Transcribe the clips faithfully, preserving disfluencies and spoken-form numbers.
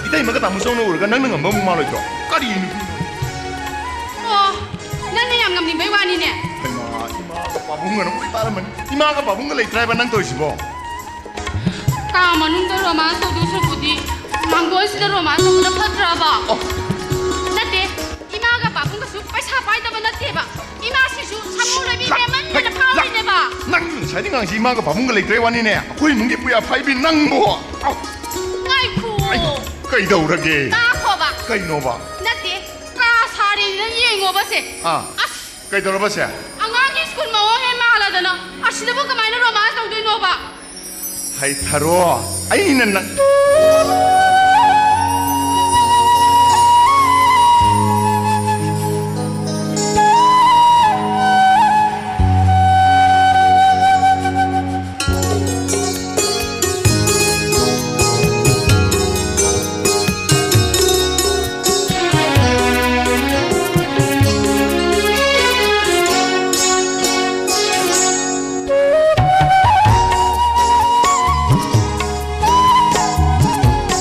ꯏꯇꯩꯃꯒ ꯇꯥꯃꯣ ꯆꯧꯅ ꯎꯔꯒ ꯅꯪꯅ ꯉꯝꯕ ꯑꯃꯨꯛ ꯃꯥꯜꯂꯣꯏꯗ꯭ꯔꯣ? ꯀꯔꯤ ꯅꯨꯄꯤꯅꯣ? ꯑꯣ, ꯅꯪꯅ ꯌꯥꯝ ꯉꯝꯅꯤꯡꯕꯩ ꯋꯥꯅꯤꯅꯦ꯫ ꯍꯩꯃꯥ, ꯏꯃꯥꯒ ꯄꯥꯕꯨꯡꯒꯅ ꯂꯣꯏ ꯇꯥꯔꯝꯃꯅꯤ꯫ ꯏꯃꯥꯒ ꯄꯥꯕꯨꯡꯒ ꯂꯩꯇ꯭ꯔꯥ ꯍꯥꯏꯕ ꯅꯪ ꯇꯧꯔꯤꯁꯤꯕꯣ? ꯀꯥ ꯃꯅꯨꯡꯗ romance ꯇꯧꯗꯣꯏ ꯁꯔꯨꯛꯄꯨꯗꯤ ꯃꯥꯡꯒꯣꯜꯁꯤꯗ romance ꯇꯧꯕꯅ ꯐꯠꯇ꯭ꯔꯕ? ꯑꯣ꯫ ꯅꯠꯇꯦ, ꯏꯃꯥꯒ ꯄꯥꯕꯨꯡꯒꯁꯨ ꯄꯩꯁꯥ ꯄꯥꯏꯗꯕ ꯅꯠꯇꯦꯕ꯫ ꯏꯃꯥꯁꯤꯁꯨ ꯁꯥꯃꯨ ꯂꯩꯕꯤ ꯂꯥꯛ-, ꯂꯦꯃꯟꯗꯅ ꯍꯩ, ꯐꯥꯎꯔꯤꯅꯦꯕ꯫ ꯂꯥꯛ-, ꯅꯪ ꯉꯁꯥꯏꯗꯤ ꯉꯥꯡꯁꯤ ꯏꯃꯥꯒ ꯄꯥꯕꯨꯡꯒ ꯂꯩꯇ꯭ꯔꯦ ꯋꯥꯅꯤꯅꯦ꯫ ꯑꯩꯈꯣꯏ ꯏꯃꯨꯡꯒꯤ ꯄꯨꯌꯥ ꯐꯥꯏꯕꯤ ꯅꯪꯕꯨ꯫ ꯉꯥꯏꯈꯨꯑꯣ꯫ ꯑꯩ, ꯀꯩꯗꯧꯔꯒꯦ? ꯇꯥꯈꯣꯕ꯫ ꯀꯩꯅꯣꯕ? ꯅꯠꯇꯦ, ꯀꯥ ꯁꯥꯔꯤꯅ ꯌꯦꯡꯉꯣꯕꯁꯦ꯫ ꯑꯥ꯫ ꯑꯁ! ꯀꯩꯗꯧꯔꯕꯁꯦ? ꯑꯉꯥꯡꯒꯤ ꯁ꯭ꯀꯨꯜ ꯃꯑꯣꯡ ꯍꯦꯛ ꯃꯥꯜꯂꯗꯅ ꯑꯁꯤꯗꯕꯨ ꯀꯃꯥꯏꯅ romance ꯇꯧꯗꯣꯏꯅꯣꯕ? ꯍꯩ ꯊꯔꯣ, ꯑꯩꯅ ꯅꯪ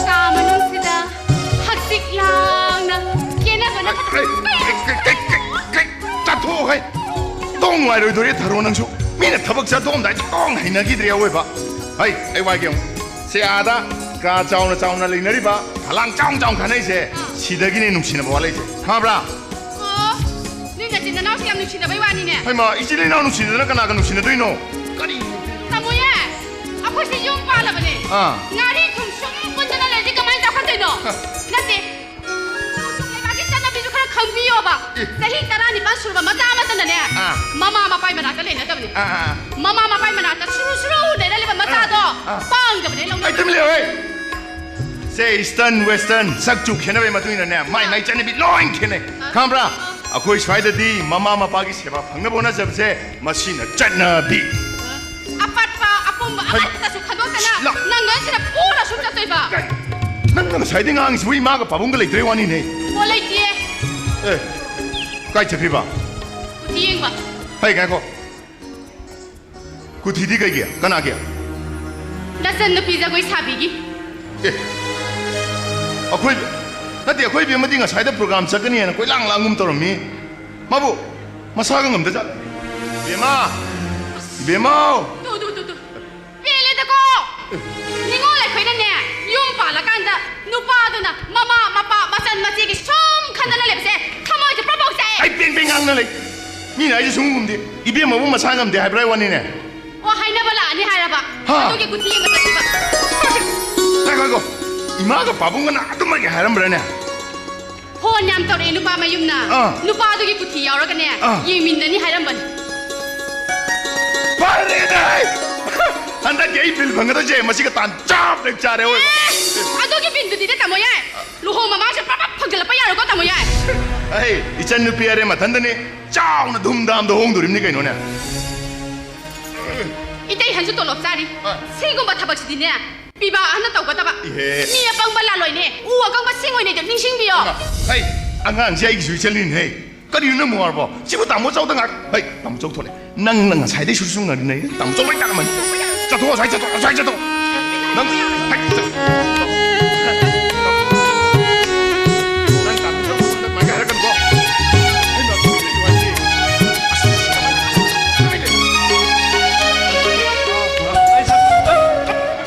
ꯀꯥ ꯃꯅꯨꯡꯁꯤꯗ ꯍꯛꯆꯤꯛ ꯂꯥꯡꯅ ꯀꯦꯅꯕꯅ ꯑꯩ, ꯑꯩ, ꯑꯩ, ꯑꯩ, ꯑꯩ, ꯑꯩ, ꯆꯠꯊꯣꯛꯑꯣ ꯍꯩ꯫ ꯇꯣꯡ ꯉꯥꯏꯔꯣꯏꯗꯣꯔꯦ ꯊꯔꯣ ꯅꯪꯁꯨ꯫ ꯃꯤꯅ ꯊꯕꯛ ꯆꯠꯊꯣꯛꯑꯝꯗꯥꯏꯗ ꯇꯣꯡ ꯍꯩꯅꯈꯤꯗ꯭ꯔꯦ ꯑꯋꯣꯏꯕ꯫ ꯍꯩ, ꯑꯩ ꯋꯥꯏꯒꯦ ꯑꯃꯨꯛ꯫ ꯁꯦ ꯑꯥꯗ ꯀꯥ ꯆꯥꯎꯅ ꯆꯥꯎꯅ ꯂꯩꯅꯔꯤꯕ ꯐꯂꯥꯡ ꯆꯥꯎ ꯆꯥꯎ ꯈꯟꯅꯩꯁꯦ, ꯁꯤꯗꯒꯤꯅꯦ ꯅꯨꯡꯁꯤꯅꯕ ꯋꯥꯠꯂꯛꯏꯁꯦ꯫ ꯈꯪꯉꯕ꯭ꯔꯥ? ꯑꯣ, ꯅꯣꯏ ꯅꯆꯤꯟ ꯅꯅꯥꯎꯁꯦ ꯌꯥꯝ ꯅꯨꯡꯁꯤꯅꯕꯩ ꯋꯥꯅꯤꯅꯦ꯫ ꯍꯩꯃꯥ, ꯏꯆꯤꯜ ꯏꯅꯥꯎ ꯅꯨꯡꯁꯤꯅꯗꯅ ꯀꯅꯥꯒ ꯅꯨꯡꯁꯤꯅꯗꯣꯏꯅꯣ? ꯀꯔꯤ? ꯇꯥꯃꯣꯌꯦ, ꯑꯩꯈꯣꯏꯁꯦ ꯌꯨꯝ ꯄꯥꯜꯂꯕꯅꯦ꯫ ꯑꯥ꯫ ꯉꯥꯔꯤ ꯊꯨꯝ ꯁꯨꯝ ꯄꯨꯟꯗꯅ ꯂꯩꯔꯗꯤ ꯀꯃꯥꯏꯅ ꯆꯥꯎꯈꯠꯇꯣꯏꯅꯣ? ꯍ꯫ ꯅꯠꯇꯦ, ꯂꯩꯕꯥꯛꯀꯤ ꯆꯠꯅꯕꯤꯁꯨ ꯈꯔ ꯈꯪꯕꯤꯌꯣꯕ꯫ ꯑꯦ꯫ ꯆꯍꯤ ꯇꯔꯥꯅꯤꯄꯥꯟ ꯁꯨꯔꯕ ꯃꯆꯥ ꯑꯃꯠꯇꯅꯅꯦ, ꯑꯥ꯫ ꯃꯃꯥ ꯃꯄꯥꯏ ꯃꯅꯥꯛꯇ ꯂꯩꯅꯗꯕꯅꯦ꯫ ꯑꯥ, ꯑꯥ, ꯑꯥ꯫ ꯃꯃꯥ ꯃꯄꯥꯏ ꯃꯅꯥꯛꯇ ꯁꯨꯔꯨ ꯁꯨꯔꯨ ꯂꯩꯔ ꯂꯩꯕ ꯃꯆꯥꯗꯣ ꯑꯥ, ꯑꯥ꯫ ꯄꯥꯡꯗꯕꯅꯦ ꯂꯧꯅꯕ꯫ ꯑꯩ ꯇꯨꯃꯤꯟ ꯂꯩꯌꯣ, ꯍꯦ꯫ ꯁꯦ Eastern Western ꯁꯛ ꯆꯨ ꯈꯦꯠꯅꯕꯒꯤ ꯃꯇꯨꯡ ꯏꯟꯅꯅꯦ, ꯃꯥꯏ ꯃꯥꯏ ꯆꯠꯅꯕꯤ ꯂꯣꯏ ꯈꯦꯠꯅꯩ꯫ ꯑꯥ꯫ ꯈꯪꯕ꯭ꯔꯥ? ꯑꯥ꯫ ꯑꯩꯈꯣꯏ ꯁ꯭ꯋꯥꯏꯗꯗꯤ ꯃꯃꯥ ꯃꯄꯥꯒꯤ ꯁꯦꯕꯥ ꯐꯪꯅꯕ ꯍꯣꯠꯅꯖꯕꯁꯦ ꯃꯁꯤꯅ ꯆꯠꯅꯕꯤ꯫ ꯑꯄꯠꯄ ꯑꯄꯨꯝꯕ ꯍꯩ꯫ ꯑꯃꯠꯇꯁꯨ ꯈꯟꯗꯣꯛꯇꯅ ꯂꯥ꯫ ꯅꯪ ꯅꯣꯏꯁꯤꯅ ꯄꯨꯔ ꯁꯨꯝ ꯆꯠꯇꯣꯏꯕ꯫ ꯀꯩ? ꯅꯪꯅ ꯉꯁꯥꯏꯗꯩ ꯉꯥꯡꯉꯤꯁꯤꯕꯨ ꯏꯃꯥꯒ ꯄꯥꯕꯨꯡꯒ ꯂꯩꯇ꯭ꯔꯦ ꯋꯥꯅꯤꯅꯦ꯫ ꯑꯣ, ꯂꯩꯇꯦ꯫ ꯑꯦ, ꯀꯥꯏ ꯆꯠꯈ꯭ꯔꯤꯕ? ꯀꯨꯊꯤ ꯌꯦꯡꯕ꯫ ꯍꯩ, ꯉꯥꯏꯈꯣ꯫ ꯀꯨꯊꯤꯗꯤ ꯀꯩꯒꯤ? ꯀꯅꯥꯒꯤ? ꯅꯆꯟ ꯅꯨꯄꯤ ꯖꯒꯣꯏ ꯁꯥꯕꯤꯒꯤ꯫ ꯑꯦ, ꯑꯩꯈꯣꯏ, ꯅꯠꯇꯦ, ꯑꯩꯈꯣꯏ ꯏꯕꯦꯝꯃꯗꯤ ꯉꯁꯥꯏꯗ program ꯆꯠꯀꯅꯤ ꯍꯥꯏꯅ ꯀꯣꯏꯂꯥꯡ ꯂꯥꯡꯒꯨꯝ ꯇꯧꯔꯝꯃꯤ꯫ ꯃꯥꯕꯨ ꯃꯁꯥꯒ ꯉꯝꯗꯖꯥꯠ꯫ ꯏꯕꯦꯝꯃ! ꯏꯕꯦꯝꯃ! ꯇꯨ, ꯇꯨ, ꯇꯨ, ꯇꯨ꯫ ꯄꯦꯜꯂꯦꯗꯀꯣ! ꯅꯤꯉꯣꯜ ꯑꯩꯈꯣꯏꯅꯅꯦ, ꯌꯨꯝ ꯄꯥꯜꯂꯀꯥꯟꯗ ꯅꯨꯄꯥꯗꯨꯅ ꯃꯃꯥ, ꯃꯄꯥ, ꯃꯆꯟ, ꯃꯆꯦꯒꯤ ꯁꯨꯝ ꯈꯟꯗꯅ ꯂꯩꯕꯁꯦ ꯊꯃꯣꯏꯁꯦ ꯄ꯭ꯔꯣꯛ ꯄ꯭ꯔꯣꯛ ꯆꯥꯛꯑꯦ! ꯑꯩ ꯄꯦꯡ ꯄꯦꯡ ꯉꯥꯡꯅ ꯂꯩ꯫ ꯃꯤꯅ ꯍꯥꯏꯁꯦ ꯁꯨꯡꯈꯨꯝ ꯈꯨꯝꯗꯦ꯫ ꯏꯕꯦꯝꯃꯕꯨ ꯃꯁꯥ ꯉꯝꯗꯦ ꯍꯥꯏꯕ꯭ꯔꯥ ꯍꯥꯏ ꯋꯥꯅꯤꯅꯦ꯫ ꯑꯣ, ꯍꯥꯏꯅꯕ ꯂꯥꯛꯑꯅꯤ ꯍꯥꯏꯔꯕ? ꯍꯥ? ꯑꯗꯨꯒꯤ ꯀꯨꯊꯤ ꯌꯦꯡꯕ ꯆꯠꯈꯤꯕ꯫ ꯉꯥꯏꯈꯣ, ꯉꯥꯏꯈꯣ꯫ ꯏꯃꯥꯒ ꯄꯥꯕꯨꯡꯒꯅ ꯑꯗꯨꯃꯛ ꯍꯥꯏꯔꯝꯕ꯭ꯔꯥꯅꯦ? ꯐꯣꯟ ꯌꯥꯝ ꯇꯧꯔꯛꯑꯦ ꯅꯨꯄꯥ ꯃꯌꯨꯝꯅ꯫ ꯑꯥ꯫ ꯅꯨꯄꯥꯗꯨꯒꯤ ꯀꯨꯊꯤ ꯌꯥꯎꯔꯒꯅꯦ, ꯑꯥ꯫ ꯌꯦꯡꯃꯤꯟꯅꯅꯤ ꯍꯥꯏꯔꯝꯕꯅꯤ꯫ ꯐꯔꯦꯅꯦ! ꯍꯟꯗꯛꯀꯤ ꯑꯩ ꯕꯤꯜ ꯐꯪꯒꯗꯣꯏꯁꯦ ꯃꯁꯤꯒ ꯇꯥꯟ ꯆꯞ ꯍꯦꯛ ꯆꯥꯔꯦ, ꯍꯣꯏ꯫ ꯑꯦ, ꯑꯗꯨꯒꯤ ꯕꯤꯜꯗꯨꯗꯤꯅꯦ, ꯇꯥꯃꯣ ꯌꯥꯏ꯫ ꯂꯨꯍꯣꯡ ꯃꯃꯥꯡꯁꯦ ꯄ꯭ꯔꯞ ꯄ꯭ꯔꯞ ꯐꯪꯖꯤꯜꯂꯛꯄ ꯌꯥꯔꯣꯏꯀꯣ, ꯇꯥꯃꯣ ꯌꯥꯏ꯫ ꯑꯩ ꯏꯆꯟ ꯅꯨꯄꯤ ꯑꯔꯦ ꯃꯊꯟꯗꯅꯤ ꯆꯥꯎꯅ ꯙꯨꯝ ꯙꯥꯝꯗ ꯍꯣꯡꯗꯣꯔꯤꯕꯅꯤ ꯀꯩꯅꯣꯅꯦ꯫ ꯏꯇꯩ ꯍꯟꯁꯨ ꯇꯣꯂꯣꯞ ꯆꯥꯔꯤ꯫ ꯑ꯫ ꯁꯤꯒꯨꯝꯕ ꯊꯕꯛꯁꯤꯗꯤꯅꯦ, ꯄꯤꯕꯥ ꯑꯍꯟꯅ ꯇꯧꯒꯗꯕ꯫ ꯏꯍꯦ꯫ ꯃꯤ ꯑꯄꯪꯕ ꯂꯥꯂꯣꯏꯅꯦ꯫ ꯎ ꯑꯀꯪꯕ ꯁꯤꯡ ꯑꯣꯏꯅ ꯅꯤꯡꯁꯤꯡꯕꯤꯌꯣ꯫ ꯍꯩ, ꯑꯉꯥꯡꯁꯦ ꯑꯩꯒꯤꯁꯨ ꯏꯆꯟꯅꯤꯅꯦ꯫ ꯍꯩ, ꯀꯔꯤꯅꯣ ꯅꯪ ꯃꯋꯥꯔꯕꯣ? ꯁꯤꯕꯨ ꯇꯥꯃꯣ ꯆꯧꯗ ꯉꯥꯛ-, ꯍꯩ, ꯇꯥꯃꯣ ꯆꯧ ꯊꯣꯛꯂꯛꯑꯦ꯫ ꯅꯪꯅ ꯉꯁꯥꯏꯗꯩ ꯁꯨꯔ ꯁꯨꯔ ꯉꯥꯡꯂꯤꯅꯦ꯫ ꯇꯥꯃꯣ ꯆꯧ ꯂꯣꯏ ꯇꯥꯔꯝꯃꯅꯤ꯫ ꯆꯠꯊꯣꯛꯑꯣ, ꯑꯁ꯭ꯋꯥꯏ ꯆꯠꯊꯣꯛꯑꯣ, ꯑꯁ꯭ꯋꯥꯏ ꯆꯠꯊꯣꯛꯑꯣ꯫ ꯅꯪ, ꯍꯩ, ꯆꯠ-, ꯅꯪ ꯇꯥꯃꯣ ꯆꯧ ꯑꯗꯨꯃꯥꯏꯅ ꯍꯥꯏꯔꯛꯀꯅꯨꯀꯣ꯫ ꯑꯩ ꯃꯐꯝ ꯂꯩꯌꯨ ꯍꯥꯏꯁꯤ꯫ ꯑꯁ, ꯀꯃꯥꯏꯅ-, ꯀꯃꯥꯏꯅ-,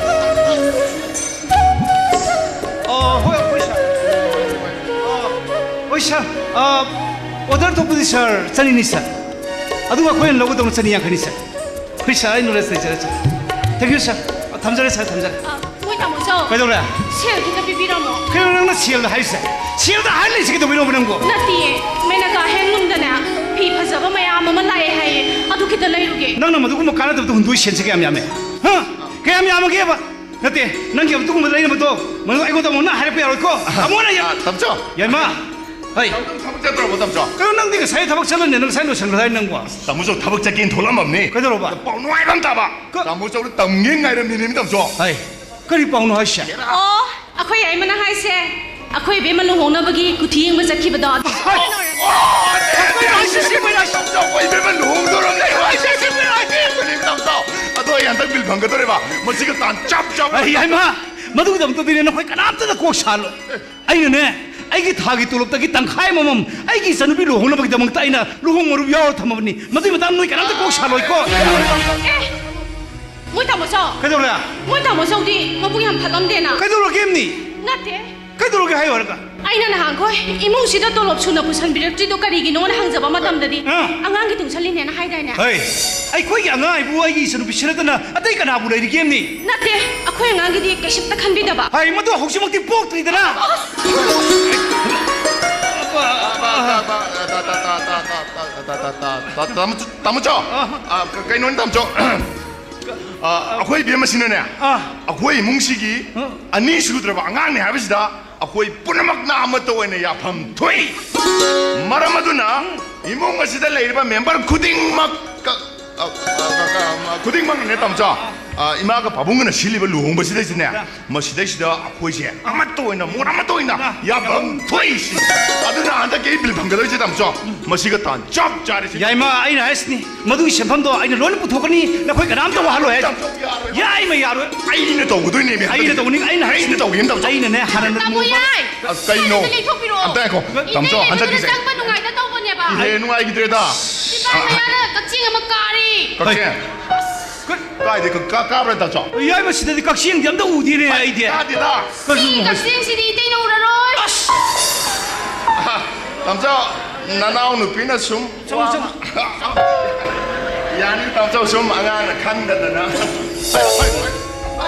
ꯑ, ꯍꯣꯏ, ꯍꯣꯏ, ꯁꯥꯔ꯫ ꯑ, ꯍꯣꯏ, ꯁꯥꯔ꯫ ꯑ, order ꯊꯣꯛꯄꯗꯤ, ꯁꯥꯔ, ꯆꯅꯤꯅꯤ, ꯁꯥꯔ꯫ ꯑꯗꯨꯒ ꯑꯩꯈꯣꯏꯅ ꯂꯧꯒꯗꯧꯅ ꯆꯅꯤ ꯌꯥꯡꯈꯩꯅꯤ, ꯁꯥꯔ꯫ ꯍꯣꯏ, ꯁꯥꯔ, ꯑꯩ knowledge ꯂꯩꯖꯔꯦ, ꯁꯥꯔ꯫ Thank you, ꯁꯥꯔ꯫ ꯑ, ꯊꯝꯖꯔꯦ, ꯁꯥꯔ, ꯊꯝꯖꯔꯦ꯫ ꯑ, ꯍꯣꯏ, ꯇꯥꯃꯣ ꯆꯧ꯫ ꯀꯩꯗꯧꯔꯦ? ꯁꯦꯜ ꯈꯤꯇ ꯄꯤꯕꯤꯔꯝꯃꯣ꯫ ꯀꯩꯅꯣ ꯅꯪꯅ ꯁꯦꯜꯗ ꯍꯥꯏꯔꯤꯁꯦ? ꯁꯦꯜꯗ ꯍꯥꯏꯔ ꯂꯩꯁꯦ ꯀꯩꯗꯧꯕꯩꯅꯣꯕ ꯅꯪꯕꯣ? ꯅꯠꯇꯤꯌꯦ, ꯃꯦꯅꯀꯥ handloomꯗꯅꯦ ꯐꯤ ꯐꯖꯕ ꯃꯌꯥꯝ ꯑꯃ ꯂꯥꯛꯑꯦ ꯍꯥꯏꯌꯦ, ꯑꯗꯨ ꯈꯤꯇ ꯂꯩꯔꯨꯒꯦ꯫ ꯅꯪꯅ ꯃꯗꯨꯒꯨꯝꯕ ꯀꯥꯟꯅꯗꯕꯗ ꯍꯨꯟꯗꯣꯛꯏ ꯁꯦꯜꯁꯦ ꯀꯌꯥꯝ ꯌꯥꯝꯃꯦ? ꯍꯥ? ꯀꯌꯥꯝ ꯌꯥꯝꯃꯒꯦꯕ? ꯅꯠꯇꯦ, ꯅꯪꯒꯤ ꯑꯗꯨꯒꯨꯝꯕ ꯂꯩꯅꯕꯗꯣ, ꯃꯗꯨ ꯑꯩꯉꯣꯟꯗ ꯑꯃꯨꯛ ꯅꯪ ꯍꯥꯏꯔꯛꯄ ꯌꯥꯔꯣꯏꯀꯣ? ꯑꯃꯨꯛ ꯅꯪ ꯌꯥ-, ꯑꯥ, ꯇꯥꯃꯣꯆꯧ꯫ ꯌꯥꯏꯃ! ꯍꯩ! ꯇꯥꯃꯣ ꯊꯕꯛ ꯆꯠꯇ꯭ꯔꯕꯣ, ꯇꯥꯃꯣꯆꯧ? ꯀꯩꯅꯣ, ꯅꯪꯗꯤ ꯉꯁꯥꯏ ꯊꯕꯛ ꯆꯠꯂꯅꯤ, ꯅꯪ ꯉꯁꯥꯏ ꯂꯣꯏꯁꯟꯈ꯭ꯔꯗꯥꯏ ꯅꯪꯕꯣ? ꯑꯁ, ꯇꯥꯃꯣꯆꯧ ꯊꯕꯛ ꯆꯠꯀꯦꯅ ꯊꯣꯛꯂꯛꯑꯝꯃꯕꯅꯦ꯫ ꯀꯩꯗꯧꯔꯕ? ꯑꯗ ꯄꯥꯎ ꯅꯨꯡꯉꯥꯏꯕ ꯑꯃ ꯇꯥꯕ꯫ ꯀ- ꯇꯥꯃꯣꯆꯧꯗ ꯇꯝꯒꯦ ꯉꯥꯏꯔꯝꯃꯤꯅꯦ, ꯇꯥꯃꯣꯆꯧ꯫ ꯍꯩ! ꯀꯔꯤ ꯄꯥꯎꯅꯣ ꯍꯥꯏꯁꯦ? ꯑꯣ, ꯑꯩꯈꯣꯏ ꯌꯥꯏꯃꯅ ꯍꯥꯏꯁꯦ, ꯑꯩꯈꯣꯏ ꯏꯕꯦꯝꯃ ꯂꯨꯍꯣꯡꯅꯕꯒꯤ ꯀꯨꯊꯤ ꯌꯦꯡꯕ ꯆꯠꯈꯤꯕꯗꯣ꯫ ꯑꯣ, ꯑꯣ, ꯑꯣ, ꯑꯗꯨ-, ꯑꯗꯨ-, ꯑꯗꯨ-, ꯇꯥꯃꯣꯆꯧ, ꯑꯩꯈꯣꯏ ꯏꯕꯦꯝꯃ ꯂꯨꯍꯣꯡꯗꯣꯔꯝꯅꯦ꯫ ꯇꯥꯃꯣꯆꯧ, ꯑꯗꯣ ꯑꯩ ꯍꯟꯗꯛ ꯕꯤꯜ ꯐꯪꯒꯗꯧꯔꯦꯕ꯫ ꯃꯁꯤꯒ ꯇꯥꯟ ꯆꯞ ꯆꯞ꯫ ꯑꯩ ꯌꯥꯏꯃ! ꯃꯗꯨꯒꯤꯗꯃꯛꯇꯗꯤꯅꯦ ꯅꯈꯣꯏ ꯀꯅꯥꯝꯇꯅ ꯀꯣꯛ ꯁꯥꯍꯜꯂꯣꯏ꯫ ꯑꯩꯅꯅꯦ, ꯑꯩꯒꯤ ꯊꯥꯒꯤ ꯇꯣꯂꯣꯞꯇꯒꯤ ꯇꯪꯈꯥꯏ ꯑꯃꯃꯝ ꯑꯩꯒꯤ ꯏꯆꯟꯅꯨꯄꯤ ꯂꯨꯍꯣꯡꯅꯕꯒꯤꯗꯃꯛꯇ ꯑꯩꯅ ꯂꯨꯍꯣꯡ ꯃꯔꯨꯞ ꯌꯥꯎꯔ ꯊꯝꯃꯕꯅꯤ꯫ ꯃꯗꯨꯒꯤ ꯃꯇꯥꯡꯗ ꯅꯣꯏ ꯀꯅꯥꯝꯇ ꯀꯣꯛ ꯁꯥꯍꯜꯂꯣꯏꯀꯣ꯫ ꯑꯦ! ꯃꯣꯏ ꯇꯥꯃꯣ ꯆꯧ! ꯀꯩꯗꯧꯔꯦ? ꯃꯣꯏ ꯇꯥꯃꯣ ꯆꯧꯗꯤ ꯃꯕꯨꯛ ꯌꯥꯝ ꯐꯠꯂꯝꯗꯦꯅ꯫ ꯀꯩꯗꯧꯔꯒꯦ ꯌꯦꯡꯅꯤ? ꯅꯠꯇꯦ꯫ ꯀꯩꯗꯧꯔꯒꯦ ꯍꯥꯏꯌꯨ ꯍꯥꯏꯔꯒ? ꯑꯩꯅ ꯅꯍꯥꯟꯈꯣꯏ ꯏꯃꯨꯡꯁꯤꯗ ꯇꯣꯂꯣꯞ ꯁꯨꯅ ꯄꯨꯁꯟꯕꯤꯔꯛꯇ꯭ꯔꯤꯗꯣ ꯀꯔꯤꯒꯤꯅꯣꯅ ꯍꯪꯖꯕ ꯃꯇꯝꯗꯗꯤ, ꯑꯥ꯫ "ꯑꯉꯥꯡꯒꯤ ꯇꯨꯡꯁꯜꯂꯤꯅꯦꯅ" ꯍꯥꯏꯗꯥꯏꯅꯦ? ꯍꯩ, ꯑꯩꯈꯣꯏꯒꯤ ꯑꯉꯥꯡ ꯍꯥꯏꯕꯨ ꯑꯩꯒꯤ ꯏꯆꯟꯅꯨꯄꯤꯁꯤ ꯅꯠꯇꯅ ꯑꯇꯩ ꯀꯅꯥꯕꯨ ꯂꯩꯔꯤꯒꯦ ꯌꯦꯡꯅꯤ? ꯅꯠꯇꯦ, ꯑꯩꯈꯣꯏ ꯑꯉꯥꯡꯒꯤꯗꯤ ꯀꯩꯁꯨꯝꯇ ꯈꯟꯕꯤꯗꯕ꯫ ꯍꯩ, ꯃꯗꯨ ꯍꯧꯖꯤꯛꯃꯛꯇꯤ ꯄꯣꯛꯇ꯭ꯔꯤꯗꯅ꯫ ꯇꯥꯃꯣ ꯆꯧ, ꯑ, ꯀ-, ꯀꯩꯅꯣꯅꯤ ꯇꯥꯃꯣ ꯆꯧ꯫ ꯑ, ꯑꯩꯈꯣꯏ ꯏꯕꯦꯝꯃꯁꯤꯅꯅꯦ, ꯑꯥ꯫ ꯑꯩꯈꯣꯏ ꯏꯃꯨꯡꯁꯤꯒꯤ ꯑꯥ꯫ ꯑꯅꯤ ꯁꯨꯗ꯭ꯔꯕ ꯑꯉꯥꯡꯅꯤ ꯍꯥꯏꯕꯁꯤꯗ ꯑꯩꯈꯣꯏ ꯄꯨꯝꯅꯃꯛꯅ ꯑꯃꯠꯇ ꯑꯣꯏꯅ ꯌꯥꯐꯝ ꯊꯣꯛꯏ꯫ ꯃꯔꯝ ꯑꯗꯨꯅ ꯏꯃꯨꯡ ꯑꯁꯤꯗ ꯂꯩꯔꯤꯕ ꯃꯦꯝꯕꯔ ꯈꯨꯗꯤꯡꯃꯛ, ꯈꯨꯗꯤꯡꯃꯛꯅꯅꯦ ꯇꯥꯃꯣ ꯆꯧ, ꯑ, ꯏꯃꯥꯒ ꯄꯥꯕꯨꯡꯒꯅ ꯁꯤꯜꯂꯤꯕ ꯂꯨꯍꯣꯡꯕꯁꯤꯗꯩꯁꯤꯅꯦ, ꯃꯁꯤꯗꯩꯁꯤꯗ ꯑꯩꯈꯣꯏꯁꯦ ꯑꯃꯠꯇ ꯑꯣꯏꯅ, ꯃꯣꯠ ꯑꯃꯠꯇ ꯑꯣꯏꯅ ꯌꯥꯐꯝ ꯊꯣꯛꯏ ꯁꯤꯅꯤ꯫ ꯑꯗꯨꯅ ꯍꯟꯗꯛꯀꯤ ꯑꯩ ꯕꯤꯜ ꯐꯪꯒꯗꯣꯏꯁꯦ ꯇꯥꯃꯣ ꯆꯧ, ꯃꯁꯤꯒ ꯇꯥꯟ ꯆꯞ ꯆꯥꯔꯦ ꯁꯤ꯫ ꯌꯥꯏꯃ, ꯑꯩꯅ ꯍꯥꯏꯁꯤꯅꯤ, ꯃꯗꯨꯒꯤ ꯁꯦꯟꯐꯝꯗꯣ ꯑꯩꯅ ꯂꯣꯏꯅ ꯄꯨꯊꯣꯛꯀꯅꯤ, ꯅꯈꯣꯏ ꯀꯅꯥꯝꯇ ꯋꯥꯍꯜꯂꯣꯏ ꯍꯥꯏꯁꯤꯅꯤ꯫ ꯌꯥꯏꯃ, ꯌꯥꯔꯣꯏ꯫ ꯑꯩꯅ ꯇꯧꯒꯗꯣꯏꯅꯦꯃꯤ꯫ ꯑꯩꯅ ꯇꯧꯒꯅꯤ, ꯑꯩꯅ ꯍꯥꯏꯁꯤꯅꯤ꯫ ꯑꯩꯅ ꯇꯧꯒꯅꯤ ꯇꯥꯃꯣ ꯆꯧ꯫ ꯑꯩꯅꯅꯦ, ꯍꯥꯟꯅ ꯇꯥꯃꯣ ꯌꯥꯏ! ꯑ, ꯀꯩꯅꯣ? ꯁ꯭ꯋꯥꯏꯗ ꯂꯩꯊꯣꯛꯄꯤꯔꯛꯑꯣ꯫ ꯑꯝꯇ ꯉꯥꯏꯈꯣ꯫ ꯏꯆꯦ ꯇꯥꯃꯣ ꯆꯧ, ꯂꯩꯕꯗꯨꯗ ꯍꯟꯗꯛꯀꯤꯁꯦ꯫ ꯆꯪꯕ ꯅꯨꯡꯉꯥꯏꯗ ꯇꯧꯕꯅꯦꯕ꯫ ꯏꯍꯦ, ꯅꯨꯡꯉꯥꯏꯈꯤꯗ꯭ꯔꯦꯗ꯫ ꯏꯕꯥꯏ ꯃꯌꯥꯗ ꯀꯛꯆꯤꯡ ꯑꯃ ꯀꯥꯔꯤ꯫ ꯀꯛꯆꯤꯡ? ꯀꯥꯏꯗꯩ ꯀ-, ꯀꯥ-, ꯀꯥꯕ꯭ꯔꯥ ꯇꯥꯃꯣ ꯆꯧ? ꯌꯥꯏꯃ, ꯁꯤꯗꯗꯤ ꯀꯛꯆꯤꯡꯗꯤ ꯑꯝꯇ ꯎꯗꯦꯅꯦ ꯑꯩꯗꯤ꯫ ꯀꯥꯗꯦꯗ꯫ ꯁꯤꯒꯤ ꯀꯛꯆꯤꯡꯁꯤꯗꯤ ꯏꯇꯩꯅ ꯎꯔꯔꯣꯏ꯫ ꯑꯁ! ꯇꯥꯃꯣ ꯆꯧ, ꯅꯅꯥꯎ ꯅꯨꯄꯤꯅ ꯁꯨꯝ ꯆꯪꯉꯣ, ꯆꯪꯉꯣ꯫ ꯌꯥꯅꯤ ꯇꯥꯃꯣ ꯆꯧ, ꯁꯨꯝ ꯑꯉꯥꯡꯅ ꯈꯟꯗꯗꯅ꯫ ꯑ,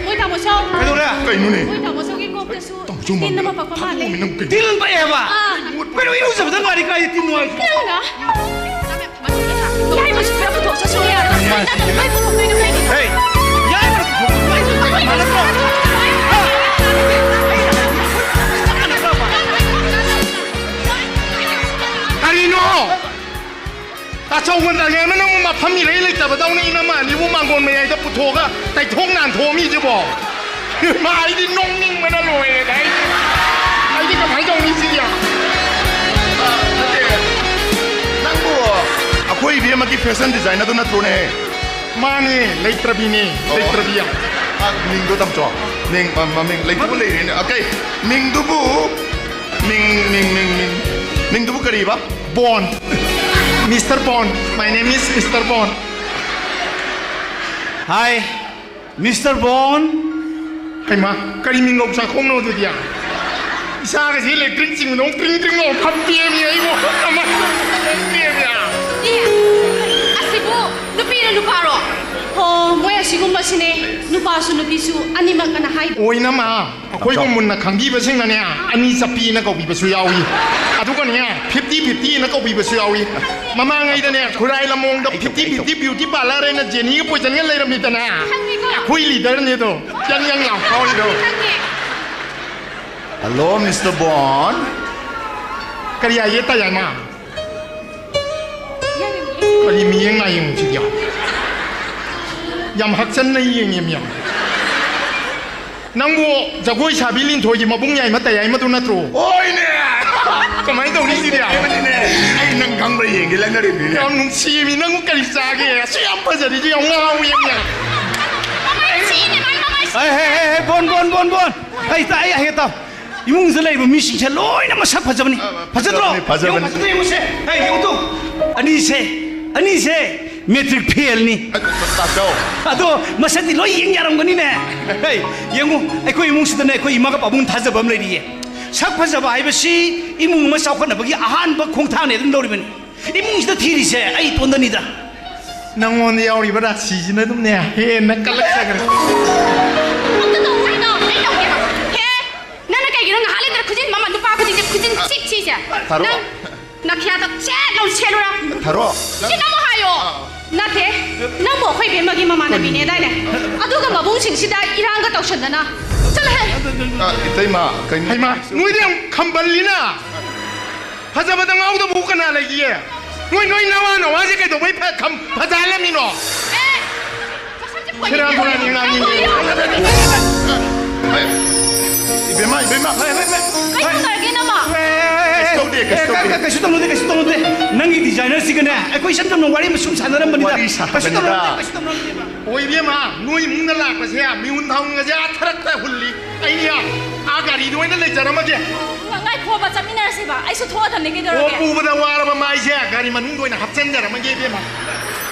ꯃꯣꯏ ꯇꯥꯃꯣ ꯆꯧ꯫ ꯀꯩꯗꯧꯔꯦ? ꯀꯩꯅꯣꯅꯦ? ꯃꯣꯏ ꯇꯥꯃꯣ ꯆꯧꯒꯤ ꯀꯣꯛꯇꯁꯨ ꯇꯥꯃꯣ ꯆꯧ, ꯇꯤꯟ ꯑꯃ ꯄꯛꯄ ꯃꯥꯜꯂꯦ꯫ ꯊꯥꯗꯣꯛꯑꯝꯃꯤ ꯅꯪ ꯀꯩꯅꯣ? ꯇꯤꯟ ꯄꯛꯑꯦꯕ? ꯑꯥ꯫ ꯀꯩꯅꯣ, ꯏꯔꯨꯖꯕꯗ ꯉꯥꯏꯔꯤ, ꯀꯥꯏꯗ ꯇꯤꯟꯅꯣ ꯍꯥꯏꯁꯤꯕꯣ? ꯅꯪꯅ? ꯌꯥꯏꯃꯁꯨ ꯈꯔ ꯄꯨꯊꯣꯛꯆꯁꯨ ꯌꯥꯗ꯭ꯔꯣ? ꯅꯪꯅ ꯂꯣꯏ ꯄꯨꯊꯣꯛꯇꯣꯏꯅꯣ ꯀꯩꯒꯤꯅꯣ? ꯍꯦ, ꯌꯥꯏꯃꯅ ꯄꯨꯊꯣꯛꯄ ꯃꯥꯟꯅꯗ꯭ꯔꯣ? ꯀꯔꯤꯅꯣ? ꯇꯥꯆꯧꯒ ꯅꯥꯂꯦꯝꯅ ꯅꯪꯕꯨ ꯃꯐꯝ ꯏꯔꯩ ꯂꯩꯇꯕꯗꯧꯅ ꯏꯅꯝꯃ ꯑꯅꯤꯕꯨ ꯃꯥꯡꯒꯣꯟ ꯃꯌꯥꯏꯗ ꯄꯨꯊꯣꯛꯑꯒ ꯇꯩꯊꯣꯛ ꯅꯥꯟꯊꯣꯛꯑꯝꯃꯤꯁꯤꯕꯣ? ꯏꯃꯥ, ꯑꯩꯗꯤ ꯅꯣꯛꯅꯤꯡꯕꯅ ꯂꯣꯏꯔꯦꯗ꯫ ꯑꯩꯗꯤ, ꯑꯩꯗꯤ ꯀꯃꯥꯏꯅ ꯇꯧꯅꯤ ꯁꯤꯗꯤ? ꯑ, ꯅꯠꯇꯦ꯫ ꯅꯪꯕꯨ ꯑꯩꯈꯣꯏ ꯏꯕꯦꯝꯃꯒꯤ ꯐꯦꯁꯟ ꯗꯤꯖꯥꯏꯅꯔꯗꯨ ꯅꯠꯇ꯭ꯔꯣꯅꯦ? ꯃꯥꯅꯦ, ꯂꯩꯇ꯭ꯔꯕꯤꯅꯦ, ꯑꯣ꯫ ꯂꯩꯇ꯭ꯔꯕꯤ ꯌꯥꯝ꯫ ꯑ, ꯃꯤꯡꯗꯣ ꯇꯝꯆꯧ꯫ ꯃꯤꯡ, ꯃ-, ꯃꯃꯤꯡ ꯂꯩꯇꯕ ꯂꯩꯔꯦꯅꯦ꯫ ꯑꯣꯀꯦ꯫ ꯃꯤꯡꯗꯨꯕꯨ, ꯃꯤꯡ, ꯃꯤꯡ, ꯃꯤꯡ, ꯃꯤꯡ, ꯃꯤꯡꯗꯨꯕꯨ ꯀꯔꯤꯕ? ꯕꯣꯟ꯫ Mister Bond. My name is Mister Bond. Hi, Mister Bond. ꯍꯩꯃꯥ, ꯀꯔꯤ ꯃꯤꯡꯒꯧ ꯆꯥꯛꯈꯣꯡꯅꯣ ꯑꯗꯨꯗꯤ? ꯏꯁꯥꯒꯁꯤ electric ꯆꯤꯡꯕꯗꯧ ꯇ꯭ꯔꯤꯡ ꯇ꯭ꯔꯤꯡ ꯂꯥꯎ ꯐꯝꯄꯦꯃꯤ ꯑꯩꯕꯨ꯫ ꯑꯃ, ꯐꯝꯄꯦꯃꯤ꯫ ꯑꯦ, ꯑꯁꯤꯕꯨ ꯅꯨꯄꯤꯔꯣ ꯅꯨꯄꯥꯔꯣ? ꯍꯣ, ꯃꯣꯏ ꯑꯁꯤꯒꯨꯝꯕꯁꯤꯅꯦ ꯅꯨꯄꯥꯁꯨ ꯅꯨꯄꯤꯁꯨ ꯑꯅꯤꯃꯛ ꯑꯅ ꯍꯥꯏꯗꯣ꯫ ꯑꯣꯏꯅꯃ, ꯑꯩꯈꯣꯏꯕꯨ ꯃꯨꯟꯅ ꯈꯪꯕꯤꯕꯁꯤꯡꯅꯅꯦ, ꯑꯅꯤ ꯆꯞꯄꯤꯅ ꯀꯧꯕꯤꯕꯁꯨ ꯌꯥꯎꯏ꯫ ꯑꯗꯨꯒꯅꯦ, fifty fiftyꯅ ꯀꯧꯕꯤꯕꯁꯨ ꯌꯥꯎꯏ꯫ ꯃꯃꯥꯡꯉꯩꯗꯅꯦ, ꯈꯨꯔꯥꯏ ꯂꯝꯂꯣꯡꯗ fifty fifty beauty parlour ꯍꯥꯏꯅ ꯖꯦꯅꯤꯒ ꯄꯣꯏꯖꯟꯒ ꯂꯩꯔꯝꯃꯤꯗꯅ꯫ ꯈꯪꯉꯤꯀꯣ꯫ ꯑꯩꯈꯣꯏ leaderꯅꯦꯗꯣ꯫ ꯌꯥꯡ ꯌꯥꯡ ꯂꯥꯎ ꯐꯥꯎꯔꯤꯗꯣ꯫ ꯈꯪꯉꯦ꯫ Hello, Mister Bond. ꯀꯔꯤ ꯍꯥꯏꯒꯦ, ꯇꯌꯥꯏꯃ? ꯀꯔꯤ ꯃꯤꯌꯦꯡ ꯂꯥꯌꯦꯡꯁꯤꯗꯤ? ꯌꯥꯝ ꯍꯛꯆꯟꯅ ꯌꯦꯡꯉꯦ ꯃꯤꯌꯥꯝ꯫ ꯅꯪꯕꯨ ꯖꯒꯣꯏ ꯁꯥꯕꯤ ꯂꯤꯟꯊꯣꯏꯒꯤ ꯃꯕꯨꯡ ꯌꯥꯏꯃ ꯇꯌꯥꯏꯃꯗꯨ ꯅꯠꯇ꯭ꯔꯣ? ꯍꯣꯏꯅꯦ! ꯀꯃꯥꯏꯅ ꯇꯧꯅꯤ ꯁꯤꯗꯤ? ꯑꯩꯕꯅꯤꯅꯦ꯫ ꯑꯩ ꯅꯪ ꯈꯪꯕ꯭ꯔꯥ ꯌꯦꯡꯒꯦ ꯂꯛꯅꯔꯤꯕꯅꯤꯅꯦ꯫ ꯌꯥꯝ ꯅꯨꯡꯁꯤꯃꯤ, ꯅꯪꯕꯨ ꯀꯔꯤ ꯆꯥꯒꯦ? ꯑꯁꯨꯛ ꯌꯥꯝ ꯐꯖꯔꯤꯗꯤ ꯌꯥꯝ ꯉꯥꯎꯋꯤ ꯌꯥꯝ꯫ ꯃꯃꯥꯏ ꯊꯤꯅꯦ, ꯃꯥꯏ ꯃꯃꯥꯏ ꯊꯤ꯫ ꯍꯦ, ꯍꯦ, ꯍꯦ, ꯍꯦ, ꯕꯣꯟ, ꯕꯣꯟ, ꯕꯣꯟ, ꯕꯣꯟ꯫ ꯑꯩ ꯇꯥ-, ꯑꯩ ꯍꯥꯏꯒꯦ ꯇꯥꯎ꯫ ꯏꯃꯨꯡꯁꯤꯗ ꯂꯩꯔꯤꯕ ꯃꯤꯁꯤꯡꯁꯦ ꯂꯣꯏꯅ ꯃꯁꯛ ꯐꯖꯕꯅꯤ꯫ ꯑ, ꯐꯖꯗ꯭ꯔꯣ? ꯐꯖꯕꯅꯤ, ꯐꯖꯕꯅꯤ꯫ ꯌꯦꯡꯉꯨ, ꯐꯖꯗ꯭ꯔꯣ? ꯌꯦꯡꯉꯨꯁꯦ꯫ ꯍꯦ, ꯌꯦꯡꯉꯨ ꯇꯨ꯫ ꯑꯅꯤꯁꯦ, ꯑꯅꯤꯁꯦ matric failꯅꯤ꯫ ꯑ, ꯇꯥꯆꯧ꯫ ꯑꯗꯣ ꯃꯁꯛꯇꯤ ꯂꯣꯏ ꯌꯦꯡ ꯌꯥꯔꯝꯒꯅꯤꯅꯦ꯫ ꯍꯦ, ꯌꯦꯡꯉꯨ, ꯑꯩꯈꯣꯏ ꯏꯃꯨꯡꯁꯤꯗꯅꯦ, ꯑꯩꯈꯣꯏ ꯏꯃꯥꯒ ꯄꯥꯕꯨꯡ ꯊꯥꯖꯕ ꯑꯃ ꯂꯩꯔꯤꯌꯦ꯫ ꯁꯛ ꯐꯖꯕ ꯍꯥꯏꯕꯁꯤ ꯏꯃꯨꯡ ꯑꯃ ꯆꯥꯎꯈꯠꯅꯕꯒꯤ ꯑꯍꯥꯟꯕ ꯈꯣꯡꯊꯥꯡꯅꯦ ꯑꯗꯨꯝ ꯂꯧꯔꯤꯕꯅꯤ꯫ ꯏꯃꯨꯡꯁꯤꯗ ꯊꯤꯔꯤꯁꯦ ꯑꯩ ꯏꯇꯣꯟꯗꯅꯤꯗ꯫ ꯅꯪꯉꯣꯟꯗ ꯌꯥꯎꯔꯤꯕ ꯔꯥꯁꯤꯁꯤꯅ ꯑꯗꯨꯝꯅꯦ ꯍꯦꯟꯅ ꯀꯜꯂꯛꯆꯈ꯭ꯔꯦ꯫ ꯑꯝꯇ ꯇꯧ, ꯑꯩ ꯇꯧ, ꯑꯩ ꯇꯧꯒꯦꯕ꯫ ꯍꯦ! ꯅꯪꯅ ꯀꯩꯒꯤꯅꯣ ꯉꯥꯏꯍꯥꯛ ꯂꯩꯇꯅ ꯈꯨꯖꯤꯟ ꯃꯃꯜ ꯅꯨꯄꯥ ꯈꯨꯗꯤꯡꯁꯦ ꯈꯨꯖꯤꯟ ꯆꯤꯛ ꯆꯤꯛꯁꯦ? ꯊꯥꯔꯣ꯫ ꯅꯪ ꯅꯈꯌꯥꯗ ꯁꯦꯠ ꯂꯥꯎ ꯁꯦꯠꯂꯨꯔꯥ? ꯊꯥꯔꯣ꯫ ꯁꯤ ꯅꯪ ꯑꯃꯨꯛ ꯍꯥꯏꯌꯣ꯫ ꯅꯠꯇꯦ, ꯅꯪꯕꯨ ꯑꯩꯈꯣꯏ ꯕꯦꯝꯃꯒꯤ ꯃꯃꯥꯟꯅꯕꯤꯅꯦꯗꯥꯏꯅꯦ? ꯑꯗꯨꯒ ꯃꯕꯨꯡꯁꯤꯡꯁꯤꯗ ꯏꯔꯥꯡꯒ ꯇꯧꯁꯟꯗꯅ꯫ ꯆꯠꯂꯣꯍꯦ꯫ ꯑ, ꯏꯇꯩꯃ, ꯀꯩꯅꯣ? ꯍꯩꯃꯥ, ꯅꯣꯏꯗꯤ ꯌꯥꯝ ꯈꯝꯕꯜꯂꯤꯅ꯫ ꯐꯖꯕꯗ ꯉꯥꯎꯗꯕꯕꯨ ꯀꯅꯥ ꯂꯩꯒꯦ? ꯅꯣꯏ, ꯅꯣꯏ ꯅꯋꯥ ꯅꯋꯥꯁꯦ ꯀꯩꯗꯧꯕꯩ ꯐ-, ꯈꯝ-, ꯐꯖꯍꯜꯂꯝꯃꯤꯅꯣ? ꯑꯦ! ꯃꯁꯛꯁꯦ ꯁꯦꯔꯥꯟ ꯇꯨꯔꯥꯟ ꯉꯥꯡꯉꯤ꯫ ꯏꯕꯦꯝꯃ, ꯏꯕꯦꯝꯃ, ꯍꯣꯏ, ꯍꯣꯏ, ꯍꯣꯏ꯫ ꯀꯩ ꯇꯧꯔꯒꯦ, ꯅꯃ? ꯀꯩꯁꯨ ꯇꯧꯗꯦ, ꯀꯩꯁꯨ ꯑꯦ, ꯀ-, ꯇꯧꯗꯦ꯫ ꯀ-, ꯀꯩꯁꯨ ꯇꯧꯅꯨꯗꯦ, ꯀꯩꯁꯨ ꯇꯧꯅꯨꯗꯦ꯫ ꯅꯪꯒꯤ designerꯁꯤꯒꯅꯦ, ꯑꯩꯈꯣꯏ ꯏꯆꯝ ꯆꯝꯅ ꯋꯥꯔꯤ ꯑꯃ ꯁꯨꯝ ꯁꯥꯟꯅꯔꯝꯕꯅꯤꯗ꯫ ꯋꯥꯔꯤ ꯀꯩꯁꯨ ꯁꯥꯟꯅꯕꯅꯤꯗ꯫ ꯇꯧꯅꯨꯗꯦ, ꯀꯩꯁꯨ ꯇꯧꯅꯨꯗꯦꯕ꯫ ꯑꯣ ꯏꯕꯦꯝꯃ, ꯅꯣꯏ ꯏꯃꯨꯡꯗ ꯂꯥꯛꯄꯁꯦ ꯃꯤꯍꯨꯟ ꯊꯥꯍꯨꯟꯒꯁꯦ ꯑꯥ ꯊꯔꯛꯇ ꯍꯨꯜꯂꯤ꯫ ꯑꯩ ꯑꯥ ꯒꯥꯔꯤꯗ ꯑꯣꯏꯅ ꯂꯩꯖꯔꯝꯃꯒꯦ꯫ ꯉ-, ꯉꯥꯏꯈꯣꯕ, ꯆꯠꯃꯤꯟꯅꯔꯁꯤꯕ꯫ ꯑꯩꯁꯨ ꯊꯣꯛꯑꯗꯝꯅꯦ꯫ ꯑꯣ, ꯀꯩꯗꯧꯔꯒꯦ? ꯄꯨꯕꯗ ꯋꯥꯔꯕ ꯃꯥꯏꯁꯦ ꯒꯥꯔꯤ ꯃꯅꯨꯡꯗ ꯑꯣꯏꯅ ꯍꯥꯞꯆꯤꯟꯖꯔꯝꯃꯒꯦ ꯏꯕꯦꯝꯃ꯫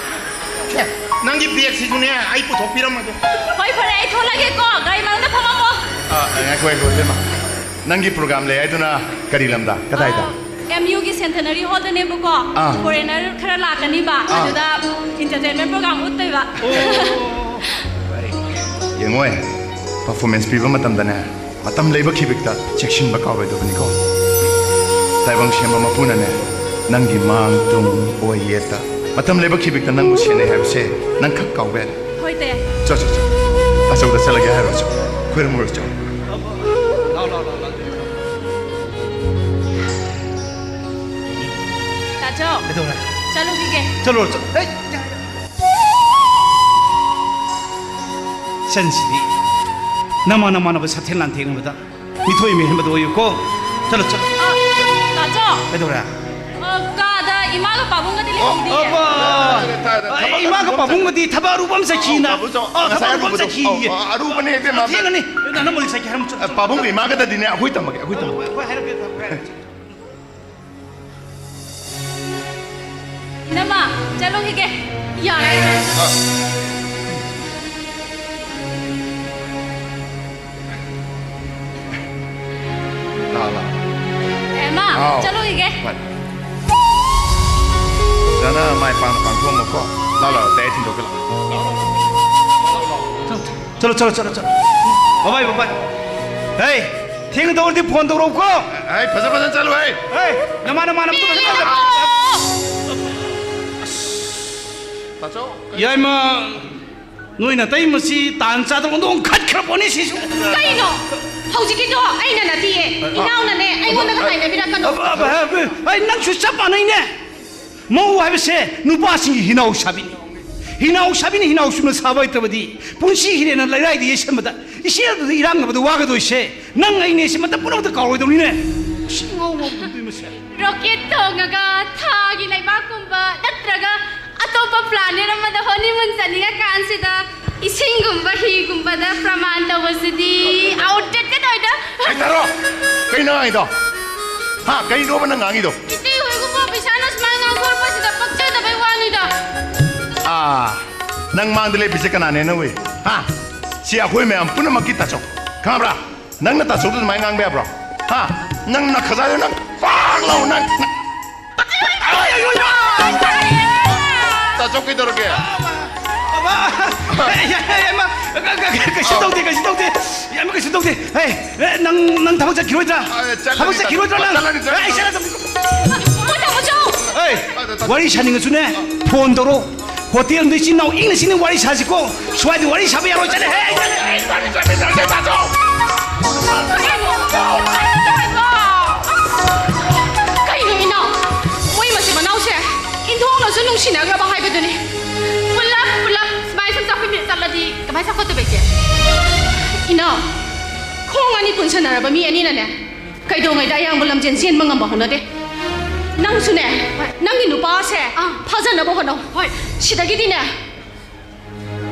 ꯁꯦ, ꯅꯪꯒꯤ ꯕꯦꯒꯁꯤꯁꯨꯅꯦ ꯑꯩ ꯄꯨꯊꯣꯛꯄꯤꯔꯝꯃꯒꯦ꯫ ꯍꯣꯏ, ꯐꯔꯦ, ꯑꯩ ꯊꯣꯛꯂꯒꯦꯀꯣ꯫ ꯒꯥꯔꯤ ꯃꯅꯨꯡꯗ ꯐꯝꯃꯝꯃꯣ꯫ ꯑꯥ, ꯉꯥꯏꯈꯣ, ꯉꯥꯏꯈꯣ ꯏꯕꯦꯝꯃ꯫ ꯅꯪꯒꯤ ꯄ꯭ꯔꯣꯒ꯭ꯔꯥꯝ ꯂꯩ ꯍꯥꯏꯗꯨꯅ ꯀꯔꯤ ꯂꯝꯗ? ꯀꯗꯥꯏꯗ? ꯑꯦꯝ ꯌꯨꯒꯤ ꯁꯦꯟꯇꯅꯔꯤ ꯍꯣꯜꯗꯅꯦꯕꯀꯣ꯫ ꯑꯥ꯫ ꯐꯣꯔꯦꯅꯔ ꯈꯔ ꯂꯥꯛꯀꯅꯤꯕ꯫ ꯑꯥ꯫ ꯑꯗꯨꯗ ꯏꯟꯇꯔꯇꯦꯟꯃꯦꯟ ꯄ꯭ꯔꯣꯒ꯭ꯔꯥꯝ ꯎꯠꯇꯣꯏꯕ꯫ ꯑꯣ꯫ ꯌꯦꯡꯉꯣꯏ, ꯄꯔꯐꯣꯔꯃꯦꯟꯁ ꯄꯤꯕ ꯃꯇꯝꯗꯅꯦ, ꯃꯇꯝ ꯂꯩꯕ ꯈꯤꯕꯤꯛꯇ ꯆꯦꯛꯁꯤꯟꯕ ꯀꯥꯎꯔꯣꯏꯗꯕꯅꯤꯀꯣ꯫ ꯇꯥꯏꯕꯪ ꯁꯦꯝꯕ ꯃꯄꯨꯅꯅꯦ, ꯅꯪꯒꯤ ꯃꯥꯡ ꯇꯨꯡ ꯑꯣꯏ ꯌꯦꯠꯇ ꯃꯇꯝ ꯂꯩꯕ ꯈꯤꯕꯤꯛꯇ ꯅꯪꯕꯨ ꯁꯦꯟꯅꯩ ꯍꯥꯏꯕꯁꯦ ꯅꯪ ꯈꯛ ꯀꯥꯎꯕ ꯌꯥꯗꯦ꯫ ꯍꯣꯏ, ꯇꯦ꯫ ꯆꯣ, ꯆꯣ, ꯆꯣ꯫ ꯑꯆꯧꯗ ꯆꯠꯂꯒꯦ ꯍꯥꯏꯔꯨꯔꯣ, ꯆꯣ꯫ ꯈꯣꯏꯔꯝꯃꯨꯔꯣ, ꯆꯣ꯫ ꯂꯥꯛꯑꯣ, ꯂꯥꯛꯑꯣ, ꯂꯥꯛꯑꯣ, ꯂꯥꯛꯑꯣ꯫ ꯇꯥꯆꯧ꯫ ꯀꯩꯗꯧꯔꯦ? ꯆꯠꯂꯨꯈꯤꯒꯦ꯫ ꯆꯠꯂꯨꯔꯣ, ꯆꯠꯂꯣ꯫ ꯍꯦ! ꯏꯆꯟꯁꯤꯗꯤ ꯅꯃꯥꯟ ꯅꯃꯥꯟꯅꯕ ꯁꯥꯊꯦꯟ ꯂꯥꯟꯊꯦꯡꯅꯕꯗ ꯃꯤꯊꯣꯏ ꯃꯤꯍꯦꯟꯕꯗ ꯑꯣꯏꯌꯨꯀꯣ꯫ ꯆꯠꯂꯣ, ꯆꯠꯂꯣ꯫ ꯑ, ꯇꯥꯆꯧ꯫ ꯀꯩꯗꯧꯔꯦ? ꯑ, ꯀꯥꯗ ꯏꯃꯥꯒ ꯄꯥꯕꯨꯡꯒꯗꯤ ꯑꯣ, ꯂꯩꯍꯧꯗꯤꯌꯦ꯫ ꯑꯕ! ꯇꯥꯔꯦ, ꯇꯥꯔꯦ, ꯇꯥꯔꯦ꯫ ꯑꯩ ꯏꯃꯥꯒ ꯄꯥꯕꯨꯡꯒꯗꯤ ꯊꯕꯛ ꯑꯔꯨꯕ ꯑꯃ ꯆꯠꯈꯤꯅ꯫ ꯑꯧ, ꯄꯥꯕꯨꯡ ꯆꯧ-, ꯑ, ꯊꯕꯛ ꯉꯁꯥꯏ ꯑꯔꯨꯕ ꯑꯃ ꯑꯔꯨꯕꯗꯣ꯫ ꯆꯠꯈꯤꯌꯦ꯫ ꯑꯧ, ꯑ, ꯑꯔꯨꯕꯅꯦ, ꯏꯕꯦꯝꯃ꯫ ꯊꯦꯡꯉꯅꯤ꯫ ꯅꯪ ꯃꯣꯏ ꯆꯠꯈꯤ ꯍꯥꯏꯔꯝꯃꯨ ꯆꯠꯂꯣ꯫ ꯑ, ꯄꯥꯕꯨꯡꯒ ꯏꯃꯥꯒꯗꯗꯤꯅꯦ, ꯑꯩꯈꯣꯏ ꯇꯝꯃꯒꯦ, ꯑꯩꯈꯣꯏ ꯇꯝꯃꯒꯦ꯫ ꯑꯩꯈꯣꯏ ꯍꯥꯏꯔꯛꯀꯦ, ꯑꯩꯈꯣꯏ ꯍꯥꯏꯔꯛꯀꯦ꯫ ꯏꯅꯝꯃ, ꯆꯠꯂꯨꯈꯤꯒꯦ꯫ ꯌꯥꯔꯦ꯫ ꯑ꯫ ꯂꯥꯛꯑꯣ, ꯂꯥꯛꯑꯣ꯫ ꯑꯦ, ꯃꯥ, ꯍꯥꯎ꯫ ꯆꯠꯂꯨꯈꯤꯒꯦ꯫ ꯐꯔꯦ꯫ ꯐꯖꯅ ꯃꯥꯏ ꯄꯥꯛꯅ ꯄꯥꯡꯊꯣꯛꯑꯝꯃꯣꯀꯣ꯫ ꯂꯥꯛꯑꯣ, ꯂꯥꯛꯑꯣ, ꯑꯇꯩ ꯑꯩ ꯊꯤꯟꯗꯣꯛꯀꯦ, ꯂꯥꯛꯑꯣ꯫ ꯂꯥꯛꯑꯣ, ꯂꯥꯛꯑꯣ, ꯂꯥꯛꯑꯣ꯫ ꯆꯠꯂꯣ, ꯆꯠꯂꯣ, ꯆꯠꯂꯣ, ꯆꯠꯂꯣ꯫ ꯕꯥꯏ, ꯕꯥꯏ, ꯕꯥꯏ꯫ ꯍꯦ, ꯊꯦꯡꯅ ꯇꯧꯔꯗꯤ ꯐꯣꯟ ꯇꯧꯔꯛꯎꯀꯣ꯫ ꯍꯦ, ꯐꯖ ꯐꯖꯅ ꯆꯠꯂꯨ, ꯍꯦ꯫ ꯍꯦ, ꯅꯃꯥꯟ ꯅꯃꯥꯟꯅꯕꯗꯣ ꯐꯖꯅ ꯇꯧꯔꯛꯎ꯫ ꯇꯥꯆꯧ꯫ ꯌꯥꯏꯃ, ꯅꯣꯏ ꯅꯇꯩ ꯃꯁꯤ ꯇꯥꯟ ꯆꯥꯗꯕ ꯑꯣꯟꯊꯣꯛ ꯈꯠꯈ꯭ꯔ ꯄꯣꯠꯅꯤ ꯁꯤꯁꯨ꯫ ꯀꯩꯅꯣ? ꯍꯧꯖꯤꯛꯀꯤꯗꯣ ꯑꯩꯅ ꯅꯠꯇꯤꯌꯦ꯫ ꯏꯅꯥꯎꯅꯅꯦ, ꯑꯩꯉꯣꯟꯗꯒ ꯍꯥꯏꯅꯕꯤꯔꯛꯀꯅꯣ꯫ ꯑꯕ, ꯑꯕ, ꯑꯕ, ꯑꯩ ꯅꯪꯁꯨ ꯆꯞ ꯃꯥꯟꯅꯩꯅꯦ꯫ ꯃꯧ ꯍꯥꯏꯕꯁꯦ ꯅꯨꯄꯥꯁꯤꯡꯒꯤ ꯍꯤꯅꯥꯎ ꯁꯥꯕꯤꯅꯤ꯫ ꯍꯤꯅꯥꯎ ꯁꯥꯕꯤꯅ ꯍꯤꯅꯥꯎ ꯆꯨꯝꯅ ꯁꯥꯕ ꯍꯩꯇ꯭ꯔꯕꯗꯤ ꯄꯨꯟꯁꯤ ꯍꯤꯔꯦꯟꯅ ꯂꯩꯔꯥꯏꯗ ꯌꯩꯁꯟꯕꯗ ꯏꯆꯦꯜꯗꯨꯗ ꯏꯔꯥꯡꯅꯕꯗ ꯋꯥꯒꯗꯣꯏꯁꯦ ꯅꯪ ꯑꯩꯅꯦ ꯁꯤ ꯃꯇꯝ ꯄꯨꯝꯅꯃꯛꯇ ꯀꯥꯎꯔꯣꯏꯗꯧꯅꯤꯅꯦ꯫ ꯁꯤ ꯉꯥꯎ ꯉꯥꯎ ꯇꯧꯗꯣꯏ ꯃꯁꯦ꯫ ꯔꯣꯀꯦꯠ ꯇꯣꯡꯉꯒ ꯊꯥꯒꯤ ꯂꯩꯕꯥꯛꯀꯨꯝꯕ ꯅꯠꯇ꯭ꯔꯒ ꯑꯇꯣꯞ ꯑꯇꯣꯞꯄ planet ꯑꯃꯗ honeymoon ꯆꯠꯅꯤꯡꯉꯀꯥꯟꯁꯤꯗ ꯏꯁꯤꯡꯒꯨꯝꯕ ꯍꯤꯒꯨꯝꯕꯗ ꯄ꯭ꯔꯃꯥꯟ ꯇꯧꯕꯁꯤꯗꯤ outdated ꯑꯣꯏꯗ꯫ ꯍꯩꯇꯥꯔꯣ? ꯀꯩꯅꯣ ꯍꯥꯏꯗꯣ? ꯍꯥ? ꯀꯩꯅꯣꯕ ꯅꯪ ꯉꯥꯡꯉꯤꯗꯣ? ꯏꯇꯩ ꯍꯣꯏꯒꯨꯝꯕ ꯑꯣꯐꯤꯁꯥꯔꯅ ꯁꯨꯃꯥꯏꯅ ꯉꯥꯡꯊꯣꯔꯛꯄꯁꯤꯗ ꯄꯛꯆꯗꯕꯩ ꯋꯥꯅꯤꯗ꯫ ꯑꯥ, ꯅꯪ ꯃꯥꯡꯗ ꯂꯦꯞꯄꯤꯁꯦ ꯀꯅꯥꯅꯦꯅ ꯎꯏ? ꯍꯥ? ꯁꯤ ꯑꯩꯈꯣꯏ ꯃꯌꯥꯝ ꯄꯨꯝꯅꯃꯛꯀꯤ ꯇꯥꯆꯧ, ꯈꯪꯉꯕ꯭ꯔꯥ? ꯅꯪꯅ ꯇꯥꯆꯧꯗ ꯑꯗꯨꯃꯥꯏꯅ ꯉꯥꯡꯕ ꯌꯥꯕ꯭ꯔꯣ? ꯍꯥ? ꯅꯪ ꯅꯈꯖꯥꯏꯗꯣ ꯅꯪ ꯄꯥꯛ ꯂꯥꯎ ꯅꯪ, ꯅꯪ ꯇꯥꯆꯧ ꯀꯩꯗꯧꯔꯒꯦ? ꯀꯩꯁꯨ ꯇꯧꯗꯦ, ꯀꯩꯁꯨ ꯇꯧꯗꯦ꯫ ꯌꯥꯝ ꯀꯩꯁꯨ ꯇꯧꯗꯦ꯫ ꯍꯦ, ꯅꯪ ꯅꯪ ꯊꯕꯛ ꯆꯠꯈꯤꯔꯣꯏꯗ꯭ꯔꯥ? ꯑ, ꯆꯠꯂꯅꯤ, ꯊꯕꯛ ꯆꯠꯈꯤꯔꯣꯏꯗ꯭ꯔꯥ ꯅꯪ? ꯆꯠꯂꯅꯤ, ꯆꯠꯂꯅꯤ꯫ ꯑꯦ, ꯆꯠꯂ ꯆꯠꯂ꯫ ꯍꯦ, ꯋꯥꯔꯤ ꯁꯥꯅꯤꯡꯉꯁꯨꯅꯦ, ꯐꯣꯟ ꯇꯧꯔꯣ꯫ ꯍꯣꯇꯦꯜꯗ ꯏꯆꯤꯟ ꯏꯅꯥꯎ ꯏꯪꯅ ꯆꯤꯛꯅ ꯋꯥꯔꯤ ꯁꯥꯁꯤꯀꯣ꯫ ꯁ꯭ꯋꯥꯏꯗ ꯋꯥꯔꯤ ꯁꯥꯕ ꯌꯥꯔꯣꯏ꯫ ꯆꯠꯂꯦ꯫ ꯍꯦ, ꯆꯠꯂꯦ꯫ ꯑꯩ ꯆꯠꯂꯅꯤ, ꯆꯠꯂꯅꯤ, ꯆꯠꯂꯅꯤ, ꯆꯠꯂꯅꯤ꯫ ꯀꯩꯅꯣ ꯏꯅꯥꯎ? ꯃꯣꯏ ꯃꯆꯤꯟ ꯃꯅꯥꯎꯁꯦ ꯏꯟꯊꯣꯛꯅꯁꯨ ꯅꯨꯡꯁꯤꯅꯈ꯭ꯔꯕ ꯍꯥꯏꯕꯗꯨꯅꯤ꯫ ꯄꯨꯂꯞ ꯄꯨꯂꯞ ꯁꯨꯃꯥꯏ ꯁꯨꯝ ꯆꯥꯎꯈꯠꯃꯤꯟꯅ ꯆꯠꯂꯗꯤ ꯀꯃꯥꯏ ꯆꯥꯎꯈꯠꯇꯣꯏꯕ ꯏꯆꯦ? ꯏꯅꯥꯎ, ꯈꯣꯡ ꯑꯅꯤ ꯄꯨꯟꯁꯟꯅꯔꯕ ꯃꯤ ꯑꯅꯤꯅꯅꯦ ꯀꯩꯗꯧꯉꯩꯗ ꯑꯌꯥꯡꯕ ꯂꯝꯖꯦꯟ ꯆꯦꯟꯕ ꯉꯝꯕ ꯍꯧꯅꯗꯦ꯫ ꯅꯪꯁꯨꯅꯦ, ꯅꯪꯒꯤ ꯅꯨꯄꯥꯁꯦ ꯐꯥꯖꯅꯕ ꯍꯣꯠꯅꯧ꯫ ꯍꯣꯏ꯫ ꯁꯤꯗꯒꯤꯗꯤꯅꯦ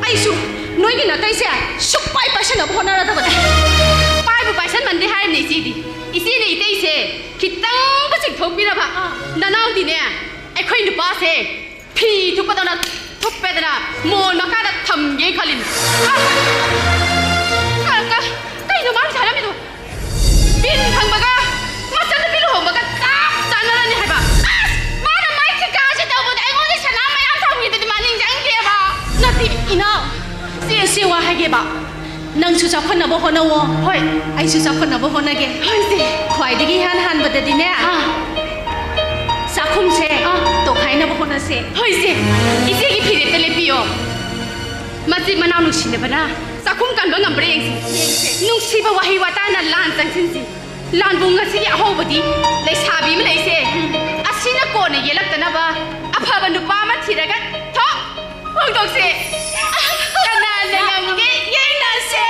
ꯑꯩꯁꯨ ꯅꯣꯏꯒꯤ ꯅꯥꯇꯩꯁꯦ ꯁꯨꯛꯄꯥꯏ ꯄꯥꯏꯁꯟꯅꯕ ꯍꯣꯠꯅꯔꯗꯕꯅꯦ꯫ ꯄꯥꯏꯕꯨ ꯄꯥꯏꯁꯟꯃꯟꯗꯦ ꯍꯥꯏꯔꯤꯕꯅꯦ ꯏꯆꯦꯗꯤ꯫ ꯏꯆꯦꯅ ꯏꯇꯩꯁꯦ ꯈꯤꯇꯪꯕꯨ ꯆꯤꯡꯊꯣꯛꯄꯤꯔꯕ, ꯅꯅꯥꯎꯗꯤꯅꯦ ꯑꯩꯈꯣꯏ ꯅꯨꯄꯥꯁꯦ ꯐꯤ ꯊꯨꯞꯄꯗꯧꯅ ꯊꯨꯞꯄꯦꯗꯅ ꯃꯣꯟ ꯃꯈꯥꯗ ꯊꯝꯒꯦ ꯈꯜꯂꯤꯅꯤ꯫ ꯑ! ꯀ-, ꯀ-, ꯀꯩꯅꯣ ꯃꯥꯅ ꯍꯥꯏꯔꯝꯃꯤꯗꯣ? ꯕꯤꯟ ꯐꯪꯕꯒ ꯃꯆꯟꯅꯨꯄꯤ ꯂꯨꯍꯣꯡꯕꯒ ꯆꯞ ꯆꯥꯟꯅꯔꯅꯤ ꯍꯥꯏꯕ꯫ ꯑꯁ! ꯃꯥꯅ ꯃꯥꯏ ꯊꯤꯀꯥꯁꯦ ꯇꯧꯕꯗ ꯑꯩꯉꯣꯟꯗ ꯁꯅꯥ ꯃꯌꯥꯝ ꯊꯝꯈꯤꯗꯨꯗꯤ ꯃꯥ ꯅꯤꯡꯁꯤꯡꯗꯦꯕ꯫ ꯅꯠꯇꯦ, ꯏꯅꯥꯎ꯫ ꯆꯦ, ꯆꯦ, ꯋꯥ ꯍꯥꯏꯒꯦꯕ꯫ ꯅꯪꯁꯨ ꯆꯥꯎꯈꯠꯅꯕ ꯍꯣꯠꯅꯧꯋꯣ꯫ ꯍꯣꯏ꯫ ꯑꯩꯁꯨ ꯆꯥꯎꯈꯠꯅꯕ ꯍꯣꯠꯅꯒꯦ꯫ ꯍꯣꯏ, ꯆꯦ꯫ ꯈ꯭ꯋꯥꯏꯗꯒꯤ ꯏꯍꯥꯟ ꯍꯥꯟꯕꯗꯗꯤꯅꯦ, ꯑꯥ꯫ ꯆꯥꯛꯈꯨꯝꯁꯦ, ꯑꯥ꯫ ꯇꯣꯈꯥꯏꯅꯕ ꯍꯣꯠꯅꯁꯦ꯫ ꯍꯣꯏ, ꯆꯦ꯫ ꯏꯆꯦꯒꯤ ꯐꯤꯔꯦꯞꯇ ꯂꯦꯞꯄꯤꯌꯣ꯫ ꯃꯆꯤꯟ ꯃꯅꯥꯎ ꯅꯨꯡꯁꯤꯅꯕꯅ ꯆꯥꯛꯈꯨꯝ ꯀꯟꯕ ꯉꯝꯕ꯭ꯔꯥ ꯌꯦꯡꯁꯤ꯫ ꯌꯦꯡꯁꯦ꯫ ꯅꯨꯡꯁꯤꯕ ꯋꯥꯍꯩ ꯋꯥꯇꯥꯅ ꯂꯥꯟ ꯆꯪꯁꯤꯟꯁꯤ꯫ ꯂꯥꯟꯕꯨꯡ ꯑꯁꯤꯒꯤ ꯑꯍꯧꯕꯗꯤ ꯂꯩꯁꯥꯕꯤ ꯑꯃ ꯂꯩꯁꯦ꯫ ꯑꯁꯤꯅ ꯀꯣꯟꯅ ꯌꯦꯜꯂꯛꯇꯅꯕ ꯑꯐꯕ ꯅꯨꯄꯥ ꯑꯃ ꯊꯤꯔꯒ ꯊꯣꯛ ꯍꯣꯡꯗꯣꯛꯁꯦ꯫ ꯀꯅꯥꯅ ꯉꯝꯒꯦ ꯌꯦꯡꯅꯁꯦ꯫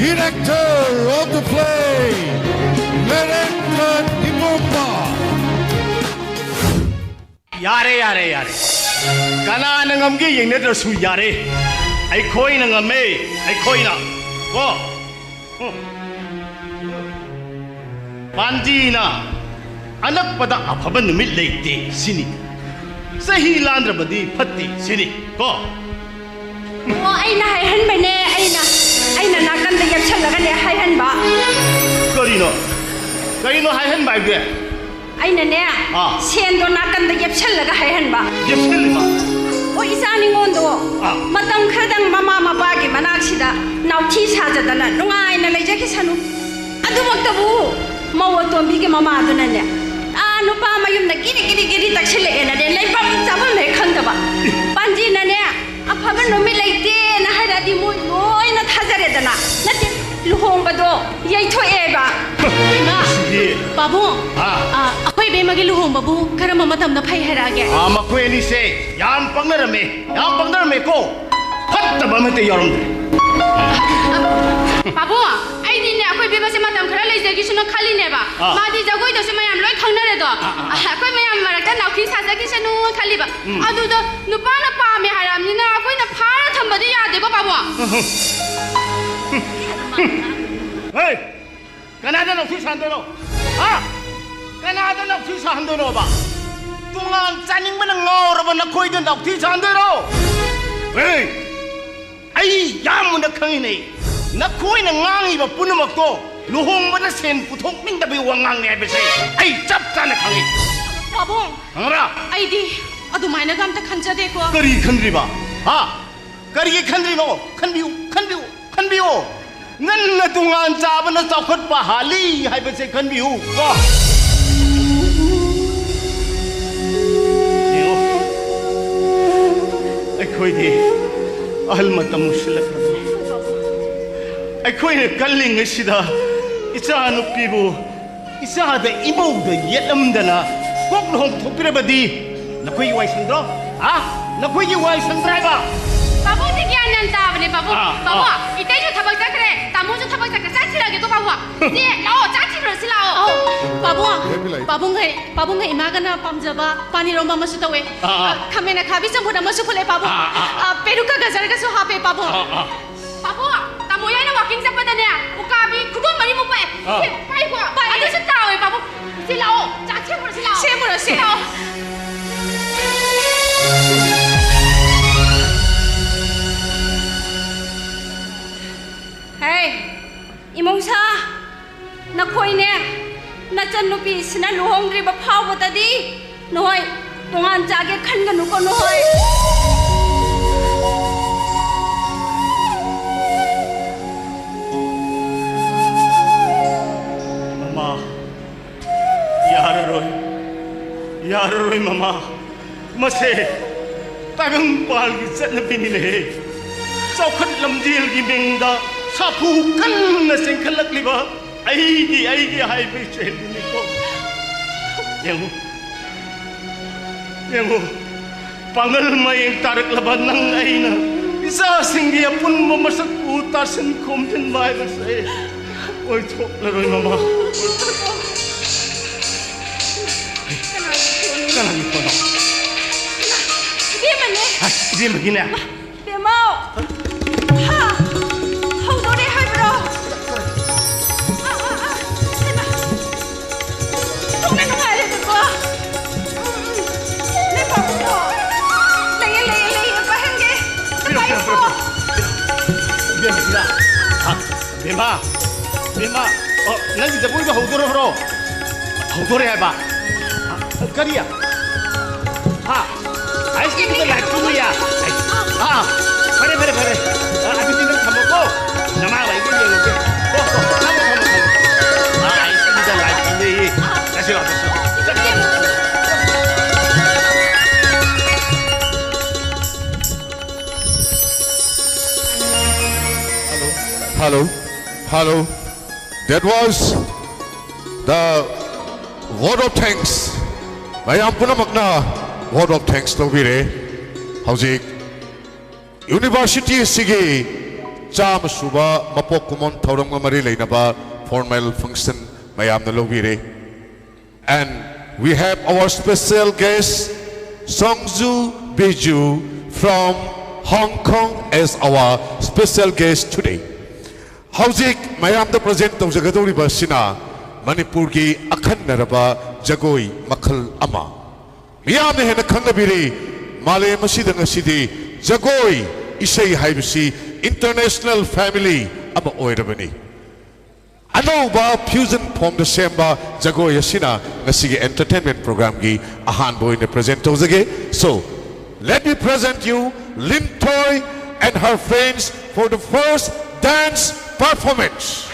Director of the play, Narendra Dimompa. ꯌꯥꯔꯦ, ꯌꯥꯔꯦ, ꯌꯥꯔꯦ꯫ ꯀꯅꯥꯅ ꯉꯝꯒꯦ ꯌꯦꯡꯅꯗ꯭ꯔꯁꯨ ꯌꯥꯔꯦ꯫ ꯑꯩꯈꯣꯏꯅ ꯉꯝꯃꯦ, ꯑꯩꯈꯣꯏꯅ꯫ ꯀꯣ? ꯍꯨꯝ꯫ ꯄꯥꯟꯖꯤꯅ ꯑꯅꯛꯄꯗ ꯑꯐꯕ ꯅꯨꯃꯤꯠ ꯂꯩꯇꯦ ꯁꯤꯅꯤ꯫ ꯆꯍꯤ ꯂꯥꯟꯗ꯭ꯔꯕꯗꯤ ꯐꯠꯇꯦ ꯁꯤꯅꯤ꯫ ꯀꯣ? ꯑꯣ, ꯑꯩꯅ ꯍꯥꯏꯍꯟꯕꯅꯦ, ꯑꯩꯅ, ꯑꯩꯅ ꯅꯥꯀꯟꯗ ꯌꯦꯞꯁꯜꯂꯒꯅꯦ ꯍꯥꯏꯍꯟꯕ꯫ ꯀꯔꯤꯅꯣ? ꯀꯔꯤꯅꯣ ꯍꯥꯏꯍꯟꯕ ꯍꯥꯏꯕꯗꯤ? ꯑꯩꯅꯅꯦ, ꯑꯥ꯫ ꯁꯦꯟꯗꯣ ꯅꯥꯀꯟꯗ ꯌꯦꯞꯁꯜꯂꯒ ꯍꯥꯏꯍꯟꯕ꯫ ꯌꯦꯞꯁꯜꯂꯤꯕ? ꯑꯣ, ꯏꯆꯥ ꯅꯤꯉꯣꯟꯗꯣ ꯑꯥ꯫ ꯃꯇꯝ ꯈꯔꯗꯪ ꯃꯃꯥ ꯃꯄꯥꯒꯤ ꯃꯅꯥꯛꯁꯤꯗ ꯅꯥꯎꯊꯤ ꯁꯥꯖꯗꯅ ꯅꯨꯡꯉꯥꯏꯅ ꯂꯩꯖꯈꯤꯁꯅꯨ꯫ ꯑꯗꯨꯃꯛꯇꯕꯨ ꯃꯧ ꯑꯇꯣꯝꯕꯤꯒꯤ ꯃꯃꯥꯗꯨꯅꯅꯦ, ꯑꯥ, ꯅꯨꯄꯥ ꯃꯌꯨꯝꯗ ꯒꯤꯔꯤ ꯒꯤꯔꯤ ꯒꯤꯔꯤ ꯇꯛꯁꯤꯜꯂꯛꯑꯦꯅꯅꯦ, ꯂꯩꯐꯝ ꯆꯥꯐꯝ ꯍꯦꯛ ꯈꯪꯗꯕ꯫ ꯄꯥꯟꯖꯤꯅꯅꯦ, ꯑꯐꯕ ꯅꯨꯃꯤꯠ ꯂꯩꯇꯦꯅ ꯍꯥꯏꯔꯛꯑꯗꯤ ꯃꯣꯏ ꯂꯣꯏꯅ ꯊꯥꯖꯔꯦꯗꯅ꯫ ꯅꯠꯇꯦ, ꯂꯨꯍꯣꯡꯕꯗꯣ ꯌꯩꯊꯣꯛꯑꯦꯕ꯫ ꯏꯃꯥ, ꯁꯤꯗꯤ꯫ ꯄꯥꯕꯨꯡ, ꯑꯥ꯫ ꯑꯥ, ꯑꯩꯈꯣꯏ ꯏꯕꯦꯝꯃꯒꯤ ꯂꯨꯍꯣꯡꯕꯕꯨ ꯀꯔꯝꯕ ꯃꯇꯝꯗ ꯐꯩ ꯍꯥꯏꯔꯛꯑꯒꯦ? ꯑꯥ, ꯃꯈꯣꯏ ꯑꯅꯤꯁꯦ ꯌꯥꯝ ꯄꯪꯅꯔꯝꯃꯦ, ꯌꯥꯝ ꯄꯪꯅꯔꯝꯃꯦꯀꯣ꯫ ꯐꯠꯇꯕ ꯑꯃꯠꯇ ꯌꯥꯎꯔꯝꯗ꯭ꯔꯦ꯫ ꯄꯥꯕꯨꯡ, ꯑꯩꯗꯤꯅꯦ ꯑꯩꯈꯣꯏ ꯏꯕꯦꯝꯃꯁꯦ ꯃꯇꯝ ꯈꯔ ꯂꯩꯖꯈꯤꯁꯅꯨ ꯈꯜꯂꯤꯅꯦꯕ꯫ ꯑꯥ꯫ ꯃꯥꯗꯤ ꯖꯒꯣꯏꯗꯁꯨ ꯃꯌꯥꯝ ꯂꯣꯏ ꯈꯪꯅꯔꯦꯗꯣ꯫ ꯑꯥ, ꯑꯥ, ꯑꯥ꯫ ꯑꯩꯈꯣꯏ ꯃꯌꯥꯝ ꯃꯔꯛꯇ ꯅꯥꯎꯊꯤ ꯁꯥꯖꯈꯤꯁꯅꯨ ꯈꯜꯂꯤꯕ꯫ ꯎꯝ꯫ ꯑꯗꯨꯗ ꯅꯨꯄꯥꯅ ꯄꯥꯝꯃꯦ ꯍꯥꯏꯔꯕꯅꯤꯅ ꯑꯩꯈꯣꯏꯅ ꯐꯥꯔ ꯊꯝꯕꯗꯤ ꯌꯥꯗꯦꯀꯣ, ꯄꯥꯕꯨꯡ꯫ ꯍꯦ! ꯀꯅꯥꯗ ꯅꯥꯎꯊꯤ ꯁꯥꯍꯟꯗꯣꯏꯅꯣ? ꯍꯥ? ꯀꯅꯥꯗ ꯅꯥꯎꯊꯤ ꯁꯥꯍꯟꯗꯣꯏꯅꯣꯕ? ꯇꯣꯉꯥꯟ ꯆꯥꯅꯤꯡꯕꯅ ꯉꯥꯎꯔꯕ ꯅꯈꯣꯏꯗ ꯅꯥꯎꯊꯤ ꯁꯥꯍꯟꯗꯣꯏꯔꯣ? ꯍꯦ! ꯑꯩ ꯌꯥꯝ ꯃꯨꯟꯅ ꯈꯪꯉꯤꯅꯦ꯫ ꯅꯈꯣꯏꯅ ꯉꯥꯡꯉꯤꯕ ꯄꯨꯝꯅꯃꯛꯇꯣ ꯂꯨꯍꯣꯡꯕꯗ ꯁꯦꯟ ꯄꯨꯊꯣꯛꯅꯤꯡꯗꯕꯒꯤ ꯋꯥꯉꯥꯡꯅꯤ ꯍꯥꯏꯕꯁꯦ ꯑꯩ ꯆꯞ ꯆꯥꯅ ꯈꯪꯉꯤ꯫ ꯄꯥꯕꯨꯡ, ꯈꯪꯉꯕ꯭ꯔꯥ? ꯑꯩꯗꯤ ꯑꯗꯨꯃꯥꯏꯅꯒ ꯑꯝꯇ ꯈꯟꯖꯗꯦꯀꯣ꯫ ꯀꯔꯤ ꯈꯟꯗ꯭ꯔꯤꯕ? ꯍꯥ? ꯀꯔꯤꯒꯤ ꯈꯟꯗ꯭ꯔꯤꯅꯣ? ꯈꯟꯕꯤꯌꯨ, ꯈꯟꯕꯤꯌꯨ, ꯈꯟꯕꯤꯌꯨ꯫ ꯉꯟꯅ ꯇꯣꯉꯥꯟ ꯆꯥꯕꯅ ꯆꯥꯎꯈꯠꯄ ꯍꯥꯜꯂꯤ ꯍꯥꯏꯕꯁꯦ ꯈꯟꯕꯤꯌꯨ ꯀꯣ꯫ ꯌꯦꯡꯉꯣ꯫ ꯑꯩꯈꯣꯏꯗꯤ ꯑꯍꯜ ꯃꯇꯝ ꯑꯣꯏꯁꯤꯜꯂꯛꯂꯕꯅꯤ꯫ ꯑꯩꯈꯣꯏꯅ ꯀꯜꯂꯤꯉꯩꯁꯤꯗ ꯏꯆꯥ ꯅꯨꯄꯤꯕꯨ ꯏꯆꯥꯗ ꯏꯃꯧꯗ ꯌꯦꯠꯂꯝꯗꯅ ꯀꯣꯛ ꯂꯨꯍꯣꯡꯊꯣꯛꯄꯤꯔꯕꯗꯤ ꯅꯈꯣꯏꯒꯤ ꯋꯥꯏ ꯁꯪꯗ꯭ꯔꯣ? ꯍꯥ? ꯅꯈꯣꯏꯒꯤ ꯋꯥꯏ ꯁꯪꯗ꯭ꯔꯥ ꯍꯥꯏꯕ? ꯄꯥꯕꯨꯡꯗꯤ ꯒ꯭ꯌꯥꯟ ꯌꯥꯝ ꯇꯥꯕꯅꯦ, ꯄꯥꯕꯨꯡ꯫ ꯑꯥ, ꯄꯥꯕꯨꯡ, ꯑꯥ꯫ ꯏꯇꯩꯁꯨ ꯊꯕꯛ ꯆꯠꯈ꯭ꯔꯦ, ꯇꯥꯃꯣ ꯏꯆꯦ, ꯂꯥꯛꯑꯣ, ꯆꯥ ꯊꯤꯔꯨꯔꯁꯤ ꯂꯥꯛꯑꯣ꯫ ꯑꯧ, ꯄꯥꯕꯨꯡ, ꯍꯦ, ꯕꯤꯂꯥꯏ꯫ ꯄꯥꯕꯨꯡꯈꯩ, ꯄꯥꯕꯨꯡꯈꯩ ꯏꯃꯥꯒꯅ ꯄꯥꯝꯖꯕ ꯄꯥꯟ ꯏꯔꯣꯝꯕ ꯑꯃꯁꯨ ꯇꯧꯋꯦ꯫ ꯑꯥ, ꯑꯥ꯫ ꯑ, ꯈꯥꯃꯦꯟ ꯑꯈꯥꯕꯤ ꯆꯝꯐꯨꯠ ꯑꯃꯁꯨ ꯐꯨꯠꯂꯦ, ꯄꯥꯕꯨꯡ꯫ ꯑꯥ, ꯑꯥ, ꯑꯥ꯫ ꯑ, ꯄꯦꯔꯨꯛꯀ ꯒꯖꯔꯒꯁꯨ ꯍꯥꯞꯄꯦ, ꯄꯥꯕꯨꯡ꯫ ꯑꯥ, ꯑꯥ꯫ ꯄꯥꯕꯨꯡ, ꯇꯥꯃꯣ ꯌꯥꯏꯅ walking ꯆꯠꯄꯗꯅꯦ, ꯎꯀꯥꯕꯤ ꯈꯨꯗꯣꯟ ꯃꯔꯤꯃꯨꯛ ꯄꯥꯛꯑꯦ꯫ ꯑꯥ꯫ ꯁꯦ, ꯄꯥꯏꯀꯣ꯫ ꯄꯥꯏꯌꯦ꯫ ꯑꯗꯨꯁꯨ ꯇꯥꯎꯋꯦ, ꯄꯥꯕꯨꯡ꯫ ꯏꯆꯦ, ꯂꯥꯛꯑꯣ, ꯆꯥ ꯁꯦꯝꯃꯨꯔꯁꯤ꯫ ꯂꯥꯛꯑꯣ꯫ ꯍꯦ, ꯏꯃꯧꯁꯥ, ꯅꯈꯣꯏꯅꯦ, ꯅꯆꯟꯅꯨꯄꯤꯁꯤꯅ ꯂꯨꯍꯣꯡꯗ꯭ꯔꯤꯕ ꯐꯥꯎꯕꯗꯗꯤ ꯅꯈꯣꯏ ꯇꯣꯉꯥꯟ ꯆꯥꯒꯦ ꯈꯟꯒꯅꯨꯀꯣ, ꯅꯈꯣꯏ꯫ ꯃꯃꯥ, ꯌꯥꯔꯔꯣꯏ, ꯌꯥꯔꯔꯣꯏ, ꯃꯃꯥ꯫ ꯃꯁꯦ ꯇꯥꯏꯕꯪꯄꯥꯜꯒꯤ ꯆꯠꯅꯕꯤꯅꯤꯅꯦꯍꯦ꯫ ꯆꯥꯎꯈꯠ ꯂꯝꯖꯦꯜꯒꯤ ꯃꯤꯡꯗ ꯁꯥꯐꯨ ꯀꯟꯅ ꯆꯦꯟꯈꯠꯂꯛꯂꯤꯕ ꯑꯩꯒꯤ, ꯑꯩꯒꯤ ꯍꯥꯏꯕ ꯏꯆꯦꯗꯨꯅꯤꯀꯣ꯫ ꯌꯦꯡꯉꯨ, ꯌꯦꯡꯉꯨ, ꯄꯥꯡꯒꯜ ꯃꯌꯦꯡ ꯇꯥꯔꯛꯂꯕ ꯅꯪ ꯑꯩꯅ ꯏꯆꯥꯁꯤꯡꯒꯤ ꯑꯄꯨꯟꯕ ꯃꯁꯛ ꯎ ꯇꯥꯁꯤꯟ ꯈꯣꯝꯖꯤꯟꯕ ꯍꯥꯏꯕꯁꯦ ꯑꯣꯏꯊꯣꯛꯂꯔꯣꯏ, ꯃꯃꯥ꯫ ꯀꯅꯥꯒꯤ ꯐꯣꯟꯅꯣ? ꯏꯕꯦꯝꯃꯅꯦ꯫ ꯍꯥꯏ, ꯏꯕꯦꯝꯃꯒꯤꯅꯦ꯫ ꯕꯦꯝꯃꯧ! ꯍꯥ? ꯍꯧꯗꯣꯔꯦ ꯍꯥꯏꯕ꯭ꯔꯣ? ꯑꯥ, ꯑꯥ, ꯑꯥ꯫ ꯍꯩꯃꯥ! ꯊꯣꯛꯅ ꯅꯨꯡꯉꯥꯏꯔꯦꯗꯀꯣ꯫ ꯎꯝ, ꯎꯝ꯫ ꯅꯣꯏ ꯄꯥꯕꯨꯡꯗꯣ? ꯂꯩꯌꯦ, ꯂꯩꯌꯦ, ꯂꯩꯌꯦ꯫ ꯄꯥꯏꯍꯟꯒꯦ꯫ ꯄꯤꯔꯣ, ꯄꯤꯔꯣ, ꯄꯥꯏꯌꯨꯀꯣ꯫ ꯄꯤꯔꯣ, ꯄꯤꯔꯣ꯫ ꯏꯕꯦꯝꯃ, ꯏꯕꯦꯝꯃ꯫ ꯍꯥ? ꯕꯦꯝꯃ, ꯑꯣ, ꯅꯪꯒꯤ ꯖꯒꯣꯏꯗꯣ ꯍꯧꯗꯣꯔꯕ꯭ꯔꯣ? ꯍꯧꯗꯣꯔꯦ ꯍꯥꯏꯕ? ꯀꯔꯤ? ꯍꯥ? ꯑꯥꯏꯁ ꯀ꯭ꯔꯤꯝꯗ ꯂꯥꯏꯠ ꯀꯨꯝꯕ ꯌꯥ-, ꯑꯥ, ꯐꯔꯦ, ꯐꯔꯦ, ꯐꯔꯦ꯫ ꯑꯥ, ꯑꯗꯨꯗꯤ ꯅꯪ ꯊꯝꯃꯣꯀꯣ꯫ ꯅꯃꯥ ꯂꯥꯏꯠꯇꯣ ꯌꯦꯡꯉꯨꯒꯦ꯫ ꯀꯣ, ꯀꯣ, ꯊꯝꯃꯣ, ꯊꯝꯃꯣ, ꯊꯝꯃꯣ꯫ ꯑꯥ, ꯑꯥꯏꯁ ꯀ꯭ꯔꯤꯝꯗ ꯂꯥꯏꯠ ꯀꯨꯝꯕ ꯌꯦ꯫ ꯆꯠꯁꯤ ꯂꯥꯛꯑꯣ, ꯆꯠꯁꯤ ꯂꯥꯛꯑꯣ꯫ ꯆꯠꯁꯤ ꯂꯥꯛꯑꯣ꯫ Hello, hello. That was the vote of thanks. ꯃꯌꯥꯝ ꯄꯨꯝꯅꯃꯛꯅ vote of thanks ꯇꯧꯕꯤꯔꯦ꯫ ꯍꯧꯖꯤꯛ university ꯑꯁꯤꯒꯤ ꯆꯥꯝꯃ ꯁꯨꯕ ꯃꯄꯣꯛ ꯀꯨꯝꯑꯣꯟ ꯊꯧꯔꯝꯒ ꯃꯔꯤ ꯂꯩꯅꯕ formal function ꯃꯌꯥꯝꯅ ꯂꯧꯕꯤꯔꯦ꯫ And we have our special guest, Songju Biju from Hong Kong as our special guest today. ꯍꯧꯖꯤꯛ ꯃꯌꯥꯝꯗ present ꯇꯧꯖꯒꯗꯧꯔꯤꯕ ꯑꯁꯤꯅ ꯃꯅꯤꯄꯨꯔꯒꯤ ꯑꯈꯟꯅꯔꯕ ꯖꯒꯣꯏ ꯃꯈꯜ ꯑꯃ꯫ ꯃꯤꯌꯥꯝꯅ ꯍꯦꯟꯅ ꯈꯪꯅꯕꯤꯔꯤ꯫ ꯃꯥꯂꯦꯝ ꯑꯁꯤꯗ ꯉꯁꯤꯗꯤ ꯖꯒꯣꯏ ꯏꯁꯩ ꯍꯥꯏꯕꯁꯤ international family ꯑꯃ ꯑꯣꯏꯔꯕꯅꯤ꯫ ꯑꯅꯧꯕ fusion formꯗ ꯁꯦꯝꯕ ꯖꯒꯣꯏ ꯑꯁꯤꯅ ꯉꯁꯤꯒꯤ entertainment programꯒꯤ ꯑꯍꯥꯟꯕ ꯑꯣꯏꯅ present ꯇꯧꯖꯒꯦ꯫ So, let me present you Limthoi and her friends for the first dance performance.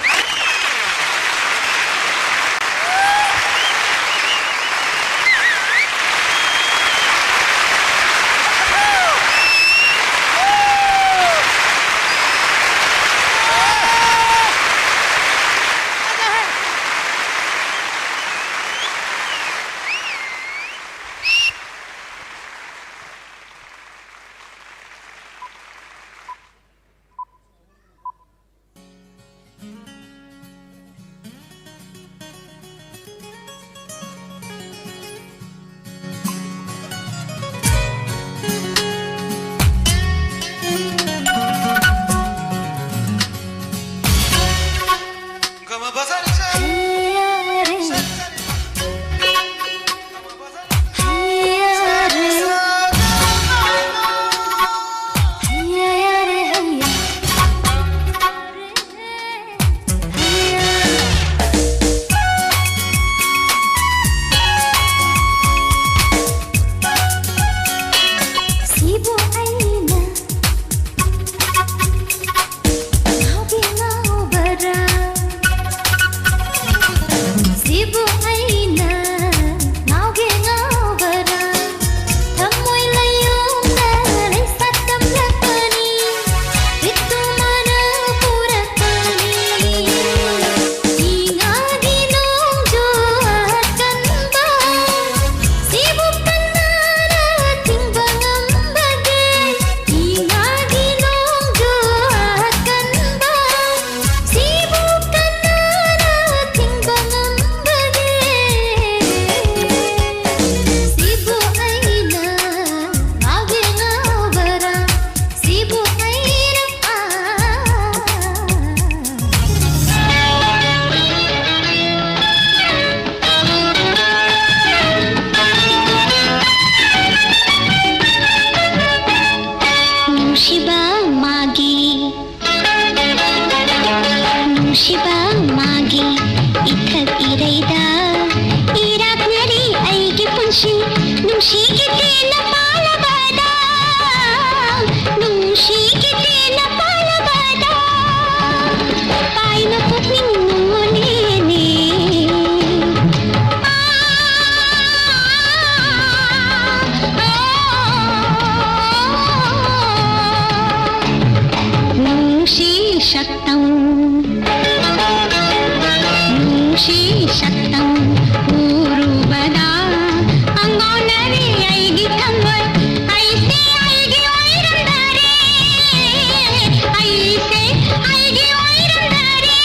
ꯅꯨꯡꯁꯤꯕ ꯃꯥꯒꯤ ꯏꯊꯛ ꯏꯔꯩꯗ ꯏꯔꯥꯛꯅꯔꯤ ꯑꯩꯒꯤ ꯄꯨꯟꯁꯤ꯫ ꯅꯨꯡꯁꯤꯒꯤ ꯇꯦꯟꯅ ꯄꯥꯜꯂꯕꯗ, ꯅꯨꯡꯁꯤꯒꯤ ꯇꯦꯟꯅ ꯄꯥꯜꯂꯕꯗ, ꯄꯥꯏꯅ ꯄꯨꯛꯅꯤꯡ ꯅꯨꯡꯉꯣꯜꯂꯦꯅꯦ꯫ ꯅꯨꯡꯁꯤ ꯁꯛꯇꯝ, ꯅꯨꯡꯁꯤ ꯁꯛꯇꯝ ꯎꯔꯨꯕꯗ, ꯑꯉꯥꯎꯅꯔꯦ ꯑꯩꯒꯤ ꯊꯃꯣꯏ꯫ ꯑꯩꯁꯦ ꯑꯩꯒꯤ ꯑꯣꯏꯔꯝꯗꯔꯦ, ꯑꯩꯁꯦ ꯑꯩꯒꯤ ꯑꯣꯏꯔꯝꯗꯔꯦ꯫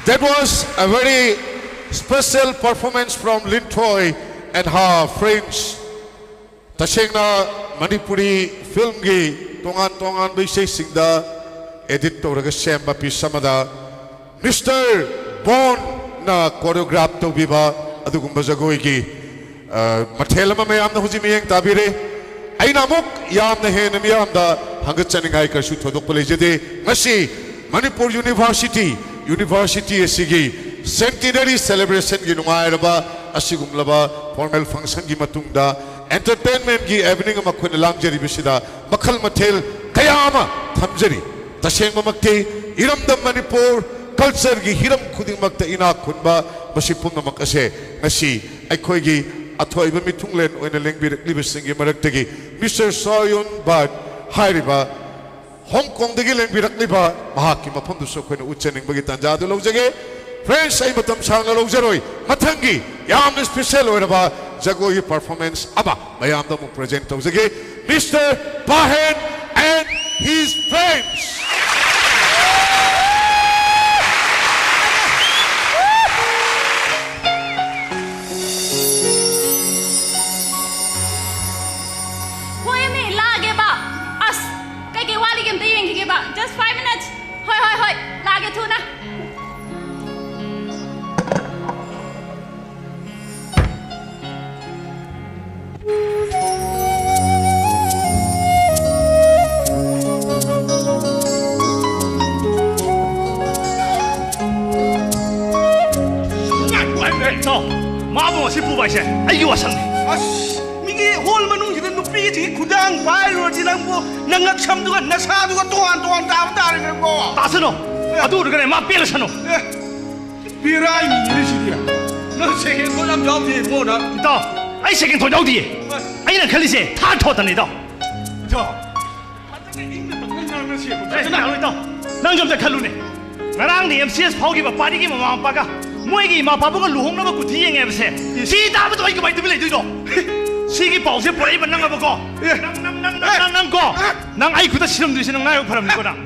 That was a very special performance from Linthoi and her friends. ꯇꯁꯦꯡꯅ ꯃꯅꯤꯄꯨꯔꯤ ꯐꯤꯜꯝꯒꯤ ꯇꯣꯉꯥꯟ ꯇꯣꯉꯥꯟꯕ ꯏꯁꯩꯁꯤꯡꯗ ꯑꯦꯗꯤꯠ ꯇꯧꯔꯒ ꯁꯦꯝꯕ ꯄꯤꯁ ꯑꯃꯗ ꯃꯤꯁꯇꯔ ꯕꯣꯟꯅ ꯀꯣꯔꯤꯌꯣꯒ꯭ꯔꯥꯐ ꯇꯧꯕꯤꯕ ꯑꯗꯨꯒꯨꯝꯕ ꯖꯒꯣꯏꯒꯤ, ꯑ, ꯃꯊꯦꯜ ꯑꯃ ꯃꯌꯥꯝꯅ ꯍꯧꯖꯤꯛ ꯃꯤꯠꯌꯦꯡ ꯇꯥꯕꯤꯔꯦ꯫ ꯑꯩꯅ ꯑꯃꯨꯛ ꯌꯥꯝꯅ ꯍꯦꯟꯅ ꯃꯤꯌꯥꯝꯗ ꯍꯪꯒꯠꯆꯅꯤꯡꯉꯥꯏ ꯀꯔꯤꯁꯨ ꯊꯣꯏꯗꯣꯛꯄ ꯂꯩꯖꯗꯦ꯫ ꯉꯁꯤ ꯃꯅꯤꯄꯨꯔ ꯌꯨꯅꯤꯚꯔꯁꯤꯇꯤ, ꯌꯨꯅꯤꯚꯔꯁꯤꯇꯤ ꯑꯁꯤꯒꯤ ꯁꯦꯟꯇꯤꯅꯔꯤ ꯁꯦꯂꯦꯕ꯭ꯔꯦꯁꯟꯒꯤ ꯅꯨꯡꯉꯥꯏꯔꯕ ꯑꯁꯤꯒꯨꯝꯂꯕ ꯐꯣꯔꯃꯦꯜ ꯐꯪꯁꯟꯒꯤ ꯃꯇꯨꯡꯗ ꯑꯦꯟꯇꯔꯇꯦꯟꯃꯦꯟꯒꯤ ꯏꯚꯤꯅꯤꯡ ꯑꯃ ꯑꯩꯈꯣꯏꯅ ꯂꯥꯡꯖꯔꯤꯕꯁꯤꯗ ꯃꯈꯜ ꯃꯊꯦꯜ ꯀꯌꯥ ꯑꯃ ꯊꯝꯖꯔꯤ꯫ ꯇꯁꯦꯡꯕꯃꯛꯇꯤ ꯏꯔꯝꯗꯝ ꯃꯅꯤꯄꯨꯔ ꯀꯜꯆꯔꯒꯤ ꯍꯤꯔꯝ ꯈꯨꯗꯤꯡꯃꯛꯇ ꯏꯅꯥꯛ ꯈꯨꯟꯕ ꯃꯁꯤ ꯄꯨꯝꯅꯃꯛ ꯑꯁꯦ ꯉꯁꯤ ꯑꯩꯈꯣꯏꯒꯤ ꯑꯊꯣꯏꯕ ꯃꯤꯊꯨꯡꯂꯦꯟ ꯑꯣꯏꯅ ꯂꯦꯡꯕꯤꯔꯛꯂꯤꯕꯁꯤꯡꯒꯤ ꯃꯔꯛꯇꯒꯤ ꯃꯤꯁꯇꯔ ꯁꯣꯌꯨꯟ ꯕꯥꯠ ꯍꯥꯏꯔꯤꯕ ꯍꯣꯡ ꯀꯣꯡꯗꯒꯤ ꯂꯦꯡꯕꯤꯔꯛꯂꯤꯕ ꯃꯍꯥꯛꯀꯤ ꯃꯐꯝꯗꯨꯁꯨ ꯑꯩꯈꯣꯏꯅ ꯎꯠꯆꯅꯤꯡꯕꯒꯤ ꯇꯥꯟꯖꯥ ꯑꯗꯨ ꯂꯧꯖꯒꯦ꯫ ꯐ꯭ꯔꯦꯟꯁ, ꯑꯩ ꯃꯇꯝ ꯁꯥꯡꯅ ꯂꯧꯖꯔꯣꯏ꯫ ꯃꯊꯪꯒꯤ ꯌꯥꯝꯅ ꯁ꯭ꯄꯦꯁꯦꯜ ꯑꯣꯏꯔꯕ ꯖꯒꯣꯏꯒꯤ ꯄꯔꯐꯣꯔꯃꯦꯟꯁ ꯑꯃ ꯃꯌꯥꯝꯗ ꯑꯃꯨꯛ ꯄ꯭ꯔꯖꯦꯟ ꯇꯧꯖꯒꯦ꯫ Mister Pahen and his friends. ꯍꯣꯏꯅꯦ, ꯂꯥꯛꯑꯒꯦꯕ꯫ ꯑꯁ, ꯀꯩꯀꯩ ꯋꯥꯠꯂꯤꯒꯦ ꯑꯝꯇ ꯌꯦꯡꯈꯤꯒꯦꯕ꯫ Just five minutes. ꯍꯣꯏ, ꯍꯣꯏ, ꯍꯣꯏ, ꯂꯥꯛꯑꯒꯦ ꯊꯨꯅ꯫ ꯏꯇꯥꯎ, ꯃꯥꯕꯨ ꯉꯁꯤ ꯄꯨꯕ ꯍꯥꯏꯁꯦ ꯑꯩꯒꯤ ꯋꯥꯁꯛꯅꯤ꯫ ꯑꯁ, ꯃꯤꯒꯤ ꯍꯣꯜ ꯃꯅꯨꯡꯁꯤꯗ ꯅꯨꯄꯤꯁꯤꯡꯒꯤ ꯈꯨꯗꯥꯡ ꯄꯥꯏꯔꯨꯔꯗꯤ ꯅꯪꯕꯨ ꯅꯉꯛ ꯁꯝꯗꯨꯒ ꯅꯁꯥꯗꯨꯒ ꯇꯣꯉꯥꯟ ꯇꯣꯉꯥꯟ ꯇꯥꯕ ꯇꯥꯔꯦ ꯅꯪꯕꯣ꯫ ꯇꯥꯁꯅꯨ꯫ ꯑꯦ꯫ ꯑꯗꯨ ꯑꯣꯏꯔꯒꯅꯦ ꯃꯥ ꯄꯦꯜꯂꯁꯅꯨ꯫ ꯑꯦ꯫ ꯕꯦꯔꯥ ꯏꯃꯨꯡꯅꯤꯅꯦ ꯁꯤꯗꯤ꯫ ꯅꯪ ꯁꯦꯀꯦꯟ ꯊꯣꯠ ꯌꯥꯝ ꯌꯥꯎꯗꯦ ꯏꯕꯨꯡꯉꯣ ꯅꯪ꯫ ꯏꯇꯥꯎ, ꯑꯩ ꯁꯦꯀꯦꯟ ꯊꯣꯠ ꯌꯥꯎꯗꯤꯌꯦ꯫ ꯑꯁ꯫ ꯑꯩꯅ ꯈꯜꯂꯤꯁꯦ ꯊꯥꯔꯠ ꯊꯣꯠꯇꯅꯤ ꯏꯇꯥꯎ꯫ ꯏꯇꯥꯎ, ꯐꯖꯅ ꯏꯪꯅ ꯇꯞꯅ ꯉꯥꯡꯅꯁꯦꯕ, ꯑꯦ, ꯐꯖꯅ꯫ ꯌꯥꯔꯣꯏ ꯏꯇꯥꯎ꯫ ꯅꯪꯁꯨ ꯑꯝꯇ ꯈꯜꯂꯨꯅꯦ꯫ ꯉꯔꯥꯡꯗꯤ ꯑꯦꯝ ꯁꯤ ꯑꯦꯁ ꯐꯥꯎꯈꯤꯕ ꯄꯥꯔꯤꯒꯤ ꯃꯃꯥ ꯃꯄꯥꯒ ꯃꯣꯏꯒꯤ ꯏꯃꯥ ꯄꯥꯕꯨꯡꯒ ꯂꯨꯍꯣꯡꯅꯕ ꯀꯨꯊꯤ ꯌꯦꯡꯉꯦ ꯍꯥꯏꯕꯁꯦ꯫ ꯏꯁ꯫ ꯁꯤ ꯇꯥꯕꯗꯣ ꯑꯩ ꯀꯃꯥꯏꯅ ꯇꯨꯃꯤꯟ ꯂꯩꯗꯣꯏꯅꯣ? ꯁꯤꯒꯤ ꯄꯥꯎꯁꯦ ꯄꯨꯔꯛꯏꯕ ꯅꯪꯉꯕꯀꯣ? ꯑꯦ꯫ ꯅꯪ, ꯅꯪ, ꯅꯪ, ꯅꯪ, ꯑꯦ꯫ ꯅꯪ, ꯅꯪ ꯀꯣ? ꯑꯦ꯫ ꯅꯪ ꯑꯩ ꯈꯨꯠꯇ ꯁꯤꯔꯝꯗꯣꯏꯁꯦ ꯅꯪ ꯅꯥꯏꯕ ꯐꯔꯝꯅꯤꯀꯣ ꯅꯪ꯫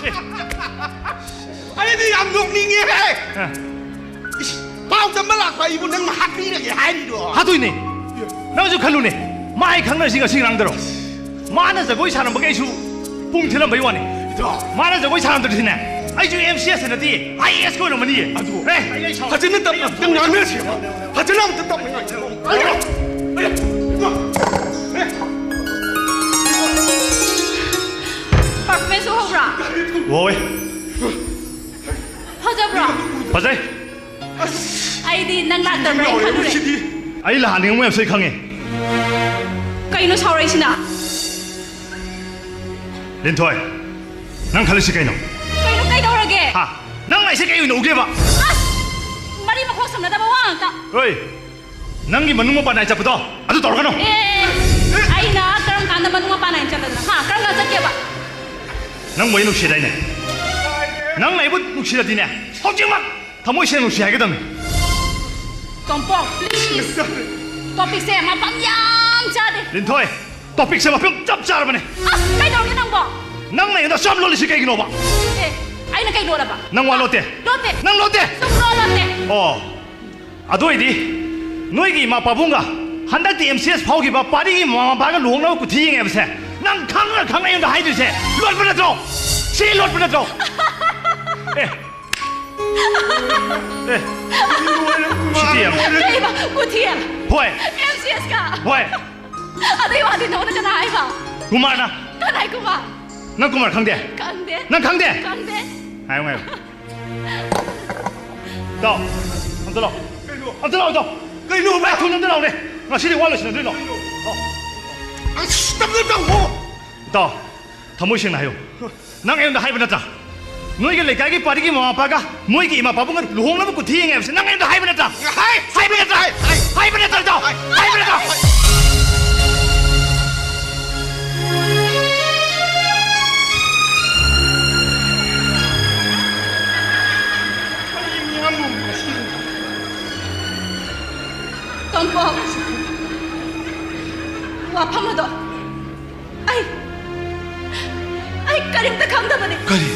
ꯑꯦ꯫ ꯑꯩꯗꯤ ꯌꯥꯝ ꯅꯣꯛꯅꯤꯡꯉꯦꯍꯦ꯫ ꯑ꯫ ꯏꯁ, ꯄꯥꯎ ꯇꯝꯕ ꯂꯥꯛꯄ ꯑꯩꯕꯨ ꯅꯪꯅ ꯍꯥꯠꯄꯤꯔꯒꯦ ꯍꯥꯏꯔꯤꯔꯣ? ꯍꯥꯠꯇꯣꯏꯅꯦ꯫ ꯅꯪꯁꯨ ꯈꯜꯂꯨꯅꯦ, ꯃꯥ ꯑꯩ ꯈꯪꯅꯔꯤꯁꯤ ꯉꯁꯤ ꯉꯔꯥꯡꯗꯔꯣ? ꯃꯥꯅ ꯖꯒꯣꯏ ꯁꯥꯔꯝꯕꯒꯤ ꯑꯩꯁꯨ ꯄꯨꯡ ꯊꯤꯜꯂꯝꯕꯩ ꯋꯥꯅꯤ꯫ ꯏꯇꯥꯎ꯫ ꯃꯥꯅ ꯖꯒꯣꯏ ꯁꯥꯔꯝꯗ꯭ꯔꯗꯤꯅꯦ, ꯑꯩꯁꯨ ꯑꯦꯝ ꯁꯤ ꯑꯦꯁ ꯅꯠꯇꯦ, ꯑꯥꯏ ꯑꯦ ꯑꯦꯁ ꯑꯣꯏꯔꯝꯃꯅꯤꯌꯦ꯫ ꯑꯗꯨ ꯑꯦ, ꯑꯩ ꯁꯥꯎ-, ꯐꯖꯅ ꯇꯞꯅ ꯑꯝꯇ ꯉꯥꯡꯅꯁꯦꯕ꯫ ꯐꯖꯅ ꯑꯝꯇ ꯇꯞꯅ ꯉꯥꯡꯅꯁꯦꯕ꯫ ꯄꯔꯐꯣꯔꯃꯦꯟꯁ ꯎꯍꯧꯕ꯭ꯔꯥ? ꯎꯍꯧꯋꯦ꯫ ꯐꯖꯕ꯭ꯔꯣ? ꯐꯖꯩ꯫ ꯑꯩꯗꯤ ꯅꯪ ꯂꯥꯛꯇꯕ꯭ꯔꯥ ꯍꯥꯏꯅ ꯈꯜꯂꯨꯔꯦ꯫ ꯑꯩ ꯂꯥꯛꯍꯟꯅꯤꯡꯕ ꯃꯌꯥꯝꯁꯦ ꯑꯩ ꯈꯪꯉꯦ꯫ ꯀꯩꯅꯣ ꯁꯥꯎꯔꯛꯏꯁꯤꯅ? ꯂꯤꯟꯊꯣꯏ, ꯅꯪ ꯈꯜꯂꯤꯁꯤ ꯀꯩꯅꯣ? ꯀꯩꯅꯣ ꯀꯩꯗꯧꯔꯒꯦ? ꯍꯥ? ꯅꯪ ꯂꯥꯛꯏꯁꯦ ꯀꯩ ꯑꯣꯏꯅ ꯎꯒꯦꯕ? ꯑꯁ! ꯃꯔꯤ ꯃꯈꯣꯡ ꯁꯝꯅꯗꯕ ꯋꯥ ꯉꯥꯛꯇ꯫ ꯍꯣꯏ, ꯅꯪꯒꯤ ꯃꯅꯨꯡ ꯃꯄꯥꯟ ꯅꯥꯏ ꯆꯠꯄꯗꯣ ꯑꯗꯨ ꯇꯧꯔꯛꯀꯅꯨ꯫ ꯑꯦ, ꯑꯩꯅ ꯀꯔꯝ ꯀꯥꯟꯗ ꯃꯅꯨꯡ ꯃꯄꯥꯟ ꯅꯥꯏꯅ ꯆꯠꯂꯗꯅ? ꯍꯥ? ꯀꯔꯝ ꯀꯥꯟꯗ ꯆꯠꯀꯦꯕ? ꯅꯪꯕꯨ ꯑꯩ ꯅꯨꯡꯁꯤꯗꯥꯏꯅꯦ? ꯅꯪꯅ ꯑꯩꯕꯨ ꯅꯨꯡꯁꯤꯔꯗꯤꯅꯦ, ꯍꯧꯖꯤꯛꯃꯛ ꯊꯃꯣꯏ ꯁꯦꯡꯅ ꯅꯨꯡꯁꯤ ꯍꯥꯏꯒꯗꯕꯅꯤ꯫ ꯇꯣꯝꯄꯣꯛ, please. ꯇꯣꯄꯤꯛꯁꯦ ꯃꯐꯝ ꯌꯥꯝ ꯆꯥꯗꯦ꯫ ꯂꯤꯟꯊꯣꯏ, ꯇꯣꯄꯤꯛꯁꯦ ꯃꯐꯝ ꯆꯞ ꯆꯥꯔꯕꯅꯦ꯫ ꯑꯁ, ꯀꯩꯗꯧꯔꯒꯦ ꯅꯪꯕꯣ? ꯅꯪꯅ ꯑꯩꯉꯣꯟꯗ ꯆꯥꯝ ꯂꯣꯜꯂꯤꯁꯤ ꯀꯩꯒꯤꯅꯣꯕ? ꯑꯦ, ꯑꯩꯅ ꯀꯩ ꯂꯣꯜꯂꯕ? ꯅꯪ ꯋꯥ ꯂꯣꯠꯇꯦ꯫ ꯂꯣꯠꯇꯦ꯫ ꯅꯪ ꯂꯣꯠꯇꯦ꯫ ꯁꯨꯝ ꯂꯣꯜ ꯂꯣꯠꯇꯦ꯫ ꯑꯣ, ꯑꯗꯨ ꯑꯣꯏꯗꯤ ꯅꯣꯏꯒꯤ ꯏꯃꯥ ꯄꯥꯕꯨꯡꯒ ꯍꯟꯗꯛꯇꯤ ꯑꯦꯝ ꯁꯤ ꯑꯦꯁ ꯐꯥꯎꯈꯤꯕ ꯄꯥꯔꯤꯒꯤ ꯃꯃꯥ ꯃꯄꯥꯒ ꯂꯨꯍꯣꯡꯅꯕ ꯀꯨꯊꯤ ꯌꯦꯡꯉꯦ ꯍꯥꯏꯕꯁꯦ ꯅꯪ ꯈꯪꯅ ꯈꯪꯅ ꯑꯩꯉꯣꯟꯗ ꯍꯥꯏꯗꯣꯏꯁꯦ ꯂꯣꯠꯄ ꯅꯠꯇ꯭ꯔꯣ? ꯁꯤ ꯂꯣꯠꯄ ꯅꯠꯇ꯭ꯔꯣ? ꯑꯦ, ꯑꯦ, ꯁꯤꯗꯤ ꯌꯥꯝ ꯀꯩꯕ? ꯀꯨꯊꯤ? ꯍꯣꯏ꯫ ꯑꯦꯝ ꯁꯤ ꯑꯦꯁ ꯀ? ꯍꯣꯏ꯫ ꯑꯗꯨꯏ ꯋꯥꯗꯤ ꯅꯉꯣꯟꯗ ꯀꯅꯥ ꯍꯥꯏꯕ? ꯀꯨꯃꯥꯔꯅ꯫ ꯀꯅꯥꯏ ꯀꯨꯃꯥꯔ? ꯅꯪ ꯀꯨꯃꯥꯔ ꯈꯪꯗꯦ? ꯈꯪꯗꯦ꯫ ꯅꯪ ꯈꯪꯗꯦ? ꯈꯪꯗꯦ꯫ ꯉꯥꯏꯌꯨ, ꯉꯥꯏꯌꯨ꯫ ꯏꯇꯥꯎ, ꯑꯝꯇ ꯂꯥꯎ꯫ ꯀꯩꯅꯣ? ꯑꯝꯇ ꯂꯥꯎ, ꯏꯇꯥꯎ꯫ ꯀꯩꯅꯣ? ꯏꯇꯥꯎ, ꯊꯨꯅ ꯑꯝꯇ ꯂꯥꯎꯅꯦ꯫ ꯉꯁꯤꯗꯤ ꯋꯥ ꯂꯣꯏꯁꯤꯟꯅꯗꯣꯏꯅꯣ? ꯂꯥꯎ꯫ ꯑꯁ, ꯇꯞꯅ ꯇꯧꯋꯣ꯫ ꯏꯇꯥꯎ, ꯊꯃꯣꯏ ꯁꯦꯡꯅ ꯍꯥꯏꯌꯨ꯫ ꯅꯪ ꯑꯩꯉꯣꯟꯗ ꯍꯥꯏꯕ ꯅꯠꯇ꯭ꯔꯥ? ꯅꯣꯏꯒꯤ ꯂꯩꯀꯥꯏꯒꯤ ꯄꯥꯔꯤꯒꯤ ꯃꯃꯥ ꯃꯄꯥꯒ ꯃꯣꯏꯒꯤ ꯏꯃꯥ ꯄꯥꯕꯨꯡꯒ ꯂꯨꯍꯣꯡꯅꯕ ꯀꯨꯊꯤ ꯌꯦꯡꯉꯦ ꯍꯥꯏꯕꯁꯦ ꯅꯪ ꯑꯩꯉꯣꯟꯗ ꯍꯥꯏꯕ ꯅꯠꯇ꯭ꯔꯥ? ꯍꯥꯏ! ꯍꯥꯏꯕ ꯅꯠꯇ꯭ꯔꯥ? ꯍꯥꯏ! ꯍꯥꯏꯕ ꯅꯠꯇ꯭ꯔꯥ, ꯏꯇꯥꯎ? ꯍꯥꯏ! ꯍꯥꯏꯕ ꯅꯠꯇ꯭ꯔꯥ? ꯇꯣꯝꯄꯣꯛ, ꯋꯥꯐꯝ ꯑꯗꯣ ꯑꯩ, ꯑꯩ ꯀꯔꯤꯝꯇ ꯈꯪꯗꯕꯅꯤ꯫ ꯀꯔꯤ?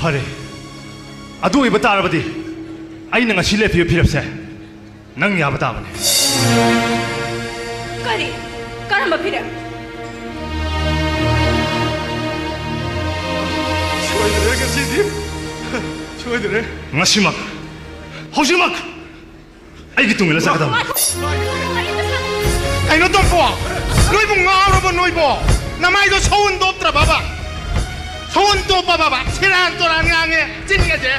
ꯐꯔꯦ, ꯑꯗꯨ ꯑꯣꯏꯕ ꯇꯥꯔꯕꯗꯤ ꯑꯩꯅ ꯉꯁꯤ ꯂꯦꯞꯄꯤꯕ ꯐꯤꯔꯦꯞꯁꯦ ꯅꯪ ꯌꯥꯕ ꯇꯥꯕꯅꯤ꯫ ꯀꯔꯤ? ꯀꯔꯝꯕ ꯐꯤꯔꯦꯞ? ꯁꯣꯏꯗ꯭ꯔꯦ ꯉꯁꯤꯗꯤ꯫ ꯁꯣꯏꯗ꯭ꯔꯦ꯫ ꯉꯁꯤꯃꯛ, ꯍꯧꯖꯤꯛꯃꯛ ꯑꯩꯒꯤ ꯇꯨꯡ ꯏꯜꯂ ꯆꯠꯀꯗꯕꯅꯤ꯫ ꯉꯥꯏꯈꯣ! ꯀꯩꯅꯣ ꯇꯣꯝꯄꯣ? ꯅꯣꯏꯕꯨ ꯉꯥꯎꯔꯕꯣ ꯅꯣꯏꯕꯣ? ꯅꯃꯥꯏꯗꯣ ꯁꯎꯟ ꯇꯣꯞꯇ꯭ꯔꯕꯕ? ꯁꯎꯟ ꯇꯣꯞꯄꯕꯕ? ꯁꯦꯔꯥꯟ ꯇꯨꯔꯥꯟ ꯉꯥꯡꯉꯦ, ꯆꯤꯟꯒꯁꯦ꯫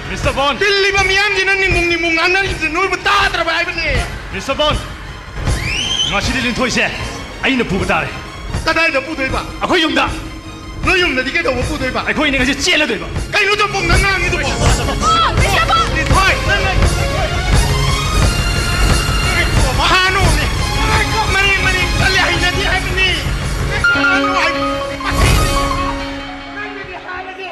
ꯃꯤꯁꯇꯔ ꯕꯣꯟ! ꯇꯤꯜꯂꯤꯕ ꯃꯤꯌꯥꯝꯁꯤꯅ ꯅꯤꯡꯃꯨꯡ ꯅꯤꯡꯃꯨꯡ ꯉꯥꯡꯅꯔꯤꯕꯁꯦ ꯅꯣꯏꯕꯨ ꯇꯥꯗ꯭ꯔꯕ ꯍꯥꯏꯕꯅꯦ꯫ ꯃꯤꯁꯇꯔ ꯕꯣꯟ! ꯉꯁꯤꯗꯤ ꯂꯤꯟꯊꯣꯏꯁꯦ ꯑꯩꯅ ꯄꯨꯕ ꯇꯥꯔꯦ꯫ ꯀꯗꯥꯏꯗ ꯄꯨꯗꯣꯏꯕ? ꯑꯩꯈꯣꯏ ꯌꯨꯝꯗ꯫ ꯅꯣꯏ ꯌꯨꯝꯗꯗꯤ ꯀꯩꯗꯧꯕ ꯄꯨꯗꯣꯏꯕ? ꯑꯩꯈꯣꯏ ꯑꯅꯤ ꯉꯁꯤ ꯆꯦꯜꯂꯗꯣꯏꯕ꯫ ꯀꯩꯅꯣ ꯇꯣꯝꯄꯣ ꯅꯪ ꯉꯥꯡꯉꯤꯗꯨꯕꯣ? ꯑꯣ, ꯃꯤꯁꯇꯔ ꯕꯣꯟ! ꯍꯣꯏ, ꯅꯪ ꯉꯥꯡ-, ꯍꯥꯟꯅꯣꯃꯤ꯫ ꯃꯔꯤ ꯃꯔꯤ ꯆꯠꯂꯦ ꯍꯩꯅꯗꯦ ꯍꯥꯏꯕꯅꯤ꯫ ꯍꯥꯟꯅꯣ ꯍꯥꯏ-, ꯅꯪꯒꯤꯗꯤ ꯍꯥꯟꯅꯗꯤ꯫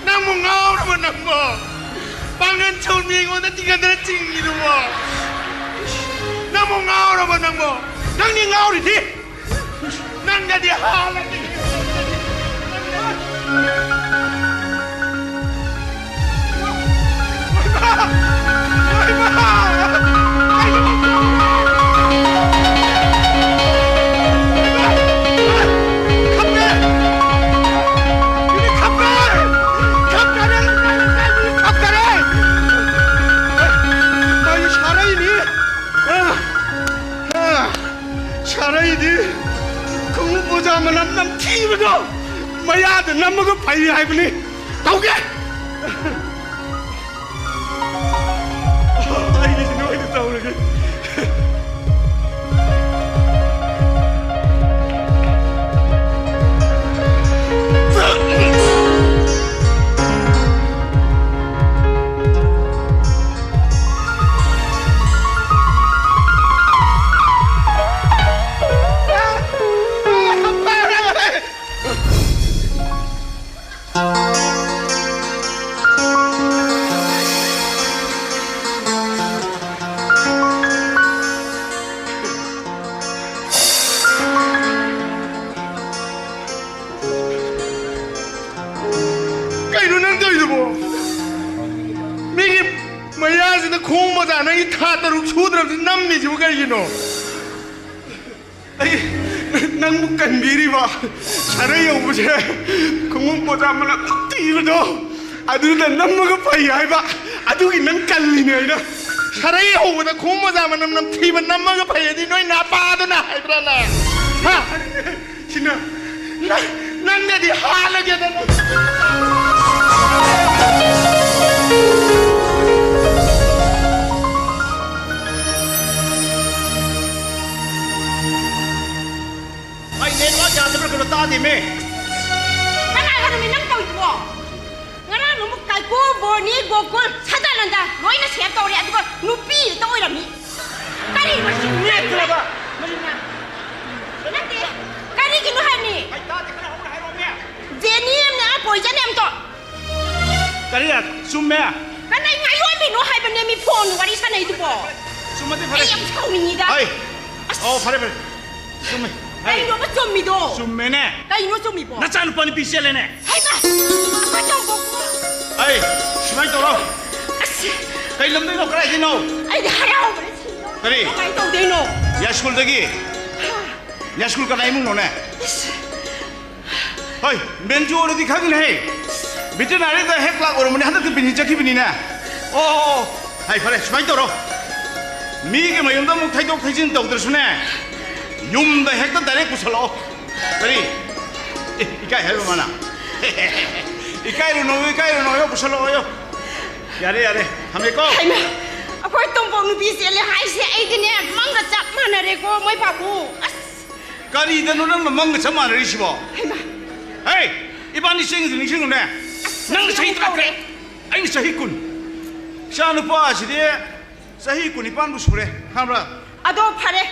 ꯅꯪꯕꯨ ꯉꯥꯎꯔꯕ ꯅꯪꯕꯣ? ꯄꯥꯡꯒꯟ ꯁꯣꯔꯃꯤ ꯑꯩꯉꯣꯟꯗ ꯇꯤꯡꯒꯟꯗꯅ ꯆꯤꯡꯉꯤꯗꯨꯕꯣ? ꯅꯪꯕꯨ ꯉꯥꯎꯔꯕ ꯅꯪꯕꯣ? ꯅꯪꯗꯤ ꯉꯥꯎꯔꯤꯗꯤ? ꯅꯪꯒꯗꯤ ꯍꯥꯜꯂꯒꯦ꯫ ꯁꯥꯔꯩꯗꯤ ꯈꯣꯡꯎꯞ ꯃꯣꯖꯥ ꯃꯅꯝ ꯅꯝꯊꯤꯕꯗꯣ ꯃꯌꯥꯗ ꯅꯝꯃꯒ ꯐꯩ ꯍꯥꯏꯕꯅꯤ꯫ ꯇꯧꯒꯦ꯫ ꯑꯩꯒꯤꯁꯤꯅ ꯑꯣꯏꯅ ꯇꯧꯔꯒꯦ꯫ ꯃꯌꯥꯁꯤꯗ ꯈꯣꯡ ꯃꯣꯖꯥ ꯅꯪꯒꯤ ꯊꯥ ꯇꯔꯨꯛ ꯁꯨꯗ꯭ꯔꯕꯗꯤ ꯅꯝꯃꯤꯁꯤꯕꯨ ꯀꯩꯒꯤꯅꯣ? ꯑꯩ ꯅꯪꯕꯨ ꯀꯟꯕꯤꯔꯤꯕ ꯁꯥꯔꯩ ꯌꯧꯕꯁꯦ ꯈꯣꯡꯎꯞ ꯃꯣꯖꯥ ꯃꯅꯝ ꯊꯤꯕꯗꯣ ꯑꯗꯨꯗ ꯅꯝꯃꯒ ꯐꯩ ꯍꯥꯏꯕ, ꯑꯗꯨꯒꯤ ꯅꯪ ꯀꯜꯂꯤꯅꯦ ꯑꯩꯅ꯫ ꯁꯥꯔꯩ ꯍꯧꯕꯗ ꯈꯣꯡꯎꯞ ꯃꯣꯖꯥ ꯃꯅꯝ ꯅꯝꯊꯤꯕ ꯅꯝꯃꯒ ꯐꯩ ꯑꯗꯤ ꯅꯣꯏ ꯅꯄꯥꯗꯨꯅ ꯍꯥꯏꯕ꯭ꯔꯥꯅꯦ? ꯍꯥ? ꯁꯤꯅ ꯅꯪ, ꯅꯪꯅꯗꯤ ꯍꯥꯜꯂꯒꯦꯗꯅ꯫ ꯑꯩ ꯅꯦꯠꯋꯥꯛ ꯌꯥꯗꯕ꯭ꯔꯥ ꯀꯩꯅꯣ ꯇꯥꯗꯦꯃꯦ꯫ ꯀꯅꯥꯒꯅꯣꯃꯤ ꯅꯪ ꯇꯧꯔꯤꯗꯨꯕꯣ? ꯉꯔꯥꯡ ꯑꯃꯨꯛ ꯀꯥꯏꯀꯨ, ꯕꯣꯅꯤ, ꯒꯣꯀꯨꯜ, ꯁꯗꯥꯅꯟꯗ ꯂꯣꯏꯅ ꯁꯦꯞ ꯇꯧꯔꯦ, ꯑꯗꯨꯒ ꯅꯨꯄꯤ ꯍꯦꯛꯇ ꯑꯣꯏꯔꯝꯃꯤ꯫ ꯀꯔꯤꯅꯣ ꯁꯤ? ꯅꯦꯠꯇ꯭ꯔꯕ? ꯅꯠꯇꯦ, ꯀꯔꯤꯒꯤꯅꯣ ꯍꯥꯏꯕꯅꯤ? ꯑꯩ ꯇꯥꯗꯦ, ꯈꯔ ꯍꯧꯅ ꯍꯥꯏꯔꯛꯑꯣꯃꯦ꯫ ꯖꯦꯅꯤ ꯑꯃꯅ ꯄꯣꯏꯖꯟ ꯑꯃꯇꯣ꯫ ꯀꯔꯤ? ꯆꯨꯝꯃꯦ꯫ ꯀꯅꯥ ꯉꯥꯏꯔꯣꯏꯗꯣꯏꯅꯣ ꯍꯥꯏꯕꯅꯦ ꯃꯤ ꯐꯣꯟ ꯋꯥꯔꯤ ꯁꯥꯟꯅꯩꯗꯨꯕꯣ? ꯆꯨꯝꯃꯗꯤ ꯐꯔꯦ꯫ ꯑꯩ ꯌꯥꯝ ꯁꯥꯎꯅꯤꯡꯉꯤꯗ꯫ ꯍꯣꯏ꯫ ꯑꯁ꯫ ꯑꯣ, ꯐꯔꯦ, ꯐꯔꯦ꯫ ꯆꯨꯝꯃꯦ꯫ ꯍꯣꯏ꯫ ꯀꯩꯅꯣꯕ ꯆꯨꯝꯃꯤꯗꯣ? ꯆꯨꯝꯃꯦꯅꯦ꯫ ꯀꯩꯅꯣ ꯆꯨꯝꯃꯤꯕꯣ? ꯅꯆꯥꯅꯨꯄꯥ ꯅꯨꯄꯤ ꯆꯦꯜꯂꯦꯅꯦ꯫ ꯍꯩꯃꯥ! ꯃꯆꯧꯕꯣꯛꯄ! ꯑꯩ, ꯁꯨꯃꯥꯏꯅ ꯇꯧꯔꯣ꯫ ꯑꯁ! ꯀꯩ ꯂꯝꯗꯩꯅꯣ? ꯀꯗꯥꯏꯗꯩꯅꯣ? ꯑꯩꯗꯤ ꯍꯔꯥꯎꯕꯅ ꯁꯤꯗꯧꯔꯦ꯫ ꯀꯔꯤ? ꯀꯃꯥꯏꯅ ꯇꯧꯗꯣꯏꯅꯣ? ꯌꯥꯏꯁ꯭ꯀꯨꯜꯗꯒꯤ꯫ ꯍꯥ꯫ ꯌꯥꯏꯁ꯭ꯀꯨꯜ ꯀꯅꯥ ꯏꯃꯨꯡꯅꯣꯅꯦ? ꯏꯁ! ꯍꯣꯏ, ꯕꯦꯟꯖꯨ ꯑꯣꯏꯔꯗꯤ ꯈꯪꯉꯤꯅꯦꯍꯦ꯫ ꯚꯦꯇꯦꯅꯥꯔꯤꯗ ꯍꯦꯛ ꯀ꯭ꯂꯥꯛ ꯑꯣꯏꯔꯝꯕꯅꯤ, ꯍꯟꯗꯛꯇꯤ ꯕꯤꯅꯤ ꯆꯠꯈꯤꯕꯅꯤꯅꯦ꯫ ꯑꯣ, ꯑꯣ, ꯑꯣ꯫ ꯍꯥꯏ, ꯐꯔꯦ, ꯁꯨꯃꯥꯏꯅ ꯇꯧꯔꯣ꯫ ꯃꯤꯒꯤ ꯃꯌꯨꯝꯗ ꯑꯃꯨꯛ ꯊꯩꯗꯣꯛ ꯊꯩꯖꯤꯟ ꯇꯧꯗ꯭ꯔꯁꯨꯅꯦ, ꯌꯨꯝꯗ ꯍꯦꯛꯇ ꯗꯥꯏꯔꯦꯛ ꯄꯨꯁꯜꯂꯛꯑꯣ꯫ ꯀꯔꯤ? ꯑꯦ, ꯏꯀꯥꯏ ꯍꯥꯏꯕ ꯃꯥꯅ? ꯏꯀꯥꯏꯔꯨꯅꯨ, ꯏꯀꯥꯏꯔꯨꯅꯨ, ꯑꯌꯣ, ꯄꯨꯁꯜꯂꯛꯑꯣ, ꯑꯌꯣ꯫ ꯌꯥꯔꯦ, ꯌꯥꯔꯦ, ꯊꯝꯃꯦꯀꯣ꯫ ꯍꯩꯃꯥ, ꯑꯩꯈꯣꯏ ꯇꯣꯝꯄꯣꯛ ꯅꯨꯄꯤ ꯆꯦꯜꯂꯦ ꯍꯥꯏꯁꯦ ꯑꯩꯗꯤꯅꯦ, ꯃꯪꯒ ꯆꯞ ꯃꯥꯟꯅꯔꯦꯀꯣ, ꯃꯣꯏ ꯄꯥꯕꯨꯡ꯫ ꯑꯁ! ꯀꯔꯤꯗꯅꯣ ꯅꯪꯅ ꯃꯪꯒ ꯆꯞ ꯃꯥꯟꯅꯔꯤꯁꯤꯕꯣ? ꯍꯩꯃꯥ! ꯍꯦ! ꯏꯕꯥꯅꯤ ꯆꯦꯡꯁꯤ ꯅꯤꯡꯁꯤꯡꯉꯨꯅꯦ꯫ ꯑꯁ, ꯅꯪꯅ ꯆꯍꯤ ꯌꯥꯝ ꯇꯔꯥꯇꯔꯦꯠ, ꯀꯧꯔꯦ꯫ ꯑꯩꯅ ꯆꯍꯤ ꯀꯨꯟ꯫ ꯏꯆꯥ ꯅꯨꯄꯥꯁꯤꯗꯤ ꯆꯍꯤ ꯀꯨꯟꯅꯤꯄꯥꯟꯕꯨ ꯁꯨꯔꯦ, ꯈꯪꯕ꯭ꯔꯥ? ꯑꯗꯣ ꯐꯔꯦ,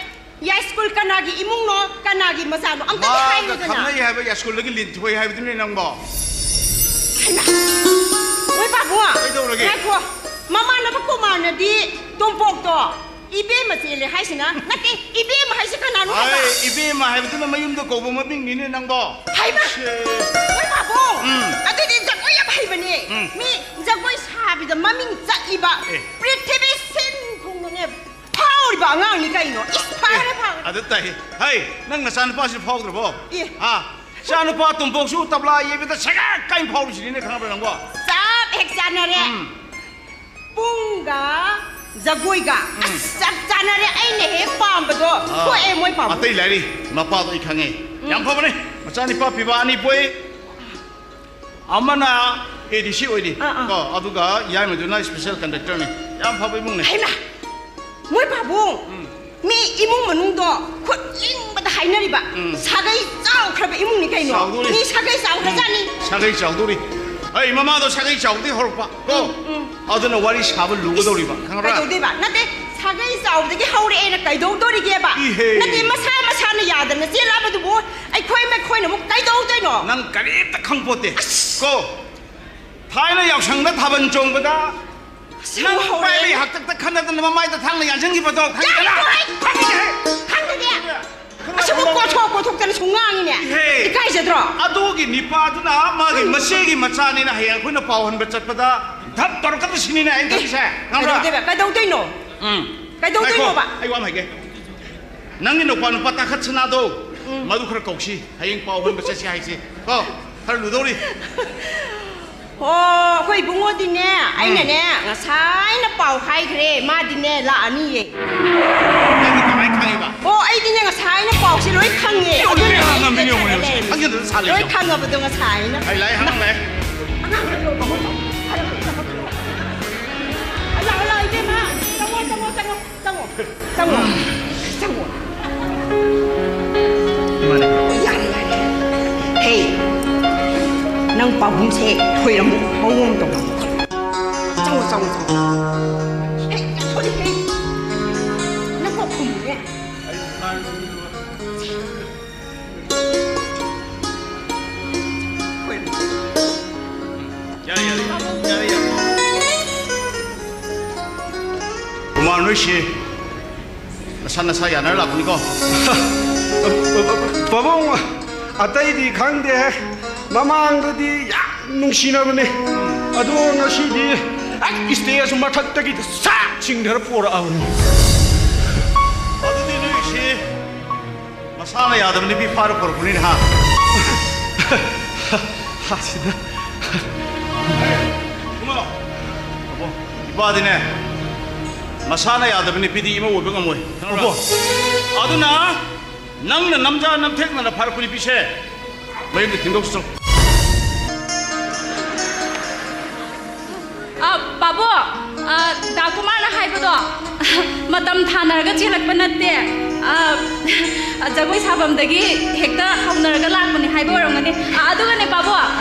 ꯌꯥꯏꯁ꯭ꯀꯨꯜ ꯀꯅꯥꯒꯤ ꯏꯃꯨꯡꯅꯣ, ꯀꯅꯥꯒꯤ ꯃꯆꯥꯅꯣ? ꯑꯝꯇꯗꯤ ꯃꯥꯒ ꯍꯥꯏꯌꯨꯗꯅ꯫ ꯈꯪꯅꯩ ꯍꯥꯏꯕ ꯌꯥꯏꯁ꯭ꯀꯨꯜꯗꯒꯤ ꯂꯤꯟꯊꯣꯏ ꯍꯥꯏꯕꯗꯨꯅꯦ ꯅꯪꯕꯣ꯫ ꯍꯩꯃꯥ! ꯍꯣꯏ, ꯄꯥꯕꯨꯡ꯫ ꯀꯩꯗꯧꯔꯒꯦ? ꯉꯥꯏꯈꯣ, ꯃꯃꯥꯟꯅꯕ ꯀꯨꯃꯥꯔꯅꯗꯤ ꯇꯣꯝꯄꯣꯛꯇꯣ ꯏꯕꯦꯝꯃ ꯆꯦꯜꯂꯦ ꯍꯥꯏꯁꯤꯅ? ꯅꯠꯇꯦ, ꯏꯕꯦꯝꯃ ꯍꯥꯏꯁꯤ ꯀꯅꯥꯅꯣ ꯍꯥꯏꯕ? ꯑꯩ, ꯏꯕꯦꯝꯃ ꯍꯥꯏꯕꯗꯨꯅ ꯃꯌꯨꯝꯗ ꯀꯧꯕ ꯃꯃꯤꯡꯅꯤꯅꯦ ꯅꯪꯕꯣ꯫ ꯍꯩꯃꯥ! ꯁꯦ꯫ ꯍꯣꯏ, ꯄꯥꯕꯨꯡ꯫ ꯎꯝ꯫ ꯑꯗꯨꯗꯤ ꯖꯒꯣꯏ ꯌꯥꯝ ꯂꯩꯕꯅꯦ꯫ ꯎꯝ꯫ ꯃꯤ ꯖꯒꯣꯏ ꯁꯥꯕꯤꯗ ꯃꯃꯤꯡ ꯆꯠꯂꯤꯕ, ꯑꯦ꯫ ꯄ꯭ꯔꯤꯊꯤꯕꯤ ꯁꯤꯟ ꯊꯨꯡꯅꯅꯦ ꯐꯥꯎꯔꯤꯕ ꯑꯉꯥꯡꯅꯤ ꯀꯩꯅꯣ꯫ ꯏꯁ, ꯐꯥꯔꯦ, ꯐꯥꯔꯦ꯫ ꯑꯗꯨ ꯇꯥꯏ꯫ ꯍꯩ, ꯅꯪ ꯅꯆꯥꯅꯨꯄꯥꯁꯤ ꯐꯥꯎꯗ꯭ꯔꯕꯣ? ꯑꯦ꯫ ꯍꯥ? ꯏꯆꯥꯅꯨꯄꯥ ꯇꯣꯝꯄꯣꯛꯁꯨ ꯇꯕ꯭ꯂꯥ ꯌꯩꯕꯗ ꯁꯦꯒꯥꯛ ꯀꯥꯏꯅ ꯐꯥꯎꯔꯤꯁꯤꯅꯤꯅꯦ, ꯈꯪꯉꯕ꯭ꯔꯥ ꯅꯪꯕꯣ? ꯆꯞ ꯍꯦꯛ ꯆꯥꯟꯅꯔꯦ꯫ ꯎꯝ꯫ ꯄꯨꯡꯒ ꯖꯒꯣꯏꯒ꯫ ꯎꯝ꯫ ꯑꯁ, ꯆꯞ ꯆꯥꯟꯅꯔꯦ꯫ ꯑꯩꯅ ꯍꯦꯛ ꯄꯥꯝꯕꯗꯣ ꯑꯥ, ꯊꯣꯛꯑꯦ ꯃꯣꯏ ꯄꯥꯝꯕ꯫ ꯑꯇꯩ ꯂꯥꯏꯔꯤ, ꯃꯄꯥꯗꯣ ꯑꯩ ꯈꯪꯉꯦ꯫ ꯎꯝ꯫ ꯌꯥꯝ ꯐꯕꯅꯦ꯫ ꯃꯆꯥꯅꯤꯄꯥ ꯄꯤꯕ ꯑꯅꯤ ꯄꯣꯛꯏ꯫ ꯑꯃꯅ ꯑꯦ ꯗꯤ ꯁꯤ ꯑꯣꯏꯔꯤ꯫ ꯑꯥ, ꯑꯥ꯫ ꯀꯣ, ꯑꯗꯨꯒ ꯌꯥꯏꯃꯗꯨꯅ special conductorꯅꯤ꯫ ꯌꯥꯝ ꯐꯕ ꯏꯃꯨꯡꯅꯦ꯫ ꯍꯩꯃꯥ! ꯃꯣꯏ ꯄꯥꯕꯨꯡ! ꯎꯝ꯫ ꯃꯤ ꯏꯃꯨꯡ ꯃꯅꯨꯡꯗꯣ ꯈꯨꯠ ꯂꯤꯡꯕꯗ ꯍꯥꯏꯅꯔꯤꯕ꯫ ꯎꯝ꯫ ꯁꯥꯒꯩ ꯆꯥꯎꯈ꯭ꯔꯕ ꯏꯃꯨꯡꯅꯤ ꯀꯩꯅꯣ꯫ ꯆꯥꯎꯗꯣꯔꯤ꯫ ꯃꯤ ꯁꯥꯒꯩ ꯆꯥꯎꯈ꯭ꯔꯖꯥꯠꯅꯤ꯫ ꯎꯝ꯫ ꯁꯥꯒꯩ ꯆꯥꯎꯗꯣꯔꯤ꯫ ꯑꯩ ꯃꯃꯥꯗꯣ ꯁꯥꯒꯩ ꯆꯥꯎꯕꯗꯒꯤ ꯍꯧꯔꯛꯄ꯫ ꯀꯣ? ꯎꯝ, ꯎꯝ꯫ ꯑꯗꯨꯅ ꯋꯥꯔꯤ ꯁꯥꯕ ꯂꯨꯒꯗꯧꯔꯤꯕ꯫ ꯈꯪꯉꯕ꯭ꯔꯥ? ꯀꯩꯗꯧꯗꯣꯏꯕ? ꯅꯠꯇꯦ, ꯁꯥꯒꯩ ꯆꯥꯎꯕꯗꯒꯤ ꯍꯧꯔꯛꯑꯦꯅ ꯀꯩꯗꯧꯗꯣꯔꯤꯒꯦꯕ? ꯏꯍꯦ꯫ ꯅꯠꯇꯦ, ꯃꯁꯥ ꯃꯁꯥꯅ ꯌꯥꯗꯅ ꯆꯦꯜꯂꯛꯑꯕꯗꯨꯕꯨ ꯑꯩꯈꯣꯏ ꯃꯈꯣꯏꯅ ꯑꯃꯨꯛ ꯀꯩꯗꯧꯗꯣꯏꯅꯣ? ꯅꯪ ꯀꯔꯤꯝꯇ ꯈꯪꯄꯣꯠꯇꯦ꯫ ꯑꯁ! ꯀꯣ? ꯊꯥꯏꯅ ꯌꯥꯎꯁꯪꯗ ꯊꯥꯕꯜ ꯆꯣꯡꯕꯗ ꯑꯁ, ꯅꯪ ꯍꯧꯔꯦ꯫ ꯄꯥꯏꯕꯩ ꯍꯥꯛꯇꯛꯇ ꯈꯟꯅꯗꯅ ꯃꯃꯥꯏꯗ ꯊꯥꯡꯅ ꯌꯥꯟꯁꯤꯟꯈꯤꯕꯗꯣ ꯈꯪꯉꯤꯗꯅ? ꯌꯥꯔꯦ, ꯇꯣꯛꯑꯣ꯫ ꯈꯪꯉꯤꯅꯦꯍꯦ꯫ ꯈꯪꯗꯦ꯫ ꯈꯪꯉꯕ ꯑꯁꯤꯕꯨ ꯈꯪꯉꯕ? ꯀꯣꯠꯊꯣꯛ ꯀꯣꯠꯊꯣꯛꯇꯅ ꯁꯨꯝ ꯉꯥꯡꯉꯤꯅꯦ꯫ ꯏꯍꯦ꯫ ꯏꯀꯥꯏꯖꯗ꯭ꯔꯣ? ꯑꯗꯨꯒꯤ ꯅꯤꯄꯥꯗꯨꯅ ꯃꯥꯒꯤ ꯎꯝ꯫ ꯃꯆꯦꯒꯤ ꯃꯆꯥꯅꯤꯅ ꯍꯌꯦꯡ ꯑꯩꯈꯣꯏꯅ ꯄꯥꯎ ꯍꯟꯕ ꯆꯠꯄꯗ ꯙꯞ ꯇꯧꯔꯛꯀꯗꯧꯁꯤꯅꯤꯅꯦ ꯑꯩꯅ ꯑꯦ, ꯈꯜꯂꯤꯁꯦ꯫ ꯈꯪꯕ꯭ꯔꯥ? ꯀꯩꯗꯧꯗꯣꯏꯕ? ꯀꯩꯗꯧꯗꯣꯏꯅꯣ? ꯎꯝ꯫ ꯀꯩꯗꯧꯗꯣꯏꯅꯣꯕ? ꯉꯥꯏꯈꯣ, ꯑꯩ ꯋꯥ ꯑꯃ ꯍꯥꯏꯒꯦ꯫ ꯅꯪꯒꯤ ꯅꯨꯄꯥ ꯅꯨꯄꯥ ꯇꯥꯈꯠ ꯁꯅꯥꯗꯣ, ꯎꯝ꯫ ꯃꯗꯨ ꯈꯔ ꯀꯧꯁꯤ꯫ ꯍꯌꯦꯡ ꯄꯥꯎ ꯍꯟꯕ ꯆꯠꯁꯤ ꯍꯥꯏꯁꯤ꯫ ꯀꯣ? ꯈꯔ ꯂꯨꯗꯧꯔꯤ꯫ ꯑꯣ, ꯑꯩꯈꯣꯏ ꯏꯕꯨꯡꯉꯣꯗꯤꯅꯦ, ꯎꯝ꯫ ꯑꯩꯅꯅꯦ, ꯉꯁꯥꯏꯅ ꯄꯥꯎ ꯍꯥꯏꯈ꯭ꯔꯦ, ꯃꯥꯗꯤꯅꯦ, ꯂꯥꯛꯑꯅꯤꯌꯦ꯫ ꯅꯪꯗꯤ ꯀꯃꯥꯏꯅ ꯈꯪꯉꯤꯕ? ꯑꯣ, ꯑꯩꯗꯤꯅꯦ, ꯉꯁꯥꯏꯅ ꯄꯥꯎꯁꯦ ꯂꯣꯏ ꯈꯪꯉꯦ꯫ ꯌꯦꯡꯉꯨꯅꯦ, ꯑꯗꯨꯅ ꯑꯩ ꯉꯝꯃꯤꯅꯦ, ꯌꯦꯡꯉꯨꯅꯦ꯫ ꯈꯪꯖꯗꯅ ꯁꯥ ꯂꯩ ꯂꯣꯏ ꯌꯦꯡꯉꯨ꯫ ꯈꯪꯉꯕꯗꯣ ꯉꯁꯥꯏꯅ꯫ ꯑꯩ ꯂꯥꯏ ꯍꯔꯥꯎ ꯂꯥꯛꯑꯦ꯫ ꯑꯉꯥꯡ ꯂꯥꯛꯑꯣ, ꯂꯥꯛꯑꯣ, ꯏꯕꯦꯝꯃ꯫ ꯆꯪꯉꯣ, ꯆꯪꯉꯣ, ꯆꯪꯉꯣ, ꯆꯪꯉꯣ꯫ ꯆꯪꯉꯣ꯫ ꯏꯃꯥꯅꯦ꯫ ꯌꯥꯔꯦ, ꯌꯥꯔꯦ꯫ ꯍꯦ, ꯅꯪ ꯄꯥꯕꯨꯡꯁꯦ ꯊꯣꯏꯔꯝꯃꯨ ꯃꯑꯣꯡ ꯇꯧꯔꯝꯃꯨ꯫ ꯆꯪꯉꯣ, ꯆꯪꯉꯣ, ꯆꯪꯉꯣ꯫ ꯍꯦ, ꯌꯥꯝ ꯊꯣꯛꯂꯤ, ꯍꯦ꯫ ꯅꯪ ꯀꯣꯛ ꯈꯨꯝꯃꯨꯅꯦ꯫ ꯌꯥꯔꯦ, ꯌꯥꯔꯦ, ꯌꯥꯔꯦ, ꯌꯥꯔꯦ, ꯌꯥꯔꯦ꯫ ꯀꯨꯃꯥꯔ, ꯅꯣꯏꯁꯤ ꯅꯁꯥ ꯅꯁꯥ ꯌꯥꯅꯔ ꯂꯥꯛꯄꯅꯤꯀꯣ꯫ ꯄꯥꯕꯨꯡ, ꯑꯇꯩꯗꯤ ꯈꯪꯗꯦ꯫ ꯃꯃꯥꯡꯗꯗꯤ ꯌꯥꯝ ꯅꯨꯡꯁꯤꯅꯕꯅꯤ꯫ ꯑꯗꯣ ꯉꯁꯤꯗꯤ ꯍꯦꯛ stage ꯃꯊꯛꯇꯒꯤ ꯁꯥꯛ ꯆꯤꯡꯊꯔ ꯄꯣꯔꯛꯑꯕꯅꯤ꯫ ꯑꯗꯨꯗꯤ ꯅꯣꯏꯁꯤ ꯃꯁꯥꯅ ꯌꯥꯗꯕ ꯅꯨꯄꯤ ꯐꯥꯔ ꯄꯨꯔꯛꯄꯅꯤꯅꯦ, ꯍꯥ? ꯑꯁꯤꯗ꯫ ꯏꯕꯨꯡꯉꯣ, ꯏꯄꯥꯗꯤꯅꯦ, ꯃꯁꯥꯅ ꯌꯥꯗꯕ ꯅꯨꯄꯤꯗꯤ ꯏꯃꯧ ꯑꯣꯏꯕ ꯉꯝꯃꯣꯏ, ꯈꯪꯉꯕ꯭ꯔꯥ? ꯑꯗꯨꯅ ꯅꯪꯅ ꯅꯝꯖꯥ ꯅꯝꯊꯦꯛꯅꯅ ꯐꯥꯔꯛꯄ ꯅꯨꯄꯤꯁꯦ ꯃꯌꯨꯝꯗ ꯊꯤꯟꯗꯣꯛꯆꯧ꯫ ꯑ, ꯄꯥꯕꯨ, ꯑ, ꯗꯥ ꯀꯨꯃꯥꯔꯅ ꯍꯥꯏꯕꯗꯣ ꯃꯇꯝ ꯊꯥꯅꯔꯒ ꯆꯦꯜꯂꯛꯄ ꯅꯠꯇꯦ꯫ ꯑ, ꯖꯒꯣꯏ ꯁꯥꯐꯝꯗꯒꯤ ꯍꯦꯛꯇ ꯍꯧꯅꯔꯒ ꯂꯥꯛꯄꯅꯤ ꯍꯥꯏꯕ ꯑꯣꯏꯔꯝꯒꯅꯤ꯫ ꯑ, ꯑꯗꯨꯒꯅꯦ ꯄꯥꯕꯨ,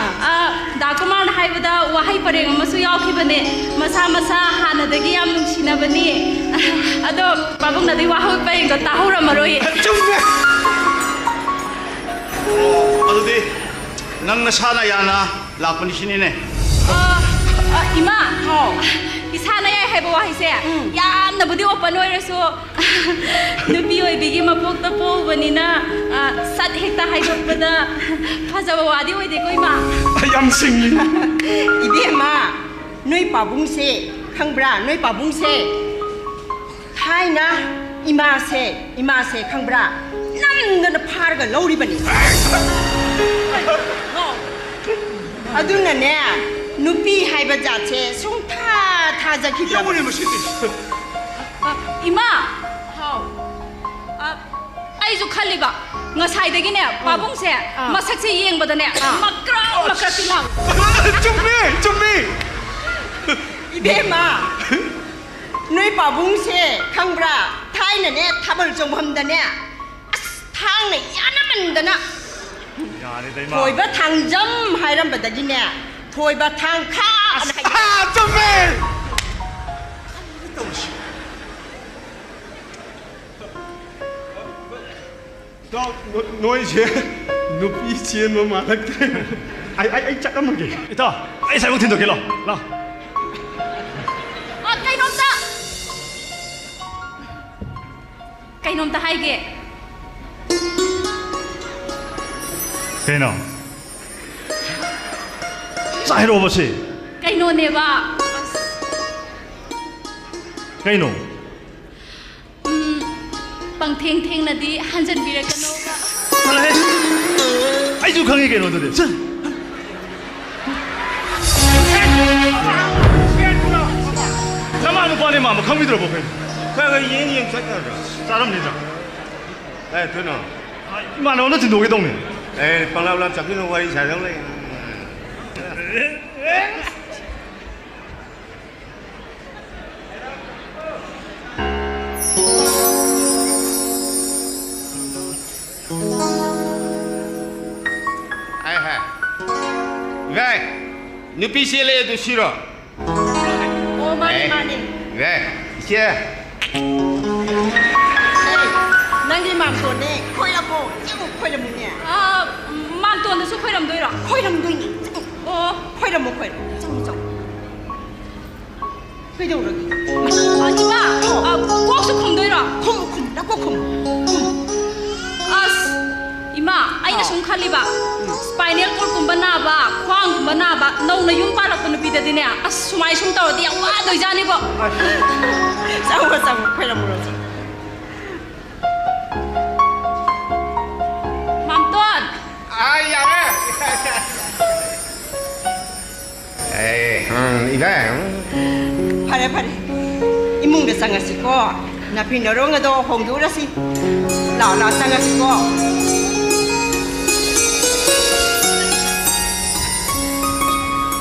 ꯑ, ꯗꯥ ꯀꯨꯃꯥꯔꯅ ꯍꯥꯏꯕꯗ ꯋꯥꯍꯩ ꯄꯔꯦꯡ ꯑꯃꯁꯨ ꯌꯥꯎꯈꯤꯕꯅꯦ, "ꯃꯁꯥ ꯃꯁꯥ ꯍꯥꯟꯅꯗꯒꯤ ꯌꯥꯝ ꯅꯨꯡꯁꯤꯅꯕꯅꯤ"꯫ ꯑꯗꯣ ꯄꯥꯕꯨꯡꯅꯗꯤ ꯋꯥꯍꯩ ꯄꯔꯦꯡꯗꯣ ꯇꯥꯍꯧꯔꯝꯃꯔꯣꯏꯌꯦ꯫ ꯆꯨꯝꯃꯦ꯫ ꯑꯗꯨꯗꯤ ꯅꯪ ꯅꯁꯥꯅ ꯌꯥꯅ ꯂꯥꯛꯄꯅꯤ ꯁꯤꯅꯤꯅꯦ? ꯑ, ꯑ, ꯏꯃꯥ꯫ ꯍꯥꯎ꯫ ꯏꯁꯥꯅ ꯌꯥꯏ ꯍꯥꯏꯕ ꯋꯥꯍꯩꯁꯦ ꯎꯝ꯫ ꯌꯥꯝꯅꯕꯨꯗꯤ open ꯑꯣꯏꯔꯁꯨ, ꯅꯨꯄꯤ ꯑꯣꯏꯕꯤꯒꯤ ꯃꯄꯣꯛꯇ ꯄꯣꯛꯎꯕꯅꯤꯅ, ꯑ, ꯁꯠ ꯍꯦꯛꯇ ꯍꯥꯏꯗꯣꯛꯄꯗ ꯐꯖꯕ ꯋꯥꯗꯤ ꯑꯣꯏꯗꯦꯀꯣ, ꯏꯃꯥ? ꯑꯩ ꯌꯥꯝ ꯁꯤꯡꯉꯤ꯫ ꯏꯕꯦꯝꯃ, ꯅꯣꯏ ꯄꯥꯕꯨꯡꯁꯦ ꯈꯪꯕ꯭ꯔꯥ? ꯅꯣꯏ ꯄꯥꯕꯨꯡꯁꯦ ꯊꯥꯏꯅ ꯏꯃꯥꯁꯦ, ꯏꯃꯥꯁꯦ ꯈꯪꯕ꯭ꯔꯥ? ꯅꯝꯗꯅ ꯐꯥꯔꯒ ꯂꯧꯔꯤꯕꯅꯤ꯫ ꯑꯗꯨꯅꯅꯦ, ꯅꯨꯄꯤ ꯍꯥꯏꯕ ꯖꯥꯠꯁꯦ ꯁꯨꯡꯊꯥ ꯊꯥꯖꯈꯤꯗ꯭ꯔꯕ꯫ ꯌꯥꯝ ꯃꯁꯤꯗꯤ꯫ ꯑ, ꯏꯃꯥ! ꯍꯥꯎ꯫ ꯑ, ꯑꯩꯁꯨ ꯈꯜꯂꯤꯕ, ꯉꯁꯥꯏꯗꯒꯤꯅꯦ, ꯄꯥꯕꯨꯡꯁꯦ ꯑꯥ꯫ ꯃꯁꯛꯁꯦ ꯌꯦꯡꯕꯗꯅꯦ, ꯑꯥ꯫ ꯃꯀ꯭ꯔꯛ ꯃꯀ꯭ꯔꯛꯇꯤ ꯂꯥꯎꯏ꯫ ꯆꯨꯝꯃꯤ, ꯆꯨꯝꯃꯤ꯫ ꯏꯕꯦꯝꯃ, ꯅꯣꯏ ꯄꯥꯕꯨꯡꯁꯦ ꯈꯪꯕ꯭ꯔꯥ? ꯊꯥꯏꯅꯅꯦ, ꯊꯥꯕꯜ ꯆꯣꯡꯐꯝꯗꯅꯦ, ꯑꯁ, ꯊꯥꯡꯅ ꯌꯥꯅꯃꯟꯗꯅ ꯌꯥꯔꯦꯗ, ꯏꯃꯥ꯫ ꯊꯣꯏꯕ ꯊꯥꯡꯖꯝ ꯍꯥꯏꯔꯝꯕꯗꯒꯤꯅꯦ, ꯊꯣꯏꯕ ꯊꯥꯡꯈꯥ ꯑꯅ ꯍꯥꯏ-, ꯑꯁ, ꯆꯨꯝꯃꯦ! ꯇꯧꯔꯤꯁꯤ꯫ ꯏꯇꯥꯎ, ꯅꯣ-, ꯅꯣꯏꯁꯦ ꯅꯨꯄꯤ ꯆꯦꯟꯕ ꯃꯥꯜꯂꯛꯇ꯭ꯔꯦ꯫ ꯑꯩ, ꯑꯩ, ꯑꯩ ꯆꯠꯂꯝꯃꯒꯦ꯫ ꯏꯇꯥꯎ, ꯑꯩ ꯁꯥꯏꯕꯣꯛ ꯊꯤꯟꯗꯣꯛꯀꯦ, ꯂꯥꯎ, ꯂꯥꯎ꯫ ꯑ, ꯀꯩꯅꯣꯝꯇ꯫ ꯀꯩꯅꯣꯝꯇ ꯍꯥꯏꯒꯦ꯫ ꯀꯩꯅꯣ? ꯆꯥꯏꯔꯣꯕꯁꯦ꯫ ꯀꯩꯅꯣꯅꯦꯕ꯫ ꯑꯁ꯫ ꯀꯩꯅꯣ? ꯎꯝ, ꯄꯪꯊꯦꯡ ꯊꯦꯡꯅꯗꯤ ꯍꯟꯖꯟꯕꯤꯔꯛꯀꯅꯣꯕ꯫ ꯆꯠꯂꯣꯍꯦ꯫ ꯑꯩꯁꯨ ꯈꯪꯉꯤ ꯀꯩꯅꯣ ꯑꯗꯨꯗꯤ꯫ ꯆꯠ꯫ ꯅꯃꯥ ꯅꯨꯄꯥꯅꯦ ꯃꯥꯃ ꯈꯪꯕꯤꯗ꯭ꯔꯕꯣ ꯀꯩꯅꯣ? ꯈꯔ ꯈꯔ ꯌꯦꯡ ꯌꯦꯡ ꯆꯠ ꯌꯥꯗ꯭ꯔꯣ? ꯆꯥꯔꯝꯅꯤꯗ꯫ ꯑꯦ, ꯊꯣꯏꯅꯣ꯫ ꯏꯃꯥꯟꯅꯕ ꯑꯝꯇ ꯊꯤꯟꯗꯣꯛꯀꯦ ꯇꯧꯅꯤ꯫ ꯑꯦ, ꯄꯪꯂꯥꯞ ꯂꯥꯞ ꯆꯠꯈꯤꯅꯨ, ꯋꯥꯔꯤ ꯁꯥꯗꯧ ꯂꯩ꯫ ꯍꯥꯏ, ꯍꯥꯏ꯫ ꯏꯕꯥꯏ, ꯅꯨꯄꯤ ꯆꯦꯜꯂꯛꯑꯦ ꯑꯗꯨ ꯁꯤꯔꯣ? ꯑꯣ, ꯃꯥꯅꯦ, ꯑꯦ, ꯃꯥꯅꯦ꯫ ꯏꯕꯥꯏ, ꯏꯆꯦ꯫ ꯑꯦ, ꯅꯪꯒꯤ ꯃꯥꯝꯇꯣꯟꯅꯦ, ꯈꯣꯏꯔꯝꯃꯣ, ꯆꯪꯉꯣ, ꯈꯣꯏꯔꯝꯃꯨꯅꯦ꯫ ꯑꯥ, ꯃꯥꯝꯇꯣꯟꯗꯁꯨ ꯈꯣꯏꯔꯝꯗꯣꯏꯔꯣ? ꯈꯣꯏꯔꯝꯗꯣꯏꯅꯦ, ꯆꯪꯉꯣ꯫ ꯑꯣ꯫ ꯈꯣꯏꯔꯝꯃꯣ, ꯈꯣꯏꯔꯝꯃꯣ, ꯆꯪꯉꯣ, ꯆꯪꯉꯣ꯫ ꯀꯩꯗꯧꯔꯒꯦ? ꯑ, ꯏꯃꯥ, ꯑ, ꯀꯣꯛꯁꯨ ꯈꯨꯝꯗꯣꯏꯔꯣ? ꯈꯨꯝꯃꯨ, ꯈꯨꯝꯃꯨ, ꯅꯀꯣꯛ ꯈꯨꯝꯃꯨ꯫ ꯈꯨꯝꯃꯨ꯫ ꯑꯁ, ꯏꯃꯥ, ꯑꯩꯅ ꯍꯥꯎ꯫ ꯁꯨꯝ ꯈꯜꯂꯤꯕ, ꯎꯝ꯫ Spinal cordꯀꯨꯝꯕ ꯅꯥꯕ, ꯈ꯭ꯋꯥꯡꯒꯨꯝꯕ ꯅꯥꯕ, ꯅꯧꯅ ꯌꯨꯝ ꯄꯥꯜꯂꯛꯄ ꯅꯨꯄꯤꯗꯗꯤꯅꯦ, ꯑꯁ, ꯁꯨꯃꯥꯏ ꯁꯨꯝ ꯇꯧꯔꯗꯤ ꯌꯥꯝ ꯋꯥꯗꯣꯏꯖꯥꯠꯅꯤꯕꯣ꯫ ꯑꯁ꯫ ꯆꯪꯉꯣ, ꯆꯪꯉꯣ, ꯈꯣꯏꯔꯝꯃꯨꯔꯣ, ꯆꯪꯉꯣ꯫ ꯃꯥꯝꯇꯣꯟ! ꯑꯥ, ꯌꯥꯔꯦ꯫ ꯑꯦ, ꯎꯝ, ꯏꯕꯥꯏ, ꯎꯝ꯫ ꯐꯔꯦ, ꯐꯔꯦ꯫ ꯏꯃꯨꯡꯗ ꯆꯪꯉꯁꯤꯀꯣ꯫ ꯅꯥꯐꯤ ꯅꯔꯣꯡ ꯑꯗꯣ ꯍꯣꯡꯗꯣꯛꯎꯔꯁꯤ꯫ ꯂꯥꯛꯑꯣ, ꯂꯥꯛꯑꯣ, ꯆꯪꯉꯁꯤꯀꯣ꯫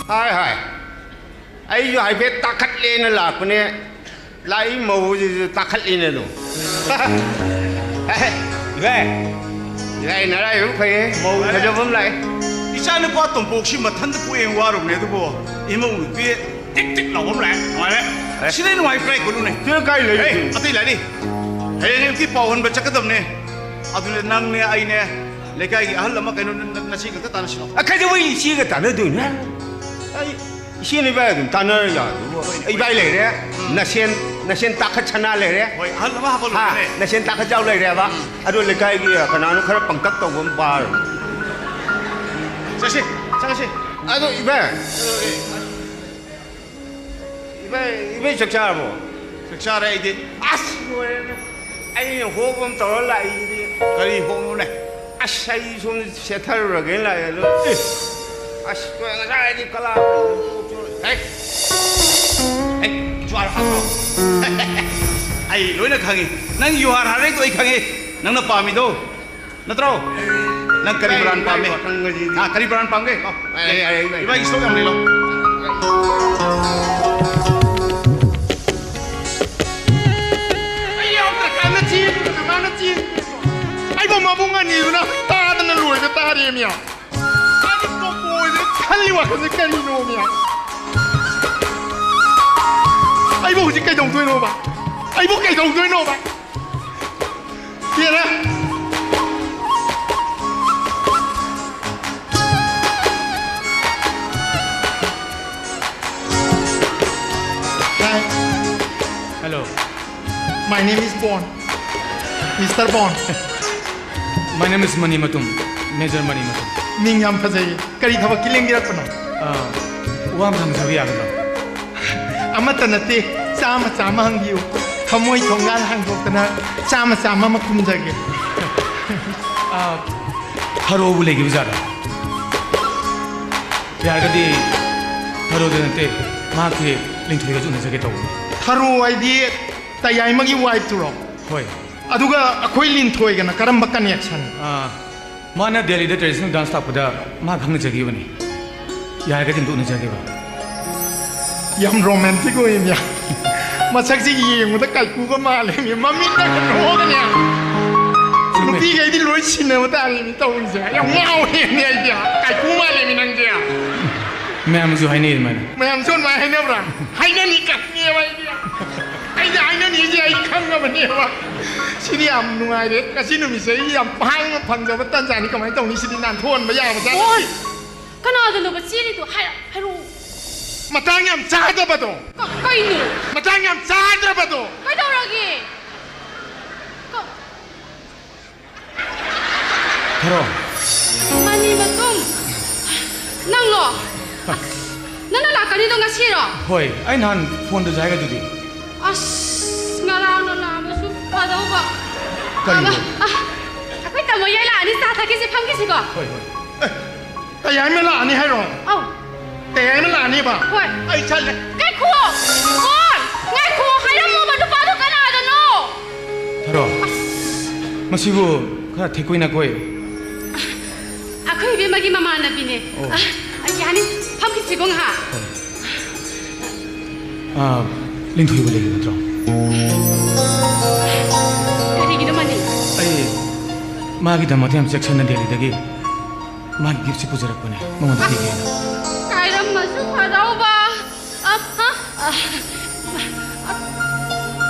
ꯍꯥꯏ, ꯍꯥꯏ꯫ ꯑꯩꯁꯨ ꯍꯥꯏꯐꯦꯠ ꯇꯥꯈꯠꯂꯦꯅ ꯂꯥꯛꯄꯅꯦ꯫ ꯂꯥꯛꯏ ꯃꯧꯁꯤꯁꯨ ꯇꯥꯈꯠꯂꯤꯅꯦ ꯑꯗꯨꯝ꯫ ꯏꯕꯥꯏ, ꯏꯕꯥꯏ ꯅꯔꯥꯏꯕꯛ ꯐꯩꯌꯦ, ꯃꯧ ꯐꯖꯕ ꯑꯃ ꯂꯥꯛꯑꯦ꯫ ꯏꯆꯥ ꯅꯨꯄꯥ ꯇꯣꯝꯄꯣꯛꯁꯤ ꯃꯊꯟꯇ ꯄꯣꯛꯑꯦ ꯋꯥꯔꯨꯕꯅꯦ, ꯑꯗꯨꯕꯨ ꯏꯃꯧ ꯅꯨꯄꯤ ꯇꯤꯛ ꯇꯤꯛ ꯂꯥꯎꯕ ꯑꯃ ꯂꯥꯛꯑꯦ, ꯅꯨꯡꯉꯥꯏꯔꯦ꯫ ꯑꯦ꯫ ꯁꯤꯗꯩ ꯅꯨꯡꯉꯥꯏꯕ ꯀꯥꯏ ꯀꯣꯜꯂꯨꯅꯦ? ꯁꯤꯗ ꯀꯥꯏ ꯂꯩ? ꯑꯦ, ꯑꯇꯩ ꯂꯥꯛꯅꯤ꯫ ꯍꯌꯦꯡ ꯑꯌꯨꯛꯇꯤ ꯄꯥꯎ ꯍꯟꯕ ꯆꯠꯀꯗꯕꯅꯦ꯫ ꯑꯗꯨꯅ ꯅꯪꯅꯦ, ꯑꯩꯅꯦ, ꯂꯩꯀꯥꯏꯒꯤ ꯑꯍꯜ ꯑꯃ ꯀꯩꯅꯣ ꯅ-, ꯅ-, ꯅꯆꯦ ꯈꯛꯇ ꯇꯥꯟꯅꯁꯤꯔꯣ? ꯑ, ꯀꯩꯗꯧꯕꯩ ꯏꯆꯦꯒ ꯇꯥꯟꯅꯗꯣꯏꯅꯣ? ꯑꯩ ꯏꯆꯦꯅ ꯏꯕꯥꯏ ꯑꯗꯨꯝ ꯇꯥꯟꯅꯔ ꯌꯥꯗꯨꯕꯨ꯫ ꯍꯣꯏꯅꯦ, ꯏꯕꯥꯏ ꯍꯣꯏꯅꯦ꯫ ꯂꯩꯔꯦ, ꯎꯝ꯫ ꯅꯁꯦꯟ, ꯅꯁꯦꯟ ꯇꯥꯈꯠ ꯁꯅꯥ ꯂꯩꯔꯦ꯫ ꯍꯣꯏ, ꯑꯍꯜ ꯑꯃ ꯍꯥꯞꯄ ꯍꯥ, ꯂꯣꯏꯔꯦꯅꯦ꯫ ꯅꯁꯦꯟ ꯇꯥꯈꯠ ꯖꯥꯎ ꯂꯩꯔꯦꯕ꯫ ꯎꯝ꯫ ꯑꯗꯣ ꯂꯩꯀꯥꯏꯒꯤ ꯀꯅꯥꯅꯣ ꯈꯔ ꯄꯪꯇꯛ ꯇꯧꯕ ꯑꯃ ꯄꯥꯔꯣ꯫ ꯆꯠꯁꯤ, ꯆꯠꯁꯤ꯫ ꯑꯗꯣ ꯏꯕꯥꯏ, ꯏꯕꯥꯏ, ꯏꯕꯥꯏ ꯆꯥꯛ ꯆꯥꯔꯕꯣ? ꯆꯥꯛ ꯆꯥꯔꯦ ꯑꯩꯗꯤ꯫ ꯑꯁ, ꯂꯣꯏꯔꯦꯅꯦ꯫ ꯑꯩꯅ ꯍꯣꯞ ꯑꯃ ꯇꯧꯔ ꯂꯥꯛꯏꯁꯤꯗꯤ꯫ ꯀꯔꯤ ꯍꯣꯞꯅꯣꯅꯦ? ꯑꯁ, ꯑꯩ ꯁꯣꯝꯗ ꯁꯦꯠꯊꯔꯨꯔꯒꯦꯅ ꯂꯥꯛꯑꯦ ꯑꯗꯣ꯫ ꯑꯦ꯫ ꯑꯁ, ꯉꯁꯥꯏꯗꯤ ꯀꯂꯥ꯫ ꯍꯦꯛ꯫ ꯍꯦꯛ, ꯖꯨꯍꯥꯔ ꯍꯥꯞꯄ꯭ꯔꯣ? ꯑꯩ ꯂꯣꯏꯅ ꯈꯪꯉꯤ꯫ ꯅꯪ ꯖꯨꯍꯥꯔ ꯍꯥꯏꯔꯛꯏꯗꯣ ꯑꯩ ꯈꯪꯉꯤ꯫ ꯅꯪꯅ ꯄꯥꯝꯃꯤꯗꯣ꯫ ꯅꯠꯇ꯭ꯔꯣ? ꯅꯪ ꯀꯔꯤ ꯕ꯭ꯔꯥꯟ ꯄꯥꯝꯃꯤ? ꯋꯥꯈꯜ ꯉꯁꯤꯗꯤ꯫ ꯍꯥ, ꯀꯔꯤ ꯕ꯭ꯔꯥꯟ ꯄꯥꯝꯒꯦ? ꯂꯥꯎ꯫ ꯑꯩ, ꯑꯩ, ꯑꯩ, ꯑꯩ꯫ ꯏꯕꯥꯏꯒꯤ ꯁ꯭ꯇꯣꯛ ꯌꯥꯝ ꯂꯩ, ꯂꯥꯎ꯫ ꯑꯩ ꯌꯥꯎꯗ꯭ꯔꯀꯥꯟꯗ ꯆꯦꯟꯗꯅ ꯃꯥꯅ ꯆꯦꯟꯗꯅ꯫ ꯑꯩꯕꯨ ꯃꯕꯨꯡ ꯑꯅꯤꯗꯨꯅ ꯇꯥꯗꯅ ꯂꯣꯏꯕ ꯇꯥꯔꯦꯃꯤ꯫ ꯑꯩꯗꯤ ꯀꯣꯛꯄ ꯑꯣꯏꯗ꯭ꯔꯦ ꯈꯜꯂꯤ ꯋꯥꯈꯜꯁꯦ ꯀꯔꯤꯅꯣꯃꯤ? ꯑꯩꯕꯨ ꯍꯧꯖꯤꯛ ꯀꯩꯗꯧꯗꯣꯏꯅꯣꯕ? ꯑꯩꯕꯨ ꯀꯩꯗꯧꯗꯣꯏꯅꯣꯕ? ꯄꯦꯜꯂꯦ꯫ Hi. Hello. My name is Bond. Mister Bond. My name is Mani Matum. Major Mani Matum. ꯃꯤꯡ ꯌꯥꯝ ꯐꯖꯩꯌꯦ꯫ ꯀꯔꯤ ꯊꯕꯛꯀꯤ ꯂꯦꯡꯕꯤꯔꯛꯄꯅꯣ? ꯑꯥ, ꯋꯥ ꯑꯃ ꯍꯪꯖꯕ ꯌꯥꯒꯗ꯭ꯔꯣ? ꯑꯃꯠꯇ ꯅꯠꯇꯦ, ꯆꯥꯝꯃ ꯆꯥꯝꯃ ꯍꯪꯕꯤꯌꯨ꯫ ꯊꯃꯣꯏ ꯊꯣꯡꯒꯥꯜ ꯍꯥꯡꯗꯣꯛꯇꯅ ꯆꯥꯝꯃ ꯆꯥꯝꯃ ꯑꯃ ꯈꯨꯝꯖꯒꯦ꯫ ꯑꯥ, ꯊꯔꯣꯕꯨ ꯂꯩꯈꯤꯕ ꯖꯥꯠꯂꯣ? ꯌꯥꯔꯒꯗꯤ ꯊꯔꯣꯗ ꯅꯠꯇꯦ, ꯃꯍꯥꯛꯀꯤ ꯂꯤꯟꯊꯣꯏꯒꯁꯨ ꯎꯅꯖꯒꯦ ꯇꯧꯕꯅꯤ꯫ ꯊꯔꯣ ꯍꯥꯏꯗꯤ ꯇꯌꯥꯏꯃꯒꯤ wife ꯇꯨꯔꯣ? ꯍꯣꯏ꯫ ꯑꯗꯨꯒ ꯑꯩꯈꯣꯏ ꯂꯤꯟꯊꯣꯏꯒꯅ ꯀꯔꯝꯕ connection? ꯑꯥ, ꯃꯥꯅ ꯗꯦꯜꯂꯤꯗ traditional dance ꯇꯥꯛꯄꯗ ꯃꯥ ꯈꯪꯅꯖꯈꯤꯕꯅꯤ꯫ ꯌꯥꯔꯒꯗꯤ ꯑꯝꯇ ꯎꯅꯖꯒꯦꯕ꯫ ꯌꯥꯝ romantic ꯑꯣꯏꯅꯦ꯫ ꯃꯁꯛꯁꯤ ꯌꯦꯡꯕꯗ ꯀꯥꯏꯀꯨꯒ ꯃꯥꯜꯂꯦꯅꯦ꯫ ꯃꯃꯤꯠꯅꯒ ꯅꯣꯛꯑꯒꯅꯦ꯫ ꯆꯨꯝꯃꯦ꯫ ꯅꯨꯄꯤꯈꯩꯗꯤ ꯂꯣꯏ ꯁꯤꯟꯅꯕ ꯇꯥꯔꯦꯅꯦ ꯇꯧꯔꯤꯁꯦ꯫ ꯌꯥꯝ ꯉꯥꯎꯔꯦꯅꯦ ꯑꯩꯗꯤ꯫ ꯀꯥꯏꯀꯨ ꯃꯥꯜꯂꯦꯅꯦ ꯅꯪꯗꯤ꯫ ꯃꯌꯥꯝꯁꯨ ꯍꯥꯏꯅꯩ ꯑꯗꯨꯃꯥꯏꯅ꯫ ꯃꯌꯥꯝꯁꯨ ꯑꯗꯨꯃꯥꯏꯅ ꯍꯥꯏꯅꯕ꯭ꯔꯥ? ꯍꯥꯏꯅꯅꯤ ꯀꯛꯅꯦꯕ ꯑꯩꯗꯤ꯫ ꯑꯩꯗꯤ ꯍꯥꯏꯅꯅꯤꯁꯦ ꯑꯩ ꯈꯪꯉꯕꯅꯦꯕ꯫ ꯁꯤꯗꯤ ꯌꯥꯝ ꯅꯨꯡꯉꯥꯏꯔꯦ꯫ ꯉꯁꯤ ꯅꯨꯃꯤꯠꯁꯦ ꯑꯩ ꯌꯥꯝ ꯍꯥꯡꯅ ꯐꯪꯖꯕ ꯇꯟꯖꯥꯅꯤ꯫ ꯀꯃꯥꯏꯅ ꯇꯧꯅꯤ? ꯁꯤꯗꯤ ꯅꯥꯟꯊꯣꯛꯍꯟꯕ ꯌꯥꯕ ꯖꯥꯠ ꯅꯠꯇꯦ꯫ ꯀꯅꯥꯗꯅꯣꯕ ꯆꯦꯜꯂꯤꯗꯣ? ꯍꯥꯏꯔꯣ, ꯍꯥꯏꯔꯣ꯫ ꯃꯇꯥꯡ ꯌꯥꯝ ꯆꯥꯗꯕꯗꯣ꯫ ꯀ-, ꯀꯩꯅꯣ? ꯃꯇꯥꯡ ꯌꯥꯝ ꯆꯥꯗ꯭ꯔꯕꯗꯣ꯫ ꯀꯩꯗꯧꯔꯒꯦ? ꯀ-, ꯊꯔꯣ꯫ ꯃꯅꯤ ꯃꯇꯨꯝ꯫ ꯅꯪꯂꯣ? ꯅꯪꯅ ꯂꯥꯛꯀꯅꯤꯗꯣ ꯉꯁꯤꯔꯣ? ꯍꯣꯏ, ꯑꯩ ꯅꯍꯥꯟ ꯐꯣꯟꯗꯁꯨ ꯍꯥꯏꯒꯗꯨꯗꯤ꯫ ꯑꯁ, ꯉꯔꯥꯡꯅ ꯂꯥꯛꯑꯝꯃꯁꯨ ꯐꯗꯧꯕ꯫ ꯀꯔꯤꯅꯣ? ꯑ, ꯑ, ꯑꯩꯈꯣꯏ ꯇꯥꯃꯣ ꯌꯥꯏ ꯂꯥꯛꯑꯅꯤ, ꯆꯥ ꯊꯛꯈꯤꯁꯤ, ꯐꯝꯈꯤꯁꯤꯀꯣ꯫ ꯍꯣꯏ, ꯍꯣꯏ꯫ ꯑꯦ, ꯀꯩ ꯍꯥꯏꯃ ꯂꯥꯛꯑꯅꯤ ꯍꯥꯏꯔꯣ? ꯑꯧ꯫ ꯀꯩ ꯍꯥꯏꯃ ꯂꯥꯛꯑꯅꯤꯕ? ꯍꯣꯏ꯫ ꯑꯩ ꯆꯠꯂꯦ꯫ ꯉꯥꯏꯈꯣ! ꯀꯣꯟ! ꯉꯥꯏꯈꯣ! ꯍꯥꯏꯔꯝꯃꯣꯕ, ꯅꯨꯄꯥꯗꯣ ꯀꯅꯥꯗꯅꯣ? ꯊꯔꯣ, ꯑꯁ꯫ ꯃꯁꯤꯕꯨ ꯈꯔ ꯊꯦꯛꯀꯣꯏ ꯅꯥꯀꯣꯏ꯫ ꯑꯩꯈꯣꯏ ꯏꯕꯦꯝꯃꯒꯤ ꯃꯃꯥꯟꯅꯕꯤꯅꯦ꯫ ꯑꯣ꯫ ꯑ, ꯌꯥꯅꯤ, ꯐꯝꯈꯤꯁꯤꯀꯣ ꯉꯥꯏꯍꯥꯛ꯫ ꯍꯣꯏ꯫ ꯑ, ꯂꯤꯟꯊꯣꯏꯕꯨ ꯂꯩꯔꯤ ꯅꯠꯇ꯭ꯔꯣ? ꯀꯔꯤꯒꯤꯅꯣ ꯃꯥꯅꯦ? ꯑꯩ ꯃꯥꯒꯤꯗꯃꯛꯇ ꯌꯥꯝ ꯆꯦꯛꯁꯤꯟꯅ ꯗꯦꯜꯂꯤꯗꯒꯤ ꯃꯥꯒꯤ gift ꯁꯤ ꯄꯨꯖꯔꯛꯄꯅꯦ, ꯃꯉꯣꯟꯗ ꯄꯤꯒꯦꯅ꯫ ꯀꯥꯏꯔꯝꯃꯁꯨ ꯐꯗꯧꯕ꯫ ꯑ, ꯑ, ꯑ, ꯑ,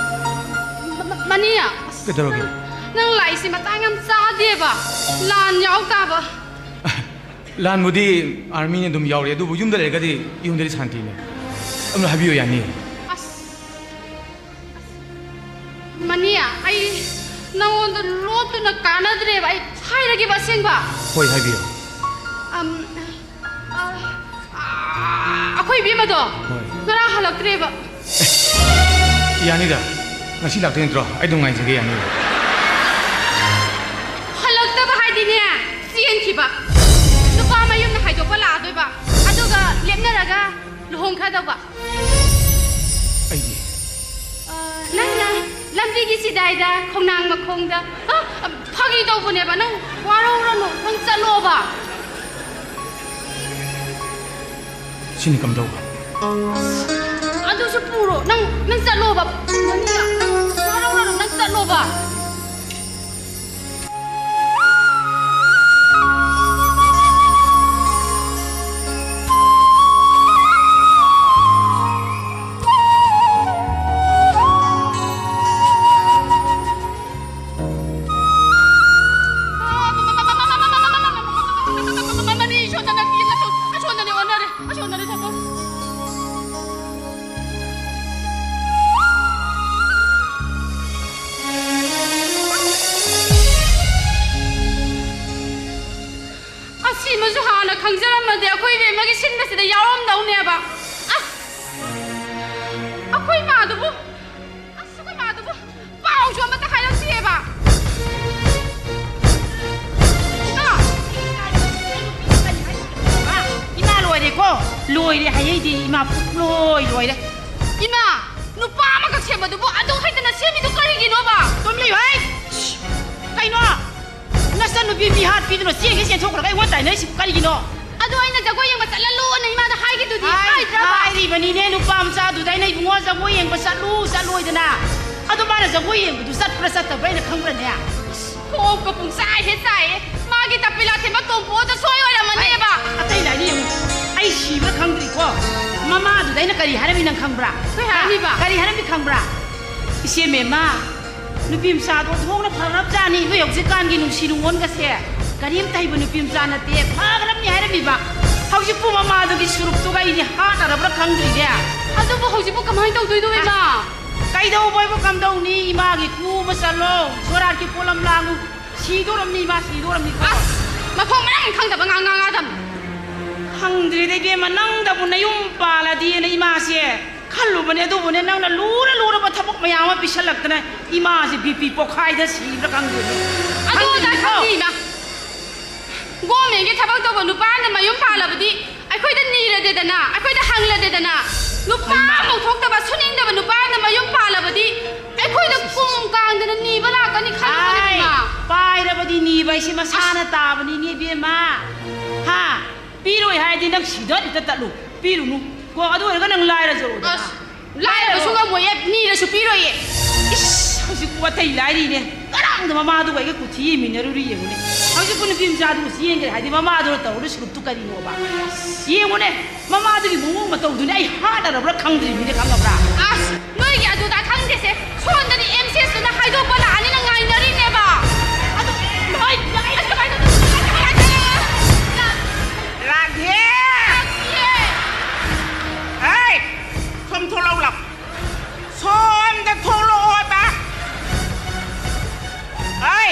ꯃ-, ꯃ-, ꯃꯅꯤ, ꯀꯩꯗꯧꯔꯒꯦ? ꯅꯪ ꯂꯥꯛꯏꯁꯤ ꯃꯇꯥꯡ ꯌꯥꯝ ꯆꯥꯗꯦꯕ꯫ ꯂꯥꯟ ꯌꯥꯎ ꯇꯥꯕ꯫ ꯂꯥꯟꯕꯨꯗꯤ army ꯅ ꯑꯗꯨꯝ ꯌꯥꯎꯔꯤ, ꯑꯗꯨꯕꯨ ꯌꯨꯝꯗ ꯂꯩꯔꯒꯗꯤ ꯌꯨꯝꯗꯗꯤ ꯁꯥꯟꯇꯤꯅꯦ꯫ ꯑꯗꯨꯝ ꯍꯥꯏꯕꯤꯌꯨ, ꯌꯥꯅꯤ꯫ ꯑꯁ, ꯃꯅꯤ, ꯑꯩ ꯅꯉꯣꯟꯗ ꯂꯣꯠꯇꯨꯅ ꯀꯥꯟꯅꯗ꯭ꯔꯦꯕ, ꯑꯩ ꯍꯥꯏꯔꯒꯦꯕ ꯑꯁꯦꯡꯕ꯫ ꯍꯣꯏ, ꯍꯥꯏꯕꯤꯌꯨ꯫ ꯑꯝ, ꯑ, ꯑ, ꯑꯩꯈꯣꯏ ꯏꯕꯦꯝꯃꯗꯣ ꯍꯣꯏ꯫ ꯉꯔꯥꯡ ꯍꯜꯂꯛꯇ꯭ꯔꯦꯕ꯫ ꯌꯥꯅꯤꯗ, ꯉꯁꯤ ꯂꯥꯛꯇꯣꯏ ꯅꯠꯇ꯭ꯔꯣ? ꯑꯩ ꯑꯗꯨꯝ ꯉꯥꯏꯖꯒꯦ, ꯌꯥꯅꯤꯗ꯫ ꯍꯜꯂꯛꯇꯕ ꯍꯥꯏꯗꯤꯅꯦ, ꯆꯦꯟꯈꯤꯕ꯫ ꯅꯨꯄꯥ ꯃꯌꯨꯝꯅ ꯍꯥꯏꯗꯣꯛꯄ ꯂꯥꯛꯑꯗꯣꯏꯕ, ꯑꯗꯨꯒ ꯂꯦꯞꯅꯔꯒ ꯂꯨꯍꯣꯡꯈ꯭ꯔꯗꯧꯕ꯫ ꯑꯩꯗꯤ? ꯑ, ꯅꯪꯅ ꯂꯝꯕꯤꯒꯤ ꯆꯤꯗꯥꯏꯗ, ꯈꯣꯡꯅꯥꯡ ꯃꯈꯣꯡꯗ, ꯑ, ꯐꯥꯒꯤ ꯇꯧꯕꯅꯦꯕ, ꯅꯪ ꯋꯥꯔꯧꯔꯅꯨ, ꯅꯪ ꯆꯠꯂꯣꯕ꯫ ꯁꯤꯅꯤ ꯀꯝꯗꯧꯕ? ꯑꯗꯨꯁꯨ ꯄꯨꯔꯣ, ꯅꯪ, ꯅꯪ ꯆꯠꯂꯣꯕ꯫ ꯅꯪ ꯋꯥꯔꯧꯔꯅꯨ, ꯅꯪ ꯆꯠꯂꯣꯕ꯫ ꯃꯅꯤ, ꯁꯣꯝꯗ ꯅꯠꯇꯦ, ꯑꯁꯣꯝ-, ꯑꯁꯣꯝꯗꯅꯦ ꯑꯣꯟꯅꯔꯦ, ꯑꯁꯣꯝꯗꯅꯦ ꯊꯣꯛꯄ꯫ ꯑꯗꯨꯗꯤ ꯑꯩꯈꯣꯏ ꯏꯕꯦꯝꯃꯒꯤ ꯁꯤꯟꯕꯁꯤꯗ ꯌꯥꯎꯔꯝꯗꯧꯅꯦꯕ꯫ ꯑꯁ! ꯑꯩꯈꯣꯏ ꯃꯥꯗꯨꯕꯨ, ꯑꯁ, ꯑꯩꯈꯣꯏ ꯃꯥꯗꯨꯕꯨ ꯄꯥꯎꯁꯨ ꯑꯃꯠꯇ ꯍꯥꯏꯔꯛꯇꯦꯕ꯫ ꯏꯃꯥ! ꯏꯃꯥ, ꯂꯣꯏꯔꯦꯀꯣ꯫ ꯂꯣꯏꯔꯦ ꯍꯥꯏꯍꯩꯗꯦ ꯏꯃꯥ, ꯄꯨꯡꯂꯣꯏ ꯂꯣꯏꯔꯦ꯫ ꯏꯃꯥ! ꯅꯨꯄꯥ ꯑꯃꯈꯛ ꯁꯦꯝꯕꯗꯨꯕꯨ ꯑꯗꯨ ꯍꯩꯇꯅ ꯁꯦꯝꯃꯤꯗꯨ ꯀꯔꯤꯒꯤꯅꯣꯕ? ꯇꯨꯝ ꯂꯩꯌꯨ ꯍꯩ! ꯀꯩꯅꯣ? ꯅꯆꯟꯅꯨꯄꯤ ꯃꯤꯍꯥꯠ ꯄꯤꯗꯨꯅ ꯆꯦꯟꯒꯩ ꯆꯦꯟꯊꯣꯛꯈ꯭ꯔꯒ ꯑꯩꯉꯣꯟꯗ ꯇꯥꯏꯅꯔꯤꯁꯤꯕꯨ ꯀꯔꯤꯒꯤꯅꯣ? ꯑꯗꯣ ꯑꯩꯅ ꯖꯒꯣꯏ ꯌꯦꯡꯕ ꯆꯠꯍꯜꯂꯨꯅ ꯏꯃꯥꯗ ꯍꯥꯏꯒꯤꯗꯨꯗꯤ ꯍꯥꯏ-, ꯍꯥꯏꯗ꯭ꯔꯕ? ꯍꯥꯏꯔꯤꯕꯅꯤꯅꯦ ꯅꯨꯄꯥ ꯃꯆꯥꯗꯨꯗ ꯑꯩꯅ, "ꯏꯕꯨꯡꯉꯣ, ꯖꯒꯣꯏ ꯌꯦꯡꯕ ꯆꯠꯂꯨ, ꯆꯠꯂꯣꯏꯗꯅ?" ꯑꯗꯣ ꯃꯥꯅ ꯖꯒꯣꯏ ꯌꯦꯡꯕꯗꯨ ꯆꯠꯄ꯭ꯔꯥ ꯆꯠꯇꯕ꯭ꯔꯥ ꯑꯩꯅ ꯈꯪꯕ꯭ꯔꯅꯦ? ꯀꯣꯛꯀ ꯄꯨꯡꯆꯥꯏ ꯍꯦꯛ ꯆꯥꯏꯌꯦ꯫ ꯃꯥꯒꯤ ꯇꯄꯤꯂꯥ ꯊꯦꯝꯕ ꯇꯣꯝꯄꯣꯗ ꯁꯣꯏ ꯑꯣꯏꯔꯝꯃꯅꯦꯕ꯫ ꯑꯇꯩ ꯂꯥꯏꯔꯤ ꯌꯦꯡꯉꯨ꯫ ꯑꯩ ꯁꯤꯕ꯭ꯔꯥ ꯈꯪꯗ꯭ꯔꯤꯀꯣ꯫ ꯃꯃꯥꯗꯨꯗ ꯑꯩꯅ ꯀꯔꯤ ꯍꯥꯏꯔꯝꯃꯤ ꯅꯪ ꯈꯪꯕ꯭ꯔꯥ? ꯀꯩ ꯍꯥꯏꯔꯝꯃꯤꯕ? ꯀꯔꯤ ꯍꯥꯏꯔꯝꯃꯤ ꯈꯪꯕ꯭ꯔꯥ? "ꯏꯆꯦ ꯃꯦꯝꯃ, ꯅꯨꯄꯤ ꯃꯆꯥꯗꯣ ꯑꯣꯟꯊꯣꯛꯅ ꯐꯈ꯭ꯔꯕꯖꯥꯠꯅꯤ꯫ ꯅꯣꯏ ꯍꯧꯖꯤꯛꯀꯥꯟꯒꯤ ꯅꯨꯡꯁꯤ ꯅꯨꯡꯉꯣꯟꯒꯁꯦ ꯀꯔꯤꯝꯇ ꯍꯩꯕ ꯅꯨꯄꯤ ꯃꯆꯥ ꯅꯠꯇꯦ꯫ ꯐꯈ꯭ꯔꯕꯅꯤ" ꯍꯥꯏꯔꯝꯃꯤꯕ꯫ ꯍꯧꯖꯤꯛꯄꯨ ꯃꯃꯥꯗꯨꯒꯤ ꯁꯨꯔꯨꯞꯇꯨꯒ ꯑꯩꯗꯤ ꯍꯥꯠꯅꯔꯕ꯭ꯔꯥ ꯈꯪꯗ꯭ꯔꯤꯅꯦ꯫ ꯑꯗꯨꯕꯨ ꯍꯧꯖꯤꯛꯄꯨ ꯀꯃꯥꯏꯅ ꯇꯧꯗꯣꯏꯅꯣ, ꯏꯃꯥ? ꯀꯩꯗꯧꯕ ꯍꯥꯏꯕꯨ ꯀꯝꯗꯧꯅꯤ? ꯏꯃꯥꯒꯤ ꯀꯨꯕ ꯆꯠꯂꯣ, ꯁꯣꯔꯥꯠꯀꯤ ꯄꯣꯠꯂꯝ ꯂꯥꯡꯉꯨ꯫ ꯁꯤꯗꯣꯔꯝꯅꯤ ꯏꯃꯥ, ꯁꯤꯗꯣꯔꯝꯅꯤ꯫ ꯑꯁ! ꯃꯊꯣꯡ ꯃꯔꯝ ꯈꯪꯗꯕ ꯉꯥꯡ ꯉꯥꯡꯉꯗꯝ꯫ ꯈꯪꯗ꯭ꯔꯦꯗ ꯏꯕꯦꯝꯃ, ꯅꯪꯗꯕꯨ ꯅꯌꯨꯝ ꯄꯥꯜꯂꯗꯤꯅ ꯏꯃꯥꯁꯦ ꯈꯜꯂꯨꯕꯅꯦ, ꯑꯗꯨꯕꯨꯅꯦ ꯅꯪꯅ ꯂꯨꯔ ꯂꯨꯔꯕ ꯊꯕꯛ ꯃꯌꯥꯝ ꯑꯃ ꯄꯤꯁꯜꯂꯛꯇꯅ ꯏꯃꯥꯁꯦ ꯕꯤ ꯄꯤ ꯄꯣꯛꯈꯥꯏꯗ ꯁꯤꯕ꯭ꯔꯥ ꯈꯪꯗꯦꯅꯦ꯫ ꯑꯗꯨ ꯑꯗꯥ ꯈꯪꯗꯦ, ꯈꯪꯗꯦ, ꯏꯃꯥ꯫ ꯒꯣꯔꯃꯦꯟꯒꯤ ꯊꯕꯛ ꯇꯧꯕ ꯅꯨꯄꯥ ꯑꯃꯅ ꯃꯌꯨꯝ ꯄꯥꯜꯂꯕꯗꯤ ꯑꯩꯈꯣꯏꯗ ꯅꯤꯔꯗꯦꯗꯅ, ꯑꯩꯈꯣꯏꯗ ꯍꯪꯂꯗꯦꯗꯅ꯫ ꯅꯨꯄꯥ ꯍꯩꯃꯥ꯫ ꯑꯃꯐꯥꯎ ꯊꯣꯛꯇꯕ, ꯁꯨꯅꯤꯡꯗꯕ ꯅꯨꯄꯥ ꯑꯃꯅ ꯃꯌꯨꯝ ꯄꯥꯜꯂꯕꯗꯤ ꯑꯩꯈꯣꯏꯗ ꯀꯨꯝ ꯀꯥꯡꯗꯅ ꯅꯤꯕ ꯂꯥꯛꯀꯅꯤ ꯈꯜꯂꯨꯕꯅꯦ, ꯍꯥꯏ, ꯏꯃꯥ꯫ ꯄꯥꯏꯔꯕꯗꯤ ꯅꯤꯕ ꯍꯥꯏꯁꯦ ꯃꯁꯥꯅ ꯑꯁ꯫ ꯇꯥꯕꯅꯤꯅꯦ, ꯏꯕꯦꯝꯃ꯫ ꯍꯥ? ꯄꯤꯔꯣꯏ ꯍꯥꯏꯔꯗꯤ ꯅꯪ ꯁꯤꯗ ꯍꯦꯛꯇ ꯇꯠꯂꯨ꯫ ꯄꯤꯔꯨꯅꯨ꯫ ꯀꯣ, ꯑꯗꯨ ꯑꯣꯏꯔꯒ ꯅꯪ ꯂꯥꯏꯔꯖꯔꯣꯗꯅ꯫ ꯑꯁ, ꯂꯥꯏꯔꯕꯁꯨ ꯂꯥꯏꯔꯕ꯫ ꯉꯝꯃꯣꯏꯌꯦ, ꯅꯤꯔꯁꯨ ꯄꯤꯔꯣꯏꯌꯦ꯫ ꯏꯁ, ꯍꯧꯖꯤꯛꯄꯨ ꯑꯇꯩ ꯂꯥꯏꯔꯤꯅꯦ꯫ ꯉꯔꯥꯡꯗ ꯃꯃꯥꯗꯨꯒ ꯑꯩꯒ ꯀꯨꯊꯤ ꯌꯦꯡꯃꯤꯟꯅꯔꯨꯔꯤ ꯌꯦꯡꯉꯨꯅꯦ꯫ ꯍꯧꯖꯤꯛꯄꯨ ꯅꯨꯄꯤ ꯃꯆꯥꯗꯨꯕꯨ ꯆꯦꯟꯈ꯭ꯔꯦ ꯍꯥꯏꯗꯤ ꯃꯃꯥꯗꯨꯅ ꯇꯧꯔꯨ ꯁꯨꯔꯨꯞꯇꯨ ꯀꯔꯤꯅꯣꯕ? ꯌꯦꯡꯉꯨꯅꯦ, ꯃꯃꯥꯗꯨꯒꯤ ꯃꯑꯣꯡ ꯃꯇꯧꯗꯨꯅꯦ ꯑꯩ ꯍꯥꯠꯅꯔꯕ꯭ꯔꯥ ꯈꯪꯗ꯭ꯔꯤꯕꯅꯤꯅꯦ, ꯈꯪꯉꯕ꯭ꯔꯥ? ꯑꯁ, ꯅꯣꯏꯒꯤ ꯑꯗꯨꯗ ꯈꯪꯗꯦꯁꯦ꯫ ꯁꯣꯝꯗꯅꯤ ꯑꯦꯝ ꯁꯤ ꯑꯦꯁꯇꯨꯅ ꯍꯥꯏꯗꯣꯛꯄ ꯂꯥꯛꯑꯅꯤꯅ ꯉꯥꯏꯅꯔꯤꯅꯦꯕ꯫ ꯑꯗꯨ, ꯍꯣꯏ, ꯌꯥꯏ, ꯑꯗꯨꯃꯥꯏꯅ ꯇꯧ-, ꯔꯥꯙꯦ! ꯔꯥꯙꯦ! ꯍꯦ! ꯁꯣꯝ ꯊꯣꯛꯂꯛꯎ ꯂꯥꯎ꯫ ꯁꯣꯝꯗ ꯊꯣꯛꯂꯛꯑꯣꯕ꯫ ꯍꯩ!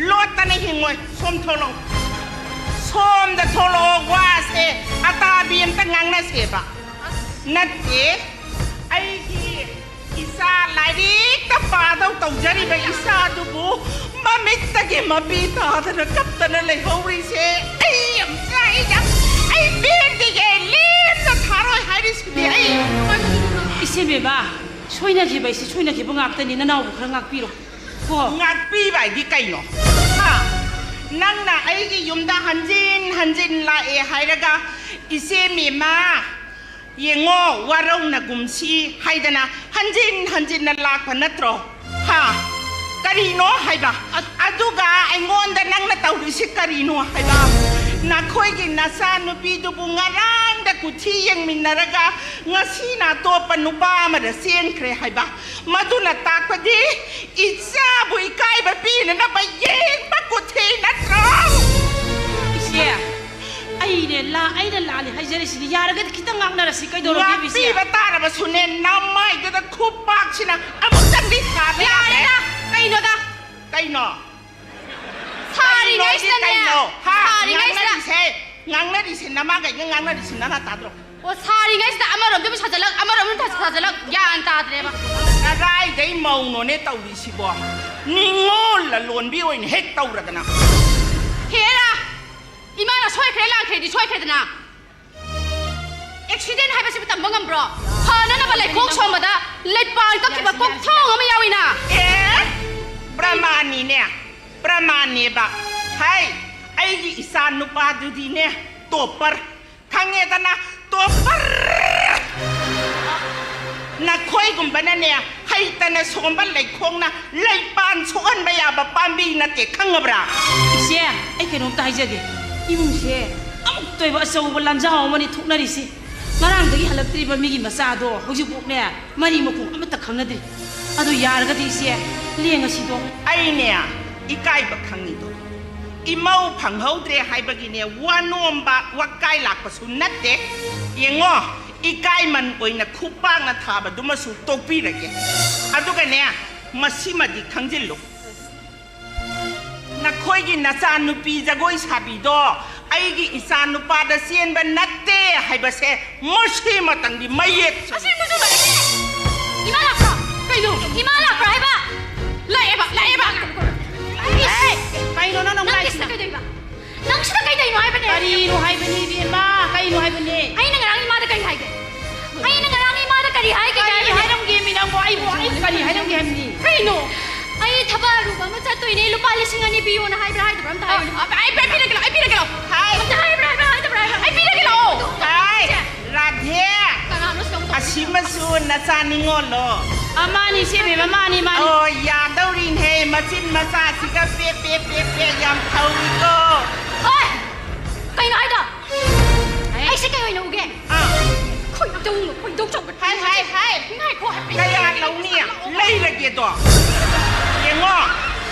ꯂꯣꯠꯇꯅ ꯍꯤꯡꯉꯣꯏ꯫ ꯁꯣꯝ ꯊꯣꯛꯂꯛꯎ꯫ ꯁꯣꯝꯗ ꯊꯣꯛꯂꯛꯑꯣ, ꯋꯥꯁꯦ ꯑꯇꯥꯕꯤ ꯑꯝꯇ ꯉꯥꯡꯅꯁꯦꯕ꯫ ꯅꯠꯇꯦ, ꯑꯩꯒꯤ ꯏꯆꯥ ꯂꯥꯏꯔꯤꯛꯇ ꯄꯥꯗꯧ ꯇꯧꯖꯔꯤꯕ ꯏꯆꯥꯗꯨꯕꯨ ꯃꯃꯤꯠꯇꯒꯤ ꯃꯄꯤ ꯇꯥꯗꯅ ꯀꯞꯇꯅ ꯂꯩꯍꯧꯔꯤꯁꯦ ꯑꯩ ꯌꯥꯝ ꯆꯥꯛꯏꯗ꯫ ꯑꯩ ꯄꯦꯟꯗꯤꯒꯦ, ꯂꯦꯝꯅ ꯊꯥꯔꯣꯏ ꯍꯥꯏꯔꯤꯁꯤꯗꯤ ꯑꯩ꯫ ꯏꯆꯦ ꯕꯦꯕꯥ, ꯁꯣꯏꯅꯈꯤꯕ ꯑꯩꯁꯦ ꯁꯣꯏꯅꯈꯤꯕ ꯉꯥꯛꯇꯅꯤ, ꯅꯅꯥꯎꯕꯨ ꯈꯔ ꯉꯥꯛꯄꯤꯔꯣ꯫ ꯀꯣ꯫ ꯉꯥꯛꯄꯤꯕ ꯍꯥꯏꯗꯤ ꯀꯩꯅꯣ? ꯍꯥ? ꯅꯪꯅ ꯑꯩꯒꯤ ꯌꯨꯝꯗ ꯍꯟꯖꯤꯟ ꯍꯟꯖꯤꯟ ꯂꯥꯛꯑꯦ ꯍꯥꯏꯔꯒ, "ꯏꯆꯦ ꯃꯦꯃꯥ, ꯌꯦꯡꯉꯣ, ꯋꯥꯔꯧꯅꯒꯨꯝꯁꯤ" ꯍꯥꯏꯗꯅ ꯍꯟꯖꯤꯟ ꯍꯟꯖꯤꯟꯅ ꯂꯥꯛꯄ ꯅꯠꯇ꯭ꯔꯣ? ꯍꯥ? ꯀꯔꯤꯅꯣ ꯍꯥꯏꯕ? ꯑ- ꯑꯗꯨꯒ ꯑꯩꯉꯣꯟꯗ ꯅꯪꯅ ꯇꯧꯔꯤꯁꯤ ꯀꯔꯤꯅꯣ ꯍꯥꯏꯕ? ꯅꯈꯣꯏꯒꯤ ꯅꯆꯥꯅꯨꯄꯤꯗꯨꯕꯨ ꯉꯔꯥꯡꯗ ꯀꯨꯊꯤ ꯌꯦꯡꯃꯤꯟꯅꯔꯒ ꯉꯁꯤꯅ ꯑꯇꯣꯞꯄ ꯅꯨꯄꯥ ꯑꯃꯗ ꯆꯦꯟꯈ꯭ꯔꯦ ꯍꯥꯏꯕ? ꯃꯗꯨꯅ ꯇꯥꯛꯄꯗꯤ ꯏꯆꯥꯕꯨ ꯏꯀꯥꯏꯕ ꯄꯤꯅꯅꯕ ꯌꯦꯡꯕ ꯀꯨꯊꯤ ꯅꯠꯇ꯭ꯔꯣ? ꯏꯆꯦ, ꯑꯩꯅꯦ ꯂꯥ-, ꯑꯩꯅ ꯂꯥꯜꯂꯤ ꯍꯥꯏꯖꯔꯤꯁꯤꯅꯤ꯫ ꯌꯥꯔꯒꯗꯤ ꯈꯤꯇꯪ ꯉꯥꯛꯅꯔꯁꯤ꯫ ꯀꯩꯗꯧꯔꯒꯦ, ꯏꯆꯦ? ꯉꯥꯛꯄꯤꯕ ꯇꯥꯔꯕꯁꯨꯅꯦ, ꯅꯃꯥꯏꯗꯨꯗ ꯈꯨꯄꯥꯛꯁꯤꯅ ꯑꯃꯨꯛꯇꯪꯗꯤ ꯊꯥꯕ ꯌꯥꯗ꯭ꯔꯦ? ꯌꯥꯔꯦꯗ! ꯀꯩꯅꯣꯗ? ꯀꯩꯅꯣ? ꯁꯥꯔꯤꯉꯩꯁꯤꯗꯅꯦ, ꯀꯩꯅꯣ? ꯍꯥ? ꯁꯥꯔꯤꯉꯩꯁꯤꯗ꯫ ꯉꯥꯡꯅꯔꯤꯁꯦ, ꯉꯥꯡꯅꯔꯤꯁꯦ ꯅꯃꯥꯒꯩꯒ ꯉꯥꯡꯅꯔꯤꯁꯦ ꯅꯅꯥ ꯇꯥꯗ꯭ꯔꯣ? ꯑꯣ, ꯁꯥꯔꯤꯉꯩꯁꯤꯗ ꯑꯃꯔꯣꯝꯗ ꯑꯃꯨꯛ ꯁꯥꯖꯜꯂꯛ, ꯑꯃꯔꯣꯝꯗ ꯑꯃꯨꯛ ꯁꯥꯖꯜꯂꯛ, ꯒ꯭ꯌꯥꯟ ꯇꯥꯗ꯭ꯔꯦꯕ꯫ ꯀꯗꯥꯏꯗꯩ ꯃꯧꯅꯣꯅꯦ ꯇꯧꯔꯤꯁꯤꯕꯣ? ꯅꯤꯉꯣꯜ ꯂꯂꯣꯟꯕꯤ ꯑꯣꯏꯅ ꯍꯦꯛ ꯇꯧꯔꯗꯅ꯫ ꯍꯦꯔꯥ! ꯏꯃꯥꯅ ꯁꯣꯏꯈ꯭ꯔꯦ ꯂꯥꯟꯈ꯭ꯔꯦꯗꯤ ꯁꯣꯏꯈ꯭ꯔꯦꯗꯅ꯫ ꯑꯦꯛꯁꯤꯗꯦꯟ ꯍꯥꯏꯕꯁꯤꯕꯨ ꯇꯝꯕ ꯉꯝꯕ꯭ꯔꯣ? ꯐꯅꯅꯕ ꯂꯩꯈꯣꯡ ꯁꯣꯝꯕꯗ ꯂꯩꯄꯥꯛ ꯀꯛꯈꯤꯕ ꯀꯣꯛꯊꯣꯡ ꯑꯃ ꯌꯥꯎꯏꯅ꯫ ꯑꯦ, ꯄ꯭ꯔꯃꯥꯟꯅꯤꯅꯦ, ꯄ꯭ꯔꯃꯥꯟꯅꯦꯕ꯫ ꯍꯩ, ꯑꯩꯒꯤ ꯏꯆꯥ ꯅꯨꯄꯥꯗꯨꯗꯤꯅꯦ, ꯇꯣꯞꯄꯔ꯫ ꯈꯪꯉꯦꯗꯅ, ꯇꯣꯞꯄꯔ꯫ ꯅꯈꯣꯏꯒꯨꯝꯕꯅꯅꯦ, ꯍꯩꯇꯅ ꯁꯣꯝꯕ ꯂꯩꯈꯣꯡꯅ ꯂꯩꯄꯥꯟ ꯁꯣꯛꯍꯟꯕ ꯌꯥꯕ ꯄꯥꯝꯕꯤ ꯅꯠꯇꯦ, ꯈꯪꯉꯕ꯭ꯔꯥ? ꯏꯆꯦ, ꯑꯩ ꯀꯩꯅꯣꯝꯇ ꯍꯥꯏꯖꯒꯦ꯫ ꯏꯃꯨꯡꯁꯦ ꯑꯃꯨꯛꯇ ꯑꯣꯏꯕ ꯑꯆꯧꯕ ꯂꯥꯟꯖꯥꯎ ꯑꯃꯅꯤ ꯊꯣꯛꯅꯔꯤꯁꯤ꯫ ꯉꯔꯥꯡꯗꯒꯤ ꯍꯜꯂꯛꯇ꯭ꯔꯤꯕ ꯃꯤꯒꯤ ꯃꯆꯥꯗꯣ ꯍꯧꯖꯤꯛꯐꯥꯎꯅꯦ ꯃꯔꯤ ꯃꯈꯣꯡ ꯑꯃꯠꯇ ꯈꯪꯅꯗ꯭ꯔꯤ꯫ ꯑꯗꯨ ꯌꯥꯔꯒꯗꯤ ꯏꯆꯦ, ꯂꯦꯡꯉꯁꯤꯗꯣ꯫ ꯑꯩꯅꯦ ꯏꯀꯥꯏꯕ ꯈꯪꯉꯤꯗꯣ꯫ ꯏꯃꯧ ꯐꯪꯍꯧꯗ꯭ꯔꯦ ꯍꯥꯏꯕꯒꯤꯅꯦ ꯋꯥ ꯅꯣꯝꯕ, ꯋꯥꯀꯥꯏ ꯂꯥꯛꯄꯁꯨ ꯅꯠꯇꯦ꯫ ꯌꯦꯡꯉꯣ, ꯏꯀꯥꯏꯃꯟ ꯑꯣꯏꯅ ꯈꯨꯄꯥꯛꯅ ꯊꯥꯕꯗꯨꯃꯁꯨ ꯇꯣꯛꯄꯤꯔꯒꯦ꯫ ꯑꯗꯨꯒꯅꯦ, ꯃꯁꯤꯃꯗꯤ ꯈꯪꯖꯤꯜꯂꯨ꯫ ꯅꯈꯣꯏꯒꯤ ꯅꯆꯥꯅꯨꯄꯤ ꯖꯒꯣꯏ ꯁꯥꯕꯤꯗꯣ ꯑꯩꯒꯤ ꯏꯆꯥ ꯅꯨꯄꯥꯗ ꯆꯦꯟꯕ ꯅꯠꯇꯦ ꯍꯥꯏꯕꯁꯦ ꯃꯁꯤꯃꯇꯪꯗꯤ ꯃꯌꯦꯛ ꯁꯦꯡꯅ ꯑꯁꯦꯡꯕꯁꯨ ꯂꯥꯛꯑꯦ꯫ ꯏꯃꯥ ꯂꯥꯛꯄ꯭ꯔꯣ? ꯀꯩꯅꯣ? ꯏꯃꯥ ꯂꯥꯛꯄ꯭ꯔꯣ ꯍꯥꯏꯕ? ꯂꯥꯛꯑꯦꯕ, ꯂꯥꯛꯑꯦꯕ꯫ ꯏꯁ! ꯀꯩꯅꯣ ꯅꯪꯅ ꯑꯃꯨꯛ ꯅꯪ ꯂꯥꯛꯏꯁꯤꯅ? ꯁꯤꯗ ꯀꯩꯗꯧꯔꯤꯕ? ꯅꯪ ꯁꯤꯗ ꯀꯩꯗꯧꯔꯤꯅꯣ ꯍꯥꯏꯕꯅꯦ? ꯀꯔꯤꯅꯣ ꯍꯥꯏꯕꯅꯤ, ꯏꯕꯦꯝꯃ? ꯀꯩꯅꯣ ꯍꯥꯏꯕꯅꯦ? ꯑꯩꯅ ꯉꯔꯥꯡ ꯏꯃꯥꯗ ꯀꯔꯤ ꯍꯥꯏꯒꯦ? ꯑꯩꯅ ꯉꯔꯥꯡ ꯏꯃꯥꯗ ꯀꯔꯤ ꯍꯥꯏꯒꯦ ꯀꯔꯤ ꯍꯥꯏꯕꯅꯦ? ꯍꯥꯏꯔꯝꯒꯦ ꯃꯤ ꯅꯪꯕꯨ? ꯑꯩꯕꯨ, ꯑꯩ ꯀꯔꯤ ꯍꯥꯏꯔꯝꯒꯦ ꯍꯥꯏꯕꯅꯤ? ꯀꯩꯅꯣ? ꯑꯩ ꯊꯕꯛ ꯑꯔꯨꯕ ꯑꯃ ꯆꯠꯇꯣꯏꯅꯦ, ꯂꯨꯄꯥ ꯂꯤꯁꯤꯡ ꯑꯅꯤ ꯄꯤꯌꯣꯅ ꯍꯥꯏꯕ꯭ꯔꯥ ꯍꯥꯏꯗꯕ꯭ꯔꯥ ꯑꯝꯇ ꯍꯥꯏꯌꯨꯅꯦ꯫ ꯑ, ꯑ, ꯑꯩ, ꯑꯩ ꯄꯤꯔꯒꯦ ꯂꯥꯎ, ꯑꯩ ꯄꯤꯔꯒꯦ ꯂꯥꯎ꯫ ꯍꯥꯏ꯫ ꯑꯝꯇ ꯍꯥꯏꯕ꯭ꯔꯥ ꯍꯥꯏꯕ꯭ꯔꯥ ꯍꯥꯏꯗꯕ꯭ꯔꯥ ꯍꯥꯏꯕ꯭ꯔꯥ? ꯑꯩ ꯄꯤꯔꯒꯦ ꯂꯥꯛꯑꯣ꯫ ꯍꯥꯏ, ꯁꯦ꯫ ꯔꯥꯙꯦ꯫ ꯀꯅꯥꯅꯣ ꯁꯤꯗ ꯑꯃꯨꯛ ꯇꯧꯔꯛꯏꯁꯦ? ꯑꯁꯤꯃꯁꯨ ꯅꯆꯥ ꯅꯤꯡꯉꯣꯜꯂꯣ? ꯑ, ꯃꯥꯅꯤ, ꯏꯆꯦ ꯏꯕꯦꯝꯃ, ꯃꯥꯅꯤ, ꯃꯥꯅꯤ꯫ ꯑꯣ, ꯌꯥꯗꯧꯔꯤꯅꯦ, ꯃꯆꯤꯟ ꯃꯆꯥꯁꯤꯒ ꯄꯦ, ꯄꯦ, ꯄꯦ, ꯄꯦ, ꯌꯥꯝ ꯊꯧꯏꯀꯣ꯫ ꯍꯣꯏ! ꯀꯩꯅꯣ ꯍꯥꯏꯗꯣ? ꯑꯩꯁꯦ ꯀꯩ ꯑꯣꯏꯅ ꯎꯒꯦ? ꯑꯥ꯫ ꯈꯣꯏꯗꯧ, ꯈꯣꯏꯗꯧ ꯆꯥꯎꯒꯠꯄ꯫ ꯍꯥꯏ, ꯍꯥꯏ, ꯍꯥꯏ꯫ ꯉꯥꯏꯈꯣ ꯍꯥꯏꯕꯅꯤ꯫ ꯀꯌꯥ ꯂꯧꯅꯤ? ꯂꯩꯔꯒꯦꯗꯣ꯫ ꯌꯦꯡꯉꯣ꯫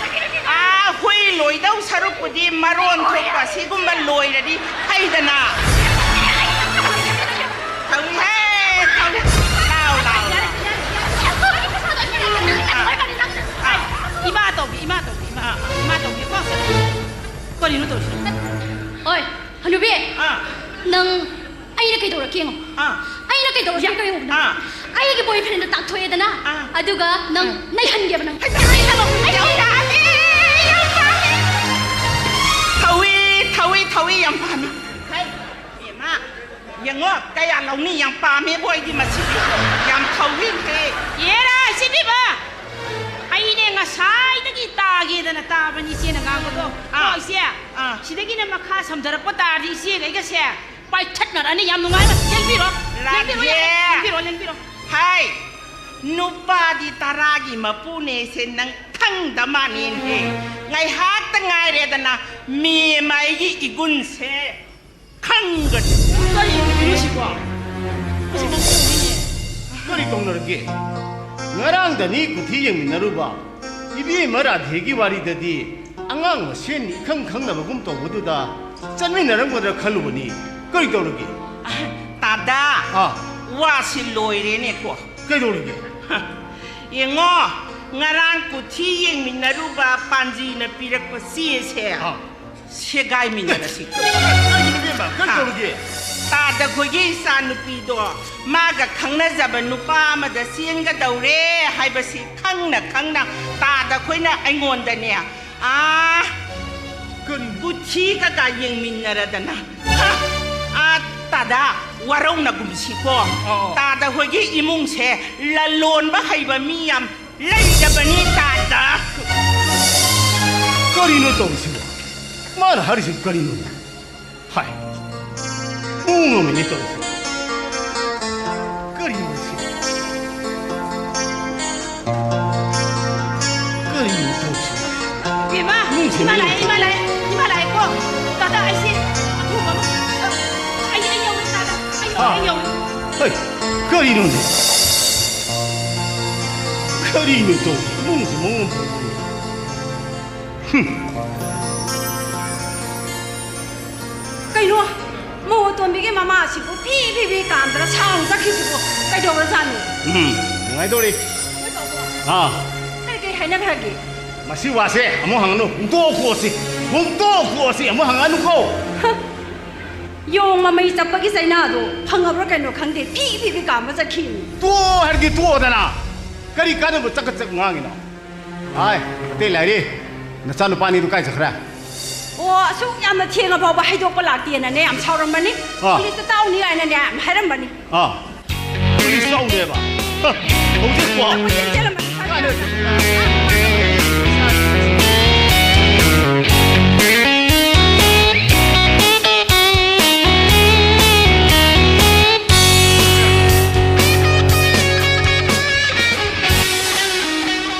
ꯑꯥ, ꯍꯨꯏ ꯂꯣꯏꯗꯧ ꯁꯔꯨꯛꯄꯨꯗꯤ ꯃꯔꯣꯟ ꯊꯣꯛꯄ ꯁꯤꯒꯨꯝꯕ ꯂꯣꯏꯔꯗꯤ ꯐꯩꯗꯅ꯫ ꯊꯧꯏꯍꯦ, ꯊꯧꯏ꯫ ꯂꯥꯎ, ꯂꯥꯎ, ꯂꯥꯎ꯫ ꯑꯥ, ꯑꯥ꯫ ꯏꯃꯥ ꯇꯧꯒꯦ, ꯏꯃꯥ ꯇꯧꯒꯦ, ꯏꯃꯥ꯫ ꯑꯥ꯫ ꯏꯃꯥ ꯇꯧꯒꯦꯀꯣ꯫ ꯀꯔꯤꯅꯣ ꯇꯧꯔꯤꯁꯦ? ꯑꯣꯏ, ꯍꯅꯨꯕꯤ꯫ ꯑꯥ꯫ ꯅꯪ ꯑꯩꯅ ꯀꯩꯗꯧꯔꯛꯀꯦ ꯌꯦꯡꯉꯣ꯫ ꯑꯥ꯫ ꯑꯩꯅ ꯀꯩꯗꯧꯔꯛꯀꯦ ꯌꯥ-, ꯀꯩꯗꯧꯕꯅꯣ? ꯑꯥ꯫ ꯑꯩꯒꯤ boyfriendꯗ ꯇꯥꯛꯊꯣꯛꯑꯦꯗꯅ, ꯑꯥ꯫ ꯑꯗꯨꯒ ꯅꯪ ꯑꯥ꯫ ꯅꯩꯍꯟꯒꯦꯕ ꯅꯪ꯫ ꯍꯩꯃꯥ, ꯍꯩꯃꯥ, ꯍꯩꯃꯥ, ꯍꯩꯃꯥ, ꯌꯥꯝ ꯄꯥꯝꯃꯦ, ꯌꯥꯝ ꯄꯥꯝꯃꯦ꯫ ꯊꯧꯏ, ꯊꯧꯏ, ꯊꯧꯏ, ꯌꯥꯝ ꯄꯥꯝꯃꯦ꯫ ꯍꯩ, ꯏꯃꯥ, ꯌꯦꯡꯉꯣ, ꯀꯌꯥ ꯂꯧꯅꯤ? ꯌꯥꯝ ꯄꯥꯝꯃꯦꯕꯨ ꯑꯩꯗꯤ ꯃꯁꯤꯗꯤ꯫ ꯌꯥꯝ ꯊꯧꯏꯍꯦ꯫ ꯌꯦꯔꯥ, ꯁꯤꯗꯤꯕ꯫ ꯑꯩꯅꯦ ꯉꯁꯥꯏꯗꯒꯤ ꯇꯥꯒꯦꯗꯅ ꯇꯥꯕꯅꯤ ꯏꯆꯦꯅ ꯉꯥꯡꯕꯗꯣ꯫ ꯑꯥ꯫ ꯀꯣ, ꯏꯆꯦ? ꯑꯥ꯫ ꯁꯤꯗꯒꯤꯅ ꯃꯈꯥ ꯁꯝꯊꯔꯛꯄ ꯇꯥꯔꯗꯤ ꯏꯆꯦꯒ ꯑꯩꯒꯁꯦ ꯄꯥꯏꯊꯠꯅꯔꯅꯤ꯫ ꯌꯥꯝ ꯅꯨꯡꯉꯥꯏꯕ꯫ ꯂꯦꯡꯕꯤꯔꯣ꯫ ꯂꯦꯡꯕꯤꯔꯣ, ꯔꯥꯙꯦ! ꯂꯦꯡꯕꯤꯔꯣ, ꯂꯦꯡꯕꯤꯔꯣ꯫ ꯍꯥꯏ! ꯅꯨꯄꯥꯗꯤ ꯇꯔꯥꯒꯤ ꯃꯄꯨꯅꯦꯁꯦ ꯅꯪ ꯈꯪꯗ ꯃꯥꯅꯦꯅꯦ꯫ ꯉꯥꯏꯍꯥꯛꯇ ꯉꯥꯏꯔꯦꯗꯅ ꯃꯦꯝꯃ ꯑꯩꯒꯤ ꯏꯒꯨꯟꯁꯦ ꯈꯪꯒꯅꯤ꯫ ꯀꯔꯤꯅꯣ ꯁꯤꯕꯣ? ꯀꯔꯤ ꯇꯧꯅꯔꯒꯦ? ꯉꯔꯥꯡꯗꯅꯤ ꯀꯨꯊꯤ ꯌꯦꯡꯃꯤꯟꯅꯔꯨꯕ꯫ ꯏꯕꯦꯝꯃ ꯔꯥꯙꯦꯒꯤ ꯋꯥꯔꯤꯗꯗꯤ ꯑꯉꯥꯡ ꯃꯁꯦꯟ ꯏꯈꯪ ꯈꯪꯅꯕꯒꯨꯝ ꯇꯧꯕꯗꯨꯗ ꯆꯠꯃꯤꯟꯅꯔꯝꯒꯗ꯭ꯔꯥ ꯈꯜꯂꯨꯕꯅꯤ꯫ ꯀꯔꯤ ꯇꯧꯔꯒꯦ? ꯇꯥꯗꯥ, ꯑꯥ꯫ ꯋꯥꯁꯤ ꯂꯣꯏꯔꯦꯅꯦꯀꯣ꯫ ꯀꯩꯗꯧꯔꯒꯦ? ꯌꯦꯡꯉꯣ, ꯉꯔꯥꯡ ꯀꯨꯊꯤ ꯌꯦꯡꯃꯤꯟꯅꯔꯨꯕ ꯄꯥꯟꯖꯤꯅ ꯄꯤꯔꯛꯄ ꯆꯦꯁꯦ꯫ ꯑꯥ꯫ ꯁꯦꯒꯥꯏꯃꯤꯟꯅꯔꯁꯤ꯫ ꯀꯔꯤꯒꯤꯅꯣ ꯏꯕꯦꯝꯃ? ꯀꯔꯤ ꯍꯥ? ꯇꯧꯔꯒꯦ? ꯇꯥꯗ ꯈꯣꯏꯒꯤ ꯏꯆꯥ ꯅꯨꯄꯤꯗꯣ ꯃꯥꯒ ꯈꯪꯅꯖꯕ ꯅꯨꯄꯥ ꯑꯃꯗ ꯆꯦꯟꯒꯗꯧꯔꯦ ꯍꯥꯏꯕꯁꯤ ꯈꯪꯅ ꯈꯪꯅ ꯇꯥꯗ ꯈꯣꯏꯅ ꯑꯩꯉꯣꯟꯗꯅꯦ, ꯑꯥ, ꯀꯔꯤ? ꯀꯨꯊꯤ ꯀꯀꯥ ꯌꯦꯡꯃꯤꯟꯅꯔꯗꯅ, ꯍꯥ, ꯑꯥ, ꯇꯥꯗ ꯋꯥꯔꯧꯅꯒꯨꯝꯁꯤꯀꯣ꯫ ꯑꯣ꯫ ꯇꯥꯗ ꯍꯣꯏꯒꯤ ꯏꯃꯨꯡꯁꯦ ꯂꯂꯣꯟꯕ ꯍꯩꯕ ꯃꯤ ꯌꯥꯝ ꯂꯩꯇꯕꯅꯤ ꯇꯥꯗ꯫ ꯀꯔꯤꯅꯣ ꯇꯧꯔꯤꯁꯤꯕꯣ? ꯃꯥꯅ ꯍꯥꯏꯔꯤꯁꯤꯕꯨ ꯀꯔꯤꯅꯣ? ꯍꯥꯏ, ꯃꯑꯣꯡ ꯑꯃꯅꯤ ꯇꯧꯔꯤꯁꯤꯕꯣ꯫ ꯀꯔꯤꯅꯣ ꯁꯤꯕꯣ? ꯀꯔꯤꯅꯣ ꯇꯧꯔꯤꯁꯤꯕꯣ? ꯏꯃꯥ, ꯏꯃꯨꯡꯁꯦ ꯏꯃꯥ ꯃꯤ ꯂꯥꯛꯑꯦ, ꯏꯃꯥ ꯂꯥꯛꯑꯦ, ꯏꯃꯥ ꯂꯥꯛꯑꯦꯀꯣ꯫ ꯇꯥꯗ, ꯑꯩꯁꯦ ꯑꯊꯨꯕ ꯑꯃ, ꯑꯩ, ꯑꯩ ꯌꯧꯔꯦ ꯇꯥꯗ, ꯑꯩ ꯌꯧꯔꯦ, ꯍꯥ? ꯑꯩ ꯌꯧꯔꯦ꯫ ꯍꯩ, ꯀꯔꯤꯅꯣꯅꯦ? ꯀꯔꯤꯅꯣ ꯇꯧꯔꯤꯁꯤꯕꯣ? ꯏꯃꯨꯡꯁꯦ ꯃꯑꯣꯡ ꯑꯃ ꯇꯧꯔꯤꯁꯤꯕꯣ? ꯍꯨꯝ꯫ ꯀꯩꯅꯣ? ꯃꯧ ꯑꯇꯣꯝꯕꯤꯒꯤ ꯃꯃꯥꯁꯤꯕꯨ ꯐꯤ ꯐꯤ ꯐꯤ ꯀꯥꯝꯗꯅ ꯁꯥꯎꯅ ꯆꯠꯈꯤꯁꯤꯕꯨ ꯀꯩꯗꯧꯔꯖꯥꯠꯅꯣ? ꯎꯝ, ꯅꯨꯡꯉꯥꯏꯗꯧꯔꯤ꯫ ꯍꯣꯏ, ꯄꯥꯕꯨꯡ꯫ ꯑꯥ꯫ ꯀꯔꯤ ꯀꯔꯤ ꯍꯥꯏꯅꯈ꯭ꯔꯒꯦ? ꯃꯁꯤ ꯋꯥꯁꯦ ꯑꯃꯨꯛ ꯍꯪꯉꯅꯨ꯫ ꯍꯨꯟꯗꯣꯛꯈꯣꯁꯤ꯫ ꯍꯨꯟꯗꯣꯛꯈꯣꯁꯤ꯫ ꯑꯃꯨꯛ ꯍꯪꯉꯅꯨꯀꯣ꯫ ꯍ! ꯌꯣꯡ ꯃꯃꯩ ꯆꯞꯄꯒꯤ ꯆꯩꯅꯥꯗꯣ ꯐꯪꯉꯕ꯭ꯔꯥ ꯀꯩꯅꯣ ꯈꯪꯗꯦ꯫ ꯐꯤ ꯐꯤ ꯐꯤ ꯀꯥꯝꯕ ꯆꯠꯈꯤꯅꯤ꯫ ꯇꯣꯛꯑꯣ ꯍꯥꯏꯔꯗꯤ ꯇꯣꯛꯑꯣꯗꯅ꯫ ꯀꯔꯤ ꯀꯥꯟꯅꯕ ꯆꯒꯠ ꯆꯒꯠ ꯉꯥꯡꯉꯤꯅꯣ? ꯍꯥꯏ, ꯑꯇꯩ ꯂꯥꯏꯔꯤ꯫ ꯅꯆꯥꯅꯨꯄꯥꯅꯤꯗꯨ ꯀꯥꯏ ꯆꯠꯈ꯭ꯔꯦ? ꯑꯣ, ꯑꯁꯨꯛ ꯌꯥꯝꯅ ꯊꯦꯡꯉ ꯐꯥꯎꯕ ꯍꯩꯗꯣꯛꯄ ꯂꯥꯛꯇꯦꯅꯅꯦ ꯌꯥꯝ ꯁꯥꯎꯔꯝꯕꯅꯤ꯫ ꯑꯥ꯫ ꯄꯨꯂꯤꯁꯇ ꯇꯥꯎꯅꯤ ꯀꯥꯏꯅꯅꯦ ꯌꯥꯝ ꯍꯥꯏꯔꯝꯕꯅꯤ꯫ ꯑꯥ꯫ ꯄꯨꯂꯤꯁ ꯇꯥꯎꯅꯦꯕ? ꯍ, ꯍꯧꯖꯤꯛꯄꯣ? ꯄꯨꯂꯤꯁ ꯆꯦꯜꯂꯝꯕꯅꯤ꯫ ꯀꯥꯟꯅꯗꯦ꯫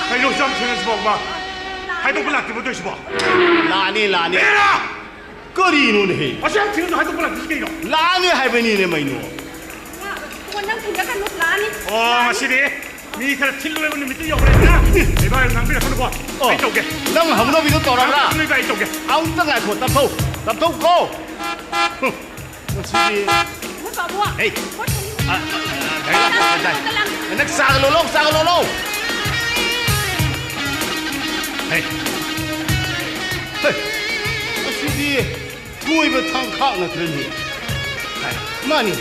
ꯀꯩꯅꯣ ꯌꯥꯝ ꯊꯦꯡꯉꯁꯤꯐꯥꯎꯕ ꯍꯥꯏꯗꯣꯛꯄ ꯂꯥꯛꯇ꯭ꯔꯤꯕꯣ ꯇꯧꯔꯤꯁꯤꯕꯣ? ꯂꯥꯛꯑꯅꯤ, ꯂꯥꯛꯑꯅꯤ꯫ ꯍꯦꯔꯥ! ꯀꯔꯤꯅꯣꯅꯦꯍꯦ? ꯑꯁꯨꯛ ꯌꯥꯝ ꯊꯦꯡꯅꯁꯨ ꯍꯥꯏꯗꯣꯛꯄ ꯂꯥꯛꯇ꯭ꯔꯤꯁꯤ ꯀꯩꯅꯣ? ꯂꯥꯛꯑꯅꯤ ꯍꯥꯏꯕꯅꯤꯅꯦ, ꯃꯩꯅꯣ꯫ ꯑꯣ, ꯅꯪ ꯊꯤꯟꯗꯀꯅꯨ, ꯂꯥꯛꯑꯅꯤ꯫ ꯑꯣ, ꯂꯥꯛꯑꯅꯤ꯫ ꯉꯁꯤꯗꯤ ꯃꯤ ꯈꯔ ꯊꯤꯜꯂꯨꯔꯕ ꯅꯨꯃꯤꯠꯇꯨ ꯌꯧꯔꯦꯗꯅ꯫ ꯏꯕꯥꯏ, ꯉꯥꯡꯕꯤꯔꯛꯀꯅꯨꯀꯣ꯫ ꯑꯣ, ꯑꯩ ꯇꯧꯒꯦ꯫ ꯅꯪ ꯍꯧꯅꯕꯤꯗꯣ ꯇꯧꯔꯕ꯭ꯔꯥ? ꯉꯥꯡꯕꯤꯔꯛꯀꯅꯨ, ꯏꯕꯥꯏ, ꯑꯩ ꯇꯧꯒꯦ꯫ ꯑꯃꯨꯛꯇ ꯉꯥꯏꯈꯣ, ꯇꯞꯊꯧ, ꯇꯞꯊꯧꯀꯣ꯫ ꯍꯨꯝ, ꯃꯁꯤꯗꯤ꯫ ꯍꯣꯏ, ꯄꯥꯕꯨꯡ꯫ ꯍꯩ꯫ ꯍꯣꯏ, ꯄꯥꯕꯨꯡ꯫ ꯑ, ꯑ, ꯑ, ꯂꯥꯛꯑꯦ, ꯂꯥꯛꯑꯦ, ꯂꯥꯛꯑꯦ꯫ ꯅꯪ ꯆꯥꯒ ꯂꯣꯜꯂꯣ, ꯆꯥꯒ ꯂꯣꯜꯂꯣ꯫ ꯍꯩ꯫ ꯍꯩ꯫ ꯃꯁꯤ ꯊꯣꯏꯕ ꯊꯥꯡꯈꯥꯛ ꯅꯠꯇ꯭ꯔꯅꯦ? ꯍꯥꯏ, ꯃꯥꯅꯤ꯫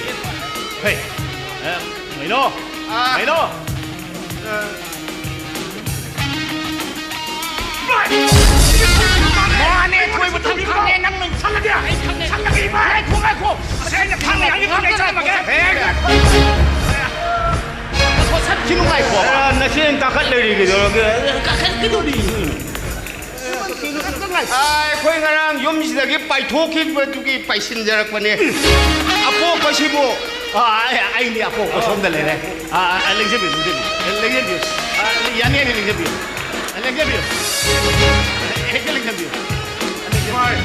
ꯍꯦ, ꯑ, ꯃꯩꯅꯣ, ꯑꯥ꯫ ꯃꯩꯅꯣ꯫ ꯑ꯫ ꯃꯥꯅꯦ, ꯊꯣꯏꯕ ꯊꯥꯡꯈꯥꯛꯅꯦ, ꯅꯪ ꯅꯪ ꯁꯜꯂꯒꯦ꯫ ꯑꯩ ꯈꯪꯉꯦ꯫ ꯁꯜꯂꯒꯦ, ꯏꯃꯥ꯫ ꯉꯥꯏꯈꯣ, ꯉꯥꯏꯈꯣ꯫ ꯑꯁ, ꯑꯩꯅ ꯊꯥꯡꯅ ꯌꯥꯝ ꯌꯥꯝ ꯌꯥꯝ ꯆꯪꯉꯝꯃꯒꯦ꯫ ꯍꯦ, ꯉꯥꯏꯈꯣ꯫ ꯉꯥꯏꯈꯣ, ꯁꯠꯈꯤꯅꯨ, ꯉꯥꯏꯈꯣ꯫ ꯑ, ꯅꯆꯦꯅ ꯀꯥꯈꯠ ꯂꯩꯔꯤ ꯀꯩꯗꯧꯔꯒꯦ? ꯀꯥꯈꯠꯀꯗꯧꯔꯤ꯫ ꯑ, ꯑꯩꯈꯣꯏ ꯉꯔꯥꯡ ꯌꯨꯝꯁꯤꯗꯒꯤ ꯄꯥꯏꯊꯣꯛꯈꯤꯕꯗꯨꯒꯤ ꯄꯥꯏꯁꯤꯟꯖꯔꯛꯄꯅꯦ꯫ ꯑꯄꯣꯛꯄꯁꯤꯕꯨ, ꯑ, ꯑꯩ, ꯑꯩꯅꯤ ꯑꯄꯣꯛꯄ ꯁꯣꯝꯗ ꯂꯩꯔꯦ꯫ ꯑ, ꯑ, ꯂꯦꯡꯖꯕꯤꯌꯨ, ꯂꯦꯡꯖꯕꯤꯌꯨ꯫ ꯂꯦꯡꯖꯕꯤꯌꯨ꯫ ꯑ, ꯌꯥꯅꯤ, ꯌꯥꯅꯤ, ꯂꯦꯡꯖꯕꯤꯌꯨ꯫ ꯂꯦꯡꯖꯕꯤꯌꯨ꯫ ꯍꯦꯛꯇ ꯂꯦꯡꯖꯕꯤꯌꯨ꯫ ꯍꯣꯏ꯫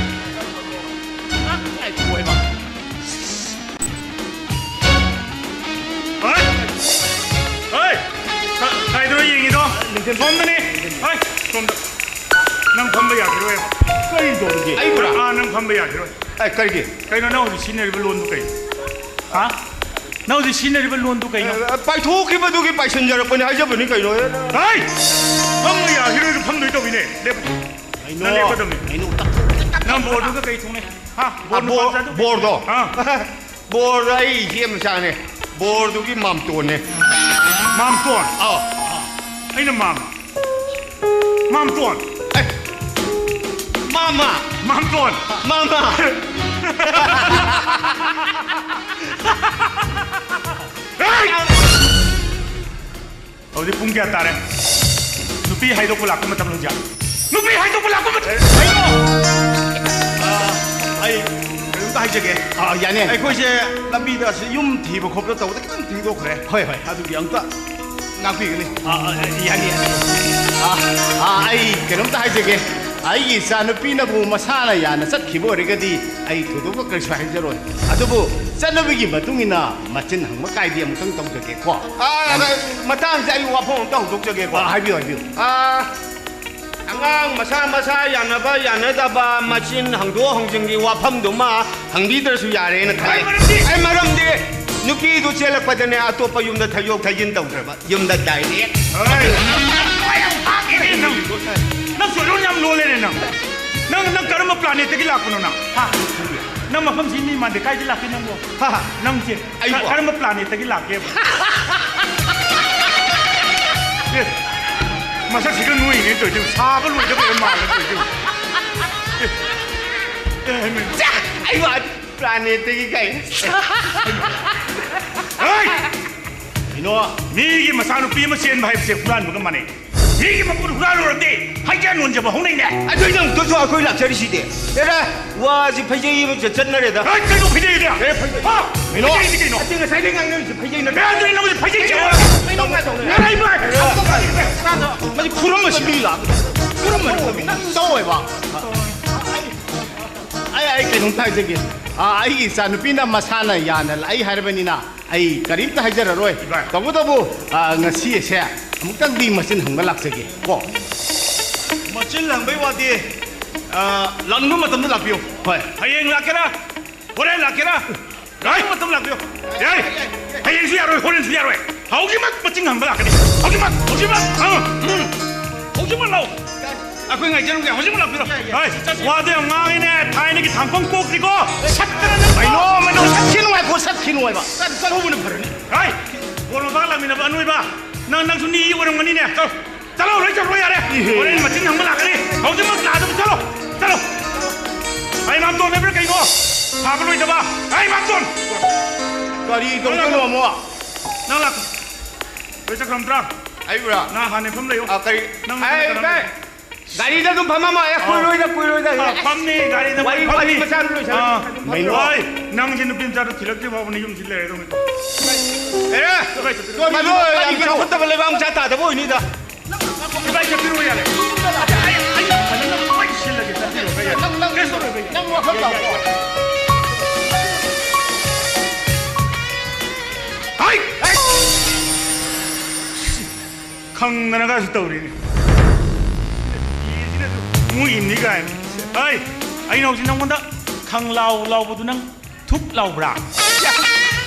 ꯑ, ꯉꯥꯏꯈꯣ, ꯏꯃꯥ꯫ ꯍꯣꯏ! ꯍꯣꯏ! ꯀ-, ꯀꯥꯏꯗꯅꯣ ꯌꯦꯡꯉꯤꯗꯣ? ꯁꯣꯝꯗꯅꯤ! ꯍꯣꯏ! ꯁꯣꯝꯗ꯫ ꯅꯪ ꯐꯝꯕ ꯌꯥꯈꯤꯔꯣꯏ꯫ ꯀꯔꯤ ꯇꯧꯔꯤꯒꯦ? ꯑꯩꯕꯨꯔꯥ? ꯑꯥ, ꯅꯪ ꯐꯝꯕ ꯌꯥꯈꯤꯔꯣꯏ꯫ ꯑꯦ, ꯀꯔꯤꯒꯤ? ꯀꯩꯅꯣ ꯅꯪ ꯍꯧꯖꯤꯛ ꯁꯤꯖꯤꯟꯅꯔꯤꯕ ꯂꯣꯟꯗꯨ ꯀꯩꯅꯣ? ꯍꯥ? ꯅꯪ ꯍꯧꯖꯤꯛ ꯁꯤꯖꯤꯟꯅꯔꯤꯕ ꯂꯣꯟꯗꯨ ꯀꯩꯅꯣ? ꯑꯦ, ꯄꯥꯏꯊꯣꯛꯈꯤꯕꯗꯨꯒꯤ ꯄꯥꯏꯁꯤꯟꯖꯔꯛꯄꯅꯤ ꯍꯥꯏꯖꯕꯅꯤ ꯀꯩꯅꯣ? ꯍꯩ! ꯐꯝꯕ ꯌꯥꯈꯤꯔꯣꯏꯗꯣ ꯐꯝꯗꯣꯏ ꯇꯧꯋꯤꯅꯦ꯫ ꯂꯦꯞꯄꯨ꯫ ꯀꯩꯅꯣ? ꯅꯪ ꯂꯦꯞꯀꯗꯕꯅꯤ꯫ ꯀꯩꯅꯣ? ꯇꯞ-, ꯇꯞ-, ꯇꯞ-, ꯅꯪ ꯕꯣꯔꯗꯨꯒ ꯀꯩ ꯊꯨꯡꯅꯩ? ꯍꯥ? ꯕꯣꯔꯗ ꯑ, ꯕꯣ-, ꯅꯨꯄꯥ ꯃꯆꯥꯗꯨ? ꯕꯣꯔꯗꯣ? ꯑꯥ꯫ ꯕꯣꯔꯗꯣ ꯑꯩ ꯏꯆꯦ ꯃꯆꯥꯅꯦ꯫ ꯕꯣꯔꯗꯨꯒꯤ ꯃꯥꯝꯇꯣꯟꯅꯦ꯫ ꯃꯥꯝꯇꯣꯟ? ꯑꯥꯎ꯫ ꯑꯩꯅ ꯃꯥꯝꯃ꯫ ꯃꯥꯝꯇꯣꯟ꯫ ꯑꯦ, ꯃꯥꯝꯃ꯫ ꯃꯥꯝꯇꯣꯟ꯫ ꯃꯥꯝꯃ꯫ ꯍꯦ! ꯍꯧꯖꯤꯛ ꯄꯨꯡ ꯀꯌꯥ ꯇꯥꯔꯦ? ꯅꯨꯄꯤ ꯍꯥꯏꯗꯣꯛꯄ ꯂꯥꯛꯄ ꯃꯇꯝ ꯂꯣꯏꯖ-, ꯅꯨꯄꯤ ꯍꯥꯏꯗꯣꯛꯄ ꯂꯥꯛꯄ ꯃꯇꯝ꯫ ꯑ, ꯑꯩ ꯀꯩꯅꯣꯝꯇ ꯍꯥꯏꯖꯒꯦ꯫ ꯑ, ꯌꯥꯅꯤ, ꯌꯥꯅꯤ꯫ ꯑꯩꯈꯣꯏꯁꯦ ꯂꯝꯕꯤꯗ ꯑꯁꯤ ꯌꯨꯝ ꯊꯤꯕ ꯈꯣꯠꯄ ꯇꯧꯕꯗ ꯈꯤꯇꯪ ꯊꯦꯡꯗꯣꯛꯈ꯭ꯔꯦ꯫ ꯍꯣꯏ, ꯍꯣꯏ꯫ ꯑꯗꯨꯒꯤ ꯑꯝꯇ ꯉꯥꯛꯄꯤꯒꯅꯤ꯫ ꯑ, ꯑ, ꯌꯥꯅꯤ, ꯌꯥꯅꯤ꯫ ꯑ, ꯑ, ꯑꯩ ꯀꯩꯅꯣꯝꯇ ꯍꯥꯏꯖꯒꯦ꯫ ꯑꯩꯒꯤ ꯏꯆꯥꯅꯨꯄꯤꯅꯕꯨ ꯃꯁꯥꯅ ꯌꯥꯅ ꯆꯠꯈꯤꯕ ꯑꯣꯏꯔꯒꯗꯤ ꯑꯩ ꯊꯣꯏꯗꯣꯛꯄ ꯀꯔꯤꯁꯨ ꯍꯥꯏꯖꯔꯣꯏ꯫ ꯑꯗꯨꯕꯨ ꯆꯠꯅꯕꯤꯒꯤ ꯃꯇꯨꯡ ꯏꯟꯅ ꯃꯆꯤꯟ ꯍꯪꯕ ꯀꯥꯏꯗꯤ ꯑꯃꯨꯛꯇꯪ ꯇꯧꯖꯒꯦꯀꯣ꯫ ꯑ, ꯌꯥꯅꯤ꯫ ꯑ, ꯃꯇꯥꯡꯁꯦ ꯑꯩ ꯋꯥꯐꯝ ꯑꯝꯇ ꯍꯧꯗꯣꯛꯆꯒꯦꯀꯣ꯫ ꯑ, ꯍꯥꯏꯕꯤꯌꯨ, ꯍꯥꯏꯕꯤꯌꯨ꯫ ꯑ, ꯑꯉꯥꯡ ꯃꯁꯥ ꯃꯁꯥ ꯌꯥꯅꯕ ꯌꯥꯅꯗꯕ ꯃꯆꯤꯟ ꯍꯪꯗꯣꯛ ꯍꯪꯖꯤꯟꯒꯤ ꯋꯥꯐꯝꯗꯨꯃ ꯍꯪꯕꯤꯗ꯭ꯔꯁꯨ ꯌꯥꯔꯦꯅ ꯈꯜꯂꯦ꯫ ꯑꯩ ꯃꯔꯝꯗꯤ? ꯑꯩ ꯃꯔꯝꯗꯤ ꯅꯨꯄꯤꯗꯨ ꯆꯦꯜꯂꯛꯄꯗꯅꯦ ꯑꯇꯣꯞꯄ ꯌꯨꯝꯗ ꯊꯩꯗꯣꯛ ꯊꯩꯖꯤꯟ ꯇꯧꯗ꯭ꯔꯕ, ꯌꯨꯝꯗ direct꯫ ꯍꯣꯏ꯫ ꯅꯪ, ꯅꯪ ꯁꯣꯏꯂꯣꯟ ꯌꯥꯝ ꯂꯣꯜꯂꯦꯅꯦ ꯅꯪ꯫ ꯅꯪ, ꯅꯪ ꯀꯔꯝꯕ planetꯇꯒꯤ ꯂꯥꯛꯄꯅꯣ ꯅꯪ? ꯍꯥ? ꯅꯪ ꯃꯐꯝꯁꯤ ꯃꯤ ꯃꯥꯟꯗꯦ, ꯀꯥꯏꯗꯒꯤ ꯂꯥꯛꯀꯦ ꯅꯪꯕꯣ? ꯍꯥ? ꯅꯪꯁꯦ ꯑꯩꯕꯣ? ꯀ-, ꯀꯔꯝꯕ planetꯇꯒꯤ ꯂꯥꯛꯀꯦꯕ? ꯑꯦ, ꯃꯁꯛꯁꯤꯒ ꯅꯣꯏꯅꯦ ꯇꯧꯔꯤꯁꯦ, ꯁꯥꯕ ꯂꯣꯏꯗꯕ ꯃꯥꯜꯂꯦ ꯇꯧꯔꯤꯁꯦ꯫ ꯑꯦ, ꯑꯦ, ꯍꯩꯃꯥ꯫ ꯆꯥ! ꯑꯩꯕꯨ planetꯇꯒꯤ ꯀꯥꯏ? ꯍꯩ! ꯀꯩꯅꯣ? ꯃꯤꯒꯤ ꯃꯆꯥꯅꯨꯄꯤ ꯑꯃ ꯆꯦꯟꯕ ꯍꯥꯏꯕꯁꯦ ꯍꯨꯔꯥꯟꯕꯒ ꯃꯥꯟꯅꯩ꯫ ꯃꯤꯒꯤ ꯃꯄꯣꯠ ꯍꯨꯔꯥꯜꯂꯨꯔꯗꯤ ꯍꯩꯖ ꯅꯣꯟꯖꯕ ꯍꯧꯅꯩꯅꯦ꯫ ꯑꯗꯨ ꯅꯪ ꯑꯃꯨꯛꯇꯁꯨ ꯑꯩꯈꯣꯏ ꯂꯥꯛꯆꯔꯤꯁꯤꯗꯤ꯫ ꯑꯦꯔꯥ, ꯋꯥꯁꯤ ꯐꯩꯖꯩ ꯑꯃ ꯆꯠ-, ꯆꯠꯅꯔꯦꯗ꯫ ꯑꯦ, ꯀꯩꯅꯣ ꯐꯩꯖꯩꯗꯤ? ꯑꯦ, ꯐꯩꯖꯩ꯫ ꯍꯥ? ꯀꯩꯅꯣ? ꯐꯩꯖꯩꯗꯤ ꯀꯩꯅꯣ? ꯑꯁꯤ ꯉꯁꯥꯏꯗꯩ ꯉꯥꯡꯅꯔꯤꯁꯦ ꯐꯩꯖꯩ ꯅꯠꯇ꯭ꯔꯣ? ꯑꯦ, ꯑꯗꯨꯗꯤ ꯅꯪꯁꯦ ꯐꯩꯖꯩ ꯆꯤꯡꯉꯣ꯫ ꯀꯩꯅꯣ ꯉꯥꯛ ꯇꯧꯔꯦ? ꯉꯥꯏ ꯚꯥꯏ꯫ ꯃꯁꯤ ꯈꯨꯔꯝꯕꯁꯤ ꯃꯤ ꯂꯥꯛ-, ꯈꯨꯔꯝꯕꯅꯤ ꯈꯨꯔꯝꯕꯅꯤ꯫ ꯅꯪ ꯇꯧꯋꯦꯕ꯫ ꯑꯩ, ꯑꯩ ꯀꯩꯅꯣꯝꯇ ꯍꯥꯏꯖꯒꯦ꯫ ꯑꯥ, ꯑꯩꯒꯤ ꯏꯆꯥꯅꯨꯄꯤꯅ ꯃꯁꯥꯅ ꯌꯥꯅ ꯂꯥꯛꯏ ꯍꯥꯏꯔꯕꯅꯤꯅ, ꯑꯩ ꯀꯔꯤꯝꯇ ꯍꯥꯏꯖꯔꯔꯣꯏ꯫ ꯏꯕꯥꯏ꯫ ꯇꯧꯕꯇꯕꯨ, ꯑ, ꯉꯁꯤ ꯑꯁꯦ ꯑꯃꯨꯛꯇꯪꯗꯤ ꯃꯆꯤꯟ ꯍꯪꯕ ꯂꯥꯛꯆꯒꯦ ꯀꯣ꯫ ꯃꯆꯤꯟ ꯍꯪꯕꯩ ꯋꯥꯗꯤ, ꯑ, ꯂꯥꯛꯅꯤꯡꯕ ꯃꯇꯝꯗ ꯂꯥꯛꯄꯤꯌꯨ꯫ ꯍꯣꯏ꯫ ꯍꯌꯦꯡ ꯂꯥꯛꯀꯦꯔꯥ, ꯍꯣꯔꯦꯟ ꯂꯥꯛꯀꯦꯔꯥ, ꯂꯥꯛꯅꯤꯡꯕ ꯃꯇꯝꯗ ꯂꯥꯛꯄꯤꯌꯨ꯫ ꯌꯥꯏ꯫ ꯍꯌꯦꯡꯁꯨ ꯌꯥꯔꯣꯏ, ꯍꯣꯔꯦꯟꯁꯨ ꯌꯥꯔꯣꯏ꯫ ꯍꯧꯖꯤꯛꯃꯛ ꯃꯆꯤꯟ ꯍꯪꯕ ꯂꯥꯛꯀꯅꯤ꯫ ꯍꯧꯖꯤꯛꯃꯛ, ꯍꯧꯖꯤꯛꯃꯛ꯫ ꯑ, ꯎꯝ꯫ ꯍꯧꯖꯤꯛꯃꯛ ꯂꯥꯛꯑꯣ꯫ ꯑꯩꯈꯣꯏ ꯉꯥꯏꯖꯔꯝꯒꯦ꯫ ꯍꯧꯖꯤꯛꯃꯛ ꯂꯥꯛꯄꯤꯔꯣ꯫ ꯍꯣꯏ, ꯋꯥꯗꯣ ꯌꯥꯝ ꯉꯥꯡꯉꯤꯅꯦ꯫ ꯊꯥꯏꯅꯒꯤ ꯊꯥꯡꯐꯝ ꯀꯣꯛꯇ꯭ꯔꯤꯀꯣ꯫ ꯁꯠꯇꯅ ꯅꯪ ꯀꯩꯅꯣ, ꯃꯩꯅꯣ, ꯁꯠꯈꯤ ꯅꯨꯡꯉꯥꯏꯈꯣ, ꯁꯠꯈꯤ ꯅꯨꯡꯉꯥꯏꯕ꯫ ꯆꯠ-, ꯆꯠꯍꯧꯕꯅ ꯐꯔꯅꯤ꯫ ꯍꯥꯏ, ꯕꯣꯜ ꯃꯄꯥꯒ ꯂꯥꯛꯃꯤꯟꯅꯕ ꯑꯅꯣꯏꯕ꯫ ꯅꯪ, ꯅꯪꯁꯨ ꯅꯤ ꯑꯣꯏꯔꯝꯒꯅꯤꯅꯦ꯫ ꯆꯠꯂꯣ, ꯆꯠꯂꯣ, ꯂꯣꯏ ꯆꯠꯂꯣ ꯌꯥꯔꯦ꯫ ꯏꯍꯦ꯫ ꯍꯣꯔꯦꯟ ꯃꯆꯤꯟ ꯍꯪꯕ ꯂꯥꯛꯀꯅꯤ꯫ ꯍꯧꯖꯤꯛꯃꯛ ꯂꯥꯛꯑꯗꯕ ꯆꯠꯂꯣ, ꯆꯠꯂꯣ꯫ ꯍꯥꯏ, ꯃꯥꯝꯇꯣꯟ ꯍꯥꯏꯕ꯭ꯔꯥ ꯀꯩꯅꯣ? ꯐꯥꯕ ꯂꯣꯏꯗꯕ꯫ ꯍꯥꯏ, ꯃꯥꯝꯇꯣꯟ꯫ ꯀꯔꯤ ꯇꯧꯗꯣꯏꯅꯣ ꯑꯃꯨꯛ? ꯅꯪ ꯂꯥꯛ-, ꯂꯣꯏ ꯆꯠꯈ꯭ꯔꯝꯗ꯭ꯔꯥ? ꯑꯩꯕꯨꯔꯥ? ꯅꯪ ꯍꯥꯟꯅ ꯐꯝ ꯂꯩꯌꯣ꯫ ꯑ, ꯀꯔꯤ? ꯅꯪ ꯑꯩ, ꯅꯪ ꯚꯥꯏ, ꯒꯥꯔꯤꯗ ꯑꯗꯨꯝ ꯐꯝꯃꯝꯃꯣ꯫ ꯑꯦ, ꯑꯥ꯫ ꯀꯨꯏꯔꯣꯏꯗ, ꯀꯨꯏꯔꯣꯏꯗ꯫ ꯑꯥ, ꯐꯝꯅꯤ, ꯒꯥꯔꯤꯗ ꯋꯥꯔꯤ, ꯐꯝꯅꯤ꯫ ꯋꯥꯔꯤ ꯃꯆꯥ ꯑꯃ ꯂꯣꯏꯁꯜꯂꯣ꯫ ꯑꯥ꯫ ꯃꯩꯅꯣ꯫ ꯍꯣꯏ, ꯅꯪꯁꯦ ꯅꯨꯄꯤ ꯃꯆꯥꯗꯣ ꯊꯤꯔꯛꯇ꯭ꯔꯤ ꯐꯥꯎꯕ ꯅꯌꯨꯝꯁꯤ ꯂꯩꯔꯗꯧꯅꯤ꯫ ꯑꯦ, ꯀꯗꯥꯏ ꯆꯠꯇꯣꯏꯅꯣ? ꯃꯗꯨ ꯌꯥꯝ ꯆꯥꯎꯈꯠꯇꯕ ꯂꯩꯕꯥꯛ ꯃꯆꯥ ꯇꯥꯗꯕ ꯑꯣꯏꯅꯤꯗ꯫ ꯏꯕꯥꯏ ꯆꯠꯄꯤꯔꯣ ꯌꯥꯔꯦ꯫ ꯑꯩ, ꯑꯩ ꯐꯖꯅ ꯂꯣꯏ ꯁꯤꯜꯂꯒꯦ, ꯆꯠꯄꯤꯔꯣ, ꯏꯕꯥꯏ꯫ ꯅꯪ, ꯅꯪ, ꯀꯩꯁꯨ ꯇꯧꯔꯣꯏ, ꯏꯕꯥꯏ꯫ ꯅꯪ ꯋꯥꯈꯜ ꯇꯥꯎ꯫ ꯍꯥꯏ! ꯍꯥꯏ! ꯈꯪꯗꯅꯒꯁꯨ ꯇꯧꯔꯤꯅꯤ꯫ ꯃꯣꯏ ꯏꯟꯅꯤ ꯀꯥꯏꯅ꯫ ꯍꯥꯏ! ꯑꯩꯅ ꯍꯧꯖꯤꯛ ꯅꯪꯉꯣꯟꯗ ꯈꯪ ꯂꯥꯎ ꯂꯥꯎꯕꯗꯨ ꯅꯪ ꯊꯨꯛ ꯂꯥꯎꯕ꯭ꯔꯥ?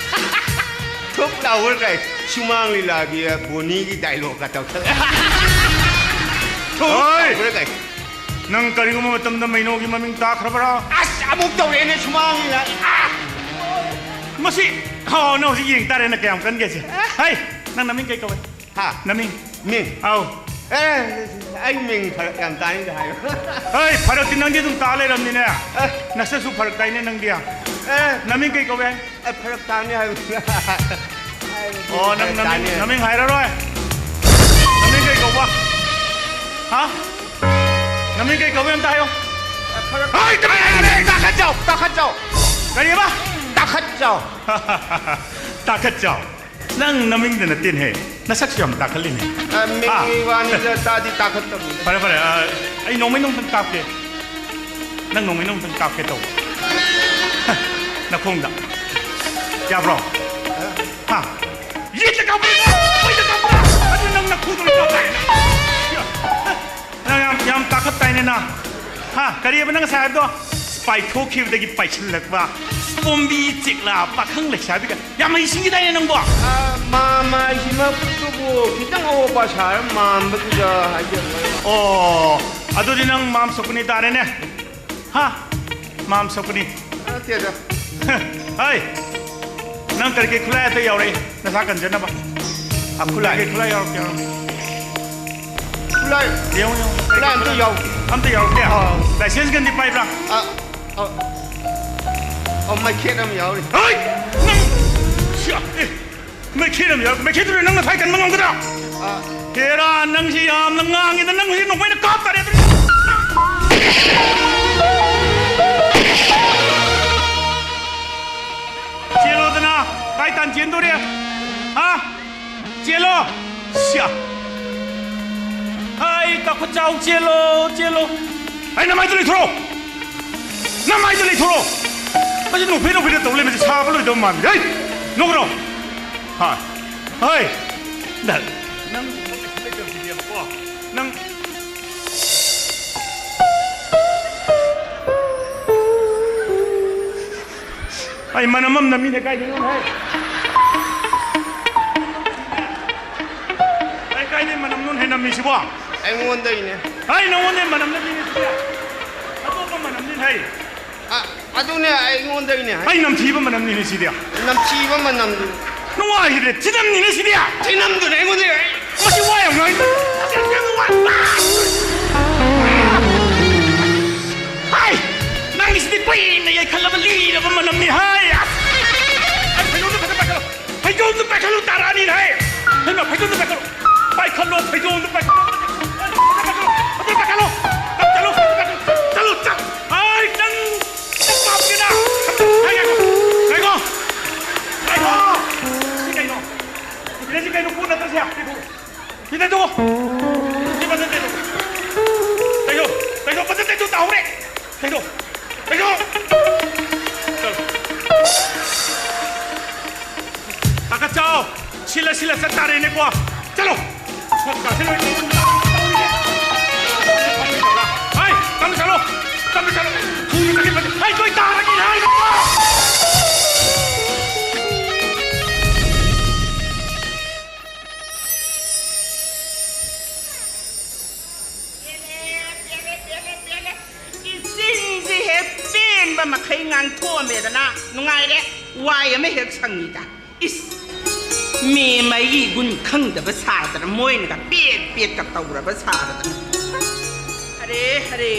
ꯊꯨꯛ ꯂꯥꯎꯕ꯭ꯔꯥ ꯀꯥꯏ? ꯁꯨꯃꯥꯡ ꯂꯤꯂꯥꯒꯤ ꯕꯣꯅꯤꯒꯤ dialogue ꯀ ꯇꯧꯁꯜꯂꯦ꯫ ꯊꯨꯛ ꯍꯣꯏ꯫ ꯂꯥꯎꯕ꯭ꯔꯥ ꯀꯥꯏ? ꯅꯪ ꯀꯔꯤꯒꯨꯝꯕ ꯃꯇꯝꯗ ꯃꯩꯅꯣꯒꯤ ꯃꯃꯤꯡ ꯇꯥꯈ꯭ꯔꯕ꯭ꯔꯥ? ꯑꯁ, ꯑꯃꯨꯛ ꯇꯧꯔꯛꯑꯦꯅꯦ ꯁꯨꯃꯥꯡꯁꯤꯗ꯫ ꯑꯥ! ꯃꯁꯤ, ꯑꯣ, ꯅꯪ ꯍꯧꯖꯤꯛ ꯌꯦꯡ ꯇꯥꯔꯦ, ꯅꯪ ꯀꯌꯥꯝ ꯀꯟꯒꯦꯁꯦ꯫ ꯑꯦ? ꯍꯩ, ꯅꯪ ꯅꯃꯤꯡ ꯀꯩ ꯀꯧꯋꯦ? ꯍꯥ? ꯅꯃꯤꯡ? ꯃꯤꯡ? ꯑꯧ꯫ ꯑꯦ, ꯑꯩ ꯃꯤꯡ ꯐꯔꯛ ꯌꯥꯝ ꯇꯥꯏꯗ ꯍꯥꯏꯌꯨ꯫ ꯍꯩ, ꯐꯔꯛꯇꯤ ꯅꯪꯗꯤ ꯑꯗꯨꯝ ꯇꯥ ꯂꯩꯔꯝꯅꯤꯅꯦ꯫ ꯑꯦ꯫ ꯅꯁꯛꯁꯨ ꯐꯔꯛ ꯇꯥꯏꯅꯦ ꯅꯪꯗꯤ꯫ ꯑꯦ꯫ ꯅꯃꯤꯡ ꯀꯩ ꯀꯧꯋꯦ? ꯑꯦ, ꯐꯔꯛ ꯇꯥꯅꯤ ꯍꯥꯏꯕ꯫ ꯑꯣ, ꯅꯪ ꯐꯔꯛ ꯅꯃꯤꯡ, ꯇꯥꯅꯤ꯫ ꯅꯃꯤꯡ ꯍꯥꯏꯔꯔꯣꯏ? ꯅꯃꯤꯡ ꯀꯩ ꯀꯧꯕ? ꯍꯥ? ꯅꯃꯤꯡ ꯀꯩ ꯀꯧꯋꯦ ꯑꯝꯇ ꯍꯥꯏꯌꯣ꯫ ꯑꯦ, ꯐꯔꯛ ꯍꯩ, ꯇꯥꯅꯤ ꯍꯥꯏꯔꯦ, ꯇꯥꯈꯠꯆꯧ, ꯇꯥꯈꯠꯆꯧ꯫ ꯀꯔꯤꯕ? ꯇꯥꯈꯠꯆꯧ꯫ ꯇꯥꯈꯠꯆꯧ꯫ ꯅꯪ ꯅꯃꯤꯡꯗ ꯅꯠꯇꯦꯅꯦꯍꯦ, ꯅꯁꯛꯁꯨ ꯌꯥꯝ ꯇꯥꯈꯠꯂꯤꯅꯦ꯫ ꯑ, ꯃꯤꯡꯒꯤ ꯍꯥ? ꯋꯥꯅꯤꯗ, ꯇꯥꯗꯤ ꯇꯥꯈꯠꯇꯕꯅꯤꯗ꯫ ꯐꯔꯦ, ꯐꯔꯦ, ꯑ, ꯑꯩ ꯅꯣꯡꯃꯩ ꯅꯣꯡꯃꯇꯪ ꯀꯥꯞꯀꯦ꯫ ꯅꯪ ꯅꯣꯡꯃꯩ ꯅꯣꯡꯃꯇꯪ ꯀꯥꯞꯀꯦ ꯇꯧꯕ꯫ ꯅꯈꯣꯡꯗ꯫ ꯌꯥꯕ꯭ꯔꯣ? ꯑ? ꯍꯥ? ꯌꯦꯠꯇ ꯀꯥꯞꯄ꯭ꯔꯥ? ꯑꯣꯏꯗ ꯀꯥꯞꯄ꯭ꯔꯥ? ꯑꯗꯨ ꯅꯪ ꯅꯈꯣꯡꯗ ꯀꯥꯞꯄ꯭ꯔꯥ? ꯅꯪ ꯌꯥꯝ, ꯌꯥꯝ ꯇꯥꯈꯠ ꯇꯥꯏꯅꯦ ꯅꯪ꯫ ꯍꯥ? ꯀꯔꯤꯑꯕ ꯅꯪ ꯉꯁꯥꯏ ꯍꯥꯏꯕꯗꯣ? ꯄꯥꯏꯊꯣꯛꯈꯤꯕꯗꯒꯤ ꯄꯥꯏꯁꯤꯜꯂꯛꯄ ꯄꯣꯝꯕꯤ ꯆꯦꯛꯂꯥ ꯄꯥꯈꯪ ꯂꯩꯁꯥꯕꯤꯒ ꯌꯥꯝ ꯍꯩꯁꯤꯡꯈꯤꯗꯥꯏꯅꯦ ꯅꯪꯕꯣ? ꯑ, ꯃꯥ, ꯃꯥ, ꯏꯁꯤꯃꯛꯇꯨꯕꯨ ꯈꯤꯇꯪ ꯑꯋꯥꯕ ꯁꯥꯔ ꯃꯥꯟꯕꯗꯨꯗ ꯍꯥꯏꯖꯕ꯫ ꯑꯣ, ꯑꯗꯨꯗꯤ ꯅꯪ ꯃꯥꯝ ꯁꯣꯛꯀꯅꯤ ꯇꯥꯔꯦꯅꯦ꯫ ꯍꯥ? ꯃꯥꯝ ꯁꯣꯛꯀꯅꯤ꯫ ꯅꯠꯇꯦꯗ꯫ ꯍꯩ! ꯅꯪ ꯀꯔꯤ ꯀꯔꯤ ꯈꯨꯠꯂꯥꯏ ꯑꯇꯩ ꯌꯥꯎꯔꯛꯏ? ꯅꯁꯥ ꯀꯟꯖꯅꯕ꯫ ꯑ, ꯈꯨꯠꯂꯥꯏ꯫ ꯀꯔꯤ ꯀꯔꯤ ꯈꯨꯠꯂꯥꯏ ꯌꯥꯎꯔꯛꯀꯦ ꯍꯥꯏꯔꯣ? ꯈꯨꯠꯂꯥꯏ꯫ ꯌꯦꯡꯉꯨ, ꯌꯦꯡꯉꯨ꯫ ꯈꯨꯠꯂꯥꯏ ꯑꯝꯇ ꯌꯥꯎꯗꯦ꯫ ꯑꯝꯇ ꯌꯥꯎꯔꯛꯇꯦ? ꯑꯥ꯫ ꯂꯥꯏꯁꯦꯟꯁ ꯒꯟꯗꯤ ꯄꯥꯏꯕ꯭ꯔꯥ? ꯑ, ꯑ, ꯑ, ꯃꯩꯈꯦꯠ ꯑꯃ ꯌꯥꯎꯔꯤ꯫ ꯍꯩ! ꯅꯪ! ꯁꯤꯌꯥ! ꯑꯦ! ꯃꯩꯈꯦꯠ ꯑꯃ ꯌꯥꯎ-, ꯃꯩꯈꯦꯠꯇꯨꯅ ꯅꯪ ꯅꯁꯥꯏ ꯀꯟꯕ ꯉꯝꯒꯗ꯭ꯔꯥ? ꯑ꯫ ꯍꯦꯔꯥ, ꯅꯪꯁꯤ ꯌꯥꯝꯅ ꯉꯥꯡꯉꯤꯗ, ꯅꯪ ꯍꯧꯖꯤꯛ ꯅꯣꯡꯃꯩꯅ ꯀꯥꯞ ꯇꯥꯔꯦ ꯑꯗꯨꯗꯤ꯫ ꯆꯦꯜꯂꯣꯗꯅ, ꯀꯥꯏ ꯇꯥꯟ ꯆꯦꯟꯗꯣꯔꯤ? ꯍꯥ? ꯆꯦꯜꯂꯣ! ꯁꯤꯌꯥ! ꯍꯥꯏ, ꯇꯥꯈꯠꯆꯧ, ꯆꯦꯜꯂꯣ, ꯆꯦꯜꯂꯣ! ꯑꯩ ꯅꯃꯥꯏꯗ ꯂꯩꯊꯣꯔꯛꯑꯣ! ꯅꯃꯥꯏꯗ ꯂꯩꯊꯣꯔꯛꯑꯣ! ꯃꯁꯤ ꯅꯣꯛꯐꯦ ꯅꯣꯛꯐꯦꯅ ꯇꯧ ꯂꯩꯕꯁꯤ ꯁꯥꯕ ꯂꯣꯏꯗꯕ ꯃꯥꯜꯂꯤ꯫ ꯍꯩ! ꯅꯣꯛꯀꯅꯣ! ꯍꯥ! ꯍꯩ! ꯅꯪ, ꯅꯪ ꯅꯪ ꯑꯩ ꯃꯅꯝ ꯑꯃ ꯅꯝꯃꯤꯅꯦ, ꯀꯥꯏꯗꯩꯅꯣ ꯍꯦ? ꯑꯩ ꯀꯥꯏꯗꯩ ꯃꯅꯝꯅꯣ ꯍꯦ ꯅꯝꯃꯤꯁꯤꯕꯣ? ꯑꯩꯉꯣꯟꯗꯩꯅꯦ꯫ ꯍꯥꯏ, ꯅꯉꯣꯟꯗ ꯃꯅꯝ ꯅꯠꯇꯦꯅꯦ ꯁꯤꯗꯤ꯫ ꯑꯇꯣꯞꯄ ꯃꯅꯝꯅꯤ ꯍꯥꯏ꯫ ꯑ, ꯑꯗꯨꯅꯦ ꯑꯩꯉꯣꯟꯗꯩꯅꯦ ꯍꯥꯏ꯫ ꯑꯩ ꯅꯝꯊꯤꯕ ꯃꯅꯝꯅꯤꯅꯦ ꯁꯤꯗꯤ꯫ ꯅꯝꯊꯤꯕ ꯃꯅꯝꯗꯨ꯫ ꯅꯨꯡꯉꯥꯏꯈꯤꯗ꯭ꯔꯦ꯫ ꯊꯤꯅꯝꯅꯤꯅꯦ ꯁꯤꯗꯤ꯫ ꯊꯤꯅꯝꯗꯨꯅꯦ ꯑꯩꯉꯣꯟꯗꯩ꯫ ꯃꯁꯤ ꯋꯥ ꯌꯥꯝ ꯉꯥꯡꯉꯤ꯫ ꯍꯥꯏ! ꯅꯪꯒꯤꯁꯤꯗꯤ ꯀꯨꯏꯅ ꯌꯩꯈꯠꯂꯕ ꯂꯤꯔꯕ ꯃꯅꯝꯅꯤ ꯍꯥꯏ꯫ ꯑꯁ! ꯑꯩ ꯐꯩꯖꯣꯝꯗꯣ ꯐꯖ ꯄꯥꯏꯈꯠꯂꯣ꯫ ꯐꯩꯖꯣꯝꯗꯣ ꯄꯥꯏꯈꯠꯂꯨ ꯇꯥꯔꯛꯑꯅꯤ ꯍꯥꯏ꯫ ꯍꯩꯃꯥ, ꯐꯩꯖꯣꯝꯗꯣ ꯄꯥꯏꯈꯠꯂꯣ꯫ ꯄꯥꯏꯈꯠꯂꯣ, ꯐꯩꯖꯣꯝꯗꯣ ꯄꯥꯏꯈꯠꯂꯣ꯫ ꯐꯩꯖꯣꯝꯗꯣ ꯄꯥꯏꯈꯠꯂꯣ꯫ ꯐꯩꯖꯣꯝꯗꯣ ꯄꯥꯏꯈꯠꯂꯣ꯫ ꯆꯠꯂꯣ, ꯆꯠꯂꯣ, ꯆꯠꯂꯣ, ꯆꯠꯂꯣ꯫ ꯑꯩ ꯅꯪ ꯆꯠꯄ ꯍꯥꯞꯀꯦꯅ꯫ ꯉꯥꯏꯈꯣ, ꯉꯥꯏꯈꯣ, ꯉꯥꯏꯈꯣ꯫ ꯁꯤ ꯀꯩꯅꯣ? ꯁꯤꯗ ꯁꯤ ꯀꯩꯅꯣ? ꯀꯣꯟꯅ ꯆꯠꯁꯦ꯫ ꯁꯤꯗ ꯇꯣ꯫ ꯁꯤ ꯐꯖꯅ ꯇꯩꯊꯣꯛ꯫ ꯇꯩꯊꯣꯛ, ꯇꯩꯊꯣꯛ, ꯐꯖꯅ ꯇꯩꯊꯣꯛ, ꯇꯥꯍꯧꯔꯦ꯫ ꯇꯩꯊꯣꯛ, ꯇꯩꯊꯣꯛ꯫ ꯆꯠꯂꯣ꯫ ꯀꯥꯈꯠꯆꯧ꯫ ꯁꯤꯜꯂ ꯁꯤꯜꯂ ꯆꯠ ꯇꯥꯔꯦꯅꯦꯀꯣ꯫ ꯆꯠꯂꯣ꯫ ꯍꯥꯏ, ꯇꯞꯅ ꯆꯠꯂꯣ꯫ ꯇꯞꯅ ꯆꯠꯂꯣ꯫ ꯊꯨꯅ ꯆꯠꯀꯦ ꯐꯠꯇꯦ꯫ ꯍꯥꯏ, ꯂꯣꯏ ꯇꯥꯔꯒꯦ ꯍꯥꯏꯔꯒ꯫ ꯄꯦꯜꯂꯦ, ꯄꯦꯜꯂꯦ, ꯄꯦꯜꯂꯦ, ꯄꯦꯜꯂꯦ꯫ ꯏꯆꯤꯟꯁꯦ ꯍꯦꯛ ꯄꯦꯟꯕ ꯃꯈꯩ ꯉꯥꯡꯊꯣꯛꯑꯝꯃꯦꯗꯅ꯫ ꯅꯨꯡꯉꯥꯏꯔꯦ꯫ ꯋꯥꯏ ꯑꯃ ꯍꯦꯛ ꯁꯪꯉꯤꯗ꯫ ꯏꯁ! ꯃꯤ ꯃꯩꯒꯤ ꯒꯨꯟ ꯈꯪꯗꯕ ꯁꯥꯗꯅ, ꯃꯣꯏꯅꯒ ꯄꯦꯠ ꯄꯦꯠꯀ ꯇꯧꯔꯕ ꯁꯥꯗꯅ꯫ ꯑꯔꯦ, ꯑꯔꯦ,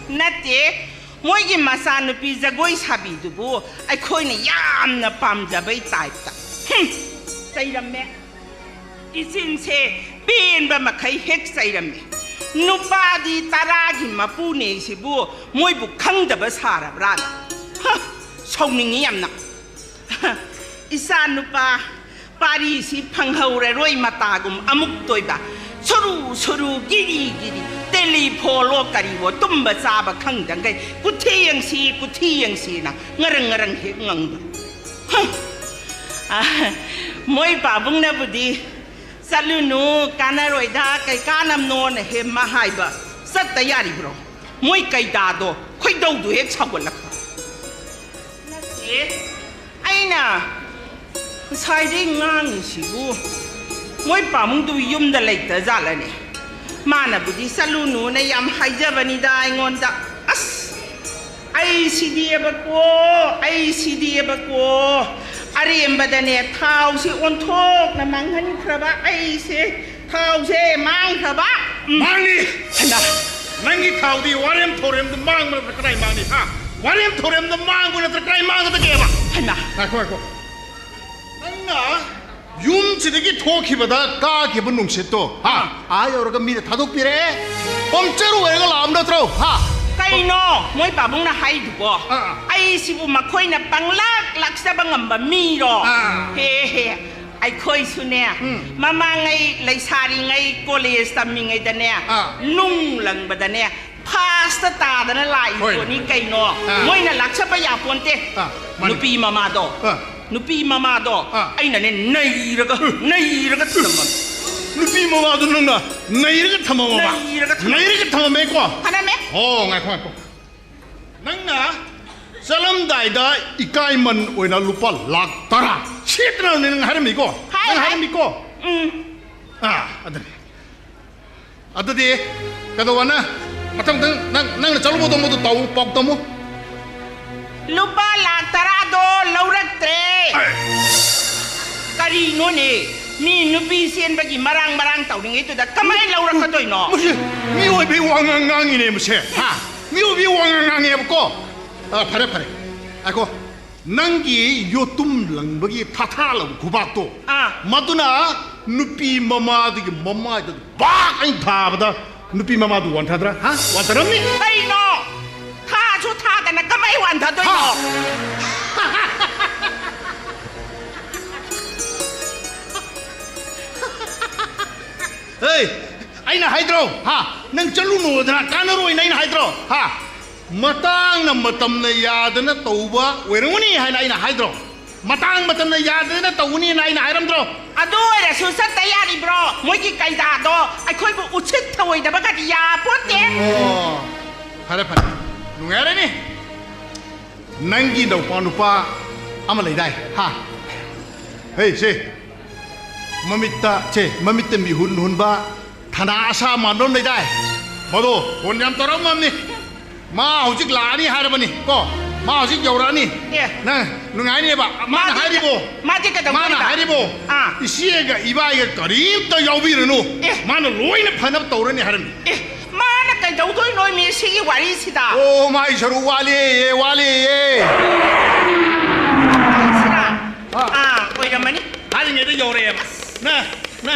ꯅꯠꯇꯦ, ꯃꯣꯏꯒꯤ ꯃꯆꯥꯅꯨꯄꯤ ꯖꯒꯣꯏ ꯁꯥꯕꯤꯗꯨꯕꯨ ꯑꯩꯈꯣꯏꯅ ꯌꯥꯝꯅ ꯄꯥꯝꯖꯕꯩ ꯇꯥꯏꯞꯇ꯫ ꯍꯨꯝ! ꯆꯩꯔꯝꯃꯦ꯫ ꯏꯆꯤꯟꯁꯦ ꯄꯦꯟꯕ ꯃꯈꯩ ꯍꯦꯛ ꯆꯩꯔꯝꯃꯤ꯫ ꯅꯨꯄꯥꯗꯤ ꯇꯔꯥꯒꯤ ꯃꯄꯨꯅꯦ ꯁꯤꯕꯨ ꯃꯣꯏꯕꯨ ꯈꯪꯗꯕ ꯁꯥꯔꯕ꯭ꯔꯥꯅ? ꯍ! ꯁꯥꯎꯅꯤꯡꯉꯤ ꯌꯥꯝꯅ꯫ ꯏꯆꯥ ꯅꯨꯄꯥ ꯄꯥꯔꯤꯁꯤ ꯐꯪꯍꯧꯔꯔꯣꯏ ꯃꯇꯥꯒꯨꯝ ꯑꯃꯨꯛ ꯇꯣꯏꯕ꯫ ꯁꯨꯔꯨ ꯁꯨꯔꯨ, ꯒꯤꯔꯤ ꯒꯤꯔꯤ, ꯇꯦꯂꯤꯐꯣꯟꯂꯣ ꯀꯔꯤꯋꯣ ꯇꯨꯝꯕ ꯆꯥꯕ ꯈꯪꯗꯉꯩ ꯀꯨꯊꯤ ꯌꯦꯡꯁꯤ, ꯀꯨꯊꯤ ꯌꯦꯡꯁꯤꯅ ꯉꯔꯪ ꯉꯔꯪ ꯍꯦꯛ ꯉꯪꯕ꯫ ꯍꯨꯝ! ꯑ, ꯃꯣꯏ ꯄꯥꯕꯨꯡꯅꯕꯨꯗꯤ "ꯆꯠꯂꯨꯅꯨ, ꯀꯥꯟꯅꯔꯣꯏꯗ, ꯀꯩ ꯀꯥꯟꯅꯕꯅꯣꯅ" ꯍꯦ ꯃꯥ ꯍꯥꯏꯕ꯫ ꯆꯠꯇ ꯌꯥꯔꯤꯕ꯭ꯔꯣ? ꯃꯣꯏ ꯀꯩꯗꯥꯗꯣ ꯈꯣꯏꯗꯧꯗꯨ ꯍꯦꯛ ꯁꯥꯎꯒꯠꯂꯛꯄ꯫ ꯅꯠꯇꯦ, ꯑꯩꯅ ꯉꯁꯥꯏꯗꯩ ꯉꯥꯡꯉꯤꯁꯤꯕꯨ ꯃꯣꯏ ꯄꯥꯕꯨꯡꯗꯨ ꯌꯨꯝꯗ ꯂꯩꯇ ꯖꯥꯠꯂꯅꯦ? ꯃꯥꯅꯕꯨꯗꯤ ꯆꯠꯂꯨꯅꯨꯅ ꯌꯥꯝ ꯍꯥꯏꯖꯕꯅꯤꯗ ꯑꯩꯉꯣꯟꯗ꯫ ꯑꯁ, ꯑꯩ ꯁꯤꯗꯤꯑꯕꯀꯣ, ꯑꯩ ꯁꯤꯗꯤꯑꯕꯀꯣ꯫ ꯑꯔꯦꯝꯕꯗꯅꯦ ꯊꯥꯎꯁꯤ ꯑꯣꯟꯊꯣꯛꯅ ꯃꯥꯡꯍꯟꯈ꯭ꯔꯕ ꯑꯩꯁꯦ꯫ ꯊꯥꯎꯁꯦ ꯃꯥꯡꯈ꯭ꯔꯕ꯫ ꯎꯝ꯫ ꯃꯥꯡꯅꯤ! ꯍꯩꯃꯥ! ꯅꯪꯒꯤ ꯊꯥꯎꯗꯤ ꯋꯥꯔꯦꯝ ꯊꯧꯔꯦꯝꯗ ꯃꯥꯡꯕ ꯅꯠꯇ꯭ꯔ ꯀꯗꯥꯏ ꯃꯥꯡꯅꯤ, ꯍꯥ? ꯋꯥꯔꯦꯝ ꯊꯧꯔꯦꯝꯗ ꯃꯥꯡꯕ ꯅꯠꯇ꯭ꯔ ꯀꯗꯥꯏ ꯃꯥꯡꯒꯗꯒꯦꯕ? ꯍꯩꯃꯥ! ꯉꯥꯏꯈꯣ, ꯉꯥꯏꯈꯣ꯫ ꯅꯪꯅ ꯌꯨꯝꯁꯤꯗꯒꯤ ꯊꯣꯛꯈꯤꯕꯗ ꯀꯥꯈꯤꯕ ꯅꯨꯡꯁꯤꯠꯇꯣ, ꯍꯥ? ꯑꯥ꯫ ꯑꯥ ꯌꯧꯔꯒ ꯃꯤꯅ ꯊꯥꯗꯣꯛꯄꯤꯔꯛꯑꯦ꯫ ꯄꯝꯆꯔ ꯑꯣꯏꯔꯒ ꯂꯥꯛꯑꯝ ꯅꯠꯇ꯭ꯔꯣ? ꯍꯥ? ꯀꯩꯅꯣ ꯃꯣꯏ ꯄꯥꯕꯨꯡꯅ ꯍꯥꯏꯗꯨꯕꯣ? ꯑꯥ, ꯑꯥ꯫ ꯑꯩꯁꯤꯕꯨ ꯃꯈꯣꯏꯅ ꯄꯪꯂꯥꯛ ꯂꯥꯛꯆꯕ ꯉꯝꯕ ꯃꯤꯔꯣ? ꯑꯥ꯫ ꯍꯦ, ꯍꯦ, ꯑꯩꯈꯣꯏꯁꯨꯅꯦ, ꯎꯝ꯫ ꯃꯃꯥꯡꯉꯩ ꯂꯩꯁꯥꯔꯤꯉꯩ ꯀꯣꯂꯦꯖ ꯇꯝꯃꯤꯉꯩꯗꯅꯦ, ꯑꯥ꯫ ꯅꯨꯡ ꯂꯪꯕꯗꯅꯦ, ꯐꯥꯁꯇ ꯇꯥꯗꯅ ꯂꯥꯛꯏ ꯍꯣꯏ꯫ ꯄꯣꯠꯅꯤ ꯀꯩꯅꯣ꯫ ꯑꯥ꯫ ꯃꯣꯏꯅ ꯂꯥꯛꯆꯕ ꯌꯥꯄꯣꯟꯇꯦ꯫ ꯑꯥ, ꯃꯥꯅꯤ꯫ ꯅꯨꯄꯤ ꯃꯃꯥꯗꯣ, ꯑꯥ꯫ ꯅꯨꯄꯤ ꯃꯃꯥꯗꯣ ꯑꯥ꯫ ꯑꯩꯅꯅꯦ ꯅꯩꯔꯒ, ꯅꯩꯔꯒ ꯊꯝꯃꯝꯃꯤ꯫ ꯅꯨꯄꯤ ꯃꯃꯥꯗꯣ ꯅꯪꯅ ꯅꯩꯔꯒ ꯊꯝꯃꯝꯃꯕ? ꯅꯩꯔꯒ ꯊꯝꯃꯝꯃꯤ꯫ ꯅꯩꯔꯒ ꯊꯝꯃꯝꯃꯦꯀꯣ? ꯊꯝꯃꯝꯃꯦ꯫ ꯑꯣ, ꯉꯥꯏꯈꯣ, ꯉꯥꯏꯈꯣ꯫ ꯅꯪꯅ ꯆꯠꯂꯝꯗꯥꯏꯗ ꯏꯀꯥꯏꯃꯟ ꯑꯣꯏꯅ ꯂꯨꯄꯥ ꯂꯥꯈ ꯇꯔꯥ ꯁꯦꯠꯇꯅꯅꯦ ꯅꯪ ꯍꯥꯏꯔꯝꯃꯤꯀꯣ? ꯍꯥꯏ, ꯅꯪ ꯍꯥꯏ꯫ ꯍꯥꯏꯔꯝꯃꯤꯀꯣ? ꯎꯝ꯫ ꯑꯥ, ꯑꯗꯨꯅꯤ꯫ ꯑꯗꯨꯗꯤ ꯀꯩꯗꯧꯕꯅ ꯃꯊꯪ ꯃꯊꯪ ꯅꯪ, ꯅꯪꯅ ꯆꯠꯂꯨꯕꯗꯣ ꯃꯗꯨ ꯇꯧ, ꯄꯥꯎ ꯇꯝꯃꯨ꯫ ꯂꯨꯄꯥ ꯂꯥꯈ ꯇꯔꯥꯗꯣ ꯂꯧꯔꯛꯇ꯭ꯔꯦ꯫ ꯑꯦ꯫ ꯀꯔꯤꯅꯣꯅꯦ? ꯃꯤ ꯅꯨꯄꯤ ꯆꯦꯟꯕꯒꯤ ꯃꯔꯥꯡ ꯃꯔꯥꯡ ꯇꯧꯔꯤꯉꯩꯗꯨꯗ ꯀꯃꯥꯏꯅ ꯂꯧꯔꯛꯀꯗꯣꯏꯅꯣ? ꯃꯁꯤ ꯃꯤꯑꯣꯏꯕꯒꯤ ꯋꯥꯉꯥꯡ ꯉꯥꯡꯉꯤꯅꯦ ꯃꯁꯦ꯫ ꯍꯥ? ꯃꯤꯑꯣꯏꯕꯒꯤ ꯋꯥꯉꯥꯡ ꯉꯥꯡꯉꯦꯕꯀꯣ꯫ ꯑ, ꯐꯔꯦ, ꯐꯔꯦ꯫ ꯉꯥꯏꯈꯣ꯫ ꯅꯪꯒꯤ ꯌꯣꯇꯨꯝ ꯂꯪꯕꯒꯤ ꯊꯥꯊꯥ ꯂꯪꯕ ꯈꯨꯕꯥꯛꯇꯣ, ꯑꯥ꯫ ꯃꯗꯨꯅ ꯅꯨꯄꯤ ꯃꯃꯥꯗꯨꯒꯤ ꯃꯃꯥꯏꯗ ꯕꯥꯛ ꯑꯩꯅ ꯊꯥꯕꯗ ꯅꯨꯄꯤ ꯃꯃꯥꯗꯨ ꯋꯥꯟꯊꯗ꯭ꯔꯥ? ꯍꯥ? ꯋꯥꯟꯊꯔꯝꯅꯤ? ꯀꯩꯅꯣ? ꯊꯥꯁꯨ ꯊꯥꯗꯅ ꯀꯃꯥꯏ ꯋꯥꯟꯊꯗꯣꯏꯅꯣ? ꯍꯥ? ꯍꯦ, ꯑꯩꯅ ꯍꯥꯏꯗ꯭ꯔꯣ? ꯍꯥ? ꯅꯪ ꯆꯠꯂꯨꯅꯣꯗꯅ, ꯀꯥꯟꯅꯔꯣꯏꯅ ꯑꯩꯅ ꯍꯥꯏꯗ꯭ꯔꯣ? ꯍꯥ? ꯃꯇꯥꯡꯅ ꯃꯇꯝꯅ ꯌꯥꯗꯅ ꯇꯧꯕ ꯑꯣꯏꯔꯝꯒꯅꯤ ꯍꯥꯏꯅ ꯑꯩꯅ ꯍꯥꯏꯗ꯭ꯔꯣ? ꯃꯇꯥꯡ ꯃꯇꯝꯅ ꯌꯥꯗꯗꯅ ꯇꯧꯒꯅꯤꯅ ꯑꯩꯅ ꯍꯥꯏꯔꯝꯗ꯭ꯔꯣ? ꯑꯗꯨ ꯑꯣꯏꯔꯁꯨ ꯆꯠꯇ ꯌꯥꯔꯤꯕ꯭ꯔꯣ? ꯃꯣꯏꯒꯤ ꯀꯩꯗꯥꯗꯣ ꯑꯩꯈꯣꯏꯕꯨ ꯎꯁꯤꯠ ꯊꯑꯣꯏꯗꯕꯒꯗꯤ ꯌꯥꯄꯣꯠꯇꯦ꯫ ꯑꯣ, ꯐꯔꯦ, ꯐꯔꯦ꯫ ꯅꯨꯡꯉꯥꯏꯔꯅꯤ꯫ ꯅꯪꯒꯤ ꯅꯧꯄꯥ ꯅꯨꯄꯥ ꯑꯃ ꯂꯩꯗꯥꯏ? ꯍꯥ? ꯍꯦ, ꯁꯦ꯫ ꯃꯃꯤꯠꯇ, ꯁꯦ, ꯃꯃꯤꯠꯇ ꯃꯤꯍꯨꯟ ꯍꯨꯟꯕ, ꯊꯅꯥ ꯑꯁꯥ ꯃꯥꯟꯕ ꯑꯃ ꯂꯩꯗꯥꯏ? ꯃꯗꯣ ꯐꯣꯟ ꯌꯥꯝ ꯇꯧꯔꯛꯑꯝꯃꯕꯅꯤ꯫ ꯃꯥ ꯍꯧꯖꯤꯛ ꯂꯥꯛꯑꯅꯤ ꯍꯥꯏꯔꯕꯅꯤ ꯀꯣ꯫ ꯃꯥ ꯍꯧꯖꯤꯛ ꯌꯧꯔꯛꯑꯅꯤ꯫ ꯑꯦ꯫ ꯅꯪ ꯅꯨꯡꯉꯥꯏꯅꯦꯕ꯫ ꯃꯥꯅ ꯃꯥꯗꯤ ꯍꯥꯏꯔꯤꯕꯣ꯫ ꯃꯥꯗꯤ ꯀꯩꯗꯧꯗꯣꯏꯕ? ꯃꯥꯅ ꯍꯥꯏꯔꯤꯕꯣ꯫ ꯑꯥ꯫ ꯏꯆꯦꯒ ꯏꯕꯥꯏꯒ ꯀꯔꯤꯝꯇ ꯌꯥꯎꯕꯤꯔꯅꯨ꯫ ꯑꯦ꯫ ꯃꯥꯅ ꯂꯣꯏꯅ ꯐꯅꯕ ꯇꯧꯔꯅꯤ ꯍꯥꯏꯔꯝꯃꯤ꯫ ꯑꯦ꯫ ꯃꯥꯅ ꯀꯩꯗꯧꯗꯣꯏꯅꯣ ꯃꯤ ꯁꯤꯒꯤ ꯋꯥꯔꯤꯁꯤꯗ? ꯑꯣ, ꯃꯥꯏ ꯁꯔꯨꯛ ꯋꯥꯠꯂꯦꯌꯦ, ꯋꯥꯠꯂꯦꯌꯦ꯫ ꯁꯤꯔꯥ? ꯑꯥ꯫ ꯑꯥ, ꯑꯣꯏꯔꯝꯃꯅꯤ꯫ ꯍꯥꯏꯔꯤꯉꯩꯗ ꯌꯧꯔꯛꯑꯦꯕ꯫ ꯅ, ꯅ,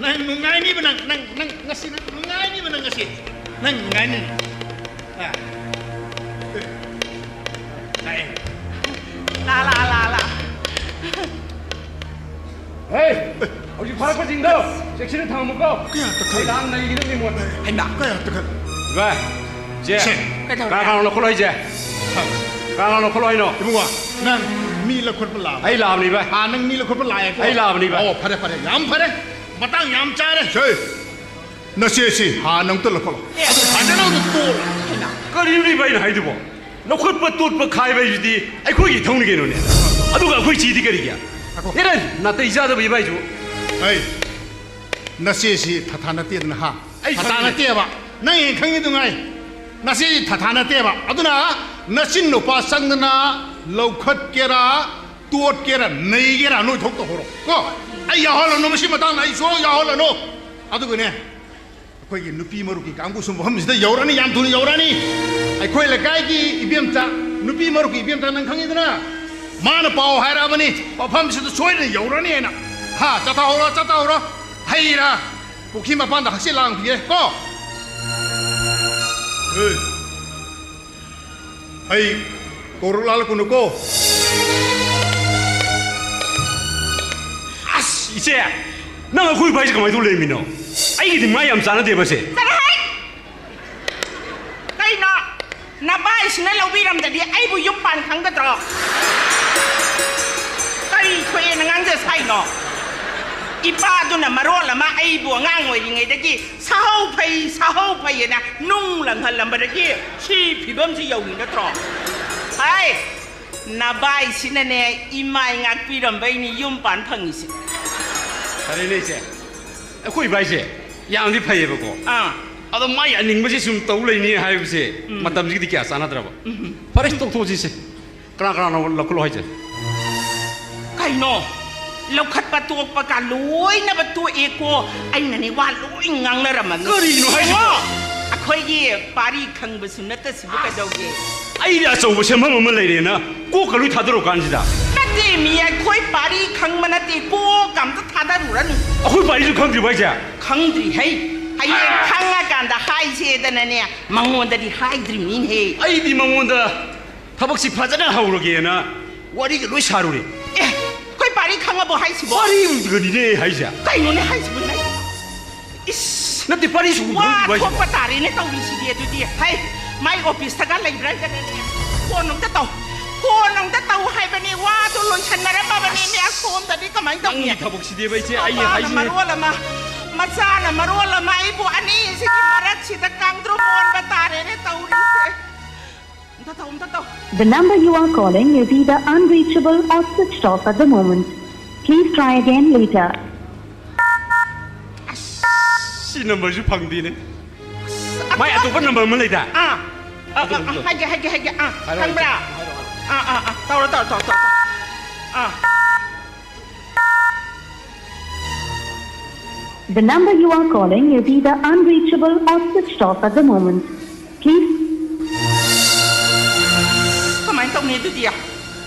ꯅꯪ ꯅꯨꯡꯉꯥꯏꯅꯤꯕ ꯅꯪ, ꯅꯪ, ꯅꯪ ꯉꯁꯤ ꯅꯪ ꯅꯨꯡꯉꯥꯏꯅꯤꯕ ꯅꯪ ꯉꯁꯤ꯫ ꯅꯪ ꯅꯨꯡꯉꯥꯏꯅꯤ꯫ ꯑꯥ꯫ ꯂꯥꯛꯑꯦ꯫ ꯂꯥ, ꯂꯥ, ꯂꯥ, ꯂꯥ꯫ ꯍꯦ! ꯍꯧꯖꯤꯛ ꯐꯥꯔꯛꯄꯁꯤꯡꯗꯣ ꯆꯦꯛꯁꯤꯟꯅ ꯊꯝꯃꯨꯀꯣ꯫ ꯀꯌꯥ ꯇꯛꯈꯠꯂꯦ? ꯑꯩ ꯂꯥꯡ ꯅꯩꯒꯗꯕꯅꯤ ꯃꯣꯏ꯫ ꯍꯩꯃꯥ! ꯀꯌꯥ ꯇꯛꯈꯠꯂꯦ? ꯏꯕꯥꯏ, ꯆꯦ, ꯁꯦ꯫ ꯀꯩꯗꯧꯔꯦ? ꯀꯅꯥ ꯀꯅꯥꯅꯣ ꯂꯧꯈꯠꯂꯣ ꯍꯥꯏꯁꯦ? ꯀꯅꯥ ꯀꯅꯥꯅꯣ ꯂꯧꯈꯠꯂꯣ ꯍꯥꯏꯅꯣ? ꯏꯕꯨꯡꯉꯣ, ꯅꯪ ꯃꯤ ꯂꯧꯈꯠꯄ ꯂꯥꯛꯑꯕ? ꯑꯩ ꯂꯥꯛꯑꯕꯅꯤ, ꯏꯕꯥꯏ꯫ ꯑꯥ, ꯅꯪ ꯃꯤ ꯂꯧꯈꯠꯄ ꯂꯥꯛꯑꯦꯀꯣ? ꯑꯩ ꯂꯥꯛꯑꯕꯅꯤ, ꯏꯕꯥꯏ꯫ ꯑꯣ, ꯐꯔꯦ, ꯐꯔꯦ, ꯌꯥꯝ ꯐꯔꯦ꯫ ꯃꯇꯥꯡ ꯌꯥꯝ ꯆꯥꯔꯦ꯫ ꯁꯦ꯫ ꯅꯆꯦꯁꯤ ꯍꯥꯟꯅ ꯑꯝꯇ ꯂꯧꯈꯠꯂꯣ꯫ ꯑꯦ꯫ ꯑꯗꯨ ꯐꯖꯅ ꯑꯝꯇ ꯇꯣꯛꯑꯣ꯫ ꯀꯔꯤꯅꯣ ꯏꯕꯥꯏꯅ ꯍꯥꯏꯗꯨꯕꯣ? ꯂꯧꯈꯠꯄ, ꯇꯣꯠꯄ, ꯈꯥꯏꯕ ꯍꯥꯏꯁꯤꯗꯤ ꯑꯩꯈꯣꯏꯒꯤ ꯏꯊꯧꯅꯤ ꯀꯩꯅꯣꯅꯦ꯫ ꯑꯗꯨꯒ ꯑꯩꯈꯣꯏ ꯆꯦꯗꯤ ꯀꯔꯤꯒꯤ? ꯉꯥꯏꯈꯣ꯫ ꯑꯦꯔꯦ, ꯅꯥꯇꯩ ꯆꯥꯗꯕ ꯏꯕꯥꯏꯁꯨ꯫ ꯑꯩ, ꯅꯆꯦꯁꯤ ꯊꯥꯊꯥ ꯅꯠꯇꯦꯗꯅ, ꯍꯥ? ꯑꯩ ꯊꯥꯊꯥ ꯈꯪꯉꯤꯅꯦ꯫ ꯅꯠꯇꯦꯕ꯫ ꯅꯪ ꯍꯦꯟꯅ ꯈꯪꯉꯤꯗꯨꯉꯥꯏ꯫ ꯅꯆꯦꯁꯤ ꯊꯥꯊꯥ ꯅꯠꯇꯦꯕ꯫ ꯑꯗꯨꯅ ꯅꯆꯤꯟ ꯅꯨꯄꯥ ꯆꯪꯗꯅ ꯂꯧꯈꯠꯀꯦꯔꯥ, ꯇꯣꯠꯀꯦꯔꯥ, ꯅꯩꯒꯦꯔꯥ, ꯅꯣꯏ ꯊꯣꯛ ꯇꯧꯍꯧꯔꯣ꯫ ꯀꯣ? ꯑꯩ ꯌꯥꯎꯍꯜꯂꯅꯨ, ꯃꯁꯤ ꯃꯇꯥꯡꯗ ꯑꯩ ꯁꯨꯡꯌꯥꯎ ꯌꯥꯎꯍꯜꯂꯅꯨ꯫ ꯑꯗꯨꯒꯅꯦ, ꯑꯩꯈꯣꯏꯒꯤ ꯅꯨꯄꯤ ꯃꯔꯨꯞꯀꯤ ꯀꯥꯡꯕꯨꯁꯨ ꯃꯐꯝꯁꯤꯗ ꯌꯧꯔꯅꯤ, ꯌꯥꯝ ꯊꯨꯅ ꯌꯧꯔꯅꯤ꯫ ꯑꯩꯈꯣꯏ ꯂꯩꯀꯥꯏꯒꯤ ꯏꯕꯦꯝꯆꯥ, ꯅꯨꯄꯤ ꯃꯔꯨꯞꯀꯤ ꯏꯕꯦꯝꯆꯥ ꯅꯪ ꯈꯪꯉꯤꯗꯅ, ꯃꯥꯅ ꯄꯥꯎ ꯍꯥꯏꯔꯛꯑꯕꯅꯤ, ꯃꯐꯝꯁꯤꯗ ꯁꯣꯏꯗꯅ ꯌꯧꯔꯅꯤ ꯍꯥꯏꯅ꯫ ꯍꯥ, ꯆꯠꯊꯍꯧꯔꯣ, ꯆꯠꯊꯍꯧꯔꯣ꯫ ꯍꯩꯔꯥ ꯄꯨꯈ꯭ꯔꯤ ꯃꯄꯥꯟꯗ ꯍꯛꯆꯤꯠ ꯂꯥꯡꯈꯤꯒꯦ ꯀꯣ꯫ ꯍꯦ꯫ ꯑꯩ ꯀꯧꯔꯛ ꯂꯥꯜꯂꯛꯀꯅꯨꯀꯣ꯫ ꯑꯁ, ꯏꯆꯦ, ꯅꯪ ꯑꯩꯈꯣꯏ ꯏꯕꯥꯏꯁꯦ ꯀꯃꯥꯏꯅ ꯇꯧ ꯂꯩꯔꯝꯃꯤꯅꯣ? ꯑꯩꯒꯤꯗꯤ ꯃꯥ ꯌꯥꯝ ꯆꯥꯟꯅꯗꯦꯕꯁꯦ꯫ ꯆꯠꯂꯣꯍꯦ! ꯀꯩꯅꯣ? ꯅꯕꯥꯏꯁꯤꯅ ꯂꯧꯕꯤꯔꯝꯗꯗꯤ ꯑꯩꯕꯨ ꯌꯨꯝ ꯄꯥꯟ ꯈꯪꯒꯗ꯭ꯔꯣ? ꯀꯔꯤ ꯊꯣꯛꯑꯦꯅ ꯉꯥꯡꯖ ꯁꯥꯏꯅꯣ? ꯏꯄꯥꯗꯨꯅ ꯃꯔꯣꯜ ꯑꯃ ꯑꯩꯕꯨ ꯑꯉꯥꯡ ꯑꯣꯏꯔꯤꯉꯩꯗꯒꯤ ꯁꯥꯍꯧ ꯐꯩ, ꯁꯥꯍꯧ ꯐꯩꯌꯦꯅ ꯅꯨꯡ ꯂꯪꯍꯜꯂꯝꯕꯗꯒꯤ ꯁꯤ ꯐꯤꯕꯝꯁꯤ ꯌꯧꯔꯤ ꯅꯠꯇ꯭ꯔꯣ? ꯍꯥꯏ! ꯅꯕꯥꯏꯁꯤꯅꯅꯦ ꯏꯃꯥꯏ ꯉꯥꯛꯄꯤꯔꯝꯕꯩꯅꯤ ꯌꯨꯝ ꯄꯥꯟ ꯐꯪꯉꯤꯁꯦ꯫ ꯐꯔꯦꯅꯦ ꯏꯆꯦ, ꯑꯩꯈꯣꯏ ꯏꯕꯥꯏꯁꯦ ꯌꯥꯝꯗꯤ ꯐꯩꯌꯦꯕꯀꯣ꯫ ꯑꯥ꯫ ꯑꯗꯣ ꯃꯥꯏ ꯑꯅꯤꯡꯕꯁꯤ ꯁꯨꯝ ꯇꯧ ꯂꯩꯅꯤ ꯍꯥꯏꯕꯁꯦ ꯎꯝ꯫ ꯃꯇꯝꯁꯤꯒꯗꯤ ꯀꯌꯥ ꯆꯥꯟꯅꯗ꯭ꯔꯕ꯫ ꯎꯝ꯫ ꯐꯔꯦ, ꯇꯣꯛꯊꯣꯛꯑꯁꯤꯁꯦ꯫ ꯀꯅꯥ ꯀꯅꯥꯅꯣ ꯂꯧꯈꯠꯂꯣ ꯍꯥꯏꯁꯦ? ꯀꯩꯅꯣ? ꯂꯧꯈꯠꯄ ꯇꯣꯛꯄ ꯀꯥ ꯂꯣꯏꯅꯕ ꯇꯣꯛꯑꯦꯀꯣ꯫ ꯑꯩꯅꯅꯦ ꯋꯥ ꯂꯣꯏ ꯉꯥꯡꯅꯔꯝꯃꯅꯤ꯫ ꯀꯔꯤꯅꯣ ꯍꯥꯏꯁꯤꯕꯣ? ꯌꯦꯡꯉꯣ, ꯑꯩꯈꯣꯏꯒꯤ ꯄꯥꯔꯤ ꯈꯪꯕꯁꯨ ꯅꯠꯇꯁꯤꯕꯨ ꯀꯩꯗꯧꯒꯦ? ꯑꯩꯗꯤ ꯑꯆꯧꯕ ꯁꯦꯝꯐꯝ ꯑꯃ ꯂꯩꯔꯦꯅ ꯀꯣꯛꯀ ꯂꯣꯏ ꯊꯥꯗꯔꯣ ꯀꯥꯟꯁꯤꯗ꯫ ꯅꯠꯇꯦ ꯃꯤ, ꯑꯩꯈꯣꯏ ꯄꯥꯔꯤ ꯈꯪꯕ ꯅꯠꯇꯦ, ꯀꯣꯛꯀ ꯑꯝꯇ ꯊꯥꯗꯔꯨꯔꯅꯨ꯫ ꯑꯩꯈꯣꯏ ꯄꯥꯔꯤꯁꯨ ꯈꯪꯗ꯭ꯔꯤꯕ ꯍꯥꯏꯁꯦ? ꯈꯪꯗ꯭ꯔꯤ ꯍꯩ꯫ ꯍꯌꯦꯡ ꯑꯥ꯫ ꯈꯪꯉꯀꯥꯟꯗ ꯍꯥꯏꯁꯦꯗꯅꯅꯦ ꯃꯉꯣꯟꯗꯗꯤ ꯍꯥꯏꯗ꯭ꯔꯤꯕꯅꯤꯅꯦꯍꯦ꯫ ꯑꯩꯗꯤ ꯃꯉꯣꯟꯗ ꯊꯕꯛꯁꯤ ꯐꯖꯅ ꯍꯧꯔꯒꯦꯅ ꯋꯥꯔꯤꯒ ꯂꯣꯏ ꯁꯥꯔꯨꯔꯦ꯫ ꯑꯦ, ꯑꯩꯈꯣꯏ ꯄꯥꯔꯤ ꯈꯪꯉꯕꯣ ꯍꯥꯏꯁꯤꯕꯣ? ꯄꯥꯔꯤꯒꯅꯤꯅꯦ ꯍꯥꯏꯁꯦ꯫ ꯀꯩꯅꯣꯅꯦ ꯍꯥꯏꯁꯤꯕꯣ ꯅꯪ? ꯏꯁ! ꯅꯠꯇꯦ, ꯄꯥꯔꯤ ꯁꯨꯝ ꯋꯥ ꯍꯧꯔꯤꯕ ꯍꯥꯏꯁꯤꯕꯣ? ꯊꯣꯛꯄ ꯇꯥꯔꯦꯅꯦ ꯇꯧꯔꯤꯁꯤꯗꯤ꯫ ꯑꯗꯨꯗꯤ ꯍꯩ, ꯃꯥꯏ ꯑꯣꯐꯤꯁꯇꯒ ꯂꯩꯕ꯭ꯔꯥ ꯍꯥꯏꯗꯅꯅꯦ꯫ ꯐꯣꯟ ꯑꯝꯇ ꯇꯧ꯫ ꯐꯣꯟ ꯑꯝꯇ ꯇꯧ ꯍꯥꯏꯕꯅꯦ꯫ ꯋꯥꯗꯣ ꯂꯣꯏꯁꯟꯅꯔꯝꯃꯕꯅꯦꯅꯦ ꯑꯁꯣꯝꯗꯗꯤ꯫ ꯀꯃꯥꯏꯅ ꯇꯧꯅꯤ? ꯅꯪꯒꯤ ꯊꯕꯛꯁꯤꯗꯤꯕ ꯏꯆꯦ, ꯑꯩ ꯃꯄꯥꯅ ꯍꯥꯏꯁꯤꯅꯦ꯫ ꯃꯔꯣꯜ ꯑꯃ, ꯃꯆꯥꯅ ꯃꯔꯣꯜ ꯑꯃ, ꯑꯩꯕꯨ ꯑꯅꯤꯁꯤꯒꯤ ꯃꯔꯛꯁꯤꯗ ꯀꯥꯡꯗ꯭ꯔꯨꯝ ꯑꯣꯟꯕ ꯇꯥꯔꯦꯅꯦ ꯇꯧꯔꯤꯁꯦ꯫ ꯑꯝꯇ ꯇꯧ, ꯑꯝꯇ ꯇꯧ꯫ The number you are calling is either unreachable or switched off at the moment. Please try again later. ꯑꯁ, ꯁꯤ ꯅꯝꯕꯔꯁꯨ ꯐꯪꯗꯦꯅꯦ꯫ ꯑꯁ, ꯃꯥꯏ ꯑꯇꯣꯞꯄ ꯅꯝꯕꯔ ꯑꯃ ꯂꯩꯗ꯫ ꯑꯥ, ꯑꯥ, ꯑꯗꯨ, ꯑꯥ, ꯑꯗꯨ꯫ ꯍꯥꯏꯒꯦ, ꯍꯥꯏꯒꯦ, ꯍꯥꯏꯒꯦ꯫ ꯑꯥ, ꯍꯥꯏꯔꯣ, ꯈꯪꯕ꯭ꯔꯥ? ꯍꯥꯏꯔꯣ, ꯍꯥꯏꯔꯣ꯫ ꯑꯥ, ꯑꯥ, ꯑꯥ, ꯇꯧꯔꯣ, ꯇꯧꯔꯣ, ꯇꯧꯔꯣ, ꯇꯧꯔꯣ꯫ ꯑꯥ꯫ The number you are calling is either unreachable or switched off at the moment. Please. ꯀꯃꯥꯏꯅ ꯇꯧꯅꯤ ꯑꯗꯨꯗꯤ?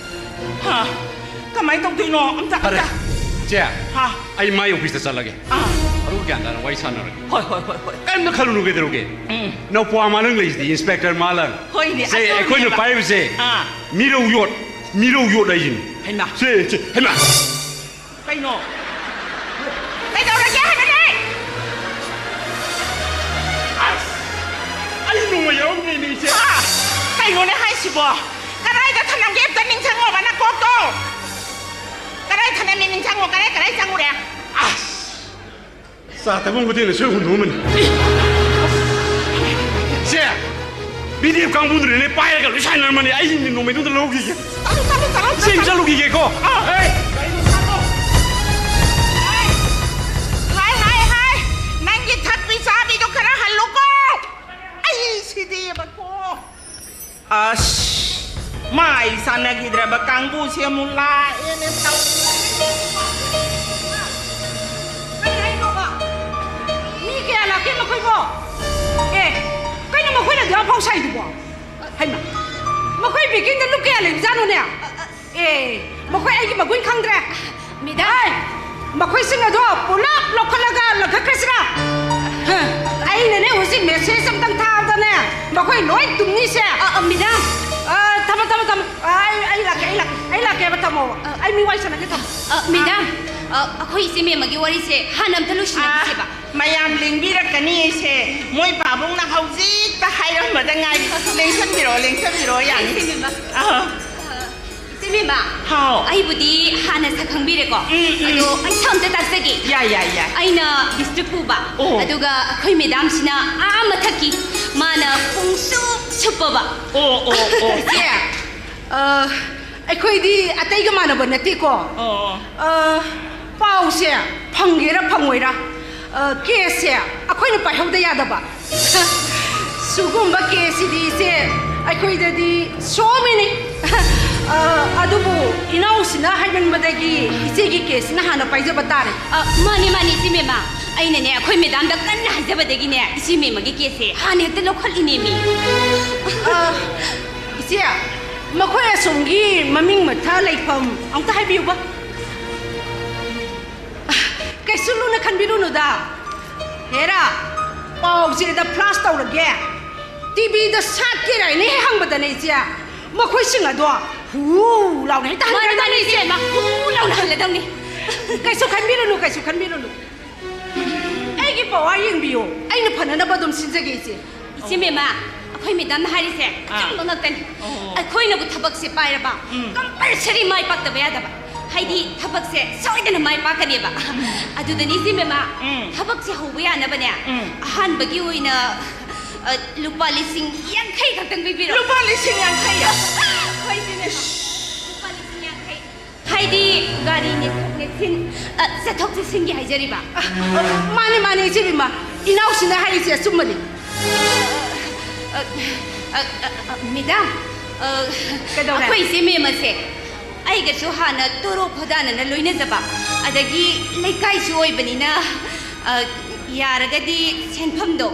ꯍꯥ? ꯀꯃꯥꯏꯅ ꯇꯧꯗꯣꯏꯅꯣ? ꯑꯝꯇ, ꯐꯔꯦ, ꯑꯝꯇ꯫ ꯆꯦ, ꯍꯥ? ꯑꯩ ꯃꯥꯏ ꯑꯣꯐꯤꯁꯇ ꯆꯠꯂꯒꯦ꯫ ꯑꯥ꯫ ꯑꯗꯨꯒ ꯒ꯭ꯌꯥꯟ ꯇꯥꯅ ꯋꯥꯔꯤ ꯁꯥꯟꯅꯔꯒꯦ꯫ ꯍꯣꯏ, ꯍꯣꯏ, ꯍꯣꯏ, ꯍꯣꯏ꯫ ꯀꯔꯤꯝꯇ ꯈꯜꯂꯨꯅꯨ ꯀꯩꯗꯧꯔꯒꯦ? ꯎꯝ꯫ ꯅꯧꯄ꯭ꯋꯥ ꯃꯥꯂꯪ ꯂꯩꯁꯤꯗꯤ, ꯏꯟꯁꯄꯦꯛꯇꯔ ꯃꯥꯂꯪ꯫ ꯍꯣꯏꯅꯦ, ꯁꯦ, ꯑꯗꯨꯅꯦꯕ꯫ ꯑꯩꯈꯣꯏꯅ ꯄꯥꯏꯕꯁꯦ ꯑꯥ꯫ ꯃꯤꯔꯧ ꯌꯣꯠ, ꯃꯤꯔꯧ ꯌꯣꯠ ꯍꯥꯏꯁꯤꯅꯤ꯫ ꯍꯩꯃꯥ꯫ ꯁꯦ, ꯁꯦ, ꯍꯩꯃꯥ꯫ ꯀꯩꯅꯣ? ꯀꯩꯗꯧꯔꯒꯦ ꯍꯥꯏꯕꯅꯦ? ꯑꯁ! ꯑꯩ ꯅꯣꯡꯃ ꯌꯥꯎꯔꯝꯗ꯭ꯔꯦꯅꯦ, ꯏꯆꯦ꯫ ꯑꯥ! ꯀꯩꯅꯣꯅꯦ ꯍꯥꯏꯁꯤꯕꯣ? ꯀꯗꯥꯏꯗ ꯊꯅꯝꯒꯦ ꯑꯝꯇ ꯅꯤꯡꯁꯤꯡꯉꯣꯕ ꯅꯀꯣꯛꯇꯣ? ꯀꯗꯥꯏ ꯊꯅꯝꯃꯤ ꯅꯤꯡꯁꯤꯡꯉꯣ, ꯀꯗꯥꯏ, ꯀꯗꯥꯏ ꯆꯪꯉꯨꯔꯦ? ꯑꯁ! ꯆꯥ ꯊꯛꯐꯝ ꯈꯨꯗꯤꯡꯗ ꯁꯣꯏ ꯍꯨꯟꯗꯣꯛꯑꯝꯕꯅꯤ꯫ ꯁꯦ! ꯕꯤ ꯗꯤ ꯑꯦꯐ ꯀꯥꯡꯕꯨꯗꯨꯅꯅꯦ ꯄꯥꯏꯔꯒ ꯂꯣꯏ ꯁꯥꯟꯅꯔꯝꯃꯅꯤ꯫ ꯑꯩ ꯅꯣꯡꯃꯩꯗꯨꯗ ꯂꯧꯈꯤꯒꯦ꯫ ꯆꯠꯂꯨ, ꯆꯠꯂꯨ, ꯆꯠꯂꯨ, ꯁꯦ, ꯆꯠꯂꯨ꯫ ꯆꯠꯂꯨꯈꯤꯒꯦꯀꯣ꯫ ꯑꯥ꯫ ꯑꯩ ꯒꯥꯔꯤꯗꯣ ꯊꯥꯗꯣꯛ꯫ ꯍꯥꯏ, ꯍꯥꯏ, ꯍꯥꯏ, ꯅꯪꯒꯤ ꯆꯥꯟꯅꯈꯤꯗ꯭ꯔꯕ ꯀꯥꯡꯕꯨꯁꯦ ꯑꯃꯨꯛ ꯂꯥꯛꯑꯦꯅꯦ ꯇꯧ꯫ ꯀꯩ ꯍꯥꯏꯅꯣꯕ? ꯃꯤ ꯀꯌꯥ ꯂꯥꯛꯀꯦ ꯃꯈꯣꯏꯕꯣ? ꯑꯦ, ꯀꯩꯅꯣ ꯃꯈꯣꯏꯅ ꯑꯗꯨꯌꯥꯝ ꯐꯥꯎ ꯁꯥꯏꯗꯨꯕꯣ? ꯍꯩꯃꯥ, ꯃꯈꯣꯏ baggingꯗ ꯂꯨꯞ ꯀꯌꯥ ꯂꯩꯕꯖꯥꯠꯅꯣꯅꯦ? ꯑꯦ, ꯃꯈꯣꯏ ꯑꯩꯒꯤ ꯃꯒꯨꯟ ꯈꯪꯗ꯭ꯔꯦ꯫ ꯃꯦꯗꯥꯝ꯫ ꯑꯩ, ꯃꯈꯣꯏꯁꯤꯡ ꯑꯗꯣ ꯄꯨꯂꯞ ꯂꯧꯈꯠꯂꯒ ꯂꯪꯈꯠꯈ꯭ꯔꯁꯤꯔꯥ? ꯍ, ꯑꯩꯅꯅꯦ ꯍꯧꯖꯤꯛ message ꯑꯝꯇꯪ ꯊꯥꯕꯗꯅꯦ, ꯃꯈꯣꯏ ꯂꯣꯏ ꯇꯨꯝꯅꯤꯁꯦ꯫ ꯑ, ꯑ, ꯃꯦꯗꯥꯝ꯫ ꯑ, ꯊꯝꯃꯣ, ꯊꯝꯃꯣ, ꯊꯝꯃꯣ꯫ ꯑ, ꯑꯩ, ꯑꯩ ꯂꯥꯛꯀꯦ, ꯑꯩ ꯂꯥꯛꯀꯦ, ꯑꯩ ꯂꯥꯛꯀꯦꯕ, ꯊꯝꯃꯣꯕ꯫ ꯑ, ꯑꯩ ꯃꯤ ꯋꯥꯔꯤ ꯁꯥꯟꯅꯒꯦ, ꯊꯝꯃꯣ꯫ ꯑ, ꯃꯦꯗꯥꯝ, ꯑ, ꯑꯩꯈꯣꯏ ꯏꯆꯦ ꯃꯦꯝꯃꯒꯤ ꯋꯥꯔꯤꯁꯦ ꯍꯥꯟꯅ ꯑꯝꯇ ꯂꯣꯏꯁꯤꯟꯅꯈꯤꯁꯦꯕ꯫ ꯑ, ꯃꯌꯥꯝ ꯂꯦꯡꯕꯤꯔꯛꯀꯅꯤ ꯑꯩꯁꯦ꯫ ꯃꯣꯏ ꯄꯥꯕꯨꯡꯅ ꯍꯧꯖꯤꯛꯇ ꯍꯥꯏꯔꯝꯕꯗ ꯉꯥꯏꯔꯤ꯫ ꯂꯦꯡꯁꯟꯕꯤꯔꯣ, ꯂꯦꯡꯁꯟꯕꯤꯔꯣ, ꯌꯥꯅꯤ꯫ ꯏꯆꯦ ꯃꯦꯝꯃ꯫ ꯑ꯫ ꯏꯆꯦ ꯃꯦꯝꯃ, ꯍꯥꯎ꯫ ꯑꯩꯕꯨꯗꯤ ꯍꯥꯟꯅ ꯁꯛ ꯈꯪꯕꯤꯔꯦꯀꯣ꯫ ꯎꯝ, ꯎꯝ꯫ ꯑꯗꯣ ꯑꯩ ꯁꯛ ꯑꯝꯇ ꯇꯥꯛꯆꯒꯦ꯫ ꯌꯥꯏ, ꯌꯥꯏ, ꯌꯥꯏ꯫ ꯑꯩꯅ ꯕꯤꯁꯅꯨꯄꯨꯔꯕ, ꯑꯣ꯫ ꯑꯗꯨꯒ ꯑꯩꯈꯣꯏ ꯃꯦꯗꯥꯝꯁꯤꯅ ꯑꯥ ꯃꯊꯛꯀꯤ, ꯃꯥꯅ ꯄꯨꯡꯁꯨꯞ ꯁꯨꯞꯄꯕ꯫ ꯑꯣ, ꯑꯣ, ꯑꯣ꯫ ꯏꯆꯦ, ꯑ, ꯑꯩꯈꯣꯏꯗꯤ ꯑꯇꯩꯒ ꯃꯥꯟꯅꯕ ꯅꯠꯇꯦꯀꯣ꯫ ꯑꯣ, ꯑꯣ꯫ ꯑ, ꯄꯥꯎꯁꯦ ꯐꯪꯒꯦꯔꯥ ꯐꯪꯉꯣꯏꯔꯥ, ꯑ, caseꯁꯦ ꯑꯩꯈꯣꯏꯅ ꯄꯥꯏꯍꯧꯗ ꯌꯥꯗꯕ꯫ ꯁꯤꯒꯨꯝꯕ caseꯁꯤꯗꯤ ꯏꯆꯦ, ꯑꯩꯈꯣꯏꯗꯗꯤ so many꯫ ꯑ, ꯑꯗꯨꯕꯨ ꯏꯅꯥꯎꯁꯤꯅ ꯍꯥꯏꯃꯟꯕꯗꯒꯤ ꯏꯆꯦꯒꯤ caseꯁꯤꯅ ꯍꯥꯟꯅ ꯄꯥꯏꯖꯕ ꯇꯥꯔꯦ꯫ ꯑ, ꯃꯥꯅꯦ, ꯃꯥꯅꯦ, ꯏꯆꯦ ꯃꯦꯝꯃ꯫ ꯑꯩꯅꯅꯦ, ꯑꯩꯈꯣꯏ ꯃꯦꯗꯥꯝꯗ ꯀꯟꯅ ꯍꯥꯏꯖꯕꯗꯒꯤꯅꯦ, ꯏꯆꯦ ꯃꯦꯝꯃꯒꯤ caseꯁꯦ ꯍꯥꯟꯅ ꯍꯦꯛꯇ ꯂꯧꯈꯠꯂꯤꯅꯦꯃꯤ꯫ ꯑ, ꯏꯆꯦ, ꯃꯈꯣꯏ ꯑꯁꯣꯝꯒꯤ ꯃꯃꯤꯡ ꯃꯊꯥ ꯂꯩꯐꯝ ꯑꯝꯇ ꯍꯥꯏꯕꯤꯌꯨꯕ꯫ ꯀꯩꯁꯨ ꯂꯨꯅ ꯈꯟꯕꯤꯔꯨꯅꯨꯗ꯫ ꯍꯦꯔꯥ, ꯄꯥꯎꯆꯦꯗ flash ꯇꯧꯔꯒꯦ꯫ TVꯗ ꯁꯥꯠꯀꯦꯔꯥ ꯍꯥꯏꯅ ꯍꯦꯛ ꯍꯪꯕꯗꯅꯦ ꯏꯆꯦ, ꯃꯈꯣꯏꯁꯤꯡ ꯑꯗꯣ ꯍꯨ ꯂꯥꯎꯅ ꯍꯦꯛꯇ ꯃꯥꯅꯦ, ꯃꯥꯅꯦ, ꯍꯟꯈ꯭ꯔꯗꯕꯅꯤ ꯏꯆꯦ, ꯏꯆꯦ꯫ ꯃꯥ ꯍꯨ ꯂꯥꯎꯅ ꯍꯜꯂꯗꯕꯅꯤ꯫ ꯀꯩꯁꯨ ꯈꯟꯕꯤꯔꯨꯅꯨ, ꯀꯩꯁꯨ ꯈꯟꯕꯤꯔꯨꯅꯨ꯫ ꯑꯩꯒꯤ ꯄꯋꯥ ꯌꯦꯡꯕꯤꯌꯨ, ꯑꯩꯅ ꯐꯅꯅꯕ ꯑꯗꯨꯝ ꯁꯤꯟꯖꯒꯦ ꯏꯆꯦ꯫ ꯏꯆꯦ ꯃꯦꯝꯃ, ꯑꯩꯈꯣꯏ ꯃꯦꯗꯥꯝꯅ ꯍꯥꯏꯔꯤꯁꯦ ꯑꯥ꯫ ꯑꯆꯨꯝꯕ ꯉꯥꯛꯇꯅꯤ꯫ ꯑꯣ꯫ ꯑꯩꯈꯣꯏꯅꯕꯨ ꯊꯕꯛꯁꯦ ꯄꯥꯏꯔꯕ, ꯎꯝ꯫ Compulsory ꯃꯥꯏ ꯄꯥꯛꯇꯕ ꯌꯥꯗꯕ꯫ ꯍꯥꯏꯗꯤ ꯊꯕꯛꯁꯦ ꯁꯣꯏꯗꯅ ꯃꯥꯏ ꯄꯥꯛꯀꯅꯦꯕ꯫ ꯎꯝ꯫ ꯑꯗꯨꯗꯅꯤ ꯏꯆꯦ ꯃꯦꯝꯃ, ꯎꯝ꯫ ꯊꯕꯛꯁꯦ ꯍꯧꯕ ꯌꯥꯅꯕꯅꯦ, ꯎꯝ꯫ ꯑꯍꯥꯟꯕꯒꯤ ꯑꯣꯏꯅ, ꯑ, ꯂꯨꯄꯥ ꯂꯤꯁꯤꯡ ꯌꯥꯡꯈꯩ ꯈꯛꯇꯪ ꯄꯤꯕꯤꯔꯣ꯫ ꯂꯨꯄꯥ ꯂꯤꯁꯤꯡ ꯌꯥꯡꯈꯩ? ꯍꯣꯏ ꯏꯆꯦ ꯃꯦꯝꯃ, ꯂꯨꯄꯥ ꯂꯤꯁꯤꯡ ꯌꯥꯡꯈꯩ꯫ ꯍꯥꯏꯗꯤ ꯒꯥꯔꯤ ꯅꯦꯛꯊꯣꯛ ꯅꯦꯛꯁꯤꯟ, ꯑ, ꯆꯠꯊꯣꯛ ꯆꯠꯁꯤꯟꯒꯤ ꯍꯥꯏꯖꯔꯤꯕ꯫ ꯑ, ꯑ, ꯃꯥꯅꯦ, ꯃꯥꯅꯦ, ꯏꯆꯦ ꯕꯤꯃꯥ꯫ ꯏꯅꯥꯎꯁꯤꯅ ꯍꯥꯏꯔꯤꯁꯦ ꯑꯆꯨꯝꯕꯅꯤ꯫ ꯑ, ꯑ, ꯑ, ꯑ, ꯃꯦꯗꯥꯝ, ꯑ, ꯀꯩꯗꯧꯔꯦ? ꯑꯩꯈꯣꯏ ꯏꯆꯦ ꯃꯦꯝ ꯑꯁꯦ ꯑꯩꯒꯁꯨ ꯍꯥꯟꯅ ꯇꯣꯔꯣ ꯈꯣꯗꯥꯅꯅ ꯂꯣꯏꯅꯖꯕ, ꯑꯗꯒꯤ ꯂꯩꯀꯥꯏꯁꯨ ꯑꯣꯏꯕꯅꯤꯅ, ꯑ, ꯌꯥꯔꯒꯗꯤ ꯁꯦꯟꯐꯝꯗꯣ,